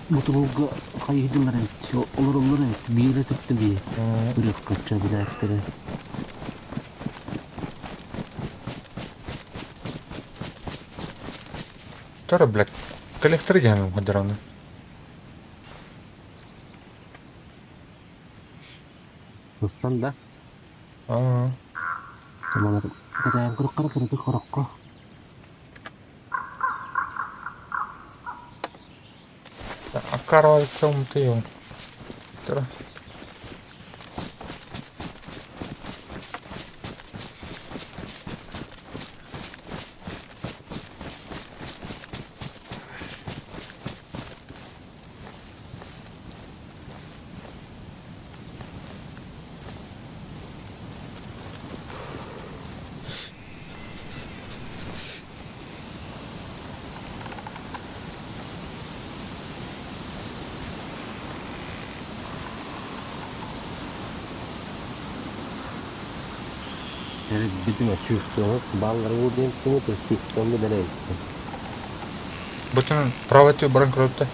Бутумуга хайыдылар эбит, олороллор эбит, биирэ түптэ бии. Үрэх көччө билээттэрэ. Тара, блядь, коллектор дьаным хадараны. Ыстан да. Аа. Тамалар катаан көрөк кара хорокко. Аккарва ты Тара. Бүтүн правый баран көрөттө.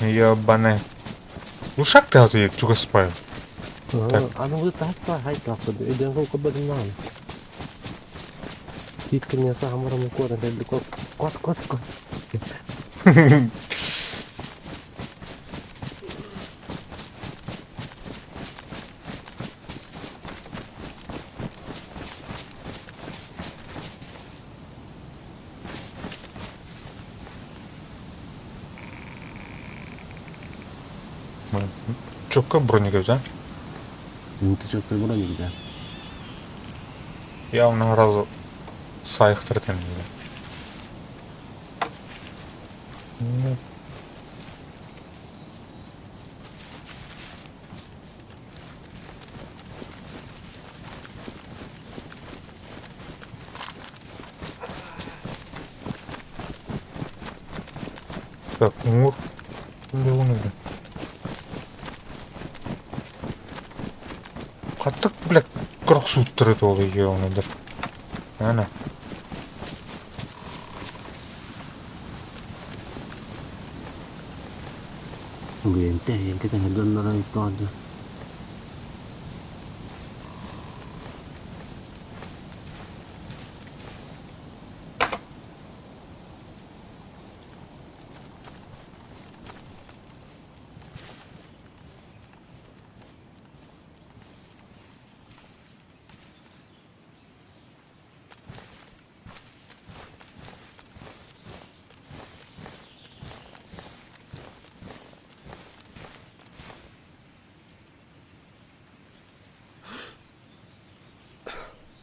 Ебаный. Ушак ты аты чугаспай. Так. Аны вы тахта хайта иден кол кобадын. Иткене сахамарам кода кот кот кот кот. Чокка броник да? Ну ты чокка броник, да. Я оны разу сайықтыртын. Так, мур. Қаттық, блядь, қырық суыттырды ол егеуінедір. Ана. Енте, доннорон тоды.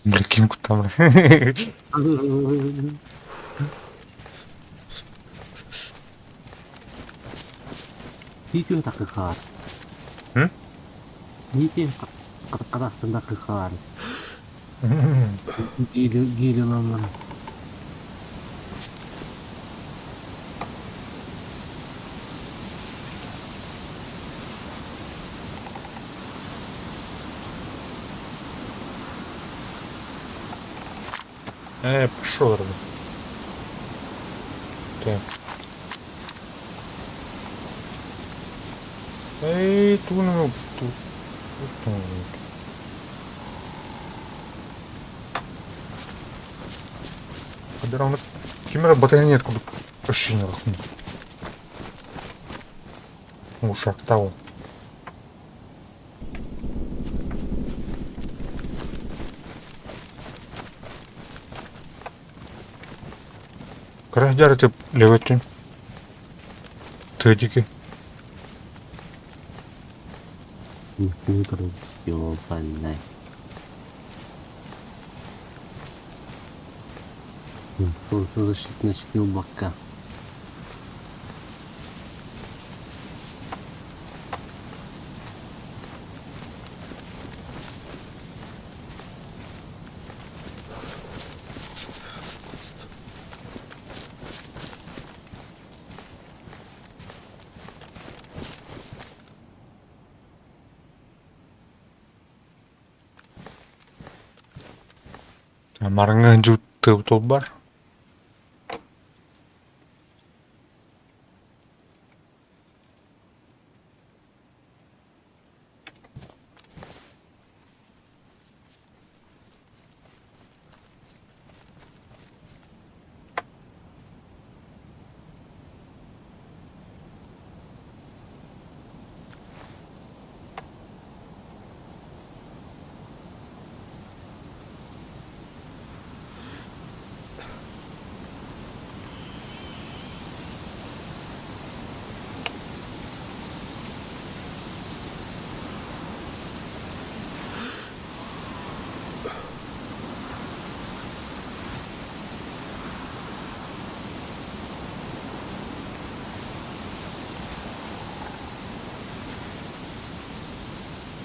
Бля, ким куттам. Видео такыхаар. М? Видео Казахстан такыхаар. Гийлеланнар. Пошел, рыбу. Так. Эй, туну, тут. Тут. Хадара кимера батарея кудук ощущение лахны. Ушак того. Кара дяры левый Тыдики. Ёбаный. Солнцезащитный очки бока. Марыңа жутты бар.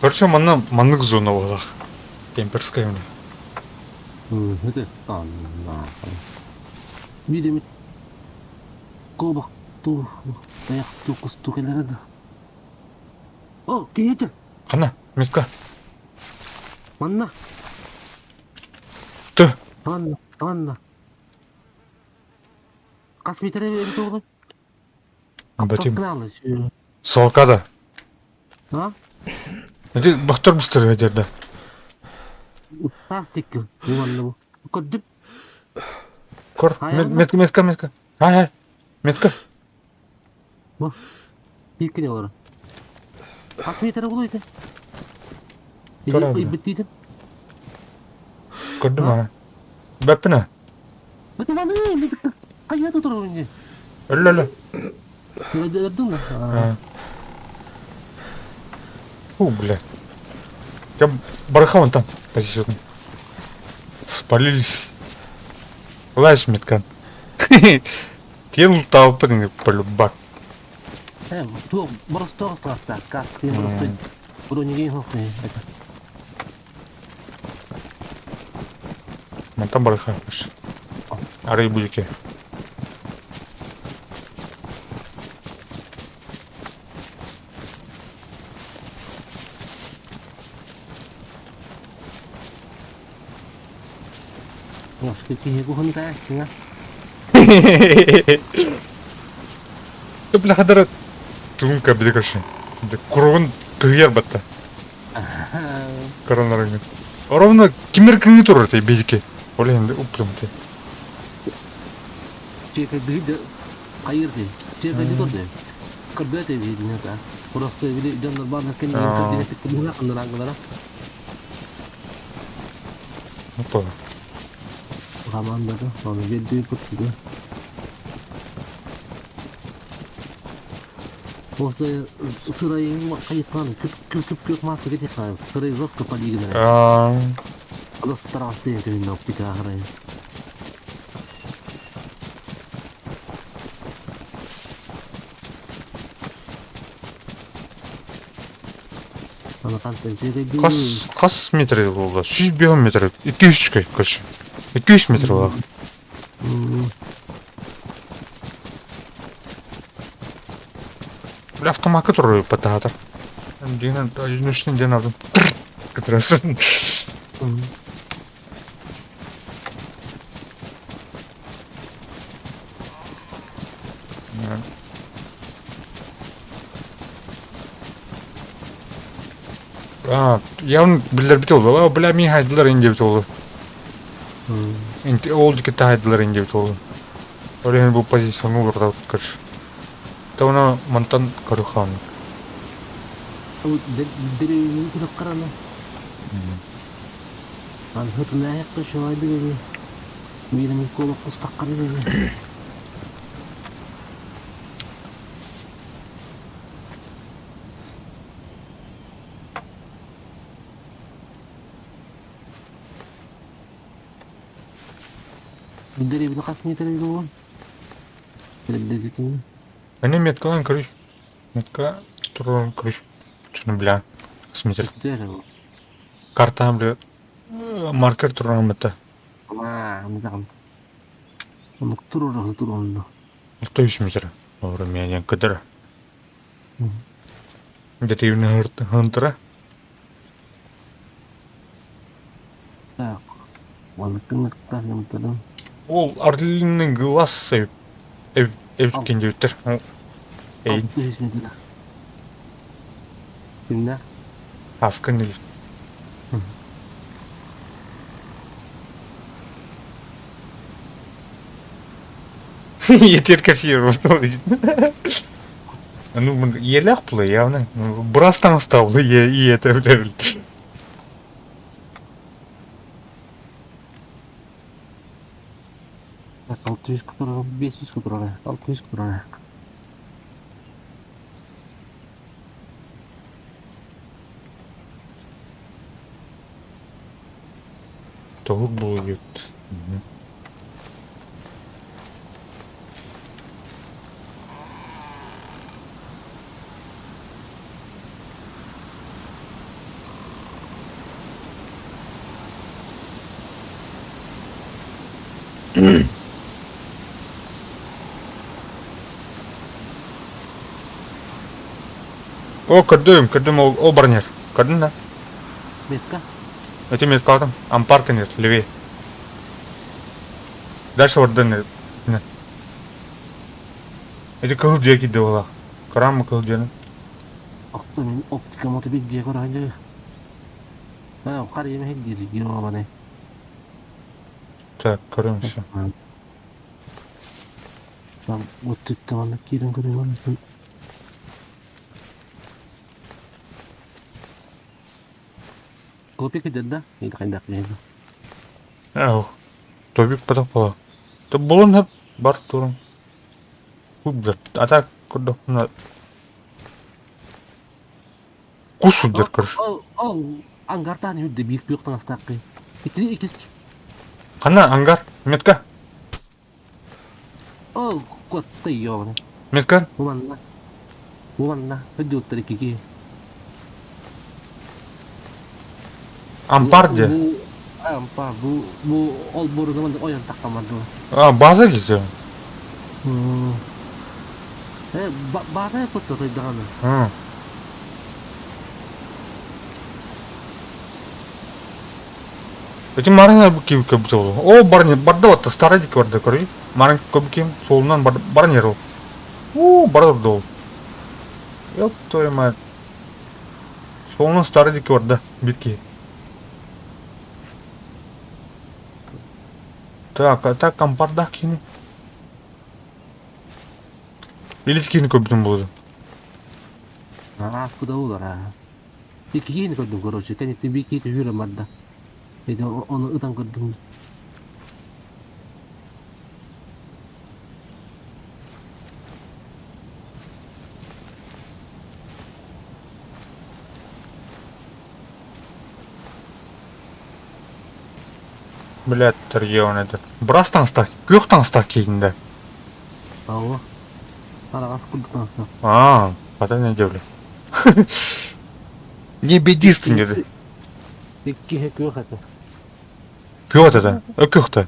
Короче, манна маннык зона буолах. Кемперская мне. Это нахуй. Видимо, кобах ту, таяқ ту кусту келеді. О, кейті. Хана, метка. Манна. Ты. Манна, манна. Қас метре берді оғлым. Батим. Солкада. А? Эти бахтар быстро ведер, Тас текки. Манна бу. Көрдүм. Кор, метка, метка, метка. Ай, ай. Метка. Бу. Бир олар. Қас метре болу еді. Көрөм. Биттидим. Көрдүм а. Бәппіне. Бәті маны, қаяда тұр ойын. Өлі, өлі. Өрдің ба? Фу, блядь. Я бараха вон там позицию. Спалились. Лазь, меткан. Тен лутал, полюбак. Туох, просто тоғыз Как ты просто бронеге хохны. Вон там бараха. Ары будете. Ты бля хадара тумка бля. Бля кургун кыяр батта. Коронарыгын. Ровно кимер кыңы турар те бедике. Оля енді уплым те. Чека гыды кайырды. Чека ди турды. Кырбете видно та. Просто били жандар баны кен интернет буна кандырангылара. Опа. Командада, оны ведди кутуду. Осы сырайын қайыққан, күп күп күп маска кете қайып. Сырай жестко полигнали. Одостраҕастыы этибин оптика ахырайын. Хас, хас метр буолла? 105 метр. 200 короче. 200 метр буолла. Бля, автоматка турар патаатар. Дина, одиночный ден алдым. Кытырасың. А, явно биллэрбит ол. Бля, мин хайдылар индебит ол. Ол диэки таһайдылар индебит ол. Ол иһин бу позицияны уларытабыт короче. Тоҕо мантан көрүөххэ Дэриэбинэни көрөххө Анһытынааһыкка үчүгэйдик биир эмит куолук кустаххына Дэриэбинэ хас миэтэрэ буолуон? Они меткалаан көрүй. Метка туруоран көрүй. Чуну бля. Сметер. Карта бля. Маркер туруоран бытта. 600 метр. Олору меня кыдыр. Где-то хантыра. Так, Ол орлиный глаз эбиткин диэбиттэр. Эйин. Кимнээх? Аскын или. Етер кәсиер Ну, елях было явно. Брас там стал, и это, бля. Так, 600 турар, 500 турар, 600 турар. Тоҕус будет. О, көрдүм, көрдүм, ол, ол барнер. Көрдүң да? Метка? Эти метка Ампар нет, левее. Дальше вот дэн. Эти кыл дьиэ киирдэ буолла. Карам кыл дьиэни. Охто мин оптика мото бит дьиэ көрөһүнэ. Аа, хар еме диир ёбаный. Так, көрөм все. Там вот тут манна киирэн көрүм. Копия кедер да? Или хайдах дьиэ. Ау. Тобик поток була. То булун хеп бар турун. Хуй А так курдук Кус сылдьар короче. Ол ол ангартан үрдэ биир күөх таҥастааххый. Ити иккис Ханна ангар? Метка? Ол куотта ёбаный. Метка? Бу манна. Бу манна. Өдүөттэр икки Ампар дьэ. Бу ампар бу бу ол буруна ойон тахтамар дуо. А, база дьэ. Э, база куотта тойдаҕаны. Эти марина ким көбүт О, барни барда вот старый дик барда көрүй. Марин көбү ким солунан барнер ол. О, барда ол. Ёп твою мать. Солунан старый дик барда битки. Так, а так ампарда кини. Или кини көбүтүн болду. А, куда улар а? Икки киһини көрдүм, короче, кэнниттэн биир киһи түһүүрэн барда. Ити ону ытан көрдүм. Блядь, торгион этот. Брас таҥастаах, күөх таҥастаах киһин да. Алло. Араҕас курдук таҥастаах. Аа, хата не диэбилэ. Не бедистым деді. Иккиһэ күөх этэ. Күөх этэ да? Күөх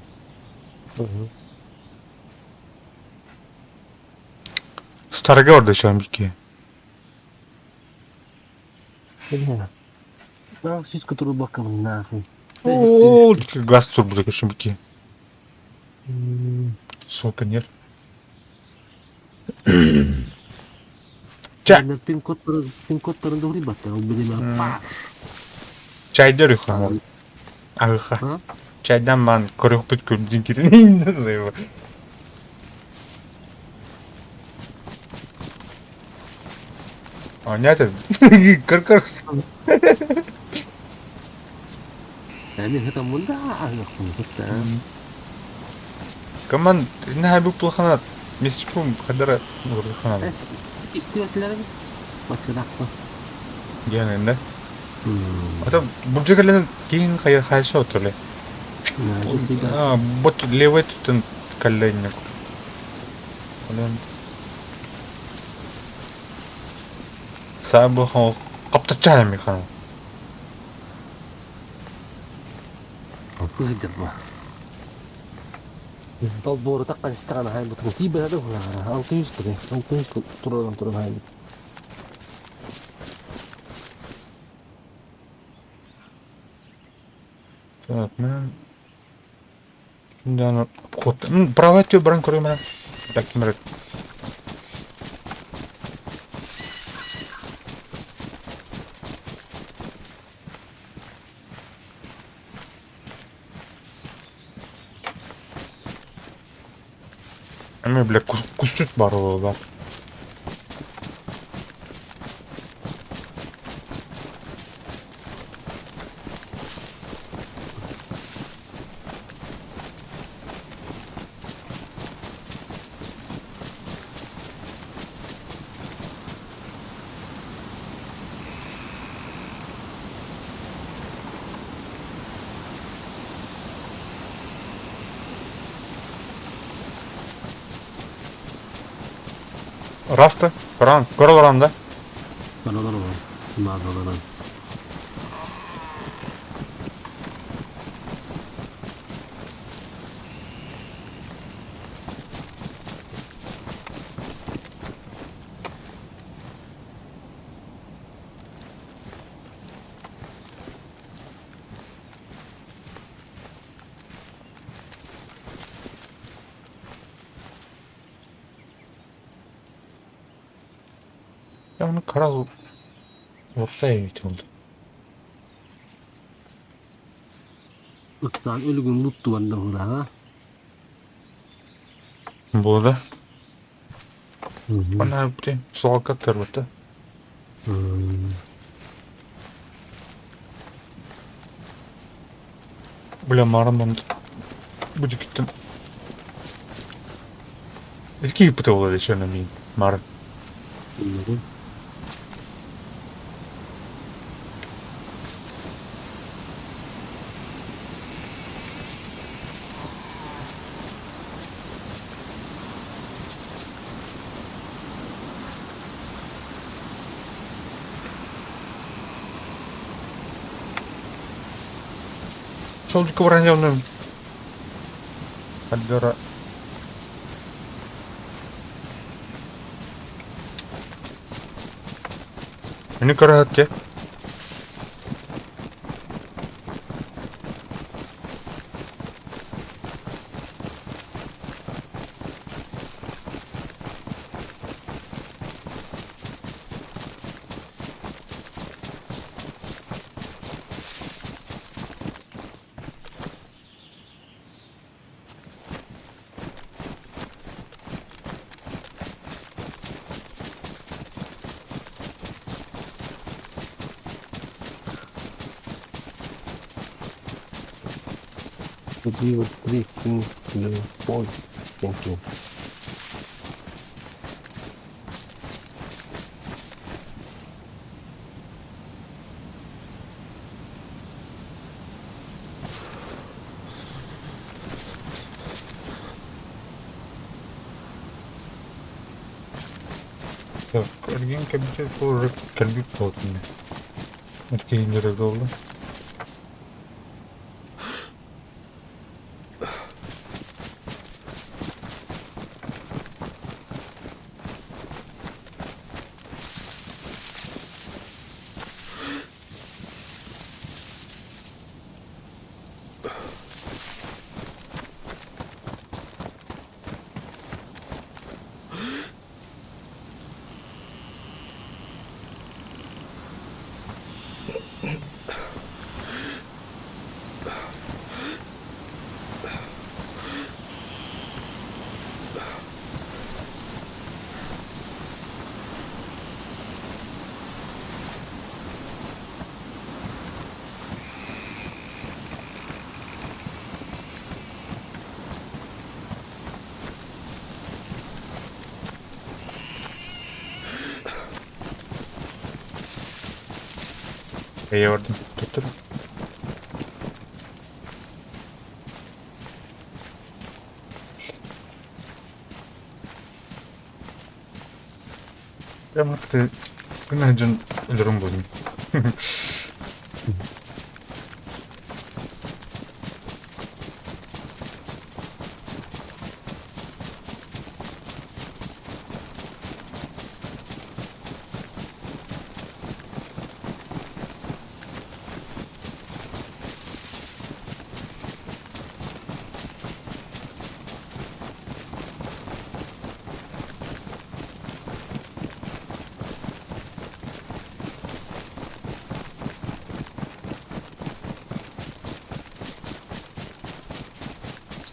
Старга орда еще бики. Сүүс турбаккабын нахуй. О, газ турбута көрсүм бики. Сука, нет. Ча. Пин-кодтарын да урибаттар, ол билиме. Чайда өрүхха. Аһыха. Чайдан баан көрүхпүт күрдүн кирин. Оонньоото. Көр-көр. Эми хытаммын да аһыахпын кытта. Команд, не бу плохана месячком хадара хана. Истибэтилэр баччалаахпа. Диэн энде. Ата буржа кэлэн киин хайа хайса отуле. А, бот левый tutun калленник. Онон саа бу каптачаа ми хан. Сыһдьарба. Долбуору таккан истэҕин аһайбытын тиийбэтэ да уһунаара. 600 туре, 600 туран туран аһайбыт. Так, мен Да, обход. Право өттү баран көрүм ана. Так, ким эрэ. Эми, бля, кусчут бар буолла. Раста, Коран, көрө да? Көрө олорон. Баар олорон. Я оны қара орта эбит болды. Ыктан өлүгүн лутту барда хураға. Болды. Ана бите соғалка тырбыты. Бля, марым онды. Будет киттим. Илки ыпыты болады шöne мин марын. Чолдуку баран жамным. Аллора. Ini көрөһөт те. Three, three, two, four, thank you. Так, эргин кэбитэ тоже кэлбит буолтун. Эркиһиннэрэ буолла. Эйэ бардым. Туттар. Прямо ты күн өлөрүм буолун.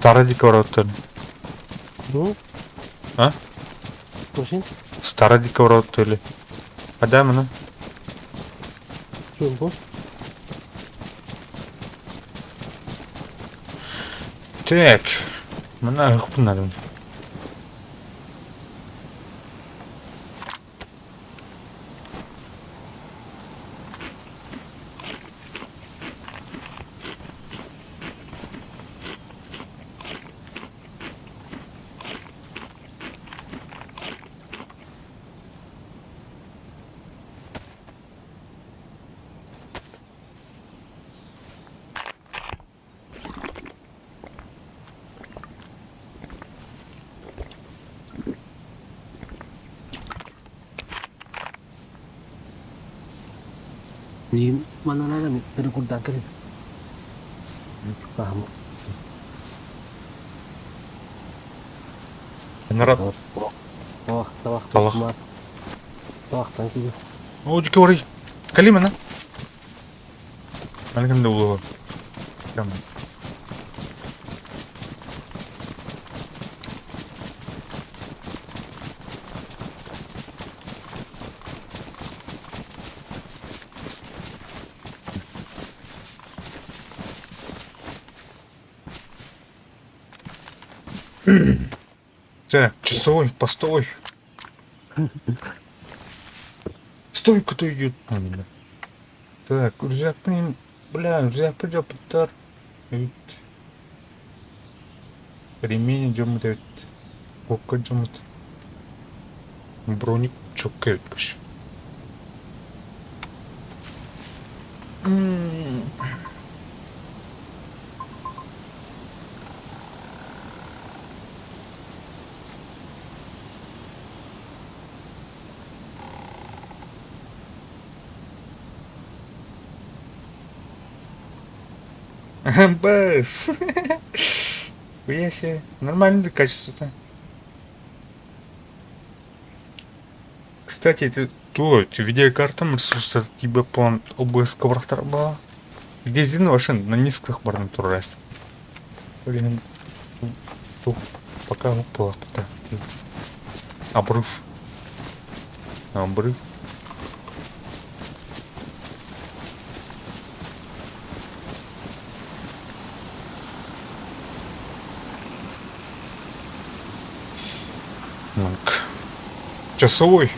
Старый декоратор. Ну? А? Машин? Старый декоратор или? Хада мына. Чуон бу? Так. Мына ыхпынадым. Билигин манна перекурдаан кэлин. Саһам. Народ. Тавах, тавах, Талах. Тавахтан киги. О, дикий воры. Калима, на. Маленький улуга. Прямо. Так, часовой, постой. Стой, кто идет? А, не, да. Так, рюкзак, блин, бля, рюкзак придет, Ремень идем, Кокка идем. Броник чоккает, короче. МБС. Хуя себе. Нормально качество-то. Кстати, это то, это видеокарта ресурса типа план ОБС коврахтар была. Где зин машин на низких барнатур тураст. Блин, тух, пока упала. Обрыв. Обрыв. Так. Часовой.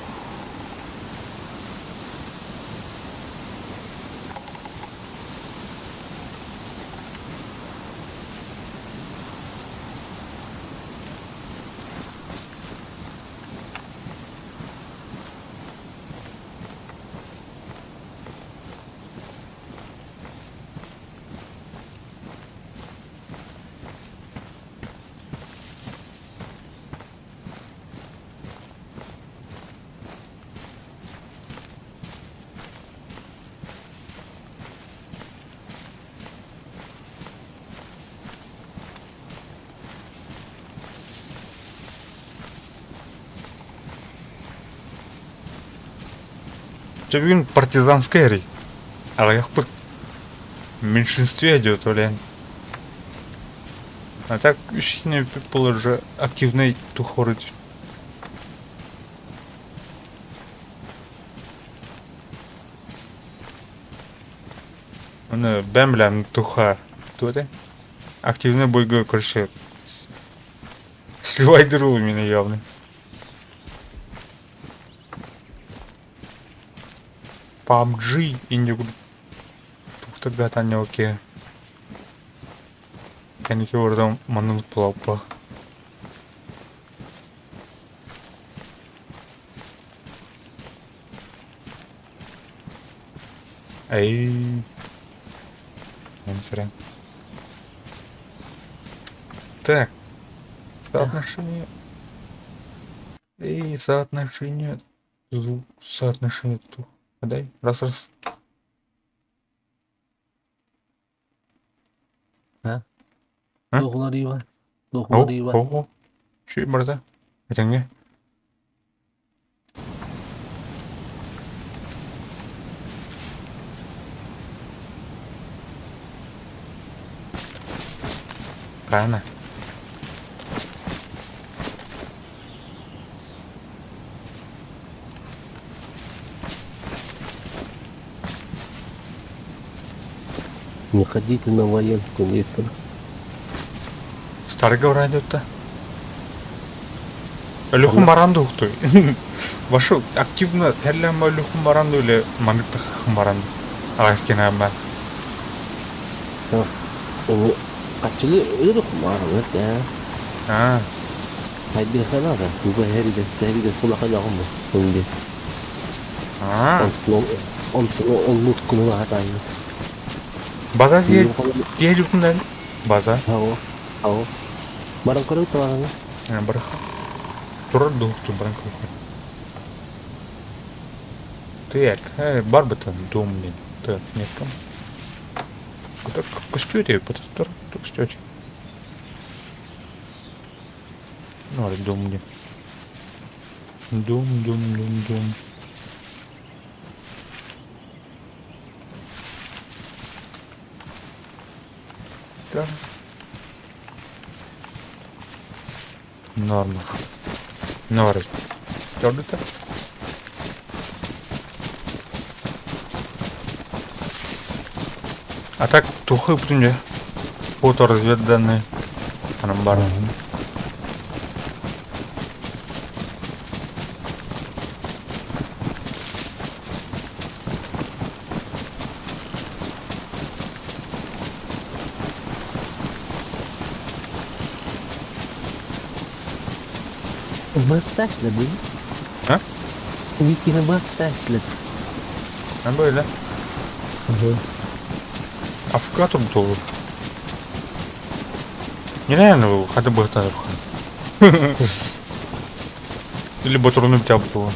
Чэ бүгүн партизанскай эрий. Аҕыйахпыт. В меньшинстве идет, блин. А так үс был уже активный тухоры. Оны бэм билэн туха туоте. Активный бойга короче сливайдыру меня явно. PUBG инде тухтарга таня окей. Кэнники ордон маннык буолаппа. Эй. Сорян. Так. Соотношение. Эй, соотношение. Звук соотношение тут. Дай. Раз, раз. А? А? Туохуларыыба? О, Туохуларыыба? о, о. Чүй барда. Этеңге. Правильно? Не ходите на военку, Виктор. Старый говорит-то. Өлөхүн баранды ухтуй. Вашу активно тәлләм өлөхүн баранды или маныктах баранды. Ағайкена ба. Оны качылы ырых маарым э. А. Хайдыханада, туга хериде, хериде сулахан агым бу. А. Онтон оннут кунуна хатайы. База дие юхундан. База. Ао. Ао. Баран көрөк табаганы. Барах. Турар духту баран көрөк. Так, бар бы там дом, блин. Так, нет там. Куда костюте, потом костюте. Ну, дом где. Дом, дом, дом, дом. Так. Норма. Норма. Көрдүтэ? А так тухы бүтүнде. Фото разведданные. Анан бар. Бакташлы бу. А? Викина бакташлы. А böyle. Афгатом долу. Нереально был, хотя бы это Или батруну тебя было.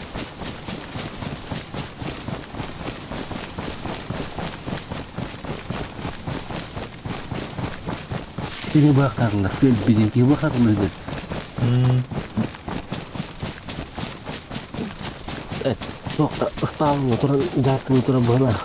Кини бактарлар, кел бидин бактарлар деп. Э, тоқта, ықталын отыран, жартын отыран бұғына.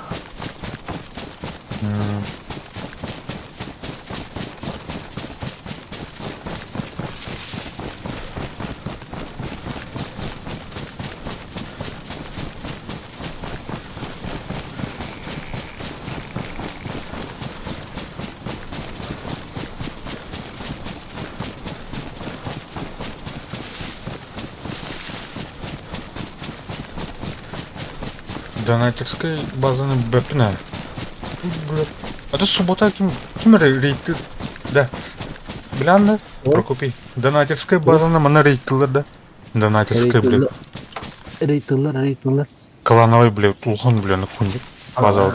Донатерская базаны бэпне. Блядь. А то суббота ким ким рейд да. Билан да? Прокопий. Донатерская базаны мана рейдлер да. Донатерская, блядь. Рейтылар, рейтылар. Клановый, блядь, улхан, блядь, на кунде. База.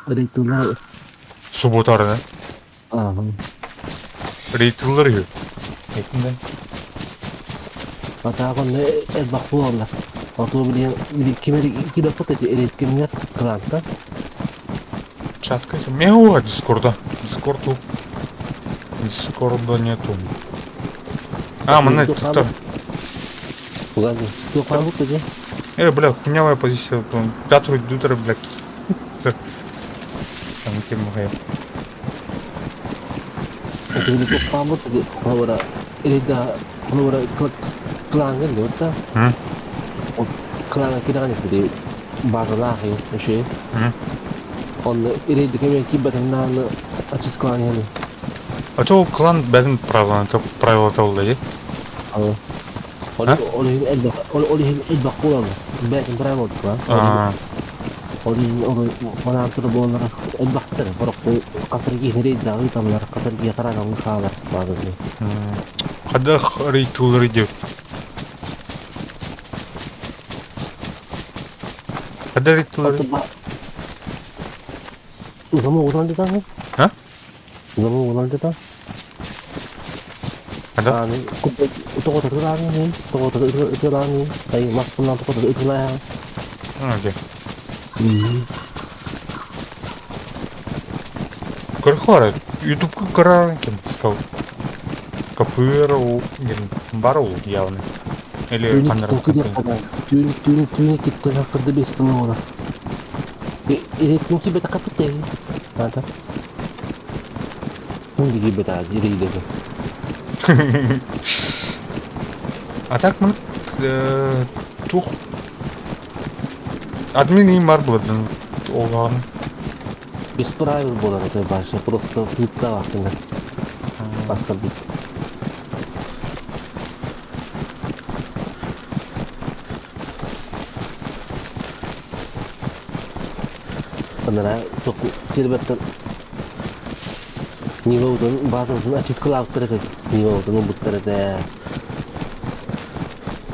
Рейтылар. Суббота, да? Ага. Рейдлер ю. Эйтинде. Атаагон элбах буолла. Оту билен кимери кибе фото рейт кимнер кланта. Чатка. Мяу, Дискорда. Дискорду. Дискорда нету. А, мана тут. Ладно, туохаабыт дии. Э, бля, хуйнявая позиция. Пятую дутера, блядь. Там кем махая. Отугуну тохтаабыт холобура рейда холобура клаҥҥа диэбит да. Клаҥҥа кирэҕин ити базалаах үчүгэй. Онно рейда кэмигэр киирбэтин ачыс клан иһэни. А то клан бэйэтин правилата буолла дии. Ол иһин элбэх ол иһин элбэх буолаллар. Бэйэтин правилата клан. Ол иһин ол манаан турар буолаллар элбэхтэр. Сорохтор хас эрэ киһи рейдаҕа ыыталлар, хас эрэ киһи хараҥаҕа хаалар баазаны. Хайдах рейтулары диэбит? Хайдах рейтулары? Замок угунан дэтаҕын? А? Замок угунан дэтэ? Хайдах? Тоҕо ытырааҥын, тоҕо ытырааҥын, ай маспынан тоҕо ытырааҥын. А, дьэ. Көрөхөр, ютубка көрөр ким стал. КПР диэн бар ол явно. Или Түүнү ханнара киттэн түүнү түүнү түүнү киттэн сырды бестин оҕолор. Иретин кибете капыте. Ата. Мунди кибете ирейдеге. А так мы тух админ им бар булатын олған. Без правил болар это башы, просто плитка вақтында. Басқа бит. Анара тоқ сервертен Нивоудун базасын ачыткылаабыттар этэ. Нивоудун ылбыттар этэ.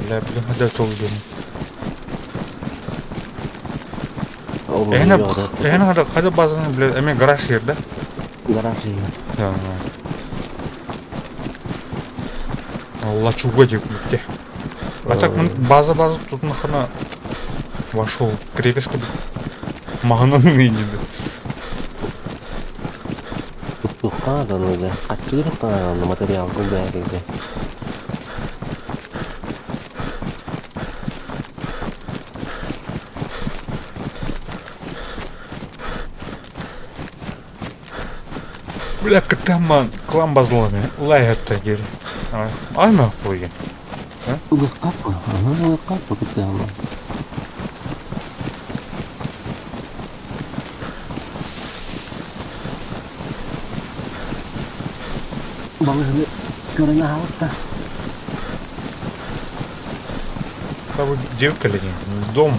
Бля, бля, хада толдум. Ол Эһэне йоҕда. эһэне хада хада базаны бля эме гараж сир да? Гараж сир. Лачуга деп бітте. А так база база тут нахана вошел крепеске маҕанан иниди. Туттуохха наада дьэ. Хаччы кириэххэ материал бэйэтигэр. Бля, кытаман клан базалами улай хатта гери. Аймак буйген. Ылыххаппа, ага, ылыххаппа кытыама. Балыгыны көрөн аһаабытта. Кого девка ли не? Дом.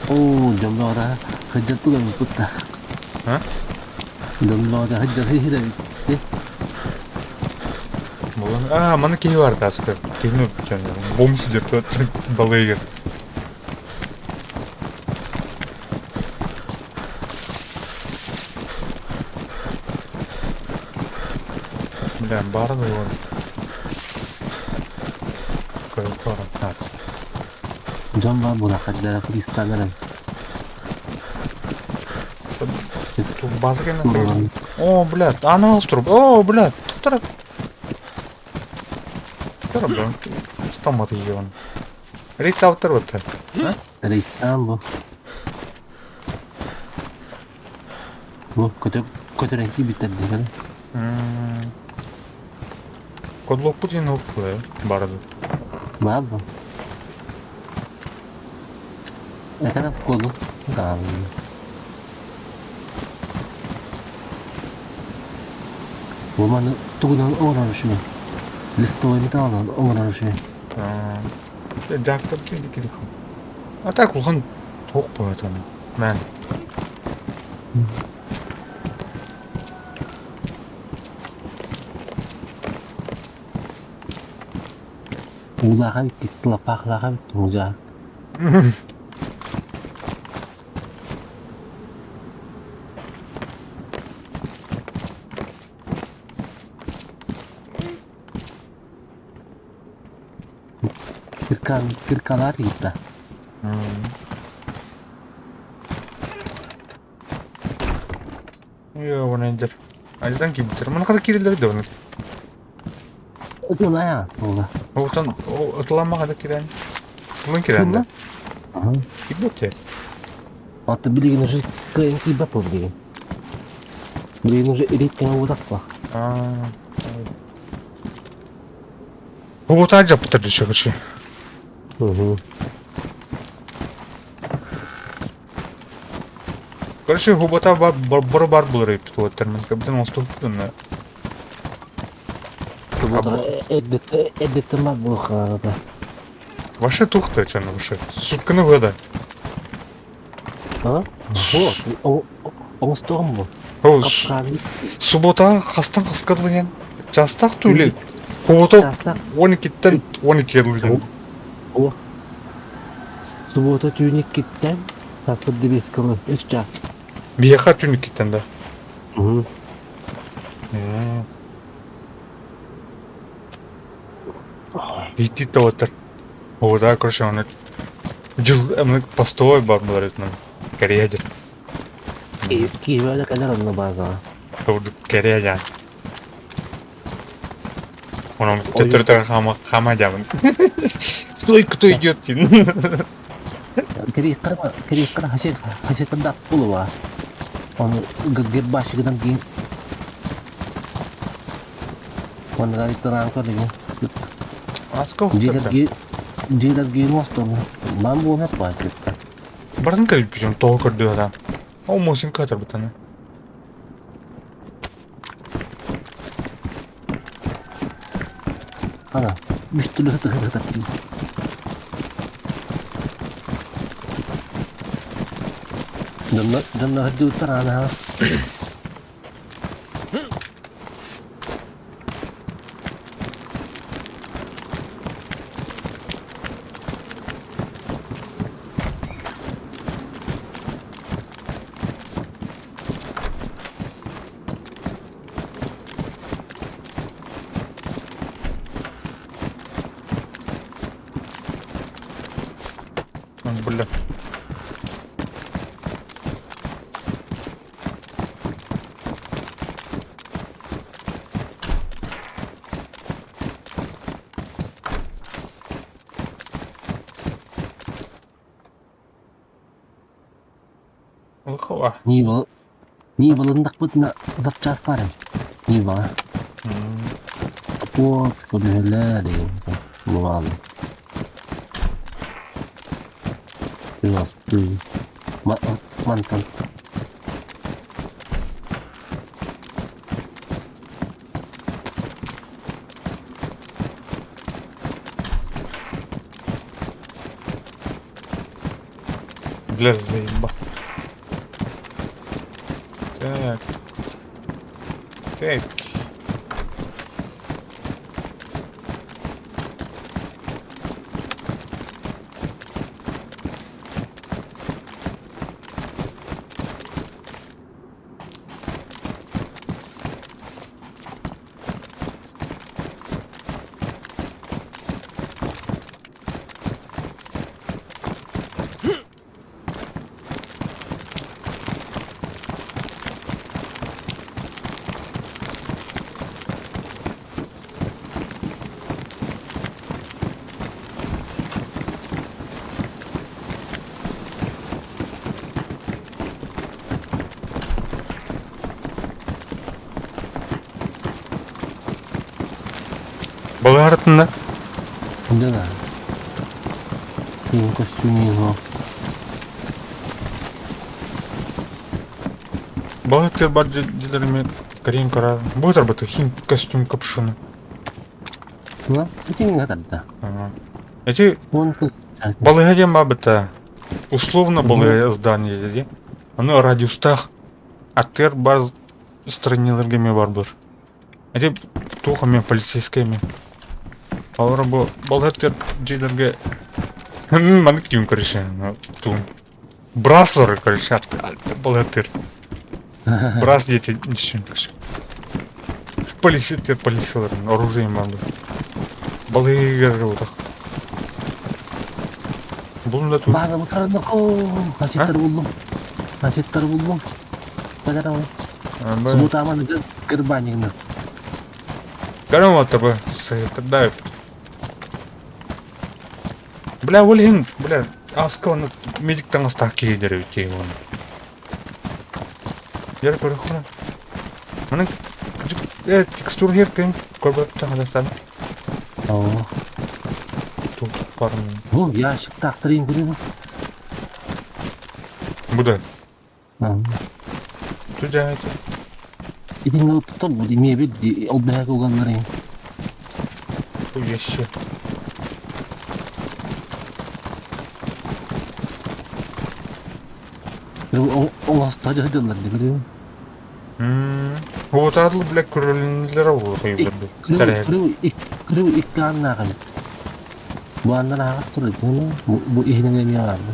Оо, дьонноро сылдьан туган путта. А? Дьонноро сылдьан хиһирэбит. А, маны киһи бар таска. Киһини бомж деп балыгыр. Бля, бар да его. Көрөр нас. Дьон бар була хаддара пристанаран. Тут база кene О, бля, ана туруп. О, бля, туктара. Тура, бля. Стамат егон. Рейд аптыр бытты. Рейстан бу. Бу көтө көтөренки биттер деген. Кодлок Путин окпу, барды. Бар бу. Это коду. Да. Бу маны тугунан оҥорор үчүгэй. Листовой металлынан оҥорор үчүгэй. Жактап керек. А так улахан тоқ болады аны. Мэн. Уулааҕа бүттүк, лапаахлааҕа бүттүк мудьаа. Киркан, киркалар иитта. Йо, оны эдер. Аждан кибитер. Мына када кирилер де оны. Ытылаа тула. Отон ытыламаҕа да кирэн. Сылын кирэн да. Кирбэт Аты билигин уже кыайан киирбэт буол билигин. Билигин уже илииттэн уутаппа. Уутаа дьаппыттар дичэ Короче, губота бар бар бар булар эпит уоттар мен кэбден оступпутун. Эддеттен бар буолуохха Ваше тухта чаны ваше. Сутканы года. А? О, оҥостоҕум бу. Суббота хастан хаскадылыган. Частах түле. Хубото 12-тен 12 дылыган. О. Суббота түүн иккиттэн сарсырды биэскэ үс час. Биэхэ түүн иккиттэн да. Ити тоотар. Ода короче, он жыл эмне постовой бар булар этмен. Корея дир. Киеве кэлэр онно баазаҕа. Корея жан. Онон төттөрүтэ хама хама жамын. Стой, кто идет? Кириэххэ кириэххэ хасет хасетында булуба. Оны гербашыгынан кийин Манныгар иттанаан көрдүгүн. Аска Дьиэлэр гиин остону. Ман буолан баайбытта. Барын кэлбитим тоҕо көрдүөҕэ. Ол мусин катарбытаны. Ана, үс түлү хыты хыты Дьонно дьонно сылдьыбыттар аана. Бля. Лохова. Нива Нивалындахпытына запчаас баар эбит. Ниваҕа. Капот, көлүөһэлэр деген бааллар. Тыастыы. Мантан. Бля, заеба. Так. Так. Балыһарытында? Да. Киин көстүүнү Балыктыр бар дилерime карин карар. Будет работа хим костюм капюшоны. Ну, итингэ тарда. Эти балыга диэн баабыта. Условно балыга здание диye. Аны радиустах аттыгар бар странияларга эме бар бар. Эти туох эмэ полицейская эме. Алар бу балыга дьиэлэргэ маннык түүн короче туун. Браслар короче балыга Брас дети ничего Полиция полициялар оружие бар. Балыгар утах. Булун да тут. Бааза бутарында Хасеттер булдум. Хасеттер булдум. Кадара. Субутаман кырбанигна. Көрөн уоттабы сыһыттарда Бля, ол иһин, бля, аска оны медик таҥастаах киһи дэрэ үтей оны. Дьэр көрөххүнэ. Маны текстур хер кем көрбөт таҥастан. Оо. Тут парм. Бу ящик тахтырын көрүбү. Бу да. Ту жаайты. Итинне туттар бу мебель ол бэһэ куганнарын. Бу ящик. Оҥосто дьыллар дибили. Уотаатыл бля көрөлүннүлэр ол хайылар. Крым икки аннааҕын. Бу аннан ааҕас турар бу иһинэн эмиэ аҕарды.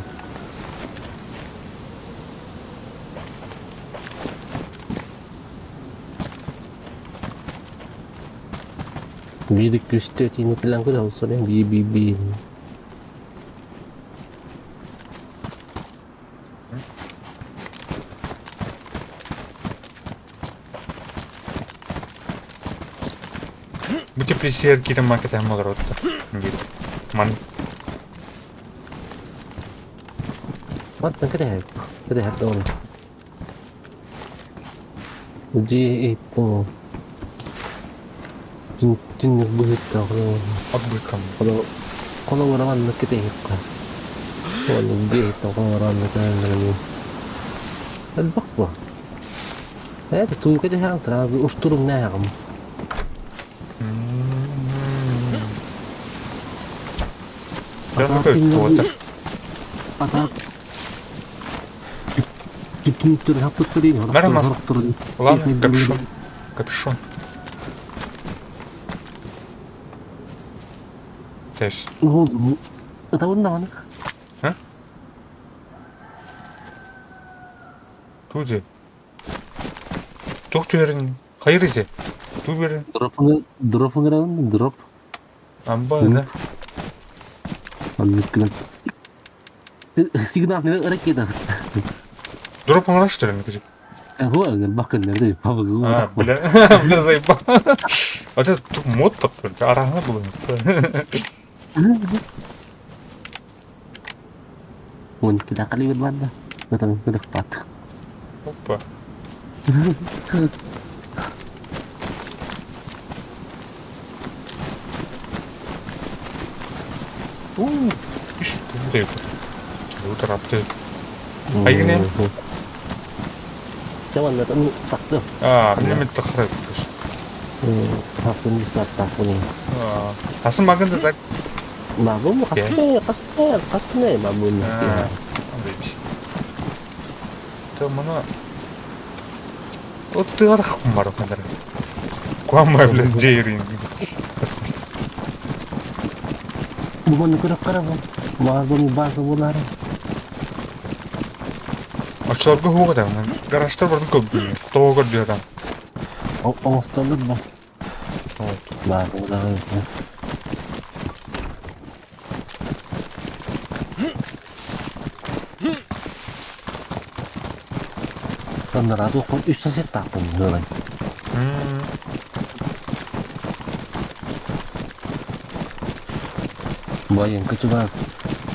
Биир күстэ тиини план көрө олсорен би би би. Бу теплисер кирен макетаһым олоротта. Ман. Мантан кэтэһэр. Кэтэһэр да оны. Дьиэ иһиттэн түннүк быһыттан От быһыттан. Холобура маннык кэтэһиэххэ. Уонна дьиэ иһиттэн холобура маннык Элбэх буо. Это туу кэтэһэҕин сразу устурумнааҕым. Нормас. Ладно, капюшон. Капюшон. Тэс. А? Туди. Тух түһэрин хайыр ити? Ту берин. Дроп дроп ыҥырабын дроп. Амба да. Оннук Сигнал ракета. Дроп ыҥырар что ли? Бу бакын А, бля, бля, заебал. Вот это тут мод под арахна было. Уон кида калибер банда. Батан кыдык пат. Опа. У, иш, куда Утырапты. Айгыне? А, мне тахры. Хапсын саттаппын. Асын магында так. Мабум қасне, қасне, қасне мабум. То мына Вот ты бар кадар. Куама блядь джейрин. Бүгін көріп қарап, маған база болары. Очолорго хуга да. Гаражтар бардын көп. Того көрдү адам. Оңостолор ба. База болары. Аннараду кон үс сосед таппын дылай. Баян кычугас,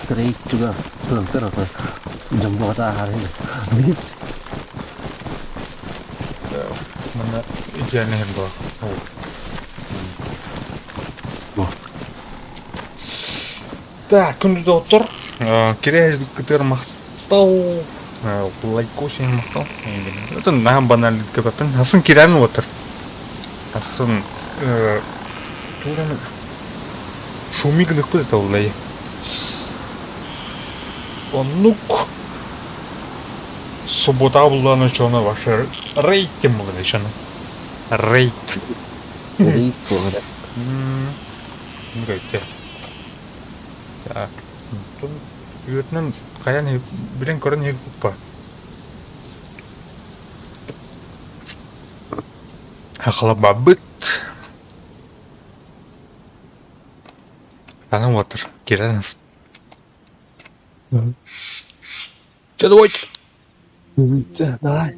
трейк чугас, тылтыр ото. Жамбота ахары. Мына идеальный был. Так, күндү доктор. Кире кытыр мактау. Лайкосин мактау. Это нам банальный кепепин. Асын кирән отыр. Асын тураны шумигных пыт олай. Оннук суббота булланы чона ваша рейтинг булды чона. Рейт. Рейт булды. Гайте. Так. Тун үөртүнэн хайан билен көрөн уппа. Хахалабабыт. Анан отыр. Кирен. Че давай. Давай.